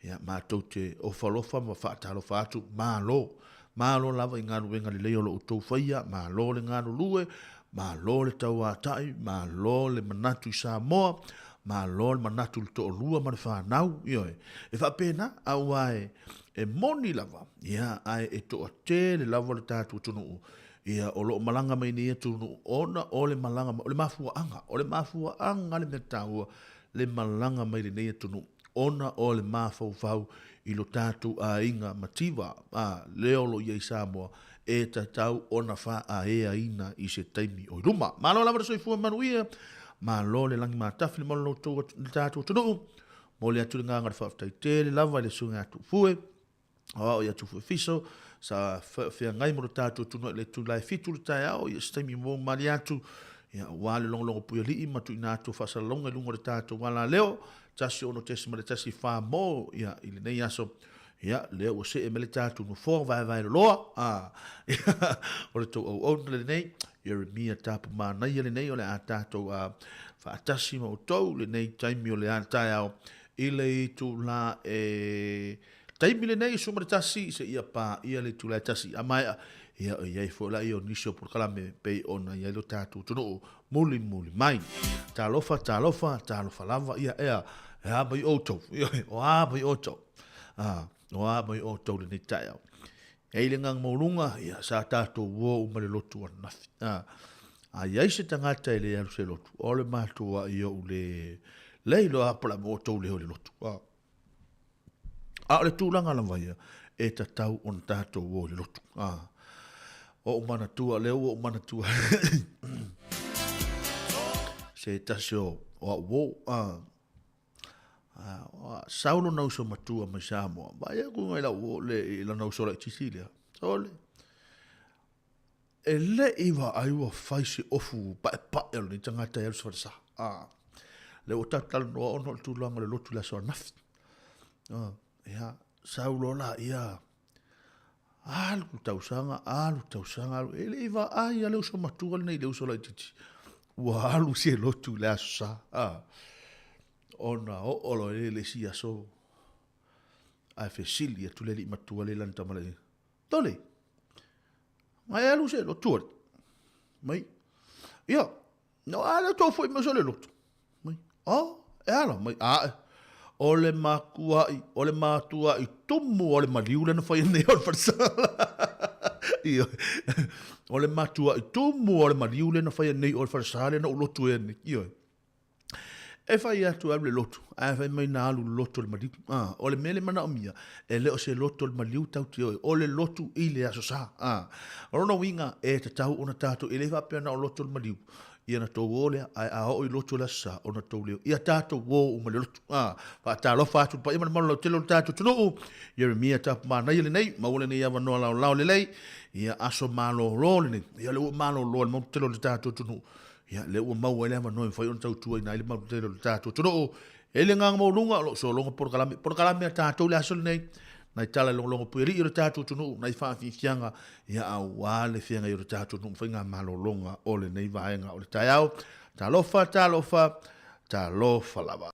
ia, matou te ofo alofa ma faatalofa atu, malo, malo lava i galuega lelei o lo o outou faia, malo le galulue, malo le tauatai, malo le manatu i Samoa, Malo le manatu i le toalua ma le fanau, ioe. E faapena, aua e, e moni lava, ia, ae e toatele lava le tatou atunuu, ia, o lo o malaga mai nei atunuu ona o le malaga mai, o le mafuaaga, o le mafuaaga le mea taua, le malaga mai lenei atunuu ona o le mafaufau i lo tatou aiga mativa, a, lea o lo o i ai i Samoa, e tatau ona faaeaina i se taimi o i luma. Malo lava le soifua manuia, malo le lagi matafi le malu tou le tatou atunuu. Momoli atu le agaga o le faafetai tele lava i le susuga ia Tuufue, aoao ia Tuufue Fiso, sa feagai mo le tatou atunuu i le itula e 7 le taeao, ia se taimi mo malie atu, ia aua le logologo puialii ma tuuina atu o faasalalauga i luga o le tatou alaleo, 16.14 mo ia i lenei aso. Ia, lea ua see mai le tatou nofoa vaevae loloa, a, o le tou auauna lenei, Ieremia Tapu Manaia lenei, o le a tatou a, faatasi ma outou lenei taimi o le a taeao i le itula e taimi lenei 11 seia paia le itula e 1 a maea, ia o i ai foi laia o nisi o polokalame pei ona i ai lo tatou atunuu mulimuli mai. Talofa, talofa, talofa lava, ia ea, e a mai outou, o a mai outou. A, o a mai outou lenei taeao. E i le agaga maualuga, ia, sa tatou uo uma le lotu ananafi. A, a i ai se tagata e le alu se lotu, o le matua i ou le, le iloa po o le a outou le o le lotu. A, a o le tulaga lava ia, e tatau ona tatou uo i le lotu. A, o ou manatua, lea ua ou manatua se tasi o, o au uo. A, Sau lona uso matua mai Samoa, vaai atu i lau uo le, i lona uso laitiiti lea. Sole, e le i vaai ua fai se ofu paepae o lenei tagata e alu se falesa. Ah, lea ua tatou talanoa ona o le tulaga o le lotu i le aso ananafi. Ah, ia, sau loa laia, alu tausaga, alu tausaga, alu, e le i vaai lava le uso matua lenei i le uso laitiiti, ua alu se lotu i le Aso Sa. Ah, ona oo loa i le isi aso, ae fesili atu le alii matua lea i lana tama laitiiti, Tole, ngai alu se lotu alii? Mai, ia, No a le tou foi mai so le lotu. Mai. Oh, e ala mai. A. O le matua'i, o le matua'i tumu o le maliu lea na faia nei o le falesala. Ioe. O le matua'i tumu o le maliu lea na faia nei o le falesa lea na ou lotu ai nei. Ioe. E fai atu e alu le lotu, ae fai mai na alu le lotu o le maliu. Ah, o le mea le manaomia, e le o se lotu o le maliu tatou te o ai, o le lotu i le Aso Sa. Ah, o lona uiga, e tatau ona tatou, e le faapea na o lotu o le maliu, ia na tou o lea, ae a oo i lotu o le Aso Sa, ona tou leo. Ia tatou o uma i le lotu. Ah, faatalofa atu i le paia ma le mamalu lautele o le tatou atunuu, Ieremia Tapumanaia lenei, maua lenei avanoa laolao lelei, ia aso malolo lenei, ia lea ua malolo e le malu tele o le tatou atunuu. Ia, lea ua maua ai le avanoa e mafai ona tautuaina ai le malu tele o le tatou atunuu. E le agaga maualuga, o lo o sologa polokalame, polokalame a tatou le aso lenei, nai tala e logologo puialii o le tatou atunuu, nai faafiafiaga, ia aua le feagai o le tatou atunuu ma faigamalologa o lenei vaega o le taeao. Talofa, talofa, talofa lava.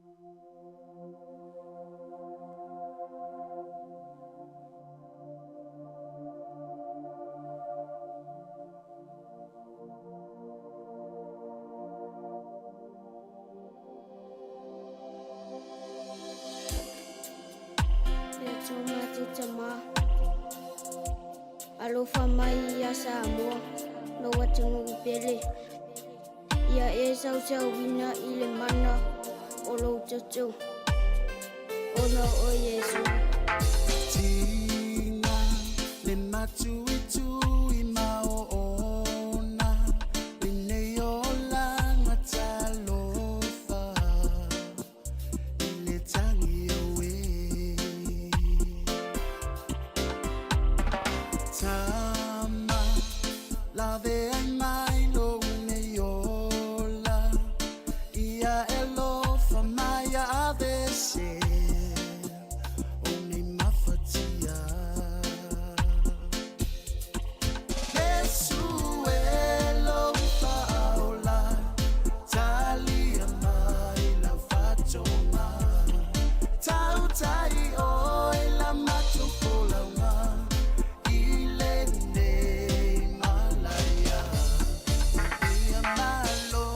Le Atua matou Tama, alofa mai ia Samoa, lou atunuu pele. Ia e sausauina i le mana o lou toto, ona o Iesu. Tina le matuitui ma oona lenei olaga talofa i le tagi oe. Tama lave ai mai lou nei ola ia e alofa mai ia avese o nei mafatia. Iesu e lou faaola talia mai lau faatoga tautai oe la matou folauga i lenei malaia. Ia malo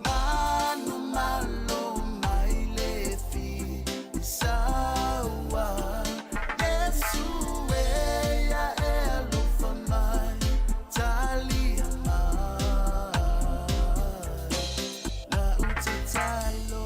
manu malo mai le fi saua Iesu e ia e alofa mai talia mai lau tatalo.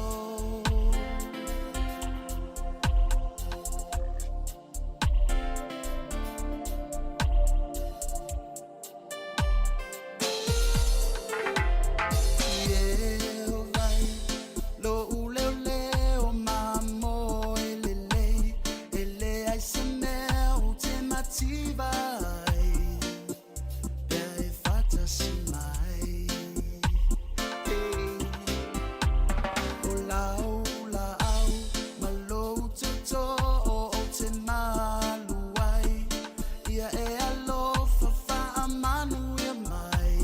Ia e alofa faamanuia mai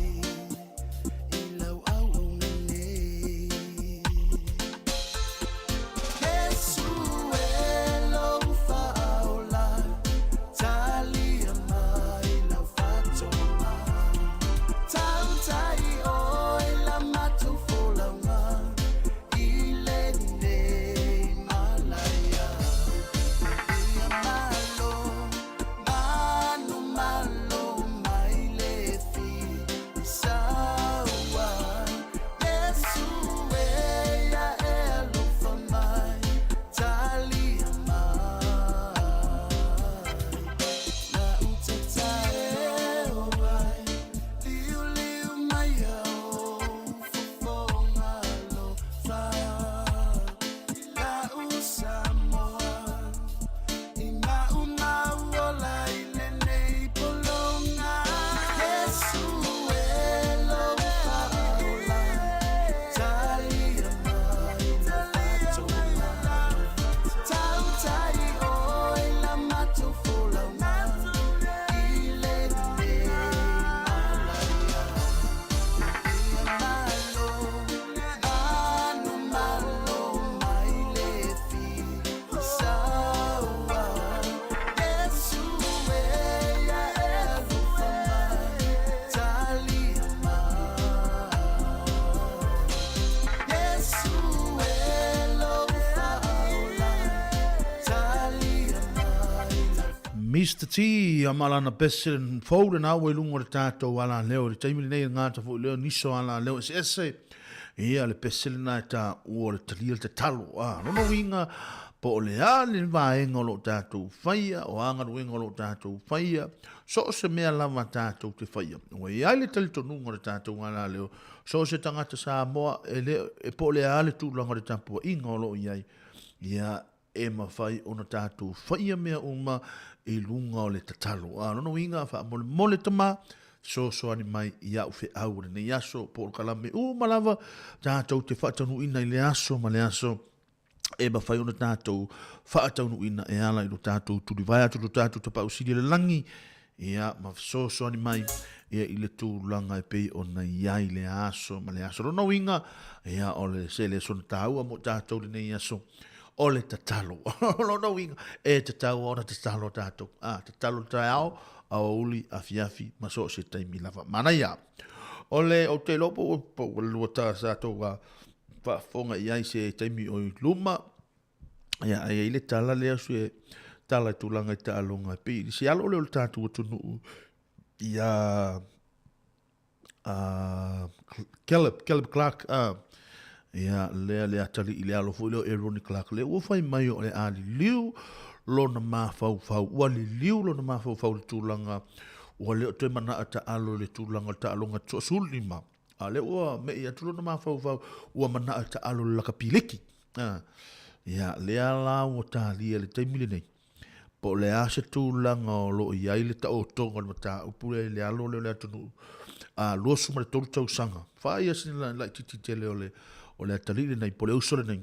i lau auauna nei. Iesu e lou faaola, talia mai lau faatoga. Tautai oe la matou folauga i lenei malaia. Ia malo manu malo mai le fi saua Iesu e ia e alofa mai talia mai lau tatalo ai liuliu mai au fofoga alofa i lau Samoa i maumau ola i lenei pologa. Iesu e lou faaola, talia mai lau faatoga. Tautai oe la matou folauga i lenei malaia. Ia malo manu malo mai le fi saua Iesu e ia e alofa mai talia mai Iesu e lou faaola talia mai Mister T, a ma lana pese fou lena ua i luga o le tatou alaleo i le taimi lenei e gata foi lea nisi o alaleo eseese. Ia, le pese lena e taua o le talia le tatalo. A, lona uiga, po o le a le vaega o lo o tatou faia, o a galuega o lo o tatou faia, so o se mea lava tatou te faia. Ua i ai le talitonuga o le tatou alaleo, so o se tagata Samoa, e le, e po o le a le tulaga o le tapuaiga o lo o i ai, ia, e mafai ona tatou faia mea uma i luga o le tatalo. A lona uiga, faamolemole tama, fesoasoani mai i a'u feau o lenei aso, po o le kalame uma lava tatou te faataunuuina i le aso ma le aso, e mafai ona tatou faataunuuina e ala i lo tatou tulivae atu lo tatou Tapaau Sili o le lagi, ia, ma fesoasoani mai ia i le tulaga e pei ona i ai le aso ma le aso. Lona uiga, ia o le se le sona tāua mo tātou lenei aso, o le tatalo. Lona uiga, e tatau ona tatalo tātou. A, tatalo le taeao, aoauli, afiafi, ma so o se taimi lava. Manaia! O le, ou te iloa po po ua lua ta tātou a faafofoga i ai se taimi o i luma, ia, ai ai le tala lea se tala i tulaga i taaloga e pei se alo lea o le tātou atunuu ia Caleb, Caleb Clark, ia, lea le atalii le alo foi lea o Eroni Clark, lea ua fai mai o le a liliu lona mafaufau, ua liliu lona mafaufau i le tulaga, ua le o toe manao e taalo i le tulaga o le taaloga 15, a lea ua me'i atu lona mafaufau, ua manao e taalo i le lakapi liki. Ia, lea la ua talia i le taimi lenei. Po o le a se tulaga o lo o i ai le taotoga o le mataupu lea i le alo lea o le atunuu a 23 tausaga. Faia sina laitiiti tele o le, o le atalii lenei, po o le uso lenei,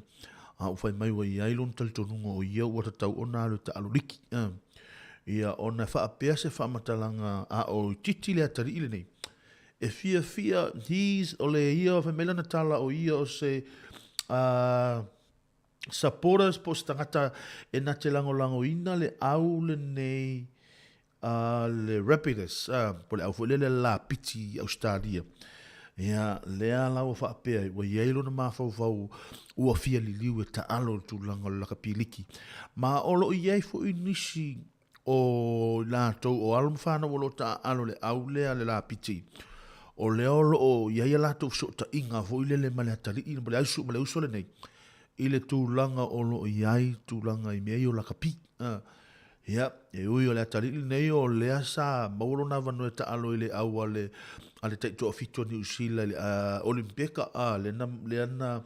a ua fai mai ua i ai lona talitonuga o ia ua tatau ona alu e taalo liki. Ia, ona e faapea se faamatalaga a o itiiti le atalii lenei, e fiafia, he's, o le ia, fai mai lana tala o ia o se, supporters po o se tagata e na te lagolagoina le au lenei a le Rapidus, po o le au foi lea le lapiti i Ausetalia. Ia, lea la ua faapea, ua i ai lona mafaufau ua fia liliu e taalo i le tulaga o le lakapi liki. Ma o lo o i ai foi nisi o i latou o alo ma fanau o lo o taaalo le au lea le lapiti, o lea o lo o i ai a latou fesootaiga foi lele ma le atalii ma le ausu ma le uso lenei i le tulaga o lo o i ai tulaga i mea ia o lakapi. Ia, e ui o le atalii lenei o lea sa maua lona avanoa e taalo i le au a le a le taitoafitu a Niu Sila i le Olympeka, lea na lea na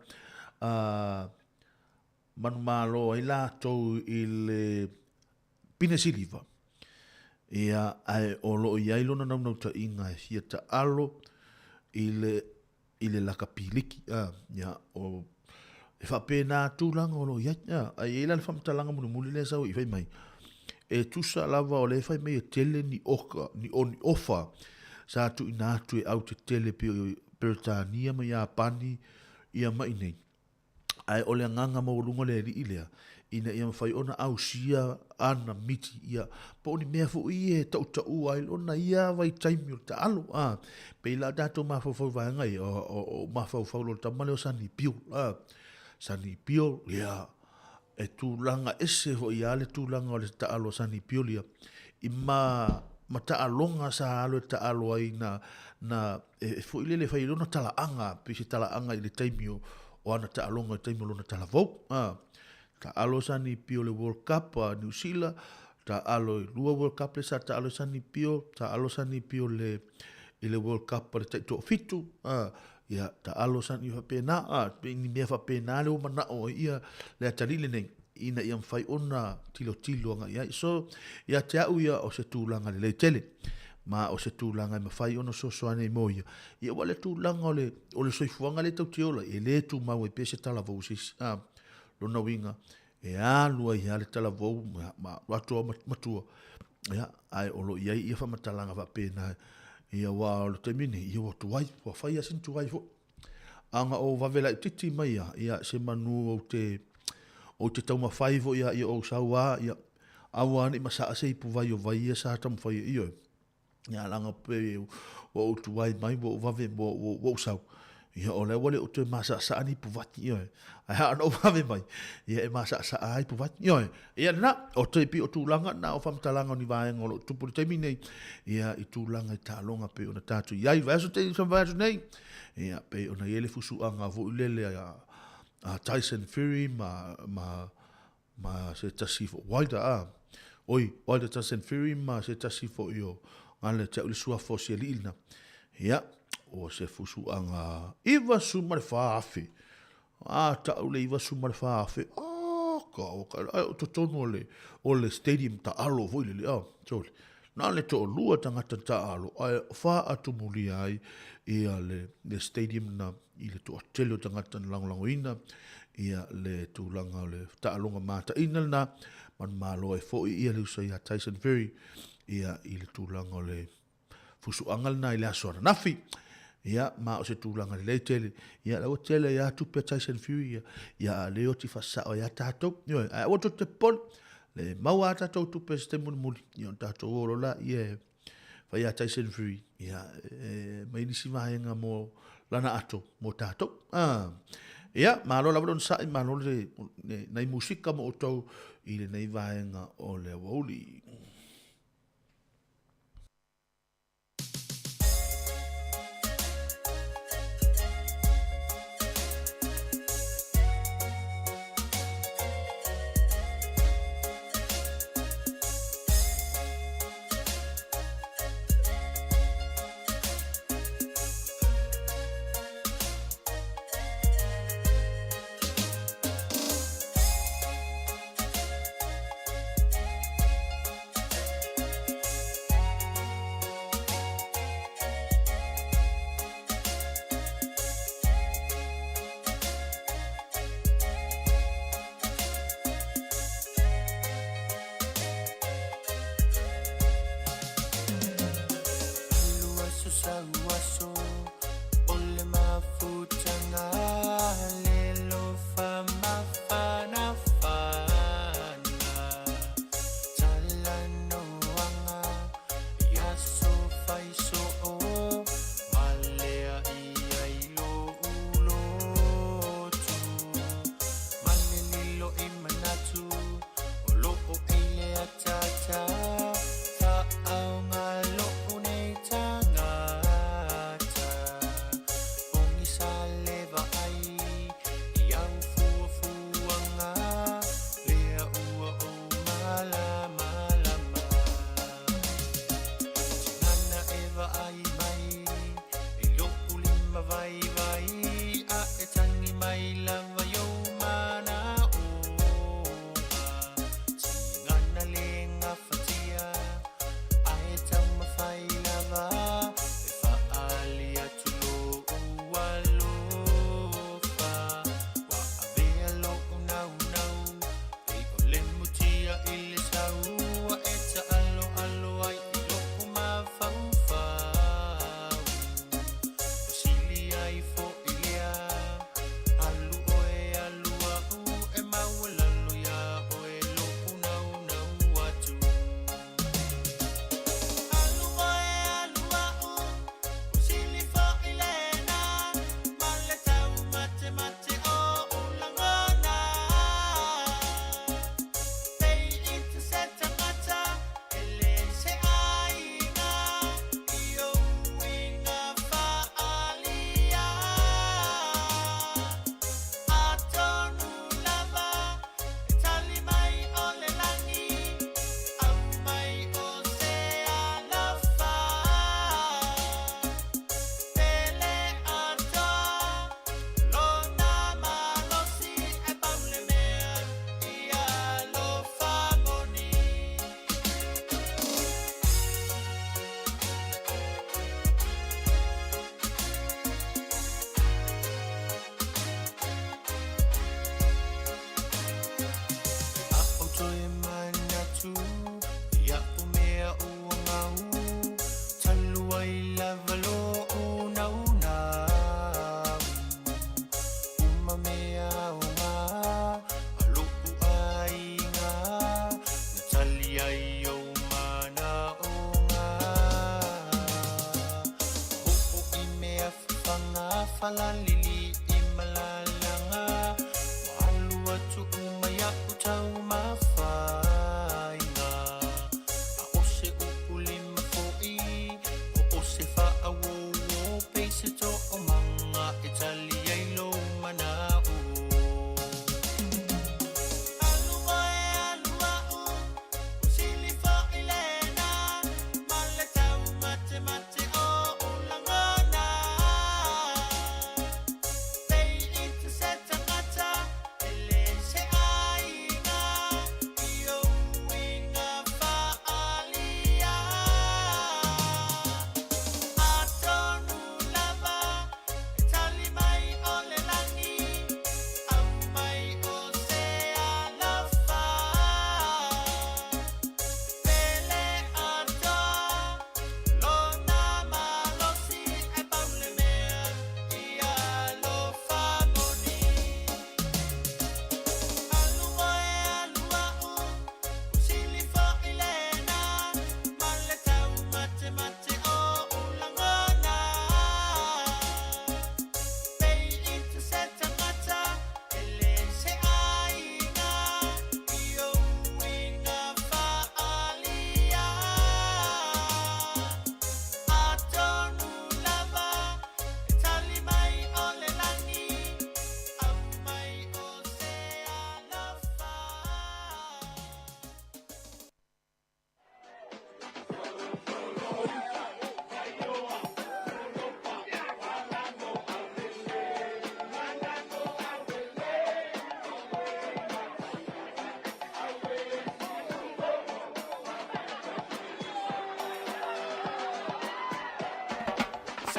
manumalo ai latou i le pine siliva, ia, ae o lo o i ai lona naunautaiga e fia taalo i le, i le lakapi liki. A, ia, o, e faapena tulaga o lo o i ai. A, ae i ai la le faamatalaga mulimuli lea sau i fai mai, e tusa lava o lea e fai mai e tele ni oka, ni, o ni ofa sa tuuina atu e au tetele pei Peretania ma Iapani ia mai nei. Ae o le agaga maualuga o le alii lea, ina ia mafai ona ausia ana miti, ia, po o ni mea foi e tautaua ai lona ia vaitaimi o le taalo. A, pei la tatou mafaufau i vaega ia, o, o, o mafaufau loa i le tama lea o Sonny Bill. A, Sonny Bill, ia, e tulaga ese foi lava le tulaga o le taalo a Sonny Bill ia, i ma, ma taaloga sa alu e taalo ai na, na e foi lele e fai ai lona talaaga, pei se talaaga i le taimi o, o ana taaloga i le taimi o lona talavou. A, taalo Sonny Bill i le World Cup a Niu Sila, taalo i lua World Cup lea sa taalo ai Sonny Bill, taalo Sonny Bill i le, i le World Cup a le taitoafitu, a, ia, taalo Sonny faapena, a, pei ni mea faapena lea ua manao ai ia le atalii lenei, ina ia mafai ona tilotilo agai i ai. So, ia te au ia o se tulaga lelei tele, ma o se tulaga e mafai ona fesoasoani ai mo ia. Ia aua le tulaga o le, o le soifuaga lea e tatou te ola ai, e le tumau ai pea se talavou a se isi. A, lona uiga, e alu ai lava le talavou ma, ma alu atu lava matua, ia, ae o lo o i ai ia faamatalaga faapena, ia aua o le taimi nei, ia ua tuai, ua fai lava sina tuai foi. A na ou vave laitiiti mai lava, ia, semanu ou te, ou te taumafai foi lava ia ou sau lava, ia, aua ne i masaa se ipuvai o vai ia sa taumafai ai, ioe. Ia, leaga pei ua ou tuai mai, ua ou vave, ua, ua, ua ou sau. Ia, o lea ua le o toe masaasaa ni ipuvai, ioe. Ae a na ou vave mai, ia e masaasaa lava ipuvai, ioe. Ia lena, o te pei o tulaga na o faamatalaga o ni vaega o lo o tupu i le taimi nei, ia, i tulaga i taaloga pei ona tatou i ai. Vaiaso te, vaiaso nei, ia, pei ona i ai le fusuaga foi lele a, a Tyson Fury ma, ma, ma se tasi foi, Wilder, a, oi, Wilder Tyson Fury ma se tasi foi o, ngale te au le suafa o si alii lena. Ia, o se fusuaga 94,000. A, tau le 94,000, a, ka o ka, ai, o totonu o le, o le stadium taalo foi lele, a, sole. Na o le toalua tagata taalo, ae faatumulia ai ia le, le stadium na i le toatele o tagata na lagolagoina ia le tulaga o le taaloga mataina lena, manumalo ai foi ia le uso ia Tyson Fury ia i le tulaga o le. Fusuaga lena i le aso ananafi. Ia, ma o se tulaga lelei tele. Ia, la ua tele ai lava tupe a Tyson Fury, ia, ia a o lea e oti faasasao ai lava tatou. Ioe, ae aua tou te popole, le maua lava tatou tupe i se taimi mulimuli, ia ona tatou o loa lea e fai ia Tyson Fury, ia, e aumai nisi vaega mo lana ato mo tatou. Ah. Ia, malo lava le onosai, malo le, le nai musika mo outou i lenei vaega o le aoauli.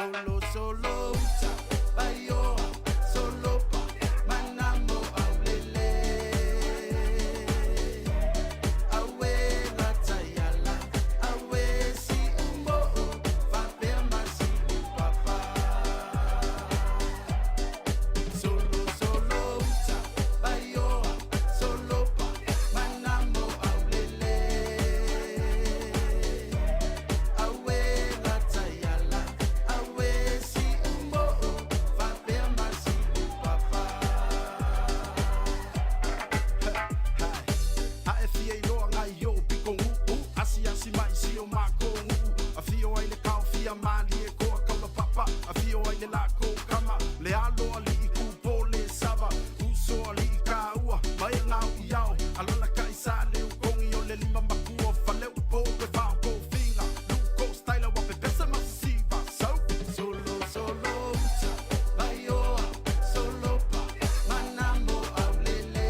Solo solo uta vaioa solopa manamo aulele awe lataiala awe si umo'o fapea masi upapa Solo solo uta vaioa solopa manamo aulele awe lataiala awe si umo'o fapea masi upapa A e fia iloa ngai o piko nguu Asi asi mai si o mako nguu A fio ai le kao fia mali e koa kaula papa A fio ai le lako kama Le alo ali i kupo le sava Uso ali i kaua Mai ngau i ao Alala kai sa le ukongi o le lima makua Fale upo pe vao ko finga Luko styla wa pe pesa masisiva So Solo solo uta vaioa solopa manamo aulele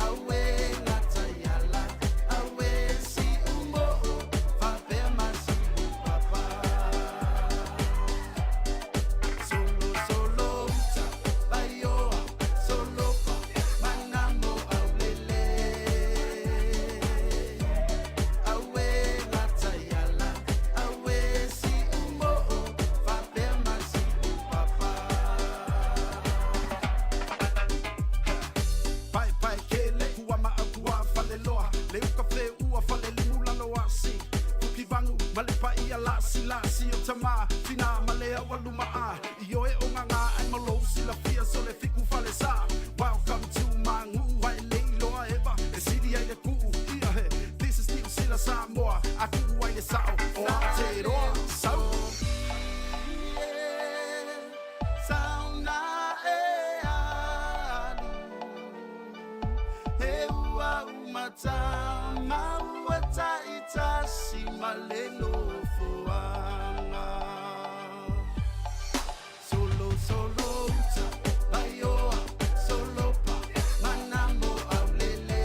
awe lataiala awe si umo'o fapea masi upapa Solo solo uta vaioa solopa manamo aulele awe lataiala awe si umo'o fapea masi upapa Pae pae kele kua maa kua fale loa Le uka fe ua fale limu lalo asi Fuki vangu ma le paia lasi lasi o tama Fina ma le au aluma a I oe o ngā ai malo sila fia so le fiku fale sa Welcome to my ngu ai le iloa eva E sili ai le kuu ia he This is New Sila Samoa A kuu ai le sao o Aotearoa Sau Sauna e alu He ua umatanga ua taitasi ma le nofoaga Solo solo uta vaioa solopa manamo aulele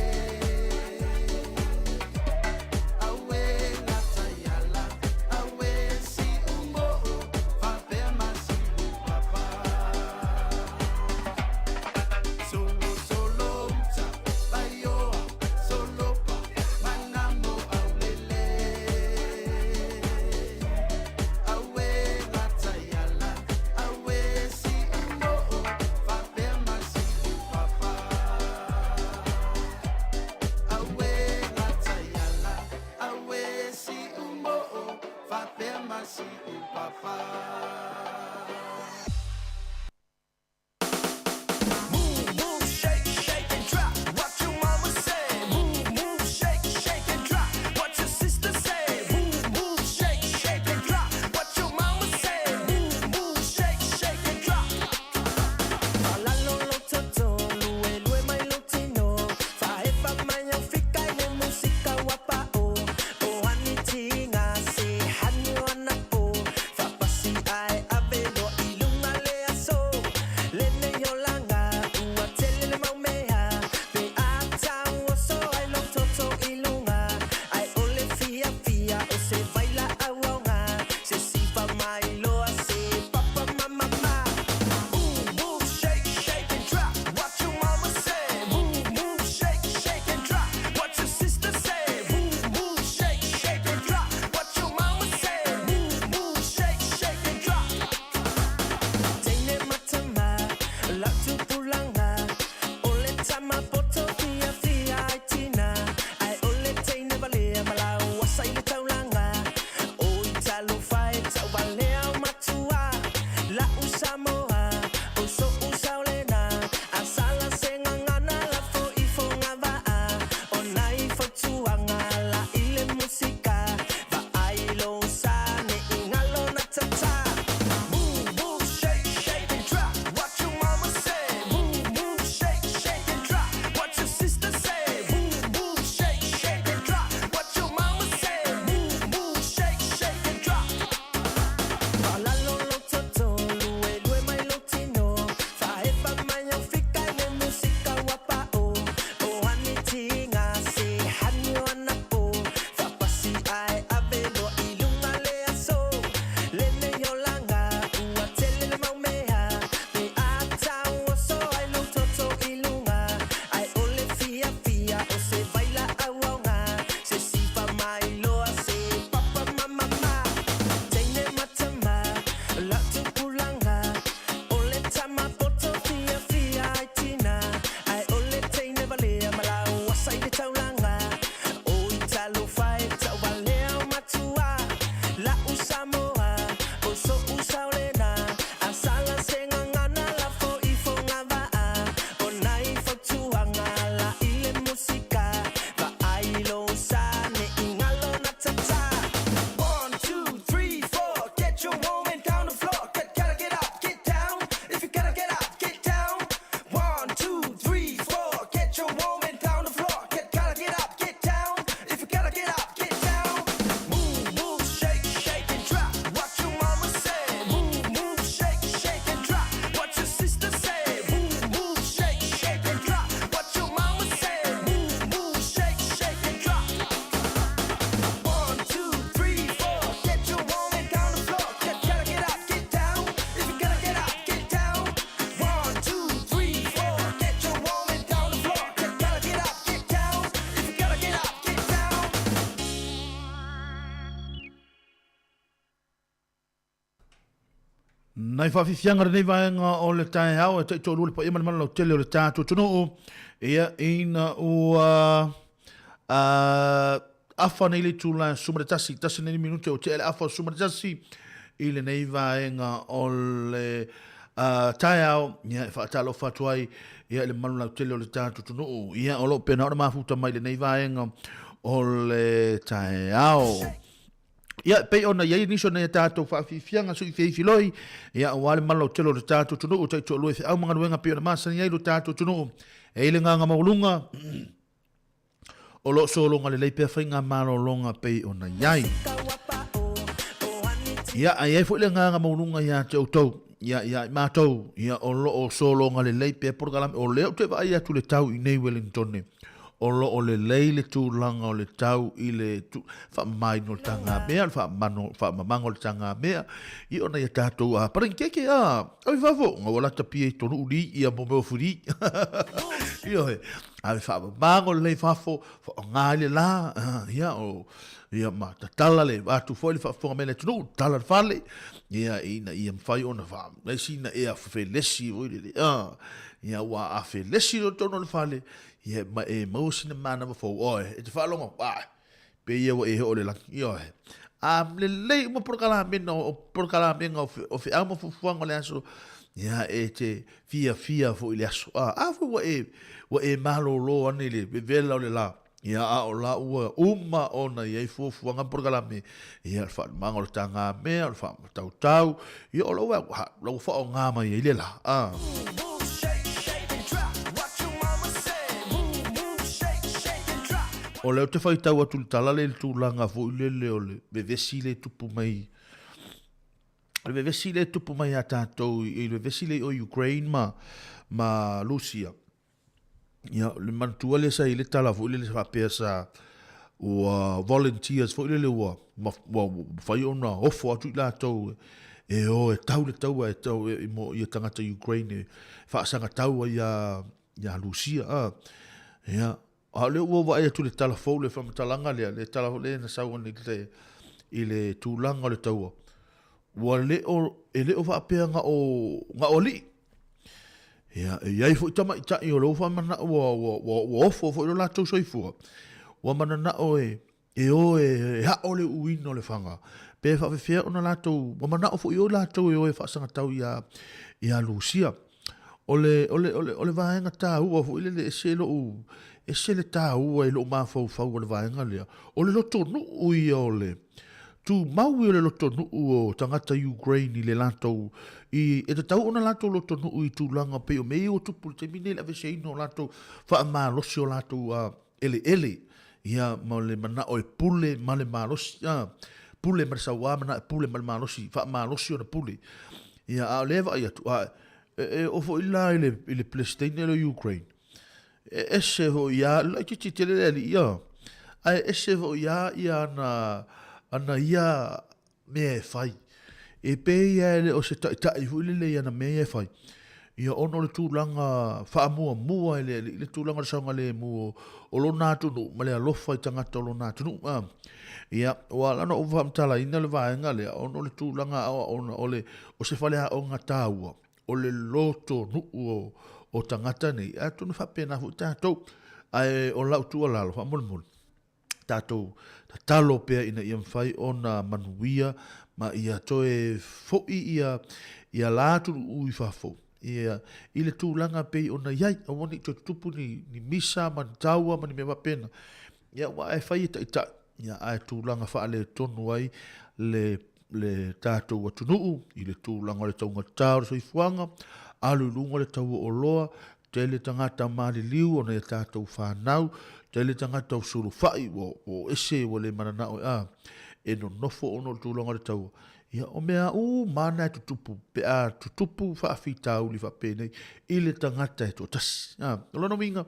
awe lataiala awe si umo'o fapea masi upapa Solo solo uta vaioa solopa manamo aulele awe lataiala awe si umo'o fapea masi upapa awe lataiala awe si umo'o fapea masi upapa Move, move, shake, shake and drop. What your mama say? Move, move, shake, shake and drop. What your sister say? Move, move, shake, shake and drop. What your mama say? Move, move, shake, shake and drop. Falalo lo toto, lue lue mai lo tino. Faefa mai au fika i le musika wapa o. O hani tinga se hani wana po. Fapasi ai ave lo Nai faafiafiaga lenei vaega o le taeao e taitoalua le paia ma le mana lautele o le tatou atunuu, ia ina ua afa nei le itula e 11, tasi nei minute ua tea le afa o le 11 i lenei vaega o le taeao, ia e faatalofa atu ai ia i le malu lautele o le tatou atunuu, ia o lo o pena ona mafuta mai lenei vaega o le taeao. Ia, e pei ona i ai nisi o nai a tatou faafiafiaga sui feifiloi, ia, aua le malautele o le tatou atunuu, taitoalua i feau ma galuega pei ona masani ai lo tatou atunuu. E i ai le agaga maualuga, o lo o sologa lelei pea faiga malologa pei ona i ai. Ia, a i ai foi le agaga maualuga ia te outou, ia, ia i matou, ia, o lo o sologa lelei pea polokalame, o lea ou te vaai atu i le tau i nei Wellingtone, O lo o lelei le tulaga o le tau i le faamamaina o le tagamea, o le faamano, faamamaga o le tagamea, i ona ia tatou a parakeke a, ave fafo, nga ua lata pia i tonu uli ia mo mea o fuli. Ioe, ave faamamago lelei fafo, faaaoga ai le la, ia, o, ia ma tatala le, atu foi le faafofoga mai a le atunuu, tatala le fale, ia, ina ia mafai ona faa, lesi ina ea felesi foi lele, a, ia ua a felesi loa totonu o le fale, Ia, ma e maua sina manava fou, oe, e te faalogo, ah, pe ia ua e oo le lagi, ioe. A lelei uma polokalamena o polokalameina o feau ma fuafuaga o le aso, ia, e te fiafia foi i le aso. A, a foi ua e, ua e malōlō ane i le vevela o le lā, ia, a o la ua uma ona i ai fuafuaga ma polokalame, ia, o le faalumaga o le tagamea, o le faamatautau, Ia o lou au, ha, lau whaonga mai ai le la. Ah. O lea ou te faitau atu i le tala lea i le tulaga foi lele o le vevesi lea e tupu mai le vevesi lea e tupu mai ia tatou i le vevesi lea i o Ukraine ma ma Rusia. Ia, le manatua lea sa i le tala foi lele faapea sa ua volunteers foi lele ua ua mafai ona ofo atu i latou e o e tau le taua e tau e, mo ia tagata Ukraine e faasaga taua ia ia Rusia a. Ia, a o lea ua vaai atu i le tala fou le faamatalaga lea, le tala lea na sau ane i le i le tulaga o le taua. Ua le o e le o faapea na o na o alii. Ia, e i ai foi tamaitai o lea ua faamanao ua, ua, ua, ua ofo foi lo latou soifua, ua mananao e, e o e, e ao le uuina o le faga, pe faafefea ona latou, ua manao foi o latou e o e faasagatau ia, ia Lusia. O le, o le, o le, o le vaega taua foi lele, ese lou, ese le taua i lou mafaufau o le vaega lea, o le lotonuu ia o le, Tumau ia le lotonuu o tagata Ukraine i le latou, i, e tatau ona latou lotonuu i tulaga pei o mea ia ua tupu i le taimi nei i le aveseina o latou faamalosi o latou eleele, ia, ma le manao e pule ma le malosi, a, pule ma le sauā, manao e pule ma le malosi, faamalosi ona pule. Ia, a o lea e vaai atu, a, e, e oo foi la i le, i le Peresetene lea o Ukraine, E ese foi a, laitiiti tele le alii ia, ae ese foi a ia ana, ana ia mea e fai. E pei ia e le o se taitai foi lele i ana mea ia e fai. Ia ona o le tulaga faamuamua e le alii le tulaga o le saogalemu o, o lona atunuu ma le alofa i tagata o lona atunuu. A. Ia, ua ala ona ou faamatalaina le vaega lea, ona o le tulaga aoaoga o le, o se faleaoga taua o le lotonuu o tagata nei, atonu e faapena foi tatou. Ae o lau tuualalo, faamolemole, tatou tatalo pea ina ia mafai ona manuia ma ia toe foi ia, ia la atunuu i fafo, ia, i le tulaga pei ona i ai, aua ne i toe tutupu ni, ni misa ma ni taua ma ni mea faapena. Ia, aua e fai e taitai, ia, ae tulaga faaletonu ai le le tatou atunuu i le tulaga o le taugata o le soifuaga, alu i luga le tau o oloa, tele tagata maliliu ona ia tatou fanau, tele tagata o sulufai ua o ese ua le mananao e a e nonofo ona o le tulaga o le taua. Ia o mea uma na e tutupu pe a tutupu faafitauli faapenei i le tagata e toatasi. A, o lona uiga,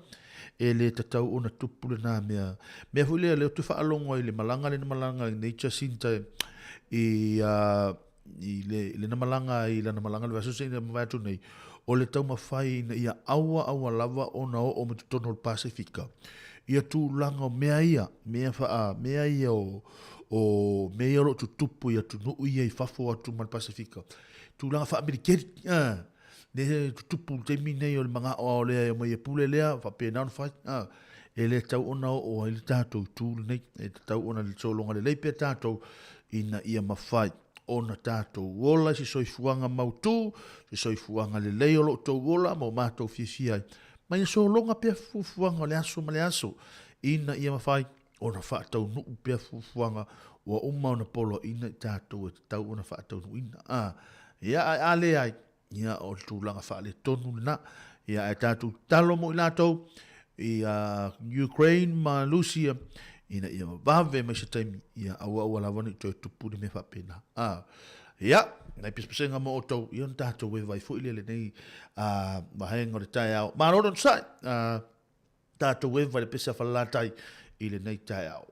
e le tatau ona tupu lena mea. Mea foi lea, lea ou te faalogo ai i le malaga lea na malaga ai nei Jacinta i, uh, i le, le na malaga ai lana malaga le vaiaso se ina mavae atu nei, o le taumafai ina ia aua aua lava ona oo mai totonu o le Pasefika ia tulaga o mea ia, mea faa, mea ia o, o mea ia o lo o tutupu i atunuu ia i fafo atu ma le Pasefika, tulaga faa-militeri, a, lea e tutupu i le taimi nei o le manao lava o lea e omai e pule lea, faapena ona fai, a, e le tatau ona oo ai le tatou itu lenei, e tatau ona sologa lelei pea tatou ina ia mafai ona tatou ola i se soifuaga mautu, se soifuaga lelei o lo outou ola ma o matou fiafia ai. Ma ia sologa pea fuafuaga o le aso ma le aso, ina ia mafai ona faataunuu pea fuafuaga ua uma ona poloaiina i tatou e tatau ona faataunuuina. A, ia, ae a leai, ia, o le tulaga faaletonu lena. Ia, ae tatou tatalo mo i latou i Ukraine ma Lusia, ina ia vave mai se taimi, ia aua aua lava ne i toe tupu ni mea faapena. A, ia, nai pesepesega mo outou, ia ona tatou e vai foi lea lenei vaega o le taeao. Malo le onosai, tatou e vai le pese a Falelatai i lenei taeao.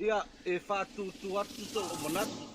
Ia, e faatūtū atu sou manatu.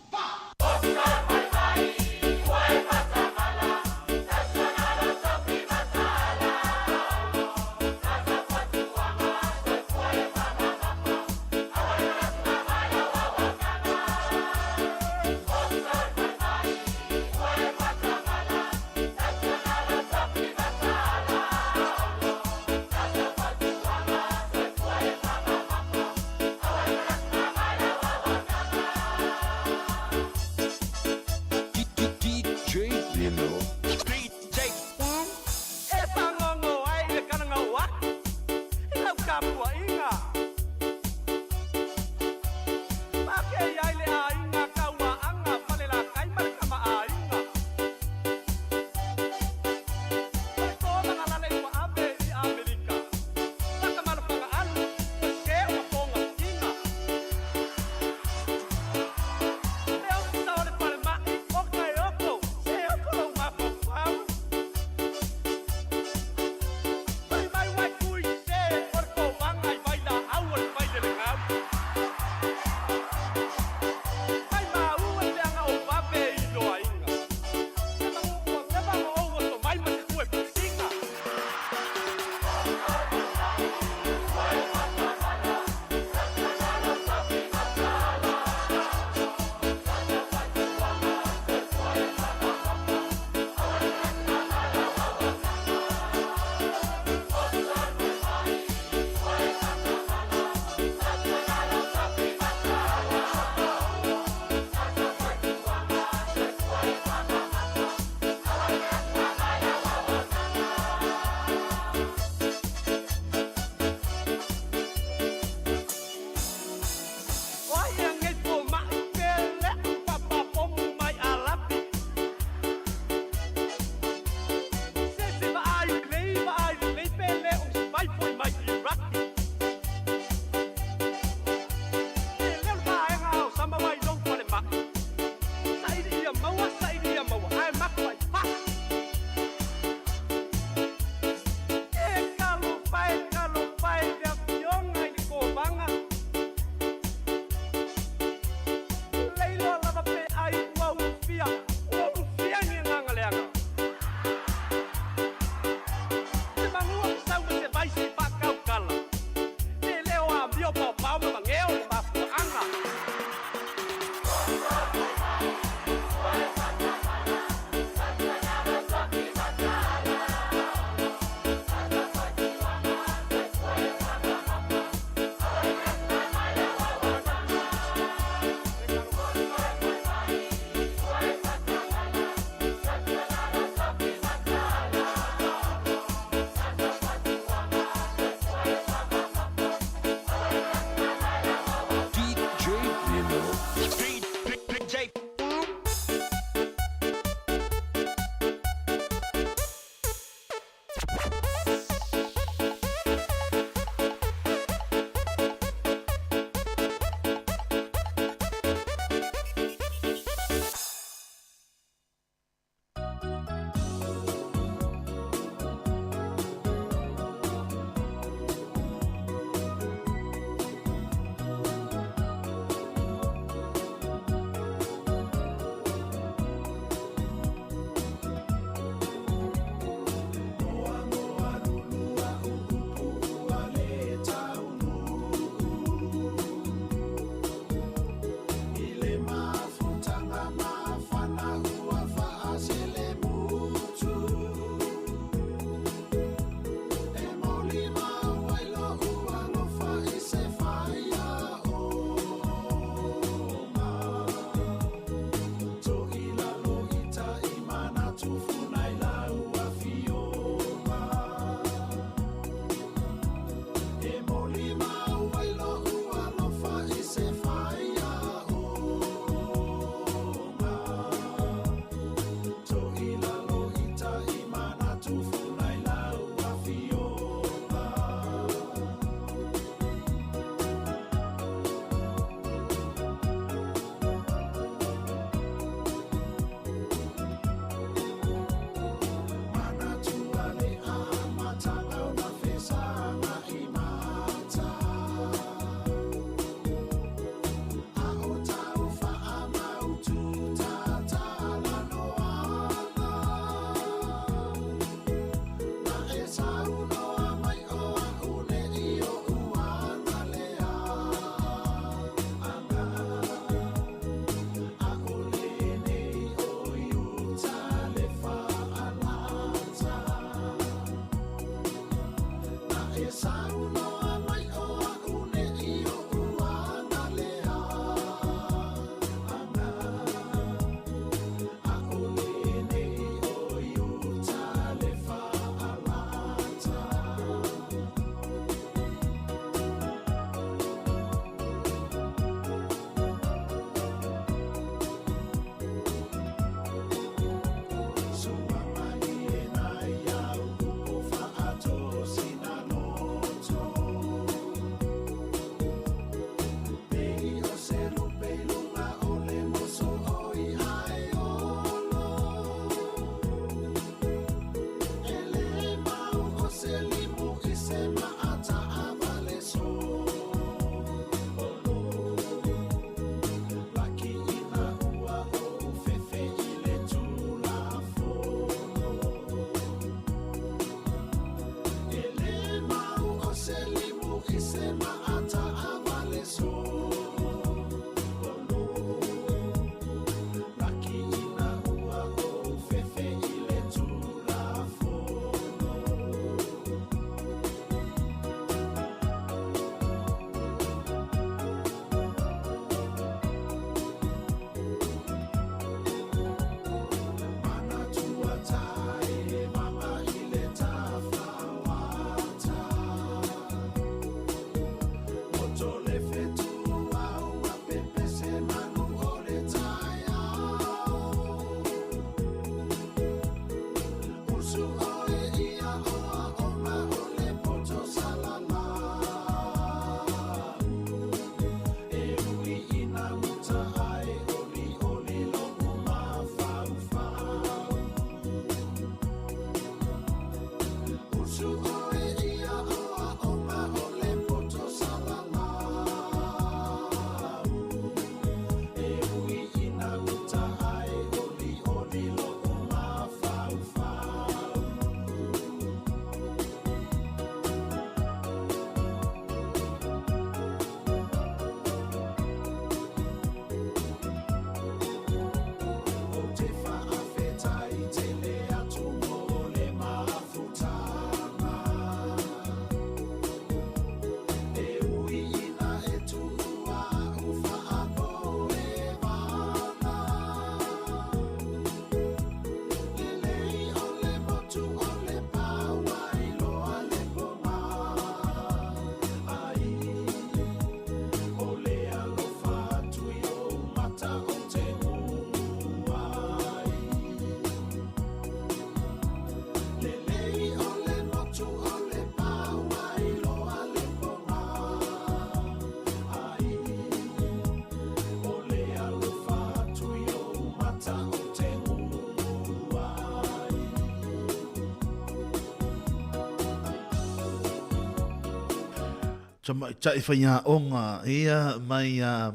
Tamaitai faiaoga ia mai a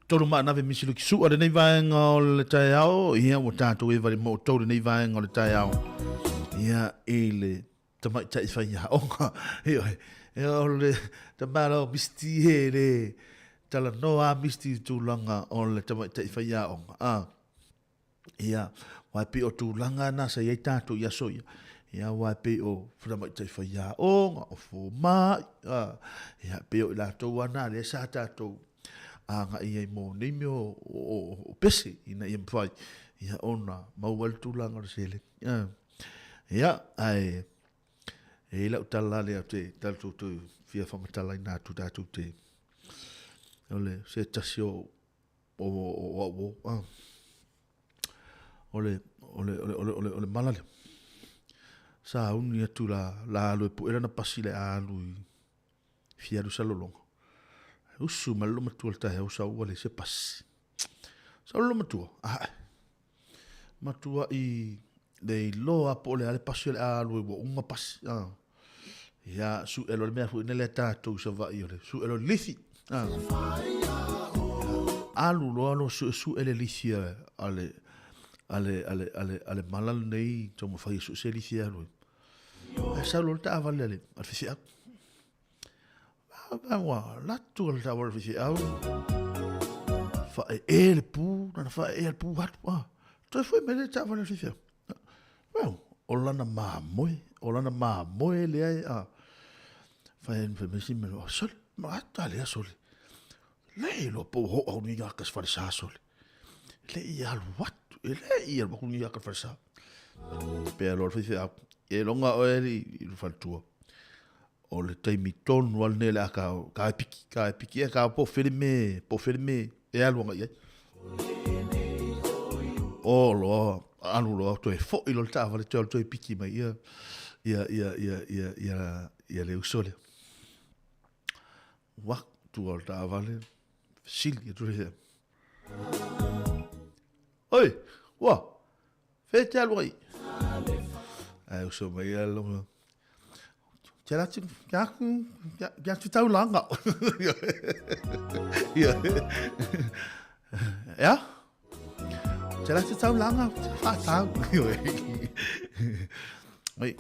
Tolu Maanave Misiluki Su'a lenei vaega o le taeao, ia ua tatou e vale mo outou lenei vaega o le taeao, ia i le tamaitai faiaoga. Ioe, o le tamalo Misti e le talanoa a Misti i tulaga o le tamaitai faiaoga. Ah. Ia, aua e pei o tulaga na sa i ai tatou i aso ia. Ia, aua e pei o tamaitai faiaoga, o fomai, a, ia, pei o i latou lava na lea sa tatou agai ai mo nei mea o, o, o pese, ina ia mafai, ia, ona maua ai le tulaga o le seleni. Ia, ia ae, e i ai lau tala lea ou te tatou toe fia faamatalaina atu tatou te, o le, se tasi o, o o au o ah. O le o le o le o le o le o le mala lea. Sa uni atu la la alu e pue lana pasi le alu i fia alu Salelologa. Usu mai le loomatua i le taeao sau ua leai se pasi. Sau le loomatua, ae matuai le iloa po o le a le pasi o le a alu ai ua uma pasi. Ah. Ia, su'e loa le mea foi lea tatou i Savaii o le su'e loa le lifi. Ah. Alu loa lo su'esu'e le lifi a le a le a le a le a le mala lenei taumafai e su'e se lifi e alu ai. Ae sau loa le taavale a le a le faifeau. Ua latu le taavale a le faifeau. Fa'ae'e le pu, nana fa'ae'e le pu alu. Ah. Toe foi mai le taavale a le faifeau. Well, o lana mamoe, o lana mamoe lea e a fai ai fai mai si mea, oh, sole, ma ata lea sole. Le iloa po ua oo au ni aka se falesa sole. Le i alu atu, e le i alu atu ni aka falesa. Pea loa le faifeau, e longa oe i le faletua. O le taimi tonu lava lenei o le a ka, ka e piki, ka e piki, e ka po fele me, po fele me, e alu agai ai. O loa, alu loa, toe foi loa le taavale, toe alu toe piki mai ia, ia, ia, ia, ia, ia, ia le uso lea. Ua, tua o le taavale, fesili atu le Oi, ua, Fea te alu ai? Ae uso mai ia longa. Kia ratu, kia aku, kia, kia atu taulanga. Ia. Ia? Kia ratu taulanga, whātau. Oi.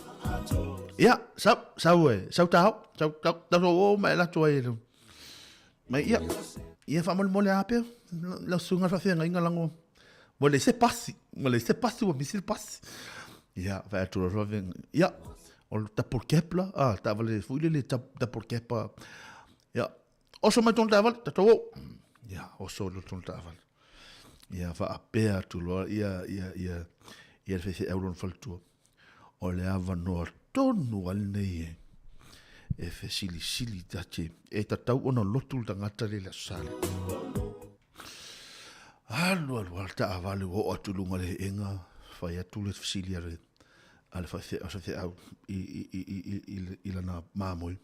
Ia, sau, sau e, sau tāo, sau, sau, sau, sau, o mai latu ai. Mai ia, ia whamolemole a pea, lau susuga le faafeagaiga lago, ua leai se pasi, ua leai se pasi, ua misi le pasi. Ia, fai atu loa le faafeagaiga, ia, o le double cab la, a, taavale foi lele double cab, ia, oso mai tona taavale, tatou o. Ia, oso loa tona taavale. Ia, faapea atu loa, ia, ia, ia, ia le faifeau lona faletua. O le avanoa tonu lava lenei e, e fesilisili ta te, e tatau ona lotu le tagata le le Aso Sa lea. Alu alu lava le taavale ua oo atu i luga o le heʻega, fai atu le fesili a le, a le faifeau i, i, i, i, i, i lana mamoe.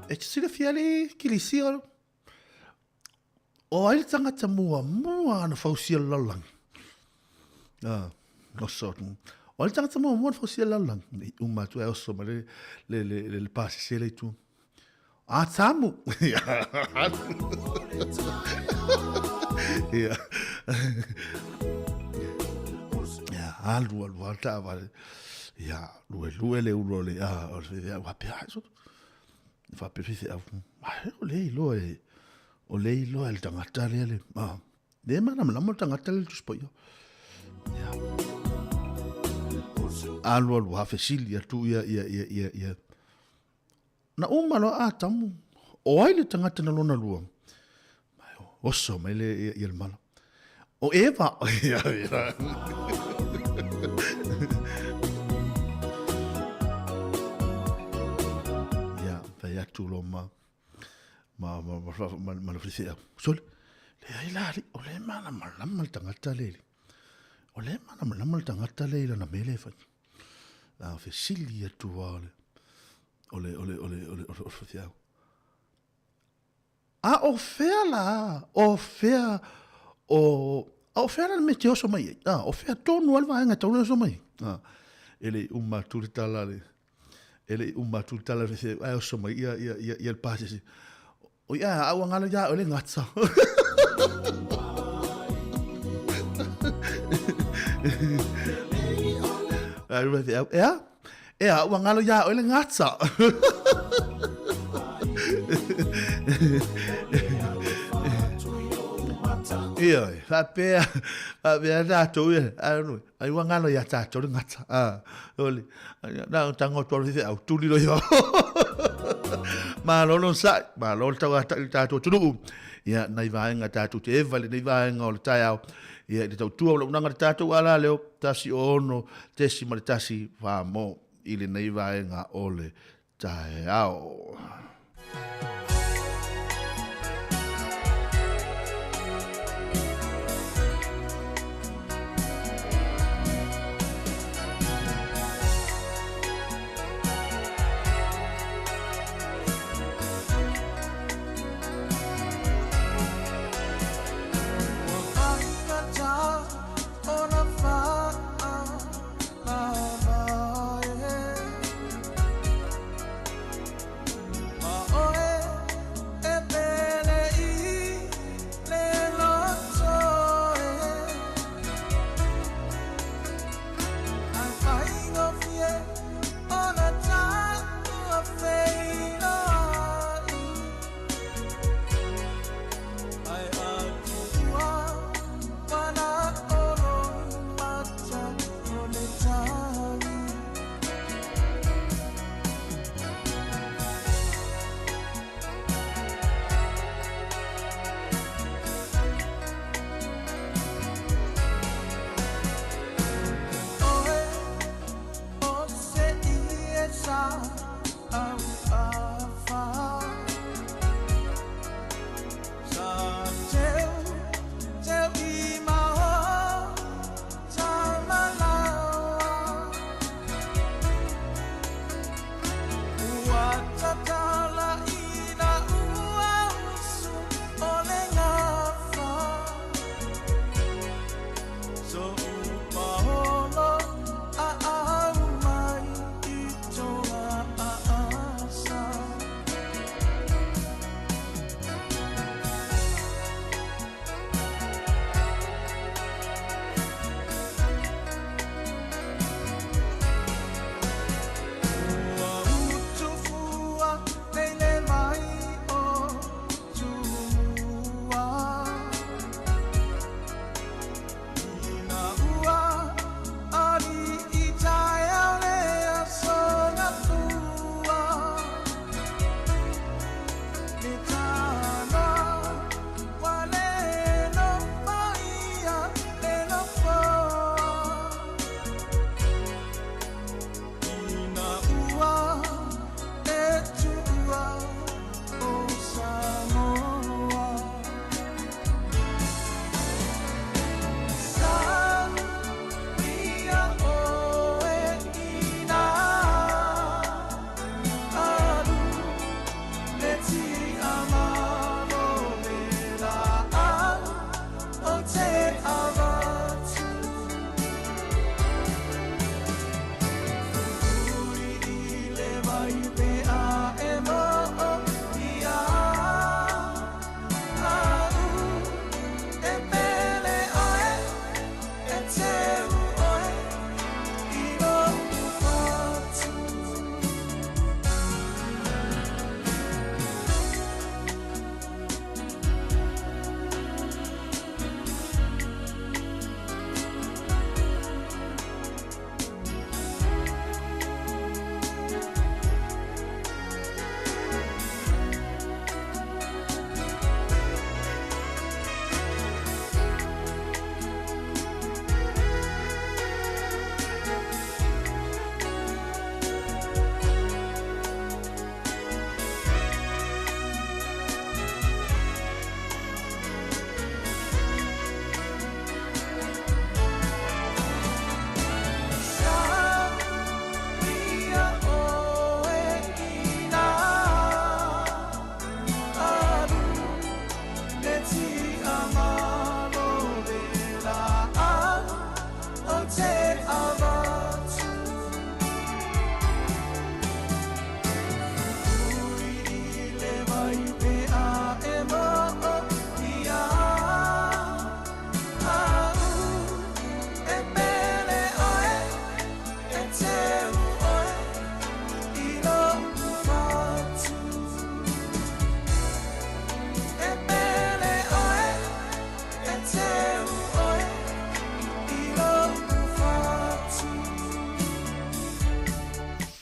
E te silafia le kilisia O ai le tagata muamua na fausia le lalolagi? Ah, oso atu. O ai le tagata muamua na fausia le lalolagi? I uma atu e oso ma le, le, le, le, le pasese le itu. A tamu! Ia. Ia, alu alu alu taavale. Ia, lue lue le ulu o le, ah, o le, ua pea, faapea faifeau, ai, o lea iloa e, o lea iloa e le tagata lea le, ah, le malamalama le tagata lea le Tusi Paia. Ia. Alu alu hafesili atu ia, ia, ia, ia, ia. Na uma loa Atamu, o ai le tagata na lona lua? Mai, oso mai le, ia, ia le mala. O Eva. Ia, ia. Ia, fai atu lo ma, ma, ma, ma, ma, ma le faifeau. Sole, leai la alii, o lea e malamalama le tagata lea i le, o lea e malamalama le tagata lea i lana mea lea e fai. La fesili atu lava o le, o le, o le, o le, o le, o le faifeau. A o fea la, o fea, o, a o fea la le mea e te oso mai ai? A, o fea tonu lava le vaega e tatau ona oso mai ai? A, e le i uma atu le tala a le, E le i uma atu le tala a le faifeau ae oso mai ia ia ia ia le pasese. O ia a ua ngalo ia oe le gata. Ai le faifeau, ea? Ea, ua ngalo ia oe le gata. Ioe, faapea, faapea tatou ia, ai ua ngalo ia tatou le gata. Ah, ole, na o tango atu alo au, tuli lo iwa. Malo lo sai, malo le tau i tatou atunuu. Ia, nai vaega tatou te eva le nei vaega o le taeao. Ia, i le tautua o le unaga le tatou ala leo, 1 6.1 wha mo i lenei vaega o le taeao.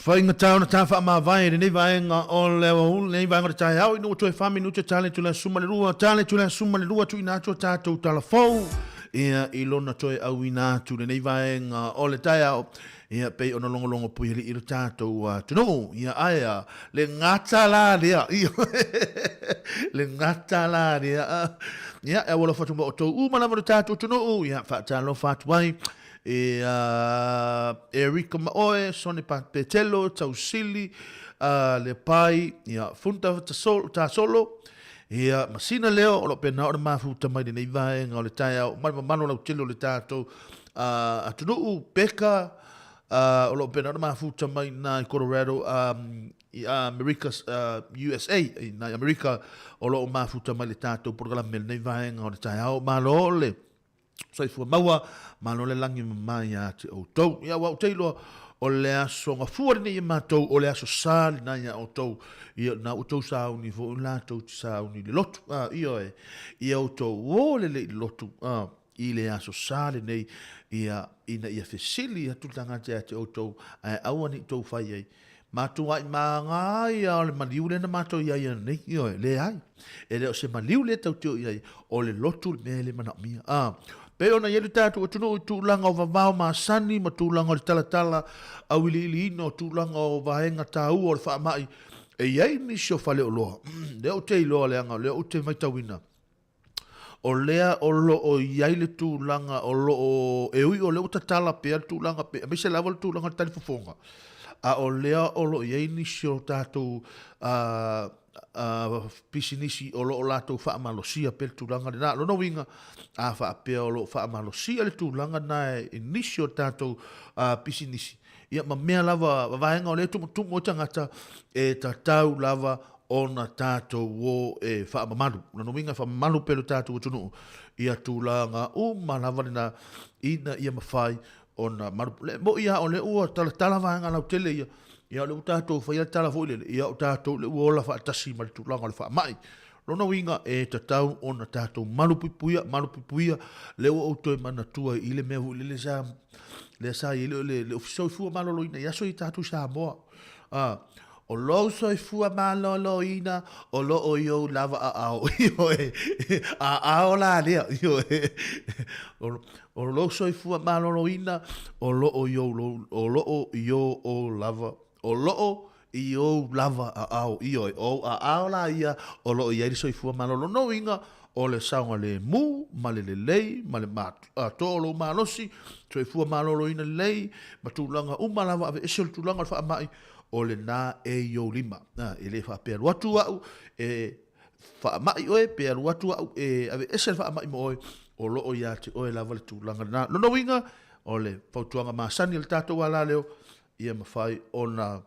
Faigata ona tā faamavae i lenei vaega o le aoauli, lenei vaega o le taeao ina ua toe 4 minute tale atu le aso 12, tale atu le aso 12 tuuina atu a tatou tala fou ia i lona toe auina atu i lenei vaega o le taeao ia pei ona logologo puialii lo tatou atunuu. Ia ae a le gata la lea, le gata la lea. Ia e aualofa atu ma outou uma lava lo tatou atunuu, ia faatalofa atu ai E a Erika ma oe, Sonny Petelo, Tausili, a Lepai, ia Funta Tasolo, ia ma sina leo o lo o pena ona mafuta mai lenei vaega o le taeao ma le mamalu lautele o le tatou atunuu, Peka, o lo o pena ona mafuta mai na i Colorado, i Amerika, USA, i nai Amerika o lo o mafuta mai le tatou polokalame lenei vaega o le taeao. Malo le Soifua maua, malo le lagi mama ia te outou. Ia, aua ou te iloa, o le aso gafua lenei ia matou, o le aso sa lena ia outou. Ia, na outou sauni foi latou te sauni i le lotu. A, ioe, ia outou o lelei i le lotu, a, i le aso sa lenei, ia, ina ia fesili atu le tagata ia te outou, ae aua ne i tou fai ai. Matuai maga ia o le maliu lea na matou i ai ananei. Ioe, leai. E le o se maliu lea tatou te o i ai, o le lotu le mea e le manaomia. A, pei ona i ai le tatou atunuu i tulaga o vavao masani ma tulaga o le talatala auiliiliina o tulaga o vaega taua o le faamai, e i ai nisi o faleoloa, lea ou te iloa leaga o lea ou te matauina, o lea o lo o i ai le tulaga o lo o, e ui o lea ua tatala pea le tulaga pe, aemaise lava le tulaga o le talifofoga, a o lea o lo o i ai nisi o tatou pisinisi o lo o latou faamalosia pea le tulaga lena. O lona uiga, a faapea o lo o faamalosia le tulaga lena e nisi o tatou pisinisi, ia ma mea lava, vaega o lea e tumutumu ai tagata, e tatau lava ona tatou o e faamamalu. O lona uiga e faamamalu pea lo tatou atunuu ia tulaga uma lava lena ina ia mafai ona malu. Le moi lava o lea ua talatala vaega lautele ia, ia o lea ua tatou faia le tala foi lele, ia o tatou lea ua ola faatasi ma le tulaga o le faamai. Lona uiga e tatau ona tatou malupuipuia, malupuipuia, lea ua ou toe manatua i le mea foi lele sa, lea sa i ai le, le Ofisa Soifua Maloloina i aso ia tatou i Samoa. O lou soifua maloloina o lo o i ou lava aao. Ioe, aao la lea. Ioe, o lou soifua maloloina o lo o i ou, o lo o i ou lava, o lo o i ou lava aao. Ioe, o ou aao la ia o lo o i ai le soifua malolo. Lona uiga, o le saogalemu ma le lelei ma le atoa o lou malosi, soifua maloloina lelei ma tulaga uma lava, aveese o le tulaga o le faamai, o lena e i ou lima. E le faapea alu atu au e faamai oe, pe alu atu au e aveese le faamai ma oe, o lo o ia te oe lava le tulaga lena. Lona uiga, o le fautuaga masani a le tatou alaleo, ia mafai ona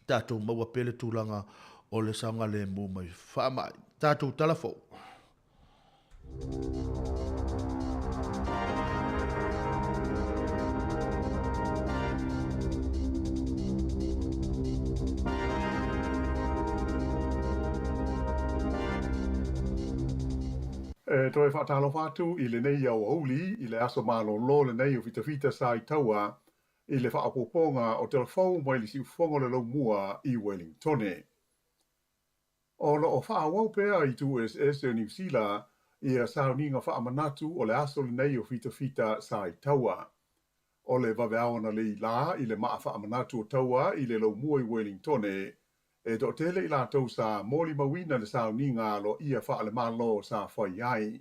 tatou maua pea le tulaga o le saogalemu mai faamai. Tatou tala fou. E toe faatalofa atu i lenei aoauli i le aso malolo lenei o fitafita sa i taua i le faaopoopoga o telefou mai le siufofoga o le Laumua i Wellingtone. O lo o faaauau pea i itu eseese o Niu Sila ia sauniga faamanatu o le aso lenei o fitafita sa i taua. O le vaveao analeila i le maa faamanatu o taua i le Laumua i Wellingtone, e toatele i latou sa molimauina le sauniga aloaia faale-Malo sa fai ai.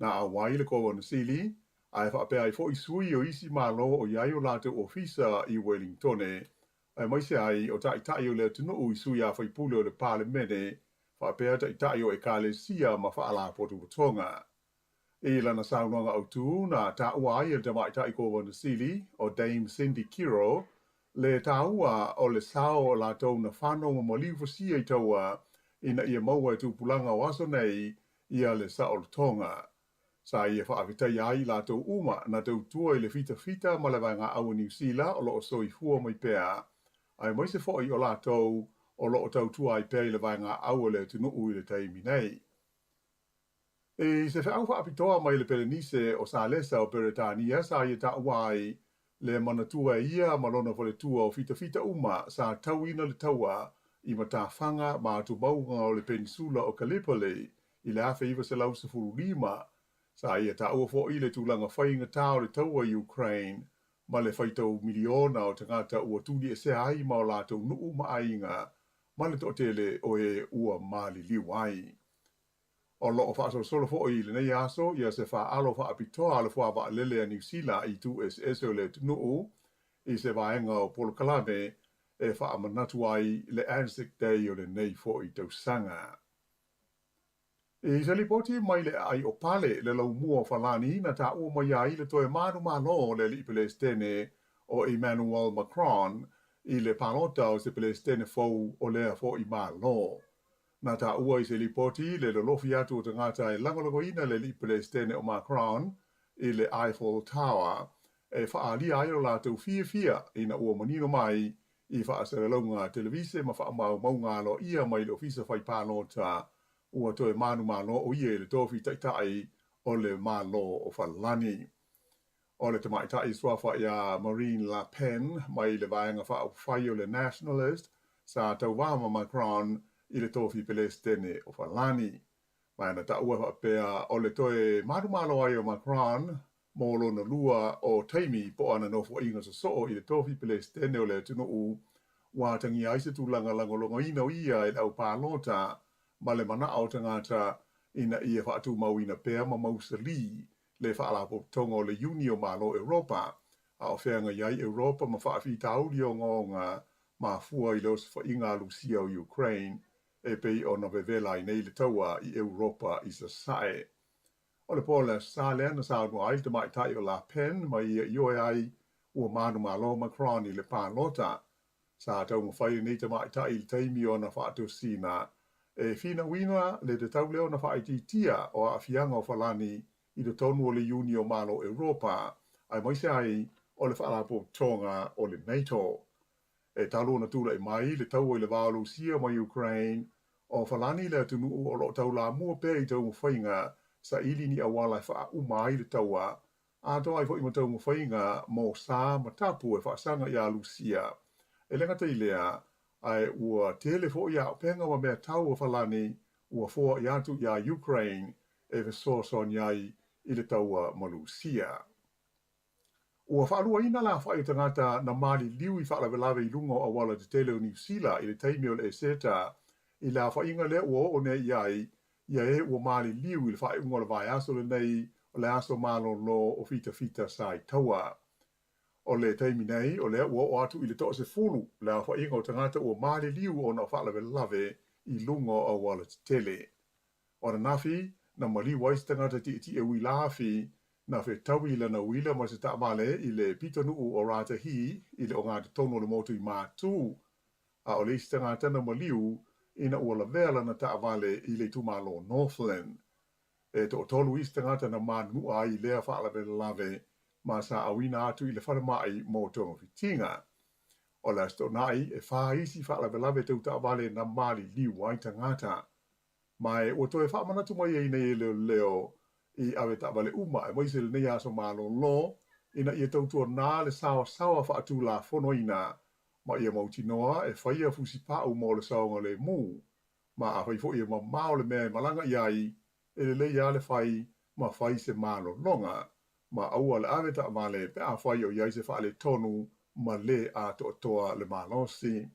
Na auai le Kovana Sili, ae faapea ai foi sui o isi Malo o i ai o latou ofisa i Wellingtone, aemaise ai o taitai o le atunuu i sui a faipule o le Palemene, faapea taitai o Ekalesia ma faalapotopotoga. I lana saunoaga autu, na taua ai e le Tamaitai Kovana Sili, o Dame Cindy Kiro, le taua o le sao o latou na fano ma maliu fasia i taua ina ia maua e tupulaga o aso nei ia le saolotoga. Sa ia faafetaia ai i latou uma na tautua i le fitafita ma le vaegaau o Niu Sila o lo o soifua mai pea, aemaise foi o latou o lo o tautua ai pea i le vaegaau o le atunuu i le taimi nei. I se feau faapitoa mai le Pelenise o Salesa o Peretania sa ia taua ai Le manatua e ia ma lona faletua o fitafita uma sa tauina le taua i matafaga ma atumauga o le Penisula o Gallipoli i le 1915. Sa ia taua fo'i le tulaga faigata o le taua i Ukraine ma le faitau miliona o tagata ua tuliesea ai ma o latou nuu ma aiga ma le toatele o e ua maliliu ai. O lo o faasolosolo foi i lenei aso ia se faaalo faapitoa a le Fuavaalele a Niu Sila i itu eseese o le atunuu i se vaega o polokalame e faamanatu ai le Anzac Day o lenei foi tausaga. I se lipoti mai le aai o Pale, le laumua o Falani, na taua mai ai le toe manumalo o le alii Pelesitene o Emmanuel Macron i le palota o se Pelesitene fou o lea foi Malo. Na taua i se lipoti le lolofi atu o tagata e lagolagoina le alii Pelesitene o Macron i le Eiffel Tower e faaalia ai lo latou fiafia ina ua manino mai i faasalalauga a televise ma faamaumauga aloaia mai le Ofisa Fai Palota ua toe manumalo o ia i le tofi taitai o le Malo o Falani. O le tamaitai suafa iā Marine Le Pen mai le Vaega Faaupufai o le Nationalist sa tauvā ma Macron i le tofi Pelesitene o Falani. Ma na taua faapea o le toe manumalo ai o Macron mo lona lua o taimi po o ana nofoaiga sosoo i le tofi Pelesitene o le atunuu ua atagia ai se tulaga lagolagoina o ia e le au palota ma le manao o tagata ina ia faatumauina pea ma mausalī le Faalapotopotoga o le Iuni o Malo Europa, a o feagai ai Europa ma faafitauli ogaoga mafua i le osofaiga a Lusia o Ukraine e pei ona vevela ai nei le taua i Europa i Sasae. O le po o le Aso Sa lea na saunoa ai le tamaitai o Le Pen ma ia ioe ai ua manumalo Macron i le palota. Sa taumafai lenei tamaitai i le taimi o ana faatosina e finauina le tatau lea ona faaitiitia o aafiaga o Falani i totonu o le Iuni o Malo Europa, aemaise ai o le Faalapotopotoga o le NATO. E talu ona tulai mai le taua i le va o Lusia ma Ukraine, o Falani le atunuu o lo o taulamua pea i taumafaiga saili ni auala e faauma ai le taua, atoa ai foi ma taumafaiga mo sa ma tapu e faasaga iā Lusia. E le gata i lea, ae ua tele foi auupega ma mea tau a Falani ua foai atu iā Ukraine e fesoasoani ai i le taua ma Lusia. Ua faaluaina le aofai o tagata na maliliu i faalavelave i luga o auala tetele o Niu Sila i le taimi o le Eseta i le aofaiga lea ua oo nei i ai ia e ua maliliu i le faaiuga o le vaiaso lenei o le aso malolo o fitafita sa i taua. O le taimi nei, o lea ua oo atu i le 10 le aofaiga o tagata ua maliliu ona o faalavelave i luga o auala tetele. O ananafi, na maliu ai se tagata tietie uila afi, na fetaui i lana uila ma se taavale i le pitonuu o Raetihi i le ogatotonu o le motu i Matū. A o le isi tagata na maliu ina ua lavea lana taavale i le itumalo o Northland. E toatolu isi tagata na manunua ai i lea faalavelave ma sa auina atu i le falemai mo togafitiga. O le Aso Toonai, e fa isi faalavelave tau taavale na maliliu ai tagata. Ma e ua toe faamanatu mai ai nei e leoleo i ave taavale uma aemaise lenei aso malolo ina ia tautuanā le saoasaoa faatulafonoina ma ia mautinoa e faia fusipau mo le saogalemu. Ma afai foi e mamao le mea e malaga i ai, e lelei lava le fai ma fai se malologa ma aua le ave taavale pe afai o i ai se faaletonu ma lē atoatoa le malosi.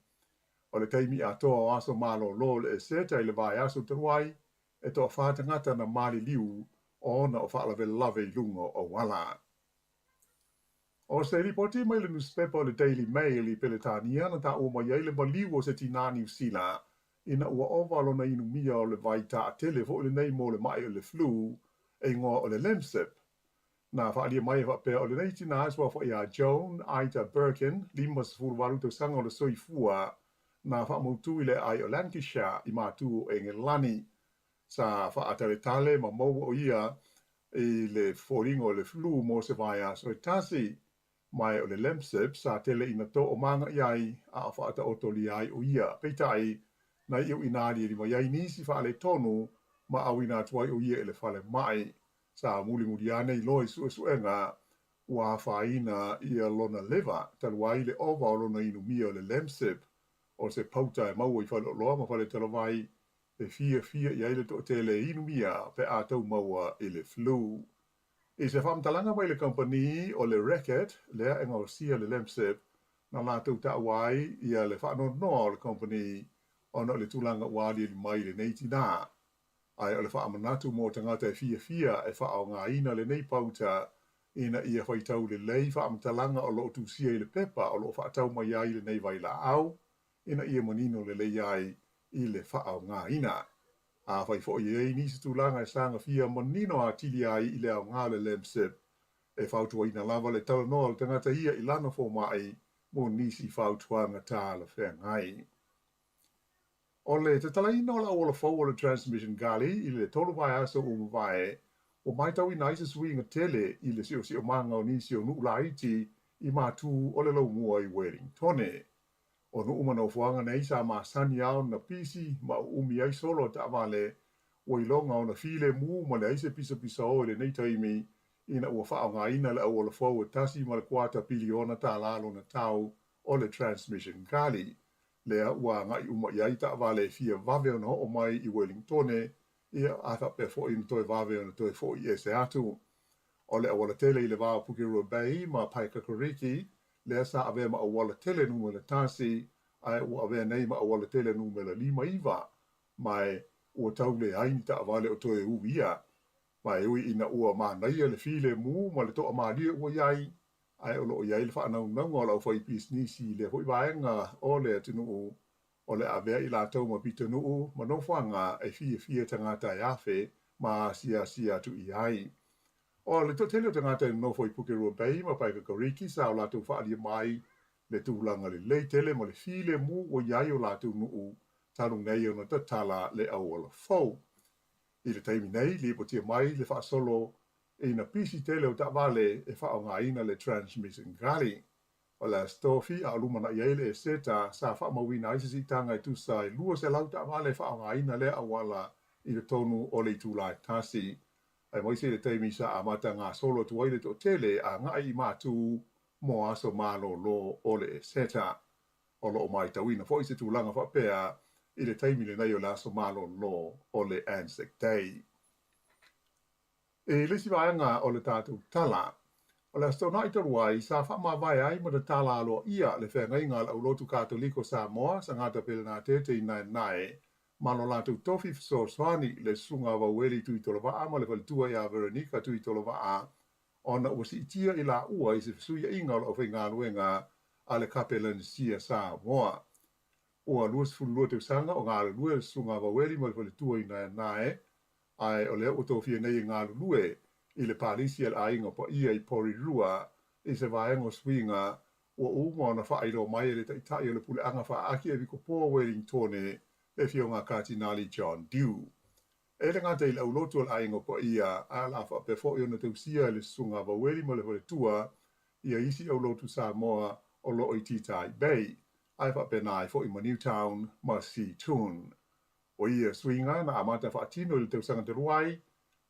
O le taimi atoa o aso malolo o le Eseta i le vaiaso talu ai, e toafa tagata na maliliu ona o faalavelave i luga o auala. O se lipoti mai le nusipepa o le Daily Mail i Peletania na taua mai ai le maliu o se tinā Niu Sila ina ua ova lona inumia o le vai taatele foi lenei mo le maʻi o le flu e igoa o le Lemsip. Na faaalia mai e faapea o lenei tinā e suafa iā Joan Ida Birkin, 58 tausaga o le soifua, na faamautū i le aai o Lancashire i Matū o Engelani. Sa faataletale ma maua o ia i le foliga o le flu mo se vaiaso e tasi. Ma o le Lemsip sa tele ina toomaga i ai a o faataotolia ai o ia. Peitai, na iu ina aliali mai ai nisi faaletonu ma auina atu ai o ia i le falemai. Sa mulimuli ane iloa i suesuega ua afaina ia lona liver talu ai le ova o lona inumia o le Lemsip, o se pauta e maua i faleoloa ma faletalavai e fiafia i ai le toatele e inumia pe a tau maua i le flu. I se faamatalaga mai le kamupani o le Reckitt lea e gaosia le Lemsip, na latou taua ai ia le faanoanoa o le kamupani ona o le tulaga ua aliali mai i lenei tinā. Ae o le faamanatu mo tagata e fiafia e faaaogaina lenei pauta ina ia faitau lelei faamatalaga o lo o tusia i le pepa o lo o faatau mai ai lenei vailaau ina ia manino lelei ai i le faaaogaina. Afai foi e i ai nisi tulaga e sagafia manino atili ai i le aoga o le Lemsip, e fautuaina lava le talanoa o le tagata ia i lana fomai mo nisi fautuaga talafeagai. O le tatalaina o le auala fou o le Transmission Gully i le 3 vaiaso ua mavae, ua matauina ai se suiga tele i le siosiomaga o nisi o nuu laiti i matu o le Laumua i Wellingtone. O nuu ma nofoaga nei sa masani lava ona pisi ma uumi ai solo a taavale, ua iloga ona filemu ma leai se pisapisao i lenei taimi ina ua faaaogaina le auala fou e $1.25 piliona lona tau o le Transmission Gully, lea ua agai uma i ai taavale e fia vave ona oo mai i Wellingtone, ia, a faapea foi ona toe vave ona toe foi ese atu. O le auala tele i le va o Pukerua Bay ma Paekakariki, lea sa avea ma auala tele numera tasi, ae ua avea nei ma auala tele numera 59, ma ua tau leai ni taavale o toe uia. Ma e ui ina ua manaia le filemu ma le toamalie ua i ai, ae o lo o i ai le faanaunauga o le aufaipisinisi i lea foi vaega o le atunuu, o le avea i latou ma pitonuu ma nofoaga e fiafia tagata e afe ma asiasi atu i ai. O le toatele o tagata e nonofo i Pukerua Bay ma Paekakariki sa o latou faaalia mai le tulaga lelei tele ma le filemu ua i ai o latou nuu talu nei ona tatala le auala fou. I le taimi nei, lipotia mai le faasolo ina pisi tele o taavale e faaaogaina le Transmission Gully. O le Aso Tofi a o lumanai ai le Eseta sa faamauina ai se siitaga e tusa e 200 taavale e faaaogaina lea auala i totonu o le itula e tasi. Aemaise i le taimi sa amata gasolo atu ai le toatele agai i Matu mo aso malolo o le Eseta. O lo o matauina foi se tulaga faapea i le taimi lenei o le aso malolo o le Anzac Day. I le isi vaega o le tatou tala, o le Aso Toonai talu ai sa faamavae ai ma tatala aloaia le feagaiga a le Aulotu Katoliko Samoa Sagata Pelenatete i Naenae ma lo latou tofi fesoasoani le Susuga a Vaueli Tuitolovaa ma le faletua ia Veronica Tuitolovaa ona ua siitia i laua i se fesuiaiga o le aufaigaluega a le Kapelenesia Samoa. Ua 22 tausaga o galulue le Susuga a Vaueli ma le faletua i Naenae, ae o lea ua tofia nei e galulue i le palisi a le Aiga Paia i Porirua i se vaega o suiga ua uma ona faailoa mai e le Taitai o le Puleaga Faa-Akiepikopo o Wellingtone, le Afioga a Katinali John Dew. E le gata i le aulotu o le Aiga Paia, ae o le a faapea foi ona tausia e le Susuga a Vaueli ma le Faletua ia isi aulotu Samoa o lo o i Tita'i Bay, ae faapena ai foi ma Newtown ma Seatoun. O ia suiga na amata faatino i le tausaga talu ai,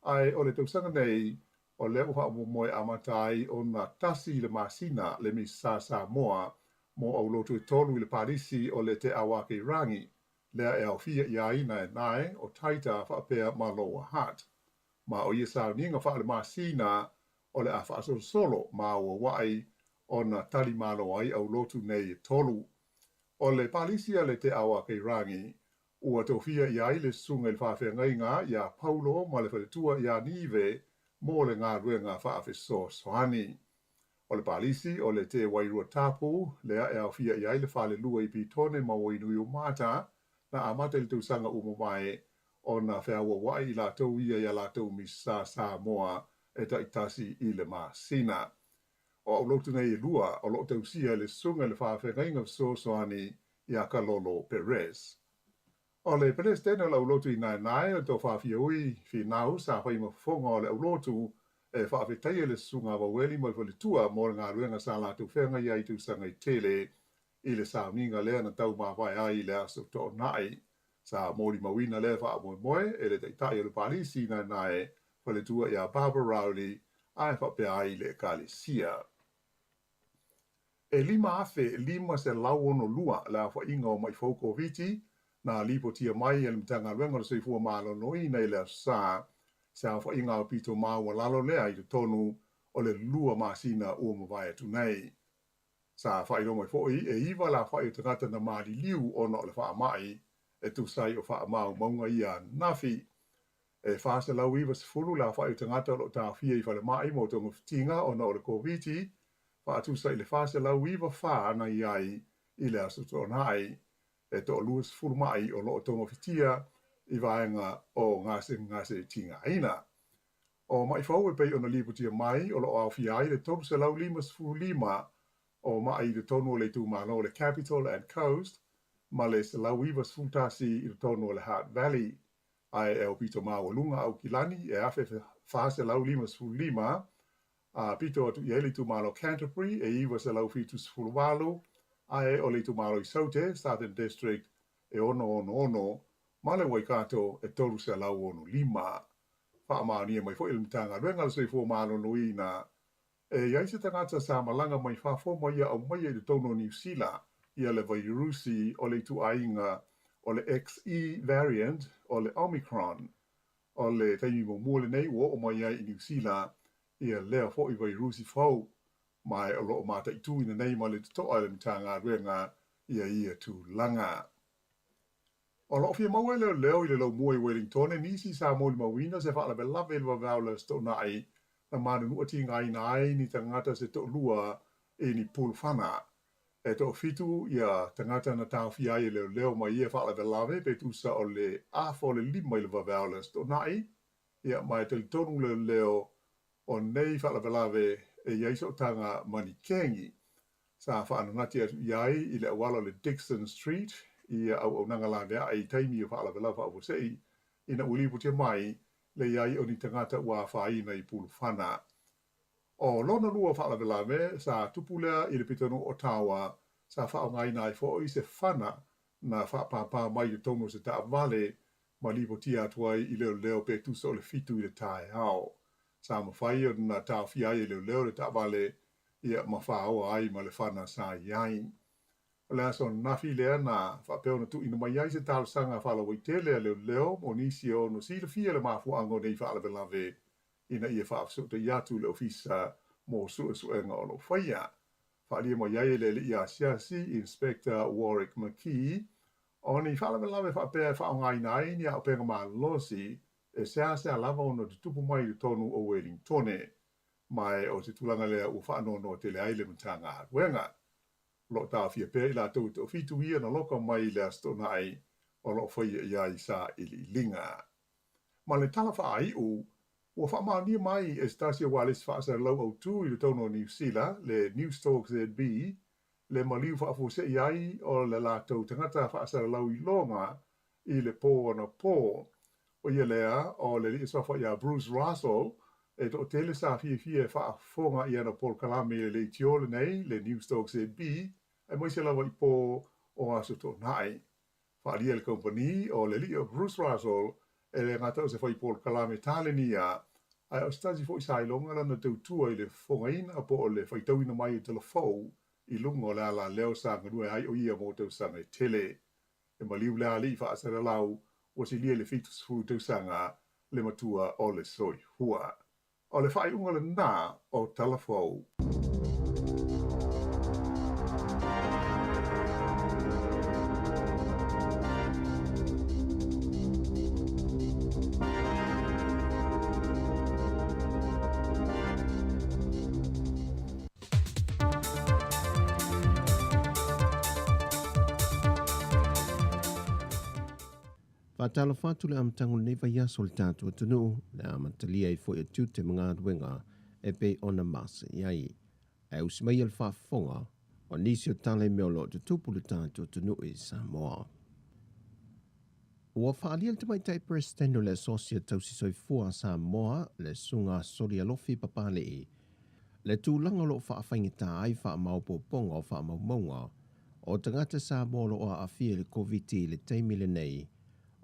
ae o le tausaga nei, o lea ua faamoemoe e amata ai ona 1 le masina le Misa Samoa mo aulotu e 3 i le palisi o le Te Awaakeirangi, lea e aofia i ai Naenae, o Taita faapea ma Lower Hutt. Ma o ia sauniga faale-masina o le a faasolosolo ma auauai ona talimalo ai aulotu nei e 3. O le palisi a le Te Awaakeirangi, ua tofia i ai le susuga i le faafeagaiga iā Paulo ma le faletua iā Nive mo le galuega faafesoasoani. O le palisi o le Te Wairua Tapu, lea e aofia i ai le falelua i Petone ma Wainuiomata, na amata i le tausaga ua mavae ona feauauai i latou ia i a latou Misa Samoa e taitasi i le masina. O aulotu nei e 2 o lo o tausia e le susuga i le faafeagaiga fesoasoani iā Kalolo Perez. O le Peresetene o le aulotu i Naenae o le Tofafiaui Finau sa fai ma fofoga o le aulotu e faafetaia le susuga a Vaueli ma le faletua mo le galuega sa latou feagai ai i tausaga e tele i le sauniga lea na tau mavae ai i le aso Toonai. Sa molimauina lea faamoemoe e le Taitai o le Palisi i Naenae, faletua iā Barbara Rowley ae faapea ai le Ekalesia. E 5,562 le aofaiga o ma'i fou Koviti na lipotia mai e le Matagaluega o le Soifua Maloloina i le Aso Sa, se aofaiga aupito maualalo lea i totonu o le 2 masina ua mavae atu nei. Sa faailoa mai foi e 9 le aofai o tagata na maliliu ona o le faamai, e tusa ai o faamaumauga ia ananafi. E 490 le aofai o tagata o lo o taofia i falemai mo togafitiga ona o le Koviti, faatusa i le 494 na i ai i le Aso Toonai. E toa-20 ma'i o lo o togafitia i vaega o gasegase tigaina. O ma'i fou e pei ona lipotia mai o lo o aofia ai le 355 o ma'i i totonu o le itumalo o le Capital and Coast ma le 191 i totonu o le Hutt Valley. Ae e aupito maualuga Aukilani e 1,455, a pito atu i ai le itumalo Canterbury e 978, ae o le itumalo i Saute, Southern District, e 666, ma le Waikato e 365. Faamaonia mai foi e le Matagaluega o le Soifua Maloloina e i ai se tagata sa malaga mai fafo ma ia aumaia i totonu o Niu Sila ia le vairusi o le ituaiga o le XE variant o le Omicron. O le taimi muamua lenei ua oo mai ai i Niu Sila ia lea foi vairusi fou, ma o lo o mataituina nei ma le totoa e le Matagaluega ia ia tulaga. O lo o fia maua e leoleo i le laumua i Wellingtone nisi sa molimauina se faalavelave i le vaveao o le Aso Toonai na manunua tigaina ai ni tagata se toalua i ni pulufana. E toafitu ia tagata na taofia ai e leoleo mai ia faalavelave pe tusa o le afa o le 5 i le vaveao o le Aso Toonai, ia ma e talitonu leoleo o nei faalavelave e i ai sootaga ma ni kengi. Sa faananati atu i ai i le auala o le Dixon Street i ia auaunaga laveai i taimi o faalavelave faafuasei ina ua lipotia mai le i ai o ni tagata ua afaina i Pulufana. O lona lua faalavelave sa tupu lea i le pitonuu o Ottawa sa faaaogaina ai foi se fana na faapāpā mai i totonu o se taavale ma lipotia atu ai i leoleo pe tusa o le 7 i le taeao. Sa mafai ona taofia ai e leoleo le taavale ia ma faoa ai ma le fana sa i ai. O le aso ananafi lea na faapea ona tuuina mai ai se talosaga faalauaitele a leoleo mo nisi e ono silafia le mafuaaga o nei faalavelave ina ia faafesootai atu i le ofisa mo suesuega o lo o faia. Faaalia mai ai e le alii asiasi, Inspector Warwick McKee, o ni faalavelave faapea e faaaogaina ai ni auupega malosi e seasea lava ona tutupu mai i totonu o Wellingtone, ma o se tulaga lea ua faanoanoa tele ai le Matagaluega. O lo o taofia pea i latou e toafitu ia na loka mai i le Aso Toonai o lo o faia i ai sailiiliga. Ma le tala faaiu, ua faamaonia mai e se tasi o ualesi faasalalau autū i totonu o Niu Sila, le Newstalk ZB, le maliu faafuasei ai o le latou tagata faasalalau iloga i le pō anapo. ʻO ia lea, o le alii suafa iā Bruce Russell, e toatele sa fiafia e faafofoga i ana polokalame i le leitio lenei, le Newstalk ZB, aemaise lava i pō o Aso Toonai. Faaalia e le kamupani o le alii o Bruce Russell e le gata o se fai polokalame talenia, ae o se tasi foi sa iloga lana tautua i le fofogaina po o le faitauina mai o tala fou i luga o le alaleo sa galue ai o ia mo tausaga e tele. E maliu le alii faasalalau ua silia i le 70 tausaga le matua o le soifua. O le faaiuga lenā o tala fou. Faatalofa atu le amataga o lenei vaiaso o le tatou atunuu, le amatalia ai foi o tiute ma galuega e pei ona mase i ai. Ae usi mai le faafofoga o nisi o tala i mea o lo o tutupu i le tatou atunuu i Samoa. Ua faaalia le Tamaitai Peresetene o le Asosi o Tausi Soifua a Samoa, le Susuga Solialofi Papalii, le tulaga o lo o faafaigata ai faamaopoopoga o faamaumauga o tagata Samoa o lo o aafia i le Koviti i le taimi lenei,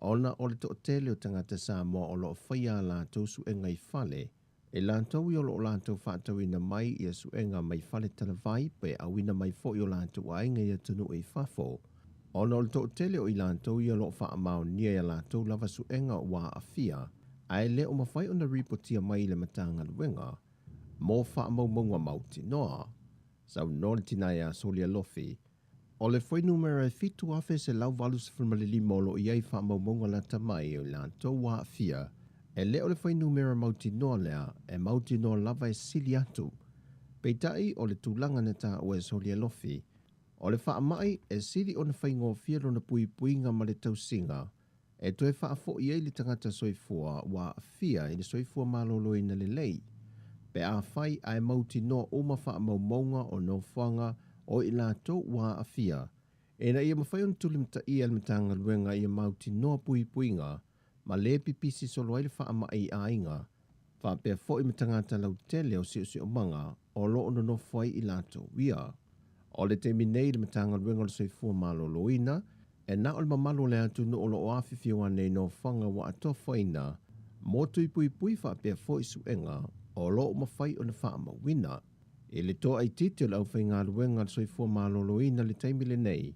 ona o le toatele o tagata Samoa o lo o faia a latou suega i fale I latou ia o lo o latou faatauina mai ia suega mai fale talavai pe auina mai foi o latou aiga i atunuu i fafo, ona o le toatele o i latou ia o lo o faamaonia i a latou lava suega ua aafia ae le o mafai ona ripotia mai i le Matagaluega mo faamaumauga mautinoa. Saunoa le tina ia Solialofi, O le fuainumera e 7,185 o lo o i ai faamaumauga lata mai o i latou ua aafia, e le o le fuainumera mautinoa lea, e mautinoa lava e sili atu. Peitai, o le tulaga na taua e Solialofi, o le faamai e sili ona faigofie lona puipuiga ma le tausiga e toe faafoi ai le tagata soifua ua aafia i le soifua maloloina lelei, pe afai ae mautinoa uma faamaumauga o nofoaga o i latou ua aafia, ina ia mafai ona tulimataia e le Matagaluega ia mautinoa puipuiga ma le pipisi solo ai le faamai i aiga, faapea foi ma tagata lautele o siosiomaga o lo o nonofo ai i latou ia. O le taimi nei i le Matagaluega o le Soifua Maloloina, e na o le mamalu o le atunuu o lo o afifio ane i nofoaga ua atofaina mo tui puipui faapea foi suega o lo o mafai ona faamauina. I le toaitiiti o le aufaigaluega a le Soifua Maloloina i le taimi lenei,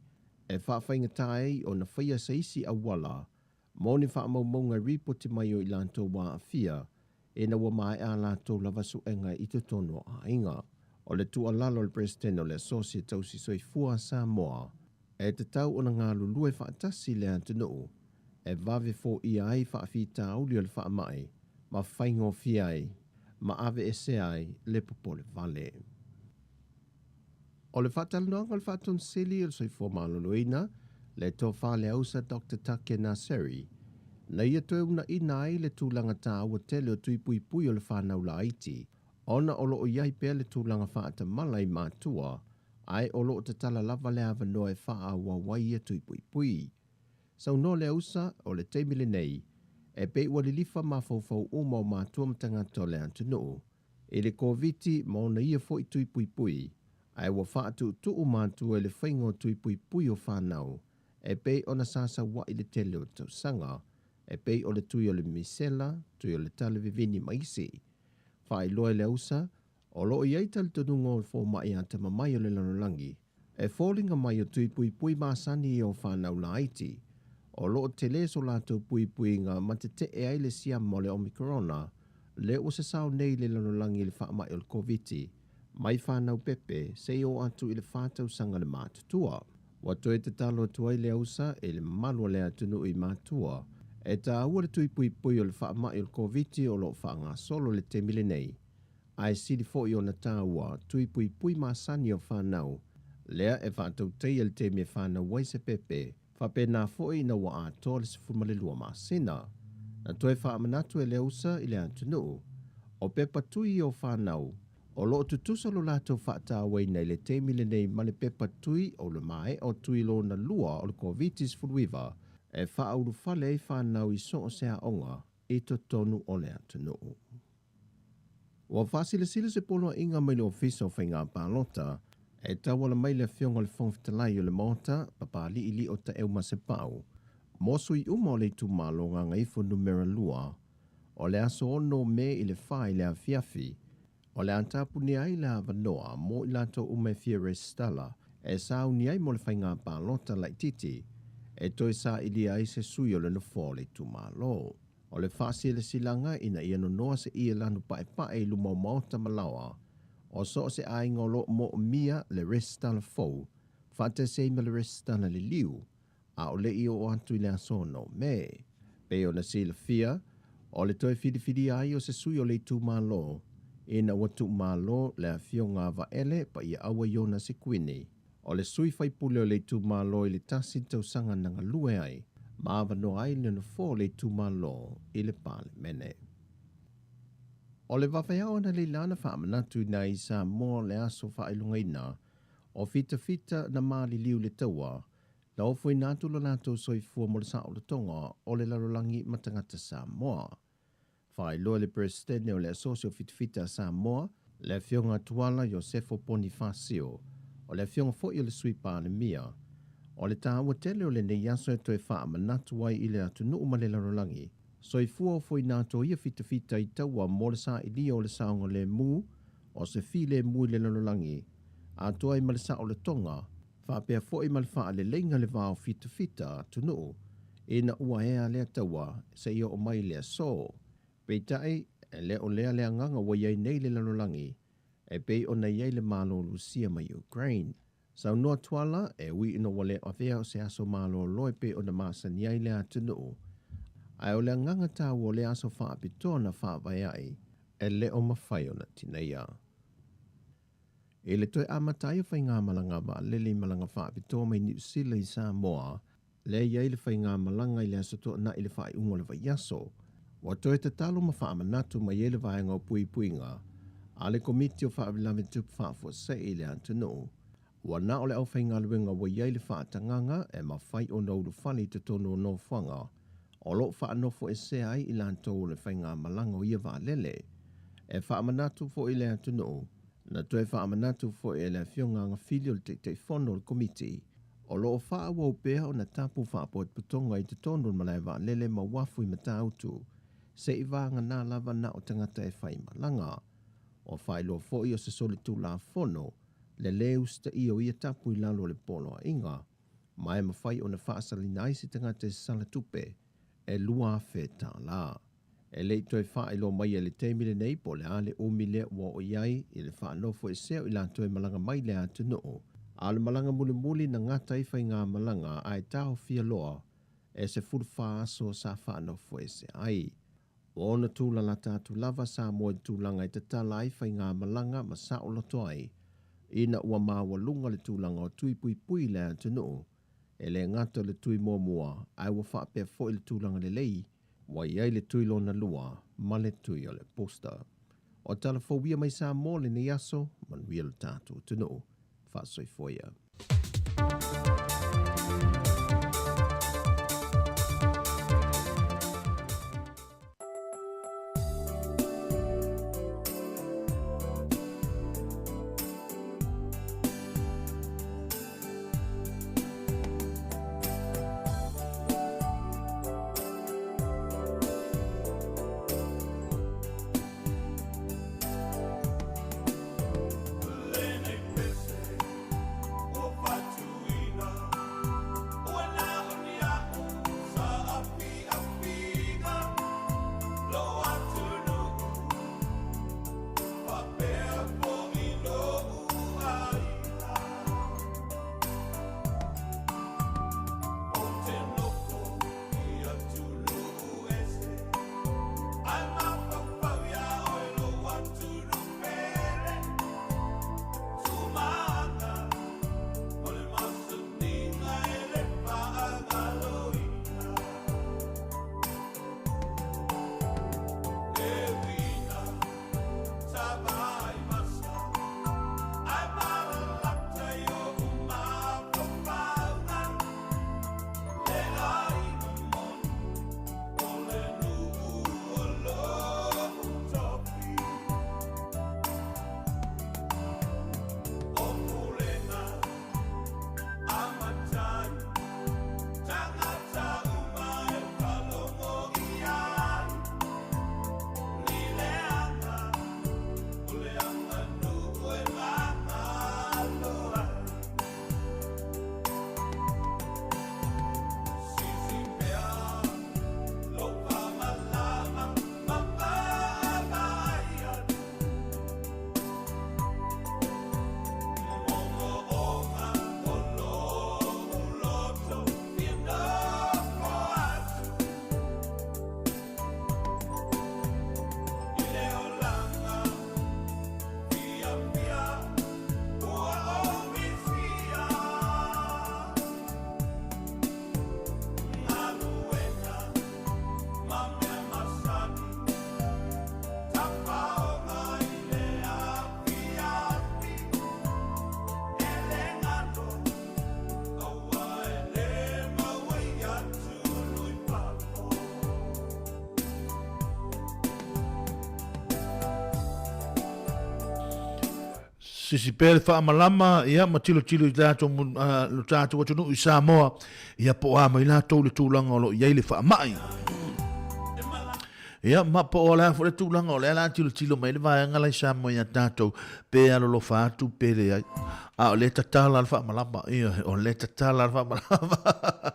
e faafaigata ai ona faia se isi auala mo ni faamaumauga e ripoti mai o i latou ua aafia ina ua maea a latou lava suega i totonu o aiga. O le tuualalo a le Peresetene o le Asosi e Tausi Soifua a Samoa, e tatau ona galulue faatasi le atunuu e vave foia ai faafitauli o le faamai ma faigofie ai ma aveesea ai le popole vale. O le faatalanoaga o le Faatonu Sili o le Soifua Maloloina, le Tofa Leausa Doctor Take Naseri, na ia toe unaina ai le tulaga taua tele o tui puipui o le fanau laiti, ona o lo o i ai pea le tulaga faatamala i matua, ae o lo o tatala lava le avanoa e faaauau ai ia tui puipui. Saunoa Leausa, o le taimi lenei, e pei ua lilifa mafaufau uma o matua ma tagata o le atunuu, i le Koviti ma ona ia foi tui puipui, ae ua faatuutuu matua i le faiga o tui puipui o fanau, e pei ona sasaua'i i le tele o tausaga, e pei o le tui o le misela, tui o le tale vivini ma isi. Faailoa e Leausa, o lo o i ai talitonuga o fomai atamamai o le lalolagi, e foliga mai o tui puipui masani ia o fanau laiti, o lo o tele so latou puipuiga ma tetee ai le siama o le Omikorona, lea ua sasao nei i le lalolagi i le faamai o le Koviti, mai fanau pepe seia oo atu i le 4 tausaga le matutua. Ua toe tatalo atu ai Leausa i le mamalu o le atunuu i matua, e taua le tui puipui o le faamai o le Koviti o lo o faagasolo i le taimi lenei, ae sili foi ona taua tui puipui masani o fanau, lea e faatautaia i le taimi e fanau ai se pepe, faapena foi ina ua atoa le 12 masina. Na toe faamanatu e Leausa i le atunuu, o pepa tui ia o fanau, o lo o tutusa lo latou faatauaina i le taimi lenei ma le pepa tui o le maea o tui lona lua o le Koviti-19 e faaulufale ai fanau i so o se aoga i totonu o le atunuu. Ua faasilasila se poloaiga mai le Ofisa o Faiga Palota e tauala mai le Afioga i le Fofoga Fetalai o le Maota, Papali'i Lio Taeu Masepau, mo sui uma o le itumalo Gagaifo Numera 2, o le aso 6 Me i le 4 i le afiafi, o le a tapunia ai le avanoa mo i latou uma e fia resitala e sauni ai mo le faiga palota laitiiti e toe sailia ai se sui o le nofoa o le itumalo. O le faasilasilaga ina ia nonoa se ie lanu paepae i luma o maota ma laoa o so o se aiga o lo o moomia le resitala fou faatasi ai ma le resitala liliu, a o le i oo atu i le aso 6 Me. Pei ona silafia, o le toe filifilia ai o se sui o le itumalo, ina ua tuumalo le afioga a Vaele Paiaaua Iona Sekuini, o le sui faipule o le itumalo i le tasi tausaga na galue ai, ma avanoa ai le nofoa o le itumalo i le Palemene. O le vaveao analeila na faamanatuina i Samoa le aso faailogaina o fitafita na maliliu i le taua, na ofoina atu lo latou soifua mo le saolotoga o le lalolagi ma tagata Samoa. Faailoa e le Peresetene o le Asosi o Fitafita a Samoa, le Afioga Tuala Iosefo Ponifasio, o le afioga foi o le Sui Palemia, o le taua tele o lenei aso e toe faamanatu ai i le atunuu ma le lalolagi, Soifua ofoina atoa ia fitafita i taua mo le sailia o le saogalemu o se filemu i le lalolagi, atoa ai ma le saolotoga, faapea foi ma le faaleleiga le va o fitafita atunuu ina ua ea lea taua seia oo mai i le aso. Peitai, e le o lea le agaga ua i ai nei le lalolagi e pei ona i ai le Malo o Lusia ma Ukraine. Saunoa Tuala, e ui ina ua le avea o se aso malolo e pei ona masani ai le atunuu, ae o le agaga taua o lea aso faapitoa na faavae ai e le o mafai ona tineia. I le toe amata ai o faigamalaga vaalele i malaga faapitoa mai Niu Sila i Samoa, lea e i ai le faigamalaga i le Aso Toonai i le faaiuga o le vaiaso, ua toe tatalo ma faamanatu mai ai le Vaega o Puipuiga a le Komiti o Faalavelave Tupu Faafuasei i le atunuu, ua na o le aufaigaluega ua i ai le faatagaga e mafai ona ulufale i totonu o nofoaga o lo o faanofoesea ai i latou o le faigamalaga o ia vaalele. E faamanatu foi i le atunuu, na toe faamanatu foi e le Afioga Agafili o le Taitaifono o le Komiti, o lo o faaauau pea ona tapu faapotopotoga i totonu o le malae vaalele ma uafu i Matautu, se'i vagana lava na o tagata e faimalaga. Ua faailoa foi o se solitulafono le lē usitaia o ia tapu i lalo o le poloaiga, ma e mafai ona faasalina ai se tagata i se sala tupe e $2,000. E le i toe faailoa mai i le taimi lenei po o le a le umi lea ua oo i ai i le faanofoesea o i latou e malaga mai i le atunuu, a o le malaga mulimuli na gata ai faigamalaga ae taofia loa e 14 aso sa faanofoesea ai. Ua ono tūlalata atu lava Samoa i le tulaga e tatala ai faigamalaga ma saoloto ai ina ua maualuga le tulaga o tui puipui i le atunuu, e le gata o le tui muamua ae ua faapea foi le tulaga lelei ua i ai le tui lona lua ma le tui o le booster. O tala fou ia mai Samoa lenei aso, manuia lo tatou atunuu. Faasoifua ia. Sisi pea le faamalama, ia, ma tilotilo i tatou, lo tatou atunuu i Samoa, ia po o a mai latou le tulaga o lo o i ai le faamai. Ia, ma po o le a foi le tulaga o lea o le a tilotilo mai le vaega la i Samoa ia tatou, pe alolofa atu pe leai. A o lea e tatala le faamalama, ioe, o lea e tatala le faamalama.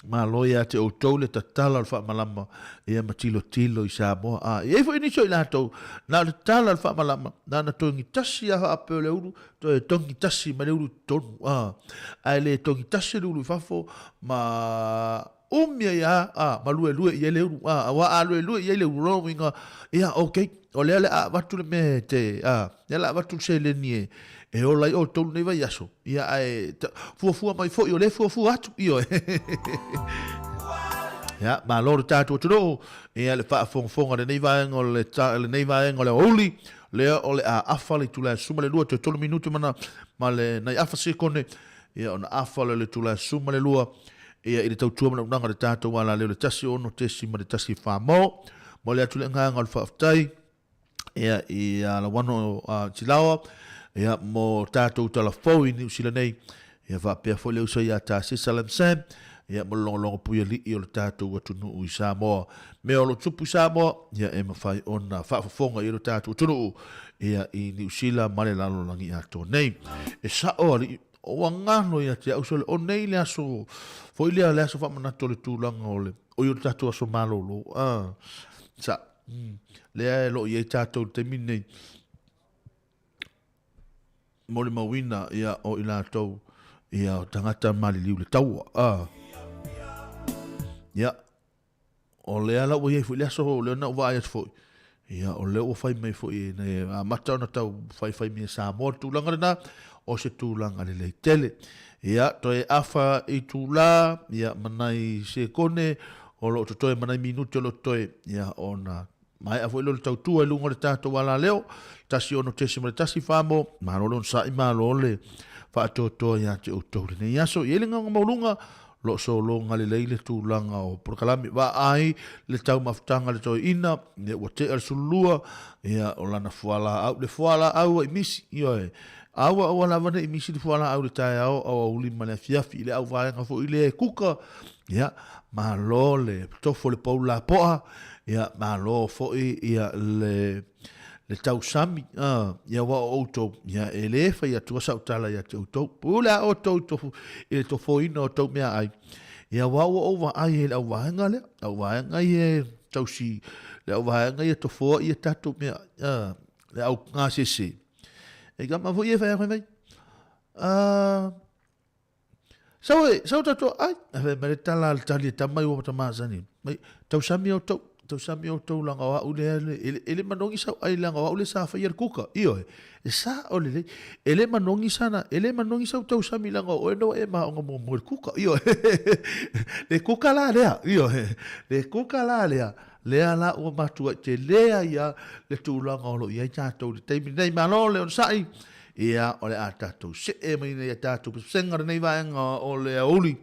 Malo ia te outou le tatala o le faamalama, ia ma tilotilo i Samoa. A i ai foi nisi o i latou, na o le tatala o le faamalama, na ona togi tasi lava faapea o le ulu, toe togi tasi mai le ulu i totonu, a, ae le togi tasi le ulu i fafo ma umi ai a, a, ma luelue i ai le ulu, a, aua a luelue i ai le ulu, lona uiga, ia, okay, o lea o le a avatu le mea e te, a, lea o le a avatu le seleni e, e ola ai outou lenei vaiaso, ia, ae fuafua mai foi, o lea e fuafua atu, ioe. Ia, malo le tatou atunuu, ia, le faafogafoga i lenei vaega o le, lenei vaega o le aoauli, lea o le a afa le itula e 12 toe 3 minute ma, ma le nai afa sekone, ia, ona afa lea o le itula e 12, Ia i le tautua ma le auaunaga a le tatou alaleo le 16.14 mo. Momoli atu le agaga o le faafetai ia i a Lauano Tilaoa ia mo tatou tala fou i Niu Sila nei ia faapea foi le uso ia Tasisa Lamsam ia mo le logologo puialii o le tatou atunuu i Samoa. Mea o lo o tupu i Samoa ia e mafai ona faafofoga i lo tatou atunuu ia i Niu Sila ma le lalolagi atoa nei. E sao alii Ua galo ia te au sole, o nei le aso, foi lea le aso faamanatu o le tulaga o le, oi o le tatou aso malolo, a, sa, lea e lo o i ai tatou i le taimi lenei, molimauina, ia, o i latou, ia, o tagata maliliu i le taua, a, ia, O lea la ua i ai foi le aso, o lea na ou vaai atu foi, ia, o lea ua fai mai foi ina ia amata ona tau faifai mai e Samoa le tulaga lena, o se tulaga lelei tele. Ia, toe afa itula, ia, ma nai sekone o lo o totoe ma nai minute o lo o totoe, ia, ona maea foi lea o le tautua i luga o le tatou alaleo, 16.1 Famo, malo le onosai, malo le faatoatoa ia te outou lenei aso. I ai le agaga maualuga, O lo o sologa lelei le tulaga o polokalame. Vaai le taumafataga a le toeaina, ia ua tea le sululua, ia o lana fualaau, le fualaau ai misi, ioe. Aua aua lava ne i misi le fualaau i le taeao, aoauli ma le afiafi, i le auvaega foi lea e kuka, ia, malo le tofo i le pou lapoa, ia, malo foi ia le le tausami, a, ia aua o outou, ia e lē fai atua sau tala ia te outou. Pule a outou i tofu, i le tofoina o tou meaai, ia aua ua ou vaai ai i le auvaega lea, auvaega ia e tausi, le auvaega ia e tofoa ia tatou meaai, a, le au gasese. E kama foi ia e fai atu mai, a, Sau e, sau tatou ai. Ae fai mai le tala a le tali e tama i ua masani. Mai, tausami outou, tausami outou leaga o au lea, e, e le manogi sau ai leaga o au lea sa faia le kuka. Ioe, e sao lelei. E le manogi sana, e le manogi sau tausami leaga o oe na ua e maoga muamua i le kuka. Ioe, le kuka la lea, ioe, le kuka la lea, lea la ua matuai tele ai lava le tulaga o lo o i ai tatou i le taimi lenei. Malo le onosai. Ia, o le a tatou see mai nei a tatou pesepesega lenei vaega o le aoauli,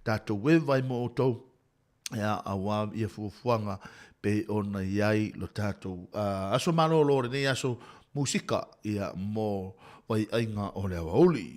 tatou eva ai mo outou, ia, aua ia fuafuaga pei ona i ai lo tatou aso malolo lenei aso musika, ia, mo vaiaiga o le aoauli.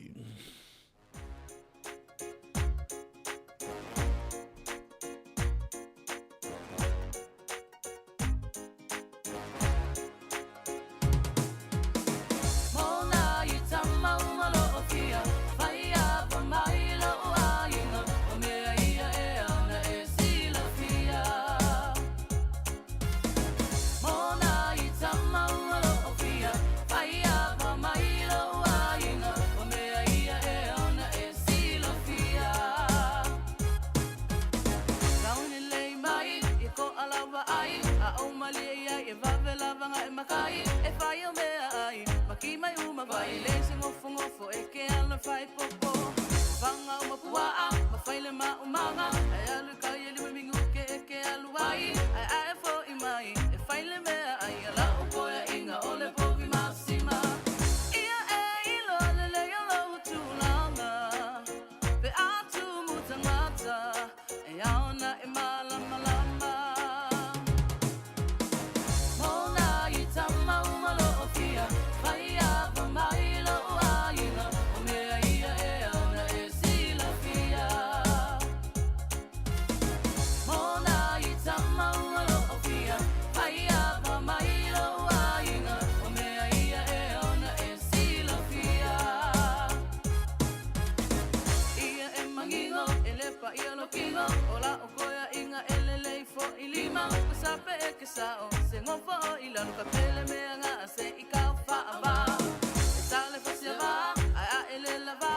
lalo ka pele mea ngā se i kau whaava. E sa le fasia vā, ai a ele la vā.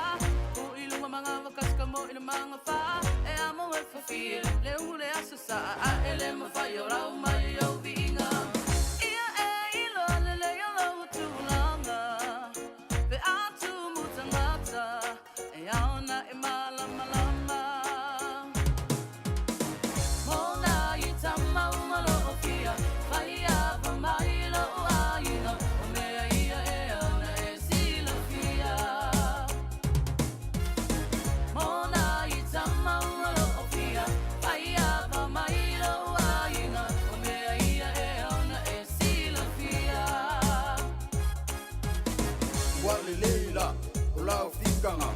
Ku i lunga manga wakaska mo i le manga whā. E a mo e whawhia, le ungu le asa sa a ele mawhai o rau mai o viinga. Ia e ilo le le o lau tūlanga. Pe atu mutangata, e aona e malama lama. Mona i tama umalo o fia, whai ava mai lo o ainga, o mea ia e ana e silafia. Mona i tama umalo o fia, whai ava mai lo o ainga, o mea ia e ana e silafia. Ua lelei la o lau fikaga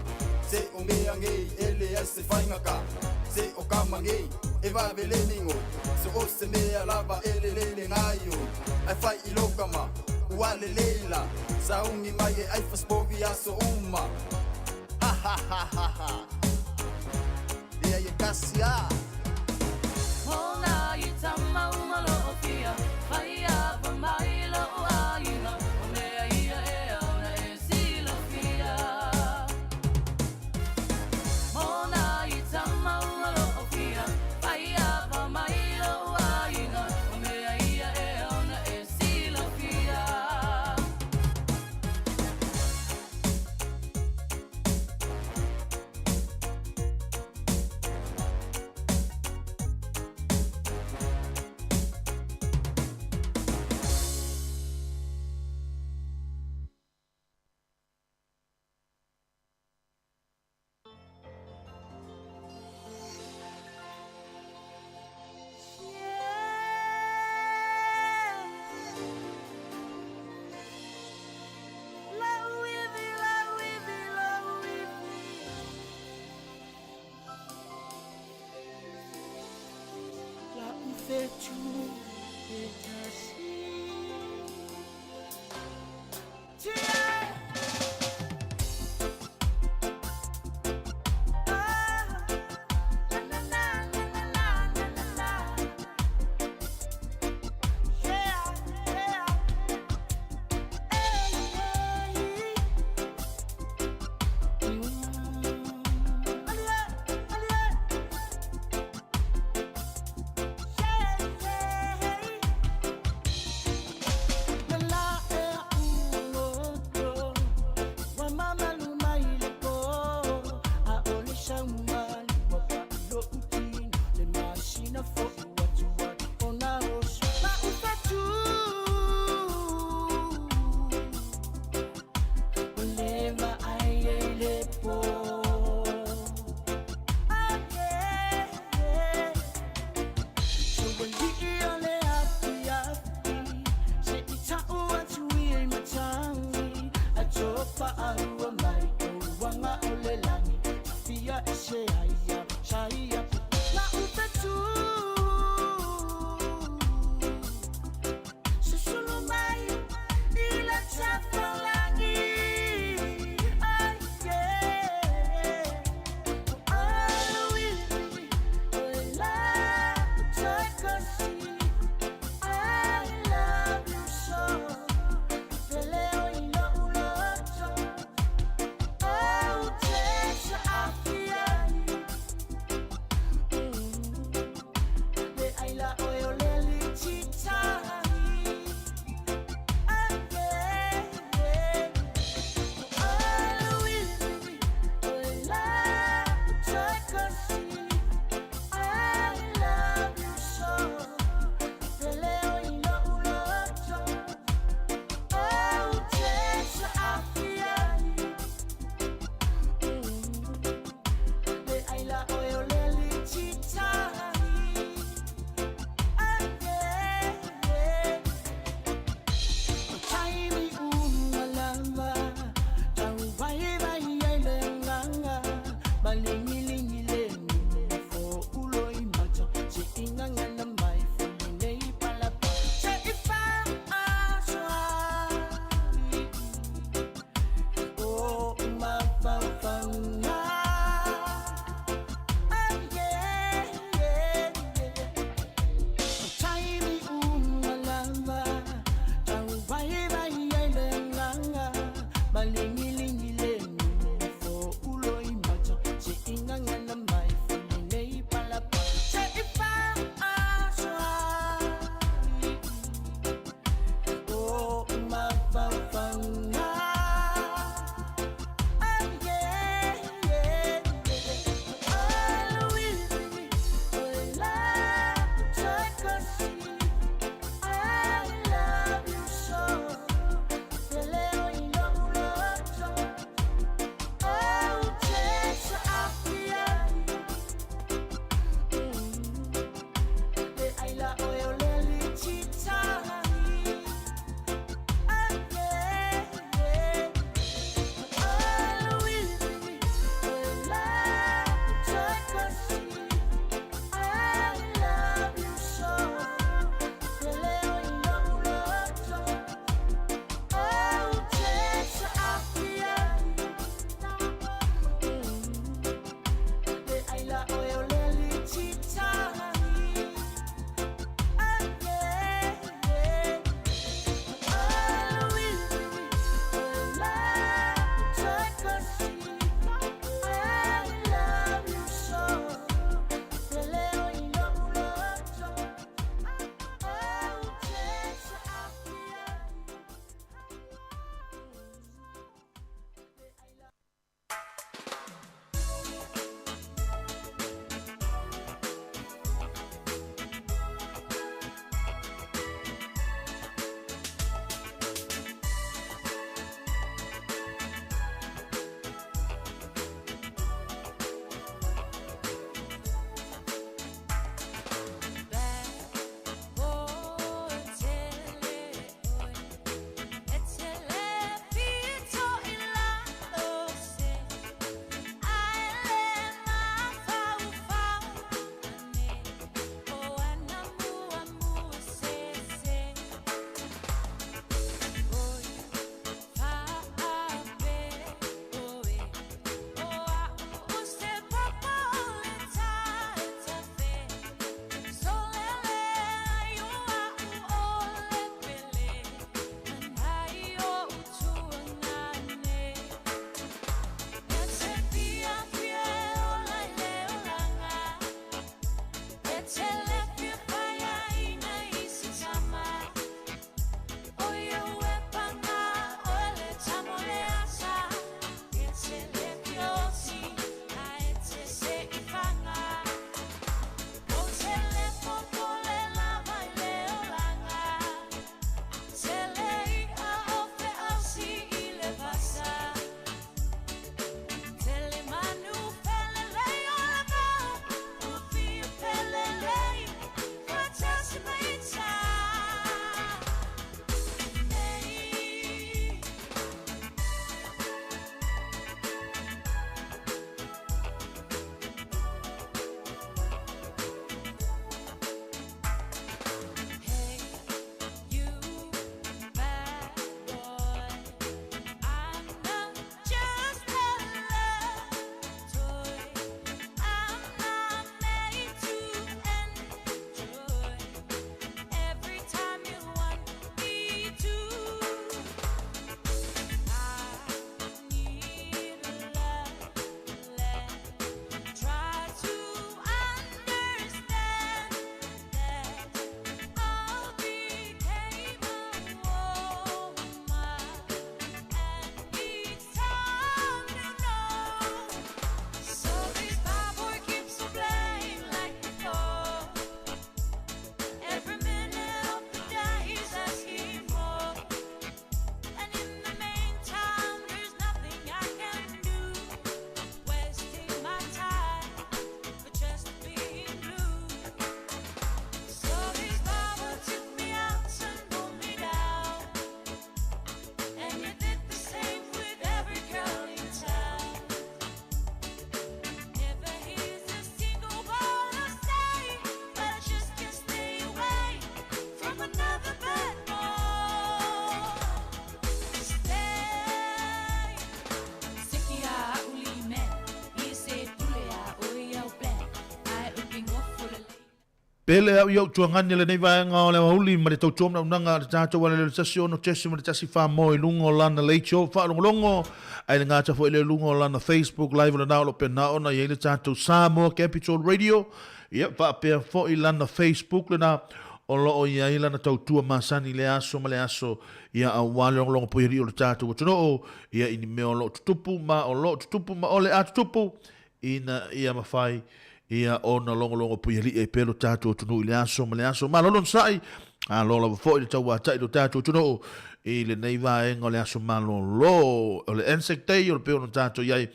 se o mea gei e leai se faigaka se o kama gei e vave le nigo so o se mea lava e lelei le gaio ae fai i lou kama ua lelei la saugi mai e ai fasipovi aso uma ha ha ha ha ha lea e kasi a Mona i tama umalo o fia, whai ava mai lo o ainga, o mea ia e ana e silafia. Mona i tama umalo o fia, whai ava mai lo o ainga, o mea ia e ana e silafia. La ufetu etasi. I love you so. Pele o ilo uloto. Oh, take Pele au i ou tuagani lenei vaega o le aoauli ma le tautua manaunauga a le tatou ala leo 16.14 mo i luga o lana leitio faalogologo ai le gata foi le luga o lana Facebook live o lena o lo pena ona i ai le tatou Samoa Capital Radio ia faapea foi lana Facebook lena o lo o i ai lana tautua masani i le aso ma le aso ia aua le logologo puialii o le tatou atunuu ia i ni mea o lo o tutupu ma o lo o tutupu ma o le a tutupu ina ia mafai ia ona logologo puialii ai pea lo tatou atunuu i le aso ma le aso. Malo le onosai, malo lava foi le tauatai i lo tatou atunuu i lenei vaega o le aso malolo o le Anzac Day o le pei ona tatou i ai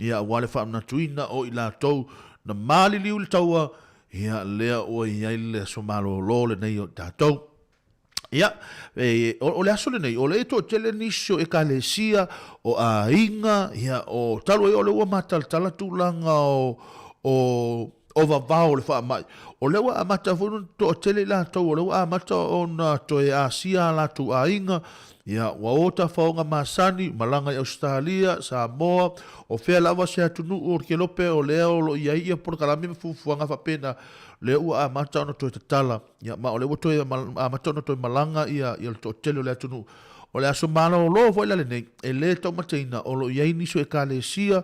ia aua le faamanatuina o i latou na maliliu i le taua ia lea ua i ai le aso malolo lenei o tatou. Ia, e, o, o le aso lenei, o le e toatele nisi o ekalesia, o aiga, ia, o talu ai o le ua matalatala tulaga o, o, o vavao o le faamai. O lea ua amata foi ona toatele i latou, o lea ua amata ona toe asia a latou aiga, ia, ua o tafaoga masani, malaga i Ausetalia, Samoa, o fea lava se atunuu o le Kelope o lea o lo o i ai ia polokalame ma fuafuaga faapena, lea ua amata ona toe tatala. Ia, ma o lea ua toe amata ona toe malaga ia, ia le toatele o le atunuu. O le aso malolo foi la lenei, e lē taumateina, o lo o i ai nisi o ekalesia,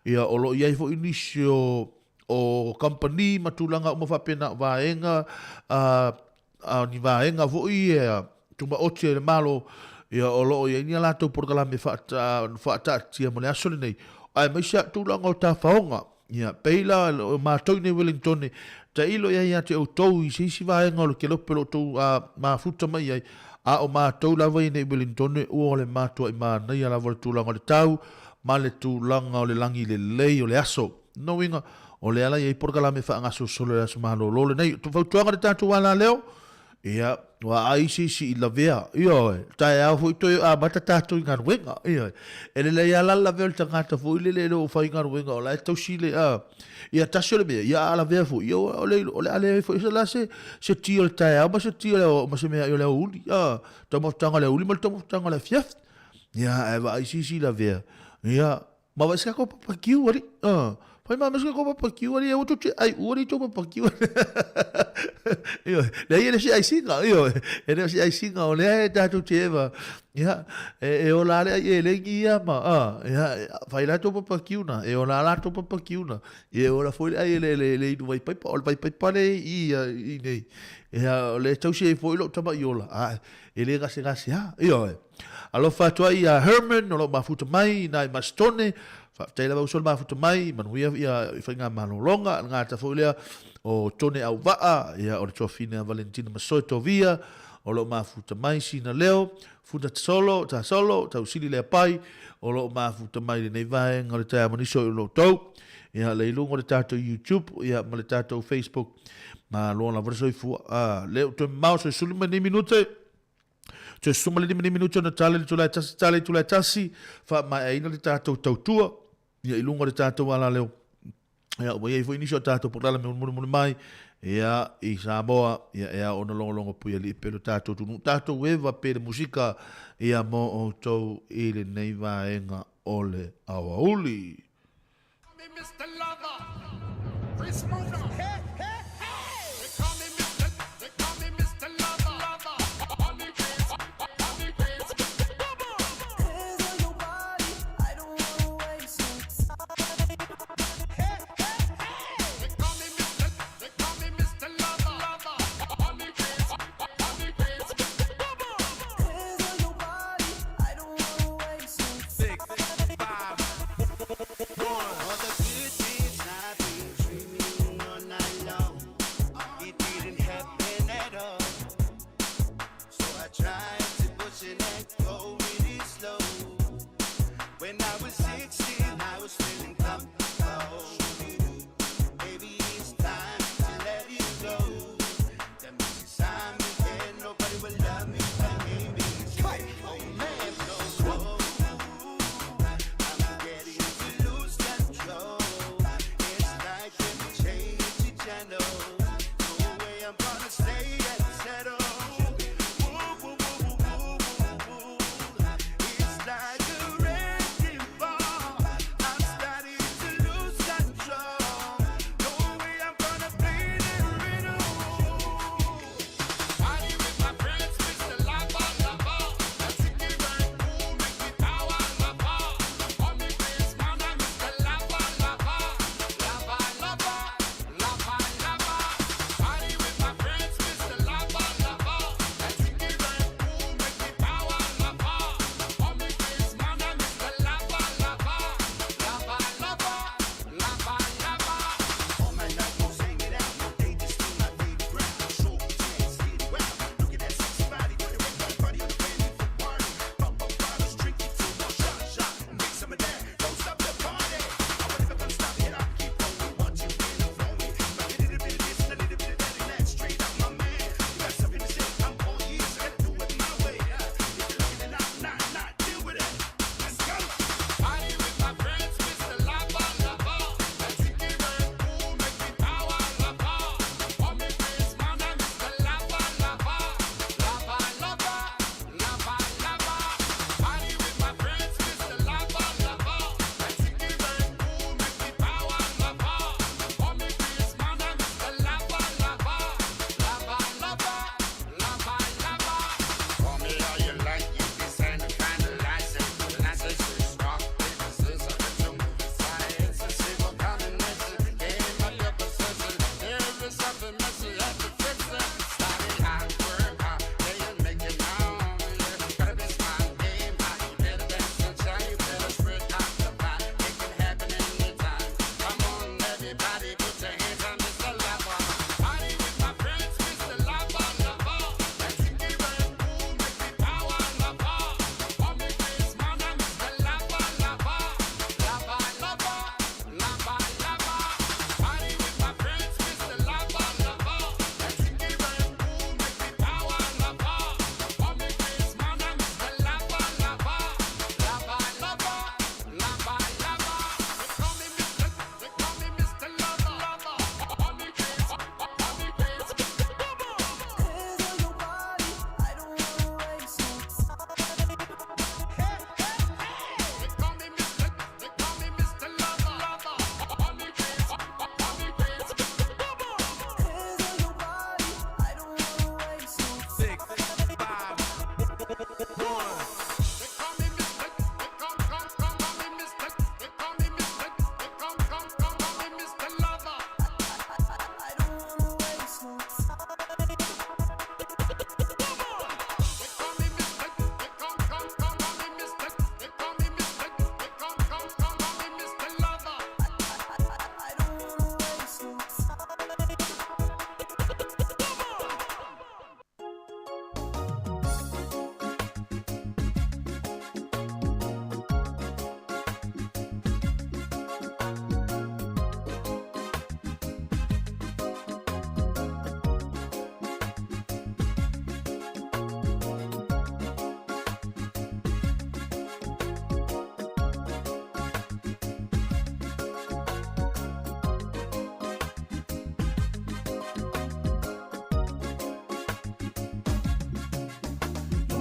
ia, o lo o i ai foi nisi o, o kamupani ma tulaga uma faapena, o vaega, a, a ni vaega foi e tumaoti ai le Malo, ia, o lo o i ai ni a latou polokalame faata, faataatitia mo le aso lenei, aemaise lava tulaga o tafaoga. Ia, pei la o matou i nei Wellingtone, tailo i ai ia te outou i se isi vaega o le kelope o lo outou mafuta mai ai, a o matou lava i nei Wellingtone ua o le matuai manaia lava o le tulaga o le tau ma le tulaga o le lagi lelei o le aso. Lona uiga, o lea la e i ai polokalame faagasolosolo i le aso malolo lenei. O fautuaga i le tatou alaleo, Ia, ua ai se isi i lavea, ioe, taeao foi toe amata tatou i galuega, ioe. E lelei lava la le lavea o le tagata foi lele e le o fai galuega o la e tausi le, a, ia tasi o le mea, ia a lavea foi, ia o le, o le a leai foi se la se, se ti o le taeao ma se ti o le, ma se mea o le aoauli, a, taumafataga o le aoauli ma le taumafataga o le afiafi. Ia, ae vaai se isi i lavea, ia, Ma vai se ko papakiu ali. Ah, fai ma se ko papakiu ali e utu te ai u ali to papakiu. Io, le ai le si ai singa, io, e le si ai singa o le ai ta tu te eva. Ia, e e o la le ai e le ngi ia ma, ah, ia, fai la to papakiu na, e o la la to papakiu na. E o la foi le ai le le le inu vai paipa, o le vai paipa le i i nei. Ia, o le tausi ai foi lo tama i ola. Ah, e le gase gase ha. Io, e. Alofa atu ai ia Herman o lo o mafuta mai i nai Masitone. Faafetai lava uso le mafuta mai, manuia ia i faigamalologa. Le gata foi lea o Tone Auvaa, ia o le tuafine a Valentina Masoe Tovia, o lo o mafuta mai sina leo. Funa Tasolo, Tasolo, Tausili Leapai, o lo o mafuta mai lenei vaega o le taeao ma nisi o lo outou. Ia le i luga o le tatou YouTube, ia ma le tatou Facebook. Malo lava le soifua. Ah, le o toe mamao soisuli mai nei minute. Toe 15 minute ona tala i le itula e tasi, tala i le itula e tasi, faamaeaina le tatou tautua, ia i luga o le tatou alaleo. Ia, ua i ai foi nisi o tatou polokalame mulimuli mai, ia, i Samoa, ia, e ao ona logologo puialii pea lo tatou atunuu, tatou eva pea le musika, ia, mo outou i lenei vaega o le aoauli. Mr. Lover, Chris Mona. Hey, hey, hey. They call me Mr. They call me Mr. Lover, Lover. Honey kiss, honey kiss. Hands on your body, I don't wanna waste no time. Hey, hey, hey. They call me Mr. They call me Mr. Lover, Lover. Honey kiss, honey kiss. Hands on your body, I don't wanna waste no 6, 5, 1. All the good things I've been dreaming all night long, it didn't happen at all. So I tried to push it and go really slow. When I was 16, I was feeling comfortable. Baby, it's time to let it go. That means it's time again. Nobody will love me like me. Man, so slow. I'm getting to lose control.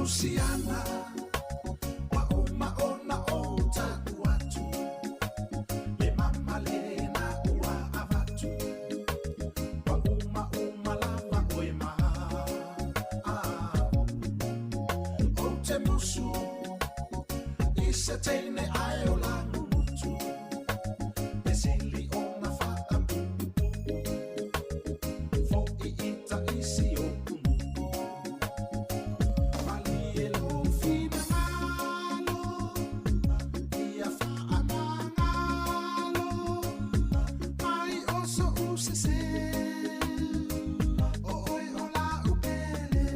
Luciana, ua uma ona ou ta'u atu, le mama lena ua avatu, ua uma uma lava oe ma au. Ou te musu i se teine ae o lagumutu, e sili ona faapuupuu, fo'i i taisi o umuu. Malie lou finagalo, ia faamagalo, mai o so'u sesē, o oe o la'u pele.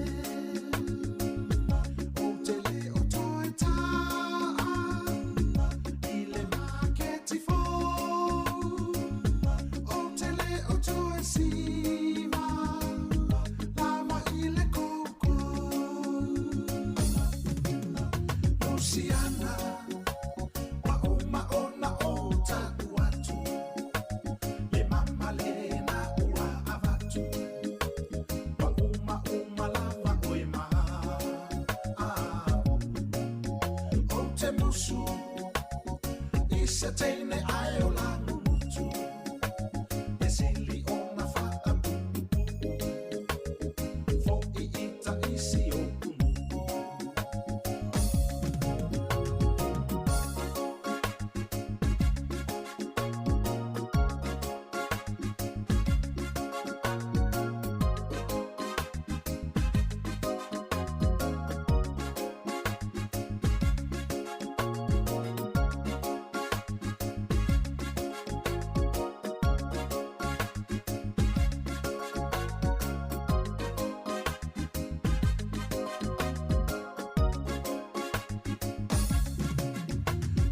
Ou te lē o toe ta'a i le maketi fou, ou te lē o toe siva lava i le koko. Luciana, ua uma ona ou ta'u atu, le mama lena ua avatu, ua uma uma lava oe ma au. Ou te musu i se teine ae o lagumutu, e sili ona faapuupuu, fo'i i taisi o umuu.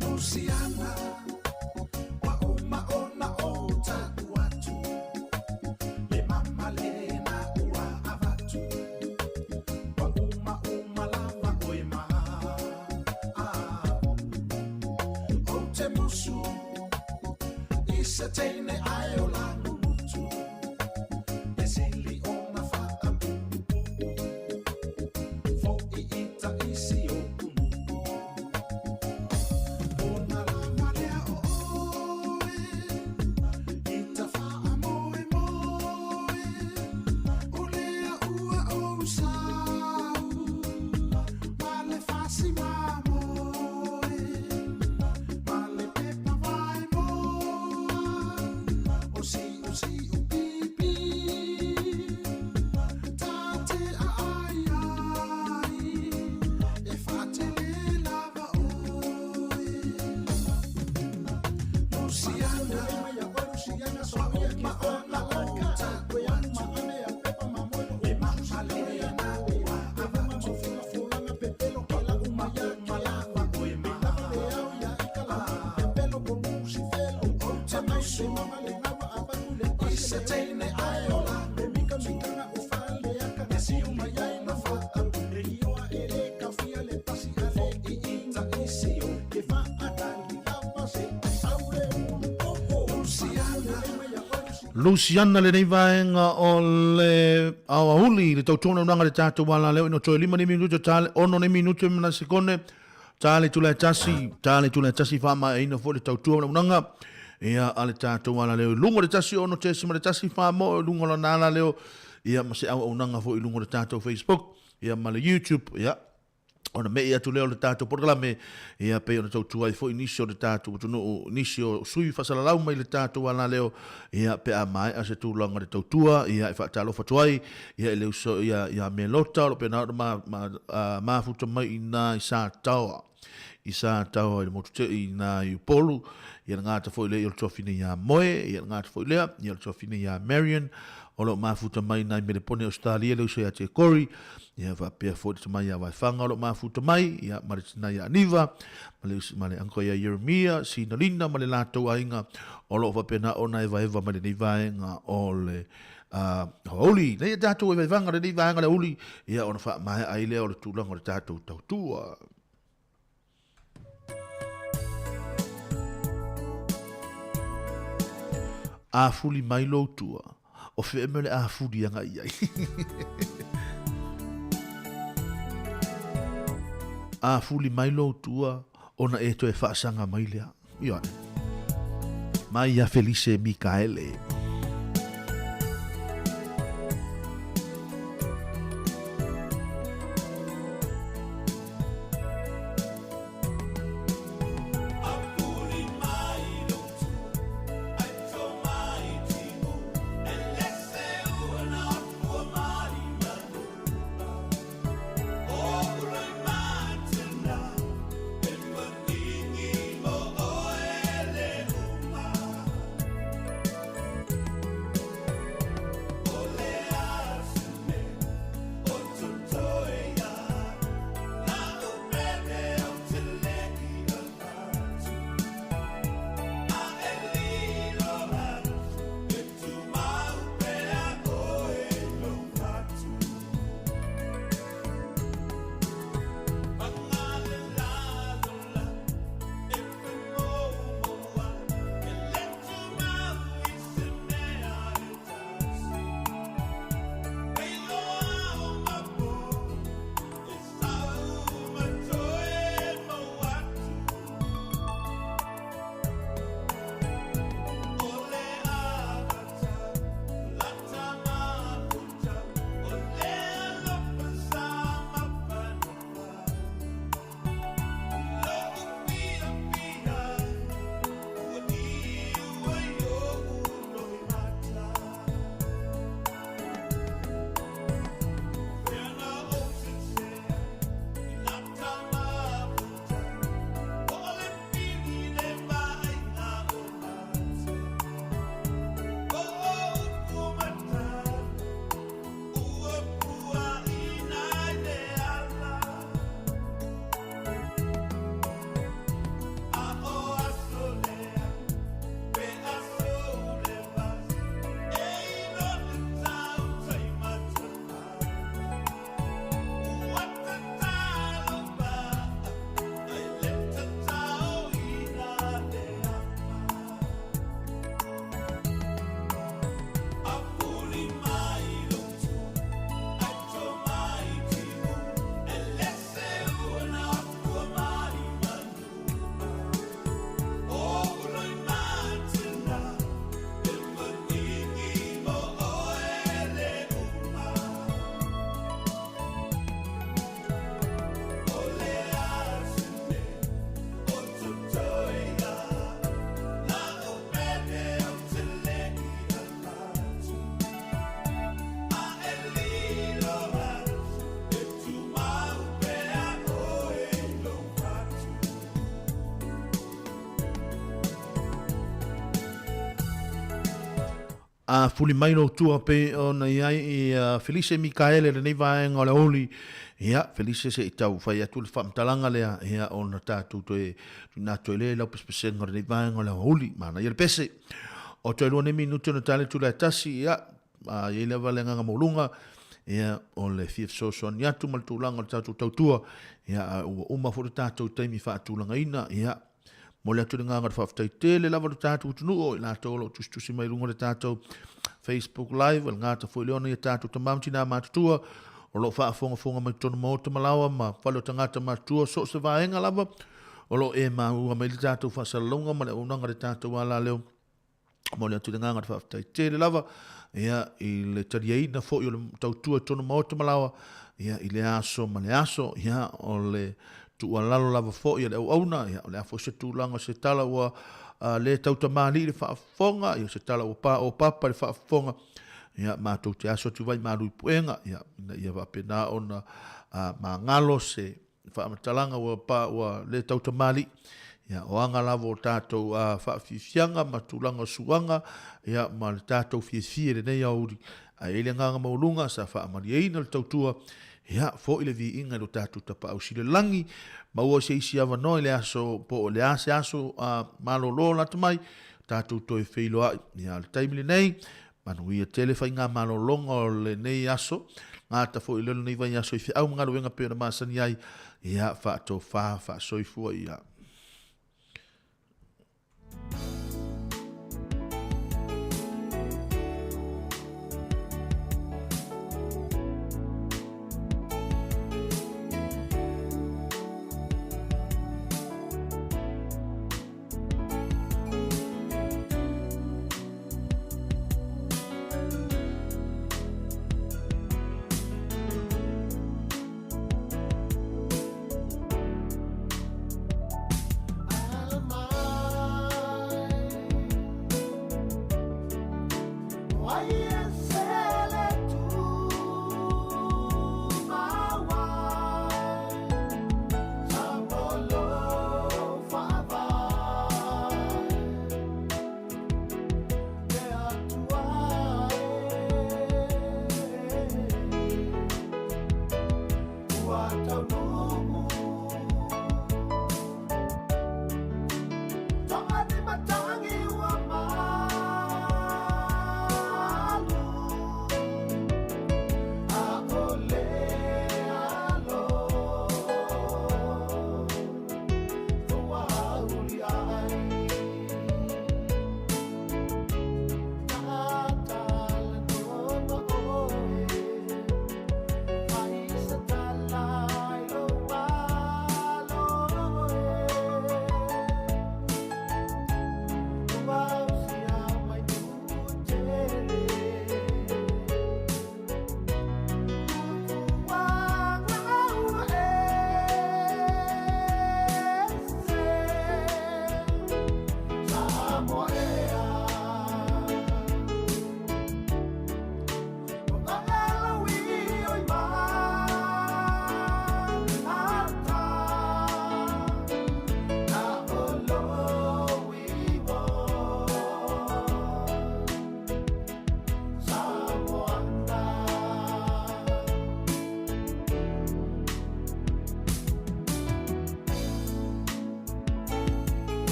Luciana, ua uma ona ou ta'u atu, le mama lena ua avatu, ua uma uma lava oe ma au. Ou te musu i se teine ae o lagumutu, e sili ona faapuupuu, fo'i i taisi o umuu. Ona lava lea o oe, i ta faamoemoe, o lea ua ou sau, ma le fasi mamoe, ma le pepa vaemoa, o si'usi'u pipi, ta te aai ai, e faatele lava oe. Luciana, ua uma ona ou ta'u atu, le mama lena ua avatu, ua uma uma lava oe ma au. Ou te musu i se teine ae o lagumutu, e sili ona faapuupuu, fo'i i taisi o Luciana. Luciana lenei vaega o le aoauli i le tautoga naunaga le tatou ala leo ina toe 5 nei minute ta 6 nei minute ma nai sekone ta le itula e tasi ta le itula e tasi faamaeaina foi le tautua naunaga ia a le tatou ala leo i luga o le 16.1 whaamo i luga o lana ala leo ia ma se auaunaga foi i luga o le tatou Facebook ia ma le YouTube ia ona me'i atu lea o le tatou polokalame, ia pei ona tautua ai foi nisi o le tatou atunuu, nisi o sui faasalalau mai le tatou alaleo, ia pe a maea se tulaga o le tautua, ia e faatalofa atu ai, ia i le uso ia ia Melota o lo o pena ona ma, ma, a, mafuta mai i nā i Sataoa, i Sataoa i le motu te, i nā i Upolu, ia le gata foi lea i o le tuafine ia Moe, ia le gata foi lea, ia o le tuafine ia Marion, o lo o mafuta mai nai Melepone Australia le uso ia Te Kori, Ia faapea foi le tama ia Vaefaga o lo o mafuta mai, ia ma le tina ia Aniva, ma le, ma le uncle ia Jeremia, Sinalina ma le latou aiga o lo o faapena ona evaeva mai lenei vaega o le aoauli. Nei e tatou evaevaga lenei vaega o le aoauli, ia ona faamaea ai lea o le tulaga o le tatou tautua. A fuli mai lou tua, o fea mea o le a fuli agai i ai? A fuli mai lou tua ona e toe faasaga mai lea. Ioe. Mai ia Felise Mikaele. A fuli mai lou tua pei ona i ai i Felise Mikaele lenei vaega o le aoauli. Ia, Felise se i tau fai atu le faamatalaga lea, ia, ona tatou toe tuuina atu ai lea i lau pesepesega o lenei vaega o le aoauli. Manaia le pese. O toe lua nei minute ona tali atu le tasi, ia, a i ai lava le agaga maualuga, ia, o le fia fesoasoani atu ma le tulaga o le tatou tautua, ia, a ua uma foi le tatou taimi faatulagaina, ia, Momoli atu le agaga o le faafetai tele lava lo tatou atunuu o i latou o lo o tusitusi mai luga o le tatou Facebook Live, o le gata foi lea ona ia tatou tama ma tina matutua o lo o faafogafoga mai totonu maota ma laoa ma fale o tagata matutua so o se vaega lava o lo o e maua mai le tatou faasalalauga ma le auaunaga a le tatou alaleo. Momoli atu le agaga o le faafetai tele lava ia, i le taliaina foi o le tautua i totonu maota ma laoa ia, i le aso ma le aso. Ia, o le tuualalo lava foi a le auauna, ia, o le a foi se tulaga o se tala ua le tautamalii le faafofoga, ia, se tala ua paopapa le faafofoga, ia, matou te aso atu vai malu i puega, ia, ina ia faapena ona magalo se faamatalaga ua pa ua le tautamalii, ia, o aga lava o tatou faafiafiaga ma tulaga o suaga, ia, ma le tatou fiafia i lenei aoauli. Ae i ai le agaga maualuga sa faamalieina le tautua, ia, foi le viiga i lo tatou Tapaau Silelagi, maua se isi avanoa i le aso, po o le a se aso malolo lata mai, tatou toe feiloai. Ia, o le taimi lenei, Manuia tele faigamalologa o lenei aso, gata foi lea o lenei vaiaso i feau ma galuega pei ona masani ai, ia faatofa faasoifua ia.